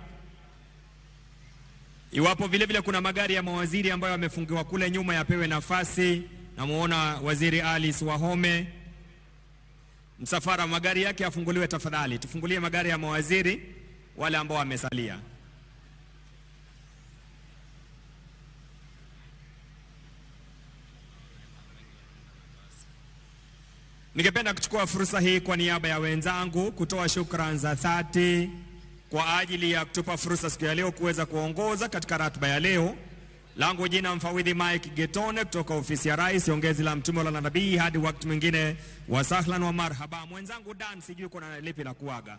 Iwapo vile vile kuna magari ya mawaziri ambayo yamefungiwa kule nyuma yapewe nafasi. Namuona Waziri Alice Wahome. Msafara wa magari yake afunguliwe tafadhali. Tufungulie magari ya mawaziri wale ambao wamesalia. Ningependa kuchukua fursa hii kwa niaba ya wenzangu kutoa shukrani za dhati kwa ajili ya kutupa fursa siku ya leo kuweza kuongoza katika ratiba ya leo. Langu jina Mfawidhi Mike Getone kutoka ofisi ya Rais, ongezi la mtume wala nabii. Hadi wakati mwingine, wa sahlan wa marhaba. Mwenzangu Dan, sijui kuna lipi la kuaga.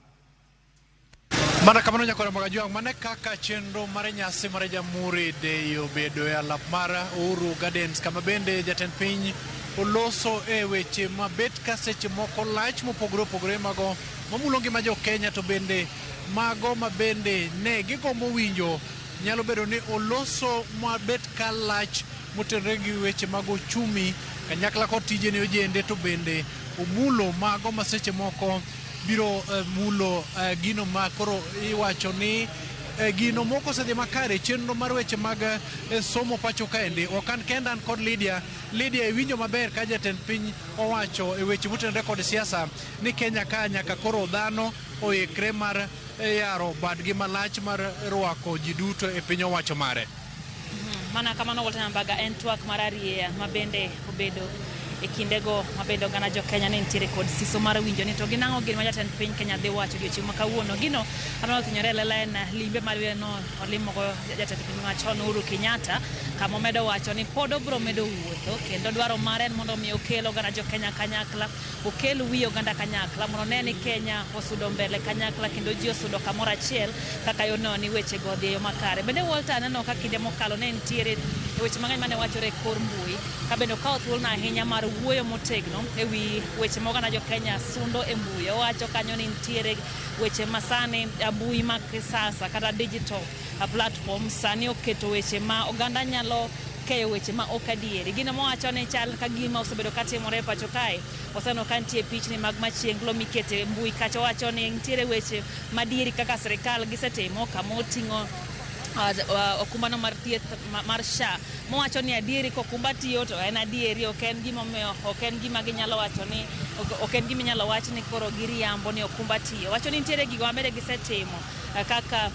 Mana kamano nyakora mag Ajwang', mane kaka chenro mar nyasi mar Jamhuri Day obedo e alap mar Uhuru Gardens, kama bende jatend piny oloso e weche mabet ka seche moko lach mopogore opogore mago mamulo ngima jo Kenya, to bende mago ma bende ne gigombo winjo nyalo bedo ni oloso mabet ka lach motenore gi weche mag ochumi kanyakla kod tije ne ojende, to bende omulo mago ma seche moko biro mulo gino ma koro iwacho ni gino moko osedhi makare chenro mar weche mag somo pacho kaendi. Ok an kenda, an kod Lydia. Lydia, iwinjo maber ka jatend piny owacho e weche motenore kod siasa ni Kenya ka nyaka koro dhano oikre mar yaro badgi malach mar rwako ji duto e piny owacho mare. Mana kamano Walter Mbaga, en twak mar arieya ma bende obedo e kindego ma bende oganda jo Kenya ne nitiere kod siso mar winjo ni to ginang'o gin ma jatend piny Kenya dhi wacho odiochieng' ma kawuono. Gino mane othinyore e lela en limbe mar no olimogo jatend piny machon Uhuru Kenyatta, kama omedo wacho ni pod obiro medo wuotho kendo dwaro mare en mondo mi okel oganda jo Kenya kanyakla, okel wi oganda kanyakla mondo one ni Kenya osudo mbele kanyakla kendo ji osudo kamoro achiel kaka yono ni weche go odhi e yo makare. Bende Walter, aneno ka kinde mokalo ne nitiere weche mang'eny mane wachore e kor mbui, ka bende okawo thuolono ahinya mar wuoyo motegno e wi weche ma oganda jo Kenya sundo e mbui. Owacho kanyo ni nitiere weche masani mbui ma kisasa kata digital platform sani oketo weche ma oganda nyalo keyo weche ma ok adieri. Gino mowacho ni chal ka gima osebedo katimore e pacho kae, oseneno ka nitie pichni mag machienglo mikete mbui kacha. Owacho ni nitiere weche madieri kaka sirikal gisetimo kama oting'o okumbano mar thieth mar SHA, mowacho ni adieri kokumba tiyo to en adieri, ok en gima omiyo, ok en gima ginyalo wacho ni ok en gima inyalo wach ni koro giriambo ni okumba tiyo. Wacho ni nitiere gigo mabende gisetimo kaka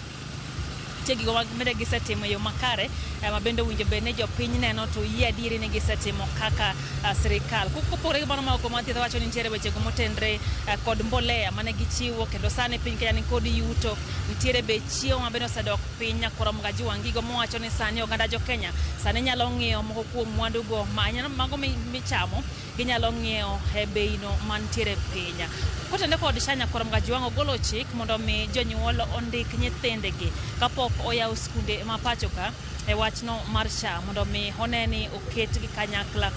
nitie gigo mabende gisetimo e yo makare ma bende owinjo bed ni jopiny neno to yie adieri ni gisetimo kaka sirikal. Kopogore gi mano ma ok mar thieth, wacho ni nitiere wechego motenre kod mbolea mane gichiwo kendo sani piny Kenya nikod yuto. Nitiere be chiemo ma bende osedok piny nyakoro Mgaji Gigo mowacho ni sani oganda jo Kenya sani nyalo ng'iewo moko kuom mwandugo mago michamo ginyalo ng'iewo e beino mantiere piny. Kotende kod SHA Nyakwar Mgajuang' ogolo chik mondo mi jonyuol ondik nyithindgi kapok oyaw skunde ma pacho ka e wachno mar SHA mondo mi one ni oketgi kanyakla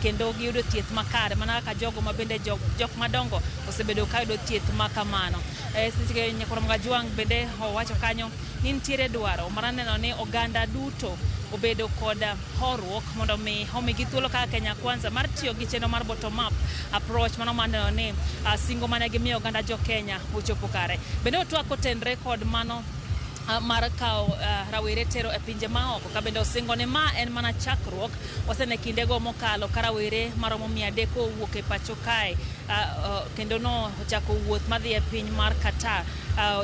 kendo giyudo thieth makare mana kaka jogo ma bende jok madongo osebedo ka yudo thieth ma kamano. Nyakwar Mgajuang' bende owacho kanyo ni nitiere dwaro mar neno ni oganda duto obedo kod horuok mondo mi omigi thuolo kaka Kenya Kwanza mar tiyo gi chenro mar bottom up approach mano mar neno ni singo mane gimiyo oganda jo Kenya ochopo kare. Bende otwak kotenre kod mano mar kawo rawere tero e pinje maoko ka bende osingo ni ma en mana chakruok. Wasene kindego mokalo ka rawere maromo 300 owuok e pacho kae kendo no ochako wuoth madhi e piny mar Qatar.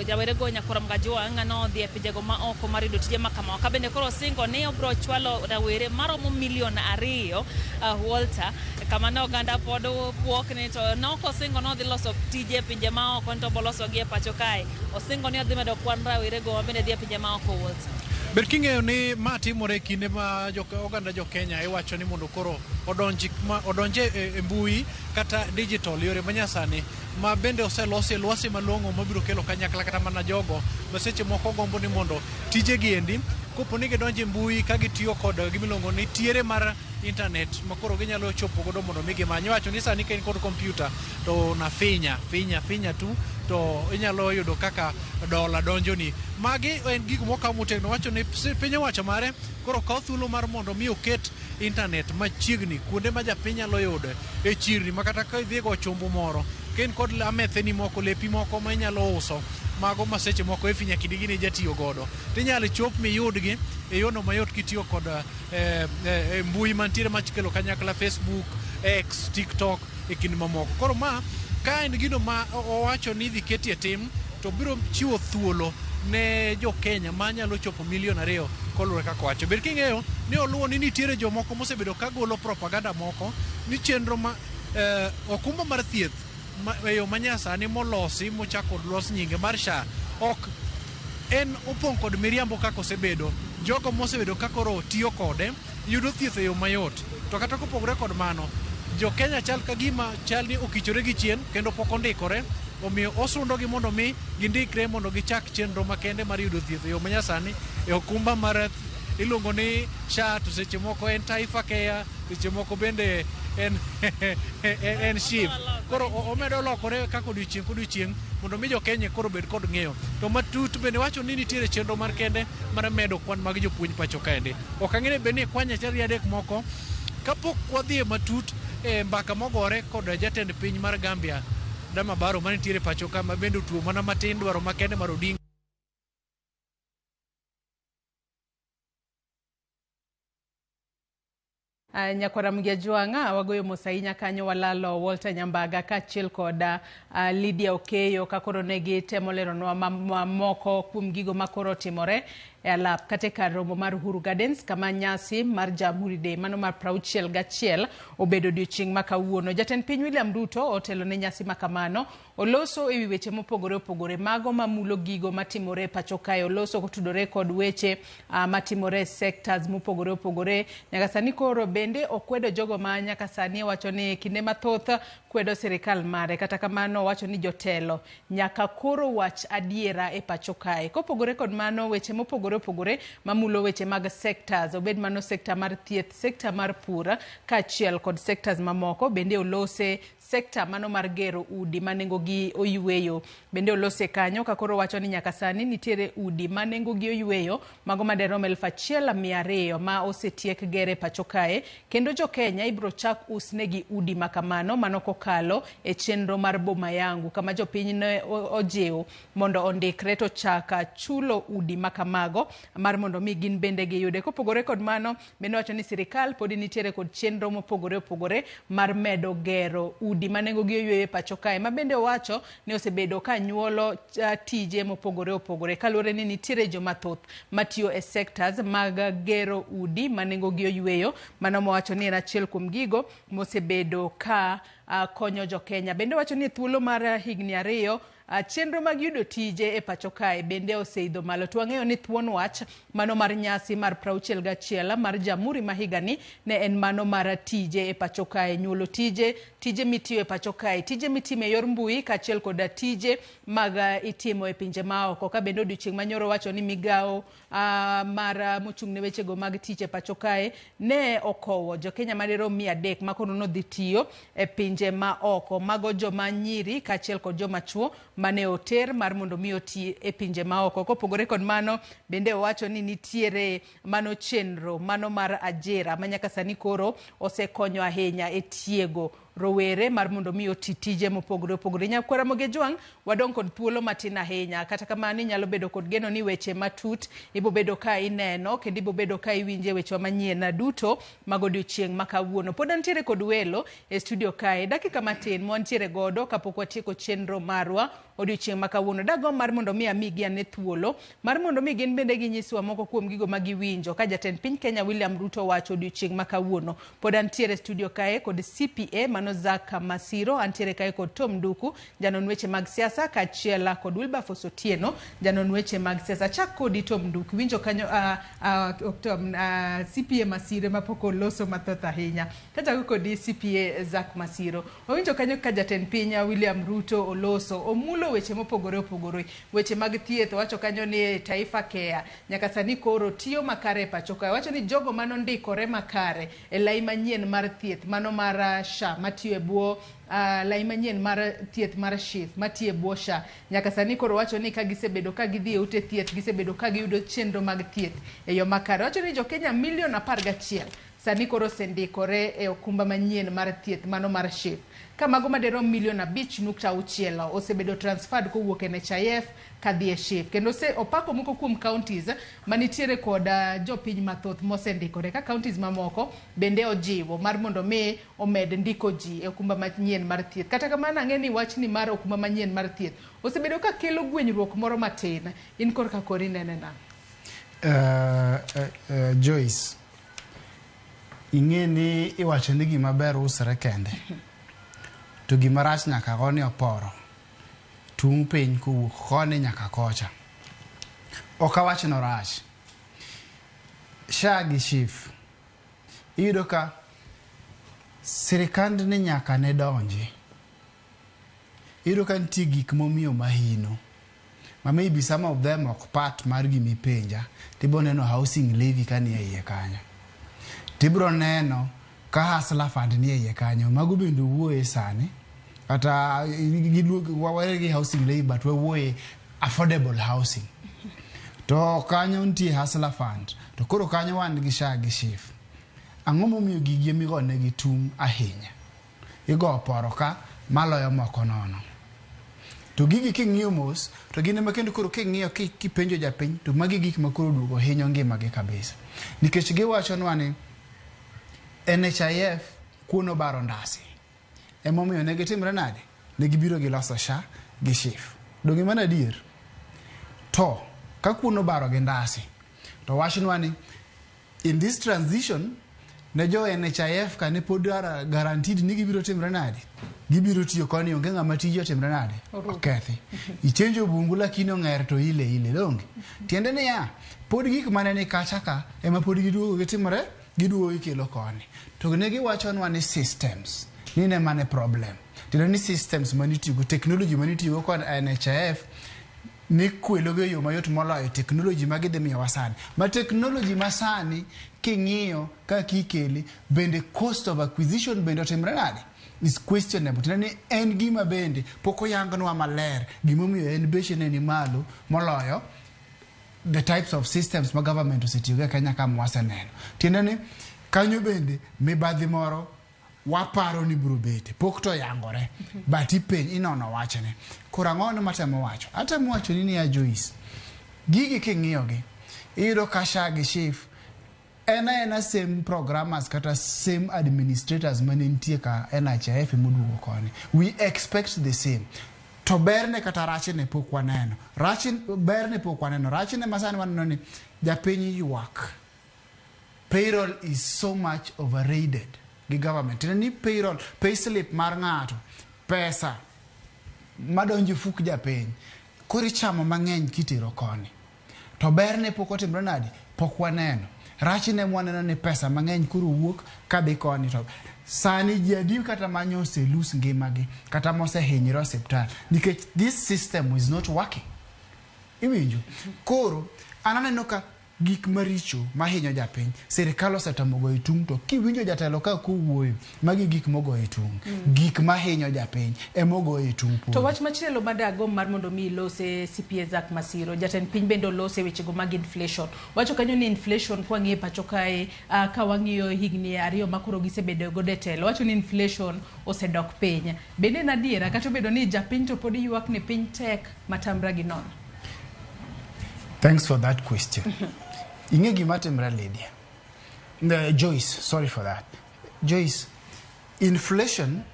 Rawere go Nyakwar Mgajuang' nodhi e pinjego ma oko mar yudo tije makamago ka bende koro osingo ni obiro chwalo rawere maromo 2 milion Walter, kama ne oganda pod buok ni to nok osingo ni odhi loso tije e pinje maoko to obolosogi e pacho kae. Osingo ni odhi medo kwan rawere go mabende dhi e pinje maoko, Walter. Ber king'eyo ni ma timore e kinde ma oganda jo Kenya iwacho ni mondo koro odonje e mbui kata digital yore manyasani ma bende oselosi e lwasi malong'o mabiro kelo kanyakla kata mana jogo ma seche moko gombo ni mondo tijegi endi kopo ni gidonjo e mbui ka gitiyo kod gimiluongo ni tiere mar internet ma koro ginyalo chopo godo mondo mi gimany. Iwacho ni sani ka in kod kompyuta to na finya finya finya tu to inyalo yudo kaka dola donjoni. Magi en gigo mokaw motegno. Wacho ni piny owacho mare koro kaw thuolo mar mondo mi oket internet machiegni kuonde ma japiny nyalo yude e chirni ma kata ka idhi go chumbu moro ka in kod ametheni moko lepi moko ma inyalo uso mago ma seche moko e nyaka gini jatiyo godo tinyalo chop miyudgi e yono mayot kitiyo kod mbui mantiere machikelo kanyakla Facebook, X, TikTok e kind mamoko. Koro ma ka en gino ma owacho ni idhi ketie tim to biro chiwo thuolo ne jo Kenya manyalo chopo 2 milion koluwore kaka owacho. Ber king'eyo ni oluwo ni nitiere jomoko mosebedo ka golo propaganda moko ni chenro ma okumba mar thieth e yo manyasani molosi mochako los nyinge mar SHA ok en opong' kod miriambo kaka osebedo. Jogo mosebedo ka koro tiyo kode yudo thieth e yo mayot. To kata kopogore kod mano, jo Kenya chal ka gima chal ni okichore gi chien kendo pok ondikore, omiyo osundogi mondo mi gindikre mondo gichak chenro makende mar yudo thieth e yo manyasani e okumba mar iluongo ni SHA to seche moko en Taifa Care, seche moko bende en SHIF. Koro omedo lokore kaka odiochieng' kodiochieng' mondo mi jo Kenya koro obed kod ng'eyo. To matut bende wacho ni nitiere chenro mar kende mar medo kwan mag jopuonj pacho kaendi. Ok ang'e ni bende kwany achiel gi adek moko kapok wadhi e matut e mbaka mogore kod jatend piny mar Gambia Adama Barrow manitiere pacho ka ma bende otuo mana matin dwaro makende mar Odinga. Nyakwara Mgiajuang'a wagoyo mos ahinya kanyo walalo Walter Nyambaga kaachiel kod Lydia Okeyo ka koro ne gitemo leronwa mamoko kuom gigo makoro timore e alap kata e kar romo mar Uhuru Gardens kama nyasi mar Jamhuri Day mano mar 61 obedo odiochieng' ma kawuono. Jatend piny William Ruto otelo ne nyasi ma kamano, oloso ewi weche mopogore opogore mago mamulo gigo matimore e pacho kae, oloso kotudore kod weche matimore e sectors mopogore opogore. Nyaka sani koro bende okwedo jogo ma nyaka sani wacho ni kinde mathoth kwedo sirikal mare, kata kamano owacho ni jotelo nyaka koro wach adiera e pacho kae. Kopogore kod mano, weche mopogore opogore mamulo weche mag sectors, obed mano sector mar thieth, sector mar pur kaachiel kod sectors mamoko, bende olose sector mano mar gero udi ma nengogi oyweyo. Bende olose kanyo ka koro wacho ni nyaka sani nitiere udi ma nengogi oyweyo mago maderom 1200 ma osetiek gere pacho kae, kendo jo Kenya ibro chak usnegi udi makamano mano kokalo e chenro mar Boma Yangu kama jopiny ne ojiw mondo ondikre to chaka chulo udi makamago mar mondo mi gin bende giyude. Kopogore kod mano, bende wacho ni sirikal podi nitiere kod chenro mopogore opogore mar medo gero udi ma nengogi oyweyo e pacho kae, ma bende owacho ni osebedo ka nyuolo tije mopogore opogore kaluwore ni nitiere joma thoth matiyo e sectors mag gero udi ma nengogi oyweyo. Mano mowacho ni en achiel kuom gigo mosebedo ka konyo jo Kenya. Bende wacho ni thuolo mar higni 2 chenro mag yudo tije e pacho kae bende oseidho malo. To wang'eyo ni thuon wach mano mar nyasi mar 61 mar Jamhuri ma higani ne en mano mar tije e pacho kae, nyuolo tije, tije mitiyo e pacho kae, tije mitimo e yor mbui kaachiel koda tije mag itimo e pinje maoko. Ka bende odiochieng' manyoro wacho ni migawo mar mochung' ne wechego mag tich e pacho kae ne okowo jokenya madirom 300 makoro nodhi tiyo e pinje ma oko. Mago joma nyiri kaachiel kod joma chuo mane oter mar mondo mi oti e pinje maoko. Kopogore kod mano, bende owacho ni nitiere mano chenro mano mar ajira ma nyaka sani koro osekonyo ahinya e tiego rowere mar mondo mi oti tije mopogore opogore. Nyakwara Ramogi Jwang', wadong' kod thuolo matin ahinya. Kata kamano inyalo bedo kod geno ni weche matut ibobedo ka ineno kendo ibobedo ka iwinje wechewa manyien duto mag odiochieng' ma kawuono. Pod antiere kod welo e studio kae. Dakika matin mwantiere godo kapok watieko chenro marwa odiochieng' ma kawuono. Dagomb mar mondo mi amigi ane thuolo mar mondo mi gin bende ginyiswa moko kuom gigo ma giwinjo ka jatend piny Kenya William Ruto wacho odiochieng' ma kawuono. Pod antiere e studio kae kod CPA mano Zack Masiro, antiere kae kod Tom Nduku, janon weche mag siasa, kaachiel kod Wilberforce Otieno, janon weche mag siasa. Achak kodi Tom Nduku, iwinjo kanyo Tom, CPA Masiro mapok oloso mathoth ahinya. Kachako kodi CPA Zack Masiro, wawinjo kanyo ka jatend piny William Ruto oloso, omulo weche mopogore opogore, weche mag thieth, owacho kanyo ni Taifa Care nyaka sani koro tiyo makare e pacho kae. Owacho ni jogo manondikore makare e lai manyien mar thieth mano mar SHA matiyo e bwo lai manyien mar thieth mar SHIF matiyo e bwo SHA nyaka sani koro wacho ni ka gisebedo ka gidhi e ute thieth, gisebedo ka giyudo chenro mag thieth e yo makare. Wacho ni jokenya milion 11 sani koro osendikore e okumba manyien mar thieth mano mar SHIF, ka mago madirom milion 5.6 osebedo transferred kowuok e NHIF kadhi e SHIF. Kendo se opako moko kuom counties manitiere kod jopiny mathoth mosendikore, ka counties mamoko bende ojiwo mar mondo mi omed ndiko ji e okumba manyien mar thieth. Kata kamano ang'e ni wachni mar okumba manyien mar thieth osebedo ka kelo gwenyruok moro matin. In korka kori nene nang'o? Joyce, ing'e ni iwacho ni gima ber usre kende, to gima rach nyaka gone oporo tung' piny kowuok koni nyaka kocha. Ok awach norach. SHA gi SHIF, iyudo ka sirikand ni nyaka ne donji. Iyudo ka nitie gik momiyo mahino ma maybe some of them ok part mar gimipenja. Tibiro neno housing levy ka nie iye kanyo, tibiro neno ka hustler fund nie iye kanyo. Mago bende wuoye sani kata wawere gi housing levy, but wawuoye affordable housing. To kanyo nitie hustler fund, to koro kanyo wan gi SHA gi SHIF. Ang'o momiyo gigi emigonegi tung' ahinya? Igo oporo ka maloyo moko nono. To gigi king'iyo mos to gin ema kendo koro king'iyo kipenjo japiny to magi gik ma koro duogo hinyo ngimagi kabisa, nikech giwachonwa ni NHIF kuon obaro ndasi, emomiyo ne gitimre nade, ne gibiro giloso SHA gi SHIF. Donge mano adier? To ka kuon obaro gi ndasi to wachnwa ni in this transition ne jo NHIF ka ne pod guaranteed ni gibiro timre nade, gibiro tiyo koni, onge ng'ama tije otimre nade okethi. Ichenjo bungu lakini ong'er to ile ile donge. Tiende niya, pod gik mane ni kacha ka ema pod giduogo gitimore, giduogo gikelo koni. To ne giwachonwa ni systems ni ne mane problem. Tiende ni systems manitiyogo, technology manitiyogo kod NHIF ni kwelogo e yo mayot moloyo technology ma gidhi miyowa sani. Ma technology masani king'iyo kaka ikele, bende cost of acquisition bende otimre nade is questionable. Tiende ni en gima bende pok oyangnwa maler gimomiyo en beche ne ni malo moloyo the types of systems ma government osetiyogo e Kenya ka mwaseneno. Tiende ni kanyo bende mibadhi moro waparo ni biro bete, pok to yangore, but ipenj inono wachne. Koro ang'o ni matemo wacho? Atemo wacho ni niya Joyce, gigi king'iyogi, iyudo ka SHA gi SHIF en aena same programmers kata same administrators mane nitie ka NHIF emoduogo koni. We expect the same. To berne kata rachne pok waneno. Berne pok waneno. Rachne masani waneno ni japiny ywak. Payroll is so much overrated. gi government. Tiende ni payroll, payslip mar ng'ato, pesa madonjo e fuk japiny, koro ichamo mang'eny kitero koni. To berne pok otimre nade? Pok waneno. Rachne mwaneno ni pesa mang'eny koro wuok kadhi koni to sani ji adi kata manyo oselose ngimagi kata mosehinyre osiptal nikech this system is not working. Iwinjo? Koro an aneno ka gik maricho mahinyo japiny sirikal osetemo goyo tung' to kiwinjo jatelo ka kowuoyo magi gik mogoyo tung'. Gik mahinyo japiny emogoyo tung' To wach machielo ma dagomb mar mondo mi ilose CPA Zack Masiro, jatend piny bende olose wechego mag inflation. Wacho kanyo ni inflation kwang'iyo e pacho kae, ka wang'iyo higni ariyo ma koro gisebedo godo e telo, wacho ni inflation osedok piny. Bende en adiera kata obedo ni japiny to pod ywak ni piny tek matamra gi nono? Thanks for that question. Ing'e gima timre Lydia. Joyce, sorry for that. Joyce, inflation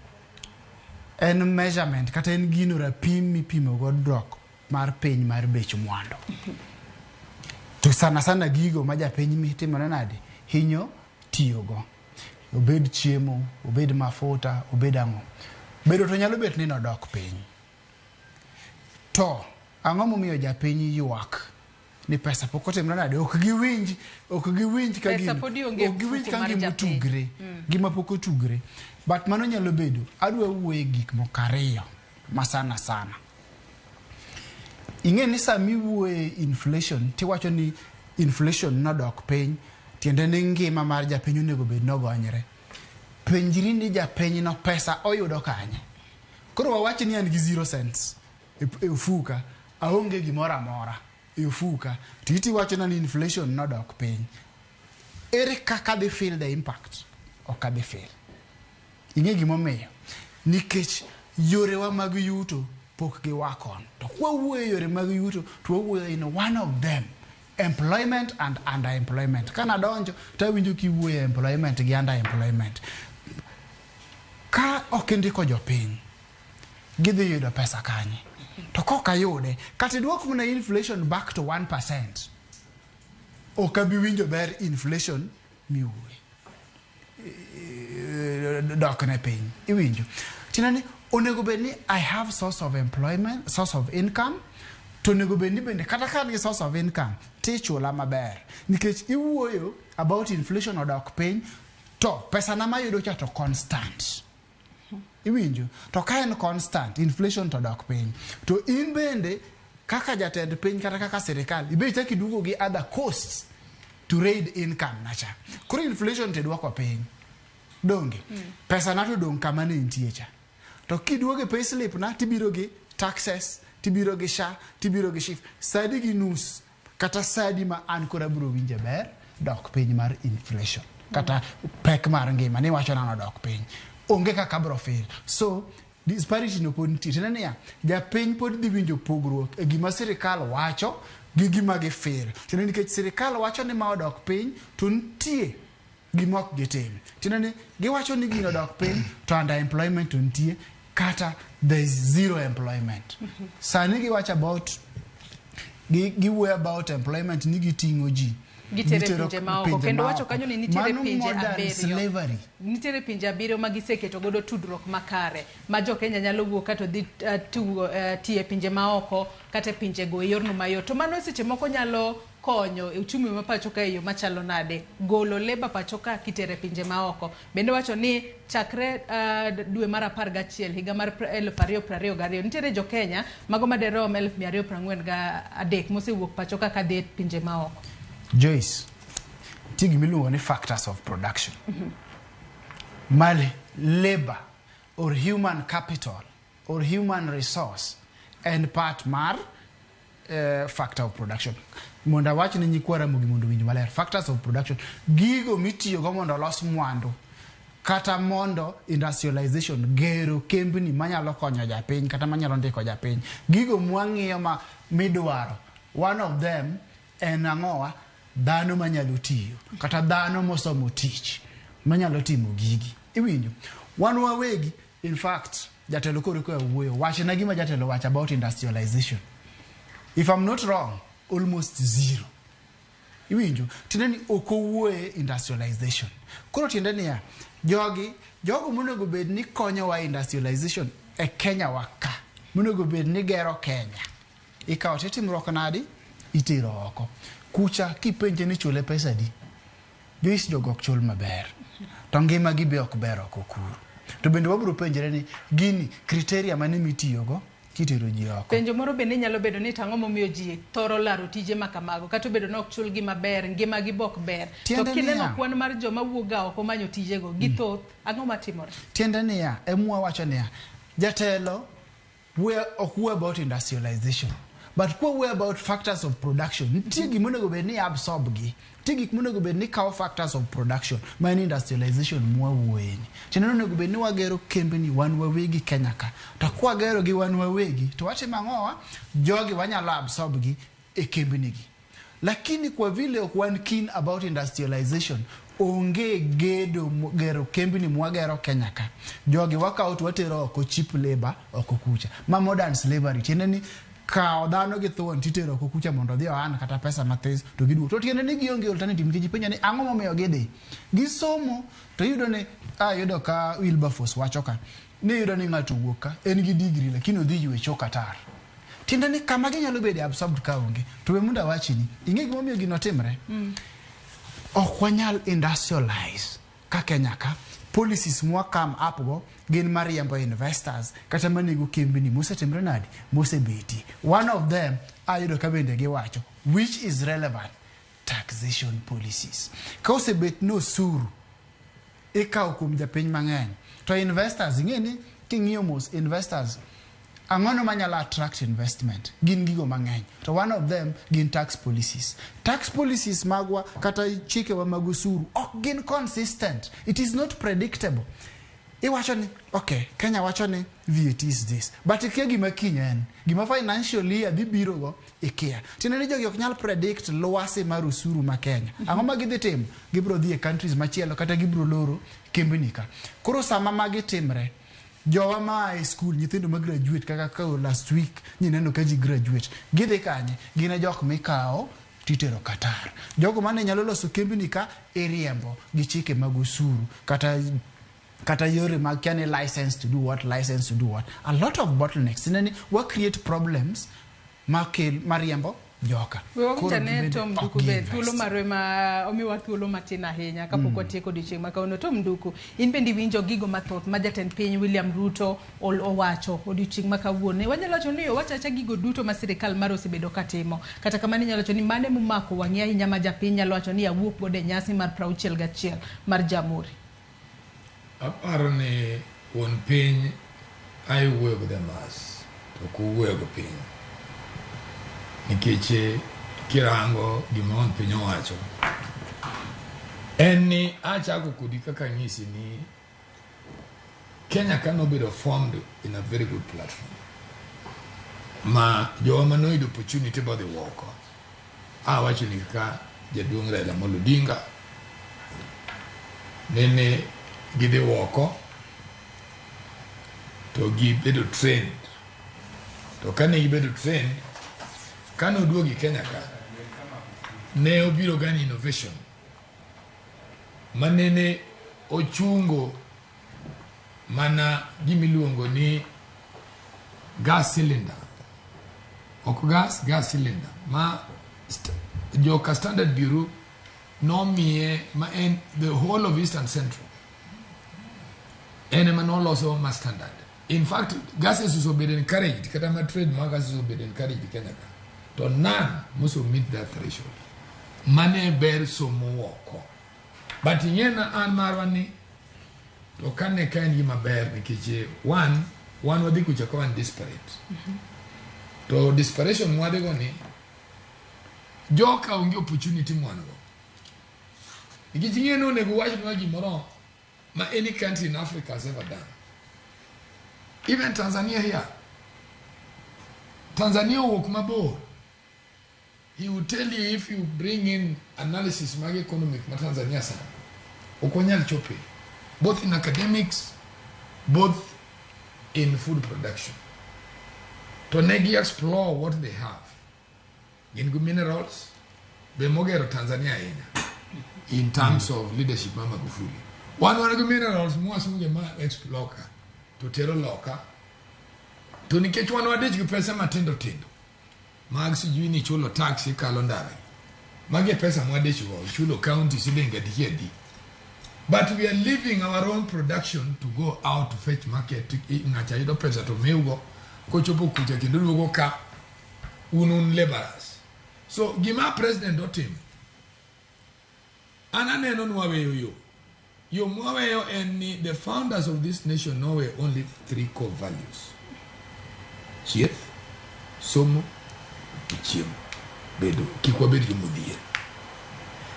en measurement kata en gino rapim mipimo go dok mar piny mar bech mwandu. To sana sana gigo ma japiny mitimore nade hinyo tiyogo. Obed chiemo, obed mafuta, obed ang'o. Bedo to nyalo bet ni nodok piny. To ang'o momiyo japiny ywak ni pesa pok otimre nade? Ok giwinj, ok giwinj ka Pesa gino, pod onge e ok giwinj mfuko ka mar gima japiny. otugre, gima pok otugre. But mano nyalo bedo, adwa wuoye gik moko ariyo ma sana sana. Ing'e ni sama iwuoye inflation tiwacho ni inflation nodok piny, tiende ni ngima mar japiny onego bed nogonyre. Penjri ni japiny no pesa oyudo kanye? Koro wawach ni an gi 0 cents e ofuka, aonge gimoro amora e ofuka, to iti wachona ni inflation nodok piny. Ere kaka adhi feel the impact? Ok adhi feel. Ing'e gimomiyo? Nikech yorewa mag yuto pok giwork on. To kwawuoyo e yore mag yuto, to wawuoyo in one of them, employment and underemployment. Kanadonjo, tawinjo kiwuoyo e employment gi underemployment. Ka ok indiko jopiny, gidhi yudo pesa kanye? To kok ayude, kata iduok mana inflation back to 1%, ok abi winjo ber inflation miwuoye. Dok ne piny. Iwinjo? Tiende ni onego bed ni I have source of employment, source of income, to onego bed ni bende kata ka an gi source of income, tichula maber. Nikech iwuoyo about inflation odok piny, to pesa na mayudo cha to constant. Iwinjo? To ka en constant, inflation to dok piny. To in bende, kaka jatend piny kata kaka sirikal, ibe ichak iduogo gi other costs to raid income nacha. Koro inflation to iduoko piny. Donge? Pesa na to dong' kama ne entie cha. To kiduogo e payslip na tibiro gi taxes, tibiro gi SHA, tibiro gi SHIF. Sadi gi nus kata sadi ma an koro abiro winje ber dok piny mar inflation kata pek mar ngima ni wacho nano dok piny. Onge kaka abiro feel. So disparity no pod nitie. Tiende niya, japiny pod dhi winjo pogruok e gima sirikal wacho gi gima gifeel. Tiende nikech sirikal wacho ni ma odok piny to nitie gima ok gitim. Tiende ni giwacho ni gino odok piny to underemployment to nitie kata there is zero employment. Sani giwacho about giwuoyo about employment ni giting'o ji. Gitere pinje maoko. Kendo wacho kanyo ni nitiere Mano pinje modern abiriyo. slavery. Nitiere pinje abiriyo ma giseketo godo tudruok makare ma jo Kenya nyalo wuok kato dhi tiyo e pinje maoko kata e pinjego e yorno mayot. To mano seche moko nyalo konyo e uchumi ma pacho ka e yo machalo nade, golo labour pacho ka kitere pinje maoko. Bende wacho ni chakre dwe mar 11 higa mar 2022 nitiere jo Kenya mago maderom 243 mosewuok pacho ka kadhi e pinje maoko. Joyce, nitie gima iluongo ni factors of production. Mar labor or human capital or human resource en part mar factor of production. Mondo awach ne nyikwa Ramogi mondo owinj maler, factors of production, gigo mitiyogo mondo olos mwandu kata mondo industrialization, gero kembni manyalo konyo japiny kata manyalo ndiko japiny. Gigo mwang'iyo ma midwaro, one of them en ang'owa? Dhano manyalo tiyo kata dhano mosomo tich manyalo timo gigi. Iwinjo? Wan wawegi, in fact, jatelo koro ka wuoyo, wachna gima jatelo wacho about industrialization. If I'm not wrong, almost zero. Iwinjo? Tiende ni ok owuoye industrialization. Koro tiende niya, Jogi, jogo monego bed ni konyowa industrialization e Kenya wa ka, monego bed ni gero Kenya. Ikawo titimruok nadi? Itero oko. Kucha kipenje ni chule pesa adi? Joyce jogo ok chul maber. To ngima gi be ok ber oko kuro. To bende wabiro penjre ni gini criteria mane mitiyogo kitero ji oko. Penjo moro bende nyalo bedo ni tang'o momiyo ji thoro laro tije ma kamago kata obedo ni ok chulgi maber, ngimagi be ok ber. To Tiende kineno niya. kwan mar joma wuok ga oko manyo tijego githoth, ang'o matimore? Tiende niya, emwa wacho niya, jatelo we ok wuo about industrialization but kwa wuoyo about factors of production nitie gima onego bed ni absorb gi nitie gik monego bed ni kawo factors of production ma en industrialization mwawuoyeni tiende ni onego bed ni wagero kembni wan wawegi Kenya ka to kwagero gi wan wawegi to watimo ang'owa jogi wanyalo absorb gi e kembni gi lakini kwa vile ok wan keen about industrialization onge gedo gero kembni mwagero Kenya ka jogi wakawo to watero oko cheap labor oko kucha ma modern slavery tiende ni kawo dhano gi thuon titero oko kucha mondo odhi oan kata pesa mathis to giduogo to tiende ni gionge alternative nikech ipenjo ni ang'o momiyo gidhi gisomo to iyudo ni ayudo ka Wilberforce wacho ka ni iyudo ni ng'ato owuok ka en gi degree lakini odhi ywecho Qatar tiende ni kama ginyalo bede absorbed ka onge to we mondo awachni ing'e gimomiyo gino timre ok wanyal industrialize ka Kenya ka policies mwa come up go gin mariembo investors kata manego kembni mosetimre nadi mosebetie one of them ayudo ka bende giwacho which is relevant taxation policies ka osebet ni osuru ikawo kuom japiny mang'eny to investors ing'e ni king'iyo mos investors ang'ono manyalo attract investment gin gigo mang'eny to one of them gin tax policies tax policies magwa kata chikewa mag osuru ok gin consistent it is not predictable iwacho ni okay Kenya wacho ni VAT is this but ikia gima kiny en gima financial year dhi biro go ikia tiende ni jogi ok nyal predict lwasi mar osuru ma Kenya ang'o ma gidhi timo gibiro dhi e countries machielo kata gibiro loro kembni ka koro sama magi timre jowa ma e school nyithindo ma graduate kaka ka last week nyineno ka ji graduate gidhi kanye gin e jok mikawo titero Qatar jogo mane nyalo loso kembni ka iriembo gi chike mag osuru kata kata yore mag kia ni license to do what license to do what a lot of bottlenecks tiende ni wa create problems makel mariembo joka We Koro wawinj ane gibende Tom ok Nduku be gi-invest. thuolo marwe ma omiwa thuolo matin ahinya kapok watieko odiochieng' ma kawuono. Tom Nduku, in bende iwinjo gigo mathoth ma jatend piny William Ruto owacho odiochieng' ma kawuono. Wanyalo wacho ni owacho awacha gigo duto ma sirikal mare osebedo katimo. Kata kamano inyalo wacho ni mane momako wang'i ahinya ma japiny nyalo wacho ni awuok godo e nyasi mar 61 mar Jamhuri. Aparo ni wuon piny ae wuoyo gi the mass to ok owuoyo gi piny nikech kirango gima wuon piny owacho en ni achako kodi kaka anyisi ni Kenya ka nobedo formed in a very good platform ma jowa manoyudo opportunity bodhi oko awacho ni kaka jaduong' Raila Amolo Odinga nene gidhi oko to gibedo trained to kane gibedo trained kane oduogi Kenya ka ne obiro gani innovation manene ochungo mana gimiluongo ni gas cylinder ok gas gas cylinder ma joka Standard Bureau nomiye ma en the whole of Eastern Central en ema noloso ma standard in fact gases osebedo encouraged kata ma trade mar gases osebedo encouraged Kenya ka to none mose meet that threshold mane ber somo oko but ing'e na an marwa ni to kane ka en gima ber nikech one wan wadhi kucha ka wan desperate to desperation mwadhigo ni joka onge opportunity mwan go nikech ing'e ni onego wachnwa gimoro ma any country in Africa has ever done even Tanzania here Tanzania owuok mabor he will tell you if you bring in analysis mag economic ma Tanzania sani ok wanyal chope both in academics both in food production to ne gi explore what they have gin gi minerals be mogero Tanzania ahinya in terms of leadership ma Magufuli Wan wan gi minerals mwasunge ma explore ka to tero loka. To nikech wan wadich gi pesa matindo tindo mag sijui ni chulo tax ikalo ndara. Magi e pesa mwadich go, chulo county siling adi adi. But we are leaving our own production to go out to fetch market. Ng'acha yudo pesa to miugo kochopo kucha kendo duogo ka un un laborers. So gima president otimo an aneno ni waweyo yo. Yo mwaweyo en ni the founders of this nation noweyo only three core values. Chieth, somo, gi chiemo. Bedo, kik wabed jomodhier.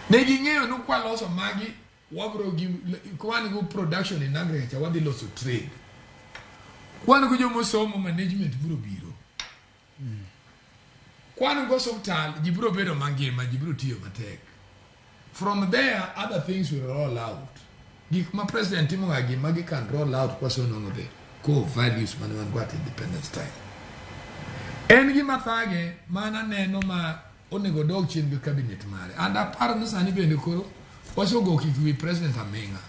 Ne ging'eyo ni kwaloso magi wabro gi kwan go production in agriculture wadhi loso trade. Kwan go jomosomo management biro biro. Kwan go osuptal ji biro bedo mangima, ji biro tiyo matek. From there, other things will roll out. Gik ma president timo ga gi magi can roll out kwasenwang'o the core values mane wan go at independence time. En gima thage mana neno ma onego dog chien gi cabinet mare. And aparo ni sani bende koro wasego kik wi president aming'a.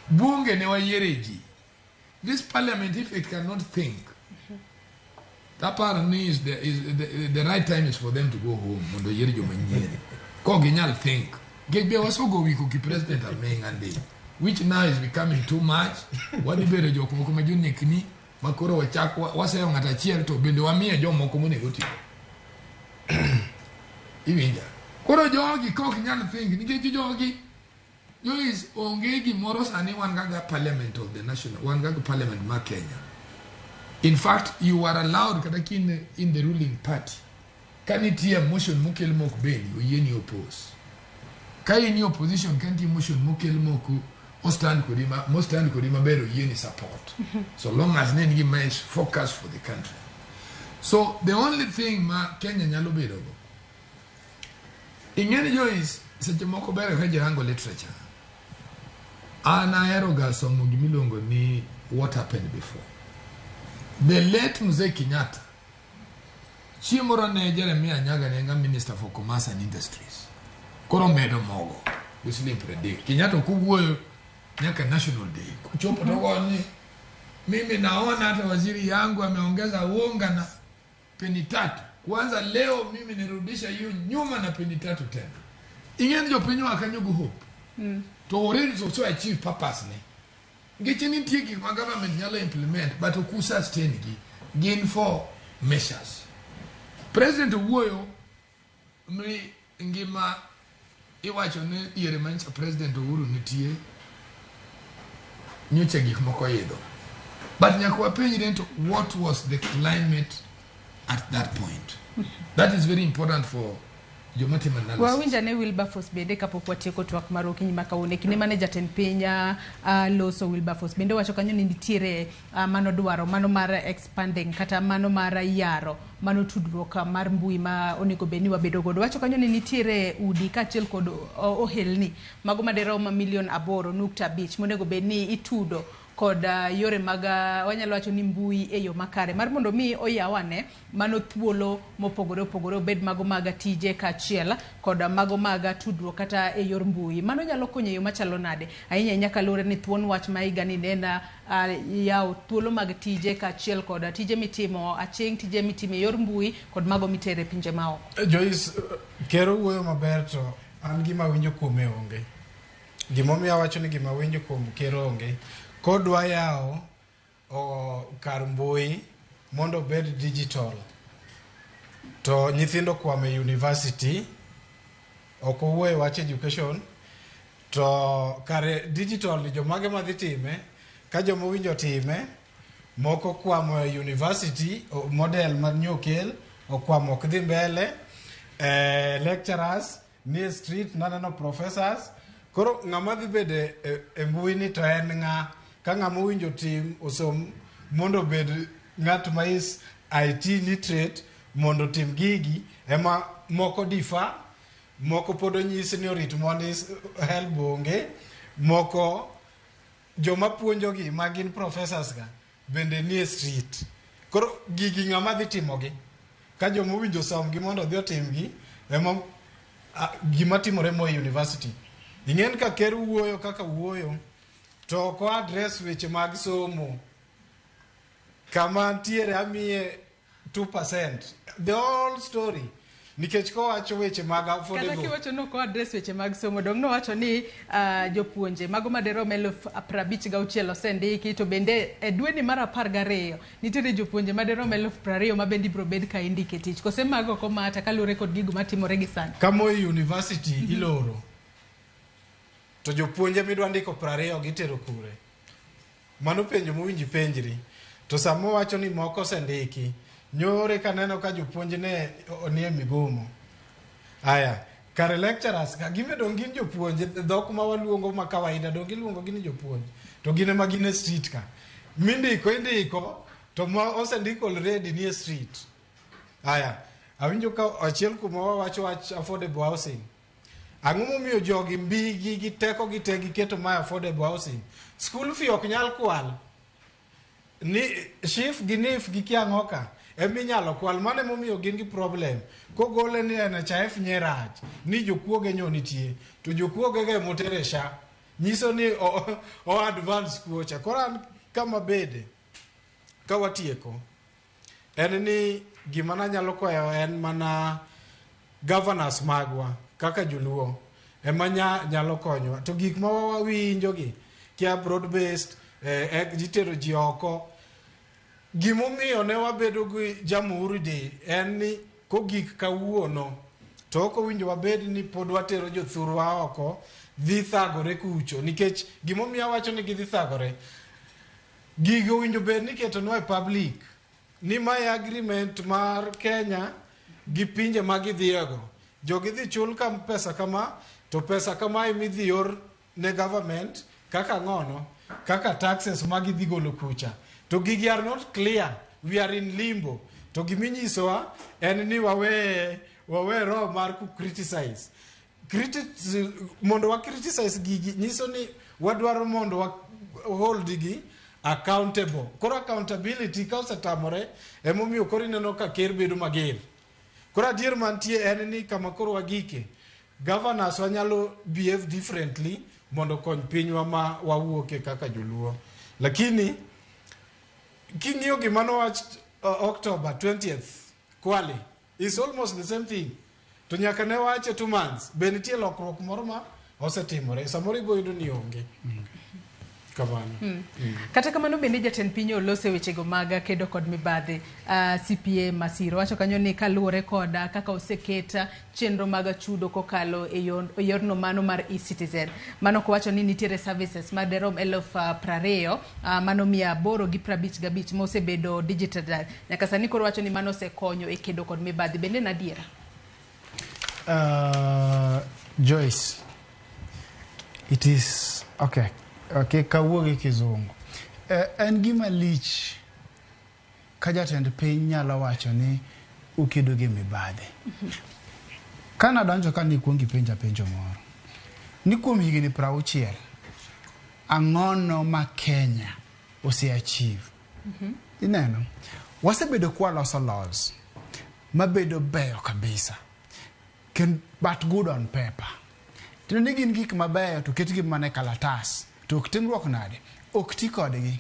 Bunge ne wayiere ji. This parliament if it cannot think, taparo ni is the right time is for them to go home mondo oyier joma nyien. Kok ginyal think. Nikech be wasego wi koki president aming'a ndi. Which now is becoming too much. Wadhi bedo jok moko ma jonekni ma koro wachak waseyo ng'ato achiel to bende wamiyo jomoko monego otigo. Iwinja? Koro jogi kok nyal think nikech jogi Joyce onge gimoro sani wan gaga parliament of the national wan gaga parliament ma Kenya. In fact, you are allowed kata kin in the ruling party. Ka nitie motion mokel mok beni oyieni oppose. Ka in e opposition ka nitie motion mokel mok ostand kodi ma mostand kodi maber oyieni support. So long as ne en gima is focus for the country. So the only thing ma Kenya nyalo bedo go Ing'eni Joyce, seche moko ber ka ji rango literature. An ahero ga somo gimiluongo ni what happened before. The late Mzee Kenyatta, chieng' moro ne Jeremiah Nyaga ne en ga Minister for Commerce and Industries. Koro medo mogo gi siling 30. Kenyatta ok owuoyo nyaka National Day. Kochopo to ogoyo ni mimi naona hata waziri yangu ameongeza unga na peni tatu. Kwanza leo mimi nirudisha hiyo nyuma na peni tatu tena. Ing'e ni jopiny oa kanyo gi hope. To already to so achieve purpose ne. Nikech nitie gik ma government nyalo implement but ok sustain gi. Gin for measures. President owuoyo ni ngima iwacho ni diere manyicha President Uhuru nitie nyocha gik moko idho. But nyaka wapenjre to what was the climate at that point? That is very important for joma timo analysis. Wawinj ane Wilberforce bende kapok watieko twak mar okinyi ma kawuono. E kinde mane jatend piny loso Wilberforce bende wacho kanyo ni nitiere mano dwaro mano mar expanding kata mano mar yaro mano tudruok mar mbui ma onego bed ni wabedo godo. Wacho kanyo ni nitiere udi kaachiel kod ohelni mago madirom milion 8.5 monego bed ni itudo kod yore mag wanyalo wacho ni mbui e yo makare mar mondo mi oyaw ane mano thuolo mopogore opogore obed mago mag tije kaachiel kod mago mag tudruok kata e yor mbui. Mano nyalo konyo e yo machalo nade? Ahinya ahinya kaluwore ni thuon wach ma higa ni ne en yawo thuolo mag tije kaachiel kod tije mitimo aching', tije mitimo e yor mbui kod mago mitero e pinje maoko. Joyce, ker owuoyo maber to an gima awinjo kuome onge. Gimomiyo awacho ni gima awinjo kuom ker onge, kodwa yawo kar mbui mondo obed digital to nyithindo kwamo e university ok owuoyo e wach education to kare digital ni jomage madhi time ka joma owinjo time moko kwamo e university model manyokel okwamo ok dhi mbele lecturers nie street naneno professors koro ng'ama dhi bedo e mbui ni to en ng'a ka ng'ama owinjo tim osom mondo obed ng'at ma is IT literate mondo otim gigi ema moko difa moko pod onyis ni orit mondi helb onge moko joma puonjogi ma gin professors ga bende nie street koro gigi ng'ama dhi timogi ka joma owinjo somgi mondo odhi otimgi ema gima timore Moi University Ing'en ka ker wuoyo kaka wuoyo to ok o address weche mag somo. Kama ntiere amiye 2%. The whole story. Nikech kowacho weche mag Kata affordable. kiwacho ni ok address weche mag somo, dong' nowacho ni jopuonje mago maderom 56,000 osendiki, to bende e dweni mar 12 nitiere jopuonje maderom 20,000 ma bende ibiro bed ka indike tich. Kose mago ok omata kaluwore kod gigo matimore gi sani. Ka Moi University iloro to jopuonje midwa ndiko 20 gitero kure? Mano penjo mowinjo ipenjri. To sama owacho ni moko osendiki, nyore kaneno ka jopuonj ne nie migomo. Aya, kare lecturers ka gime dong' gin jopuonj, dhok ma waluongo ma kawaida dong' iluongo gi ni jopuonj. To gin ema gin e street ka. Mindiko indiko to ma osendik already nie street. Aya, awinjo ka achiel kuom wawacho wach affordable housing. Ang'o momiyo jogi mbigi gi teko gi te giketo ma affordable housing? School fee ok nyal kwal. Ni SHIF gi NHIF gi kia ang'o ka eminyalo kwal. Mano emomiyo gin gi problem. Kogole ni NHIF nye rach, ni jokuoge nyo nitie, to jokuoge go emotere SHA. Nyiso ni o advance kuo cha. Koro an kama bede, ka watieko, en ni gima nanyalo kwayo en mana governors magwa kaka joluo ema nyalo konyowa. To gik ma wawinjo gi, kia broad based, itero ji oko. Gimomiyo ne wabedo gi Jamhuri Day en ni kogik kawuono to ok owinjo wabed ni pod watero jothurwa oko dhi thagore kucho, nikech gimomiyo awacho ni gidhi thagore, gigo owinjo bed ni iketonwa e public ni mae agreement mar Kenya gi pinje ma gidhiyego. Jogi dhi chul kam pesa kama, to pesa kama emidhi or ne government kaka ng'ono, kaka taxes ma gidhi golo kucha. To gigi are not clear, we are in limbo. To giminyisowa en ni wawe roho mar ku criticize. Mondo wa criticize gigi nyiso ni wadwaro mondo wa hold gi accountable. Koro accountability ka osetamore emomiyo koro ineno ka ker bedo mager. Koro adier mantie en ni kama koro wagike, governors wanyalo behave differently mondo kony pinywa ma wawuoke kaka joluo. Lakini king'iyo gima nowach October 20th Kwale is almost the same thing. To nyaka ne wache 2 months, be nitie lokruok moro ma osetimore? Samoro ibo yudo ni onge. Kamano. Kata kamano bende jatend piny olose wechego mag kedo kod mibadhi. CPA Masiro wacho kanyo ni kaluwore kod kaka oseket chenro mag chudo kokalo e yorno mano mar e-Citizen. Mano kowacho ni nitiere services maderom 20,855 mosebedo digital. Nyaka sani koro wacho ni mano osekonyo e kedo kod mibadhi. Bende en adiera? Joyce, it is okay. Okay, kawuok e kizungu. En gima lich ka jatend piny nyalo wacho ni ukedo gi mibadhi. Kana donjo ka nikuongo ipenja penjo moro. Ni kuom higni 60, ang'ono ma Kenya ose achieve? Ineno, wasebedo kwa loso laws mabedo beyo kabisa, but good on paper. Tiende ni gin gik mabeyo to ketgi mana e kalatas, to ok timruok nade, ok ti kodgi.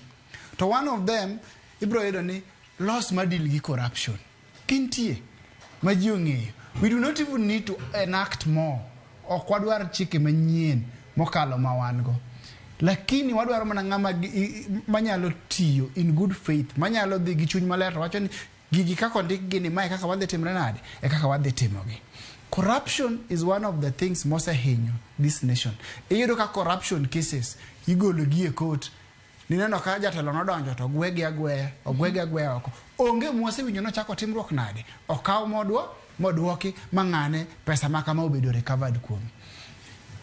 To one of them ibiro yudo ni laws ma deal gi corruption kintie ma ji ong'eyo. We do not even need to enact more. Ok wadwar chike manyien mokalo ma wan go. Lakini wadwaro mana ng'ama manyalo tiyo in good faith, manyalo dhi gi chuny maler to wacho ni gigi kaka ondikgi ni mae kaka wadhi timre nade, e kaka wadhi timogi. Corruption is one of the things mosehinyo this nation. Iyudo ka corruption cases igolo gi e court. Nineno ka jatelo nodonjo to ogwegi agweya, ogwegi agweya oko. Onge mwasewinjo nochako timruok nade. Okaw modwoki ma ng'ane pesa ma kama obedo recovered kuome.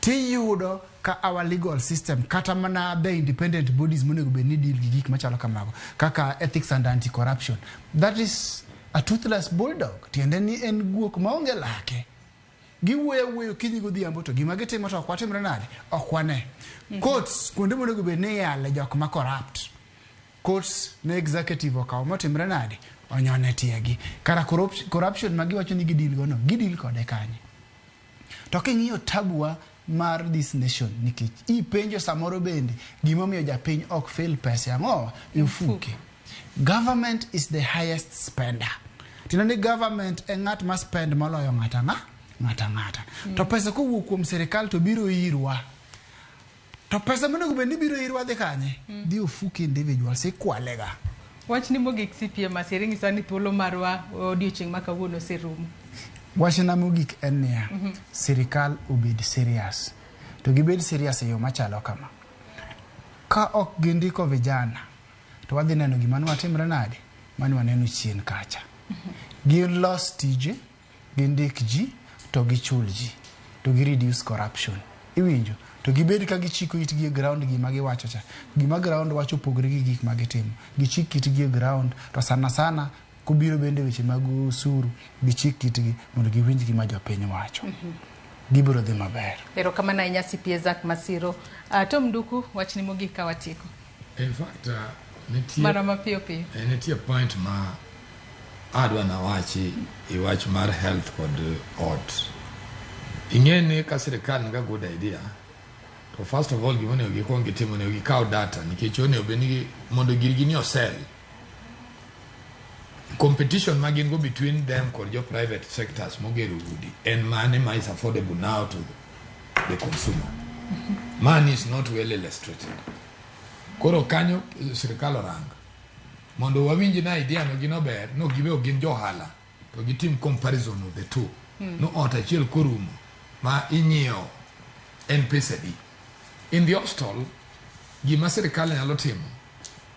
Tiyudo ka our legal system kata mana the independent bodies monego bed ni deal gi gik machalo kamago kaka ethics and anti-corruption. That is a toothless bulldog. Tiende ni en guok maonge lake. Giwuoyo awuoyo okinyi godhiambo to gima gitimo to ok watimre nade? Ok wane. Courts kuonde monego bed ni iyale jok ma corrupt. Courts ne executive okawo motimre nade? Onyone tiegi. Kara corruption ma giwacho ni gidil go no, gidil kode kanye? To king'iyo tabu wa mar this nation nikech ipenjo samoro bende gimomiyo japiny ok fail pesa ang'o e ofuke. Government is the highest spender. Tiende ni government e ng'at ma spend moloyo ng'ata ng'a ng'ata ng'ata. To pesa kowuok kuom sirikal to biro irwa. To pesa monego bed ni biro irwa dhi kanye? Dhi ofuke individuals ikwalega. Wachni mogik CPA Masira ing'isowa ni thuolo marwa odiochieng' ma kawuono oserumo. Wachna mogik en niya, sirikal obed serious. To gibed serious e yo machalo kama. Ka ok gindiko vijana, to wadhi neno gima nwatimre nade? Mane waneno chien kacha. Gilos tije, gindik ji, to gichul ji, to gi reduce corruption. Iwinjo? To gibed ka gichiko itgi e ground gima giwacho cha. Gima ground wacho opogore gi gik ma gitimo. Gichik itgi e ground, to sana sana kobiro bende weche mag osuru, gichik itgi mondo giwinj gima jopiny wacho. Gibiro dhi maber. Erokamano ahinya CPA Zack Masiro. Tom Nduku, wachni mogik ka watieko. In fact, nitie Mana mapiyo piyo. Nitie point ma adwa nawachi e wach mar health kod ot. Ing'e ni ka sirikal niga good idea, to first of all gima onego gikwong gitim onego gikaw data nikech onego bed ni mondo girgi ni osell. Competition ma gin go between them kod jo private sectors mogero udi en mane ma is affordable now to the consumer. Money is not well illustrated. Koro kanyo sirikal orang mondo wawinj na idea no gino ber no gibe ok gin johala to gitim comparison of the two. No ot achiel korumo ma inyiewo en pesa adi. In the hostel gima sirikal nyalo timo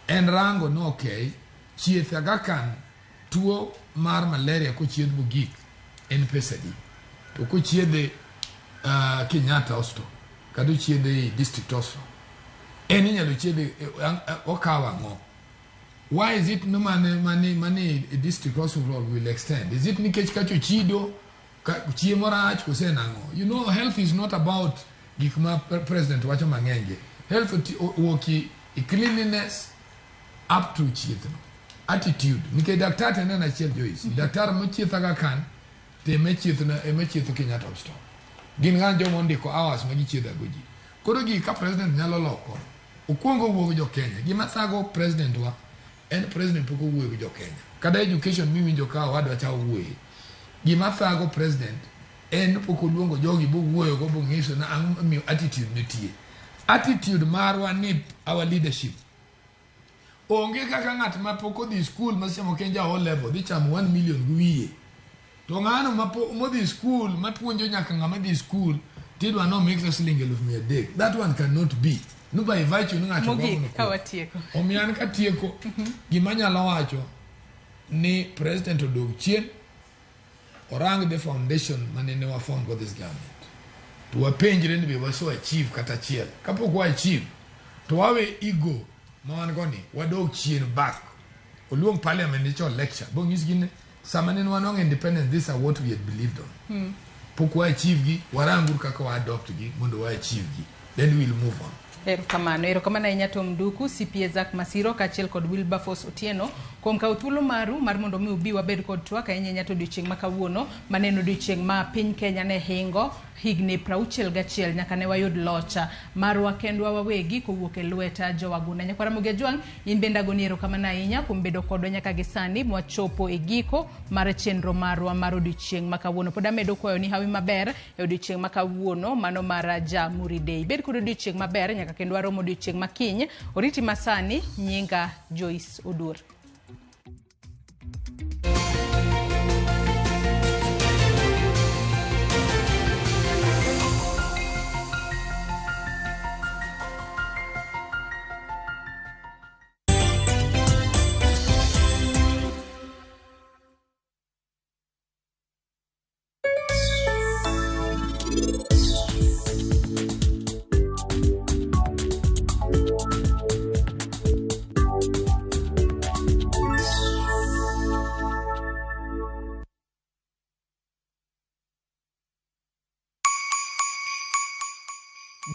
en rango no okay chieth Aga Khan tuo mar malaria kochiedh mogik en pesa adi to kochiedhe Kenyatta Hospital kata ochiedhe e district hospital en inyalo chiedhe okawo ang'o. Why is it no mane mane mane e district hospital will extend? Is it nikech kacho chido ka chiemo rach kose nang'o? You know, health is not about gik ma president wacho mang'eny gi. Health owuok i cleanliness up to chieth no. Attitude. Nikech daktari to en achiel Joyce. Daktari mochieth Aga Khan to ema chieth na ema chietho Kenyatta Hospital. Gin ng'a joma ondiko hours ma gichiedhago ji. Koro gigi ka president nyalo loko, okwongo owuo gi jo Kenya. Gima thago president wa en president pok owuoyo gi jo Kenya. Kata education miwinjo ka owadwa cha owuoye. Gima thago president en pok oluongo jogi bowuoyo go bong'iso na ang'o momiyo attitude nitie. Attitude marwa ni our leadership. Onge kaka ng'at ma pok odhi school ma seche moko en ja O level dhi chamo 1 million gi wiye. To ng'ano ma modhi school mapuonjo nyaka ng'ama dhi school tidwa no mix siling 300,000. That one cannot be. No by virtue ni ng'ato Mogik ka watieko. Omiyo an katieko gima anyalo wacho ni president odog chien orang the foundation manene wa found go this government. To wapenjre ni be waso achieve kata achiel. Kapok wa achieve to wawe ego ma wan go ni wadog chien back. Oluong parliament ni cho lecture. Bonyisgi ni sama ne wanwang'o independence these are what we had believed on. Pok wa achieve gi, warangur kaka wa adopt gi mondo wa achieve gi. Then we'll move on. Erokamano, erokamano ahinya Tom Nduku, CPA Zack Masiro kaachiel kod Wilberforce Otieno kuom kawo thuolo maru mar mondo mi ubi wabed kod twak ahinya ahinya to odiochieng' ma kawuono maneno odiochieng' ma piny Kenya ne hingo higni 61 nyaka ne wayud loch marwa kendwa wawegi kowuok e lwet jowagunda. Nyakwara Ramogi Ajwang', in bende agoni erokamano ahinya kuom bedo kodwa nyaka gi sani mwachopo e giko mar chenro marwa mar odiochieng' ma kawuono. Pod amedo kwayo ni hawi maber e odiochieng' ma kawuono mano mar Jamhuri Day. Bed kod odiochieng' maber nyaka kendo warom odiochieng' ma kiny. Oriti masani, nyinga Joyce Oduor.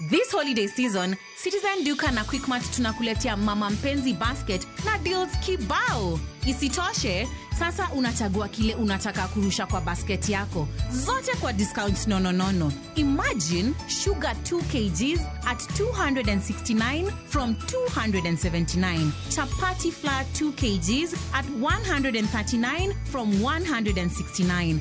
This holiday season, Citizen Duka na Quickmart tunakuletea Mama Mpenzi Basket na deals kibao. Isitoshe, sasa unachagua kile unataka kurusha kwa basket yako, zote kwa discounts nononono. Imagine sugar 2 kgs at 269 from 279, chapati flour 2 kgs at 139 from 169.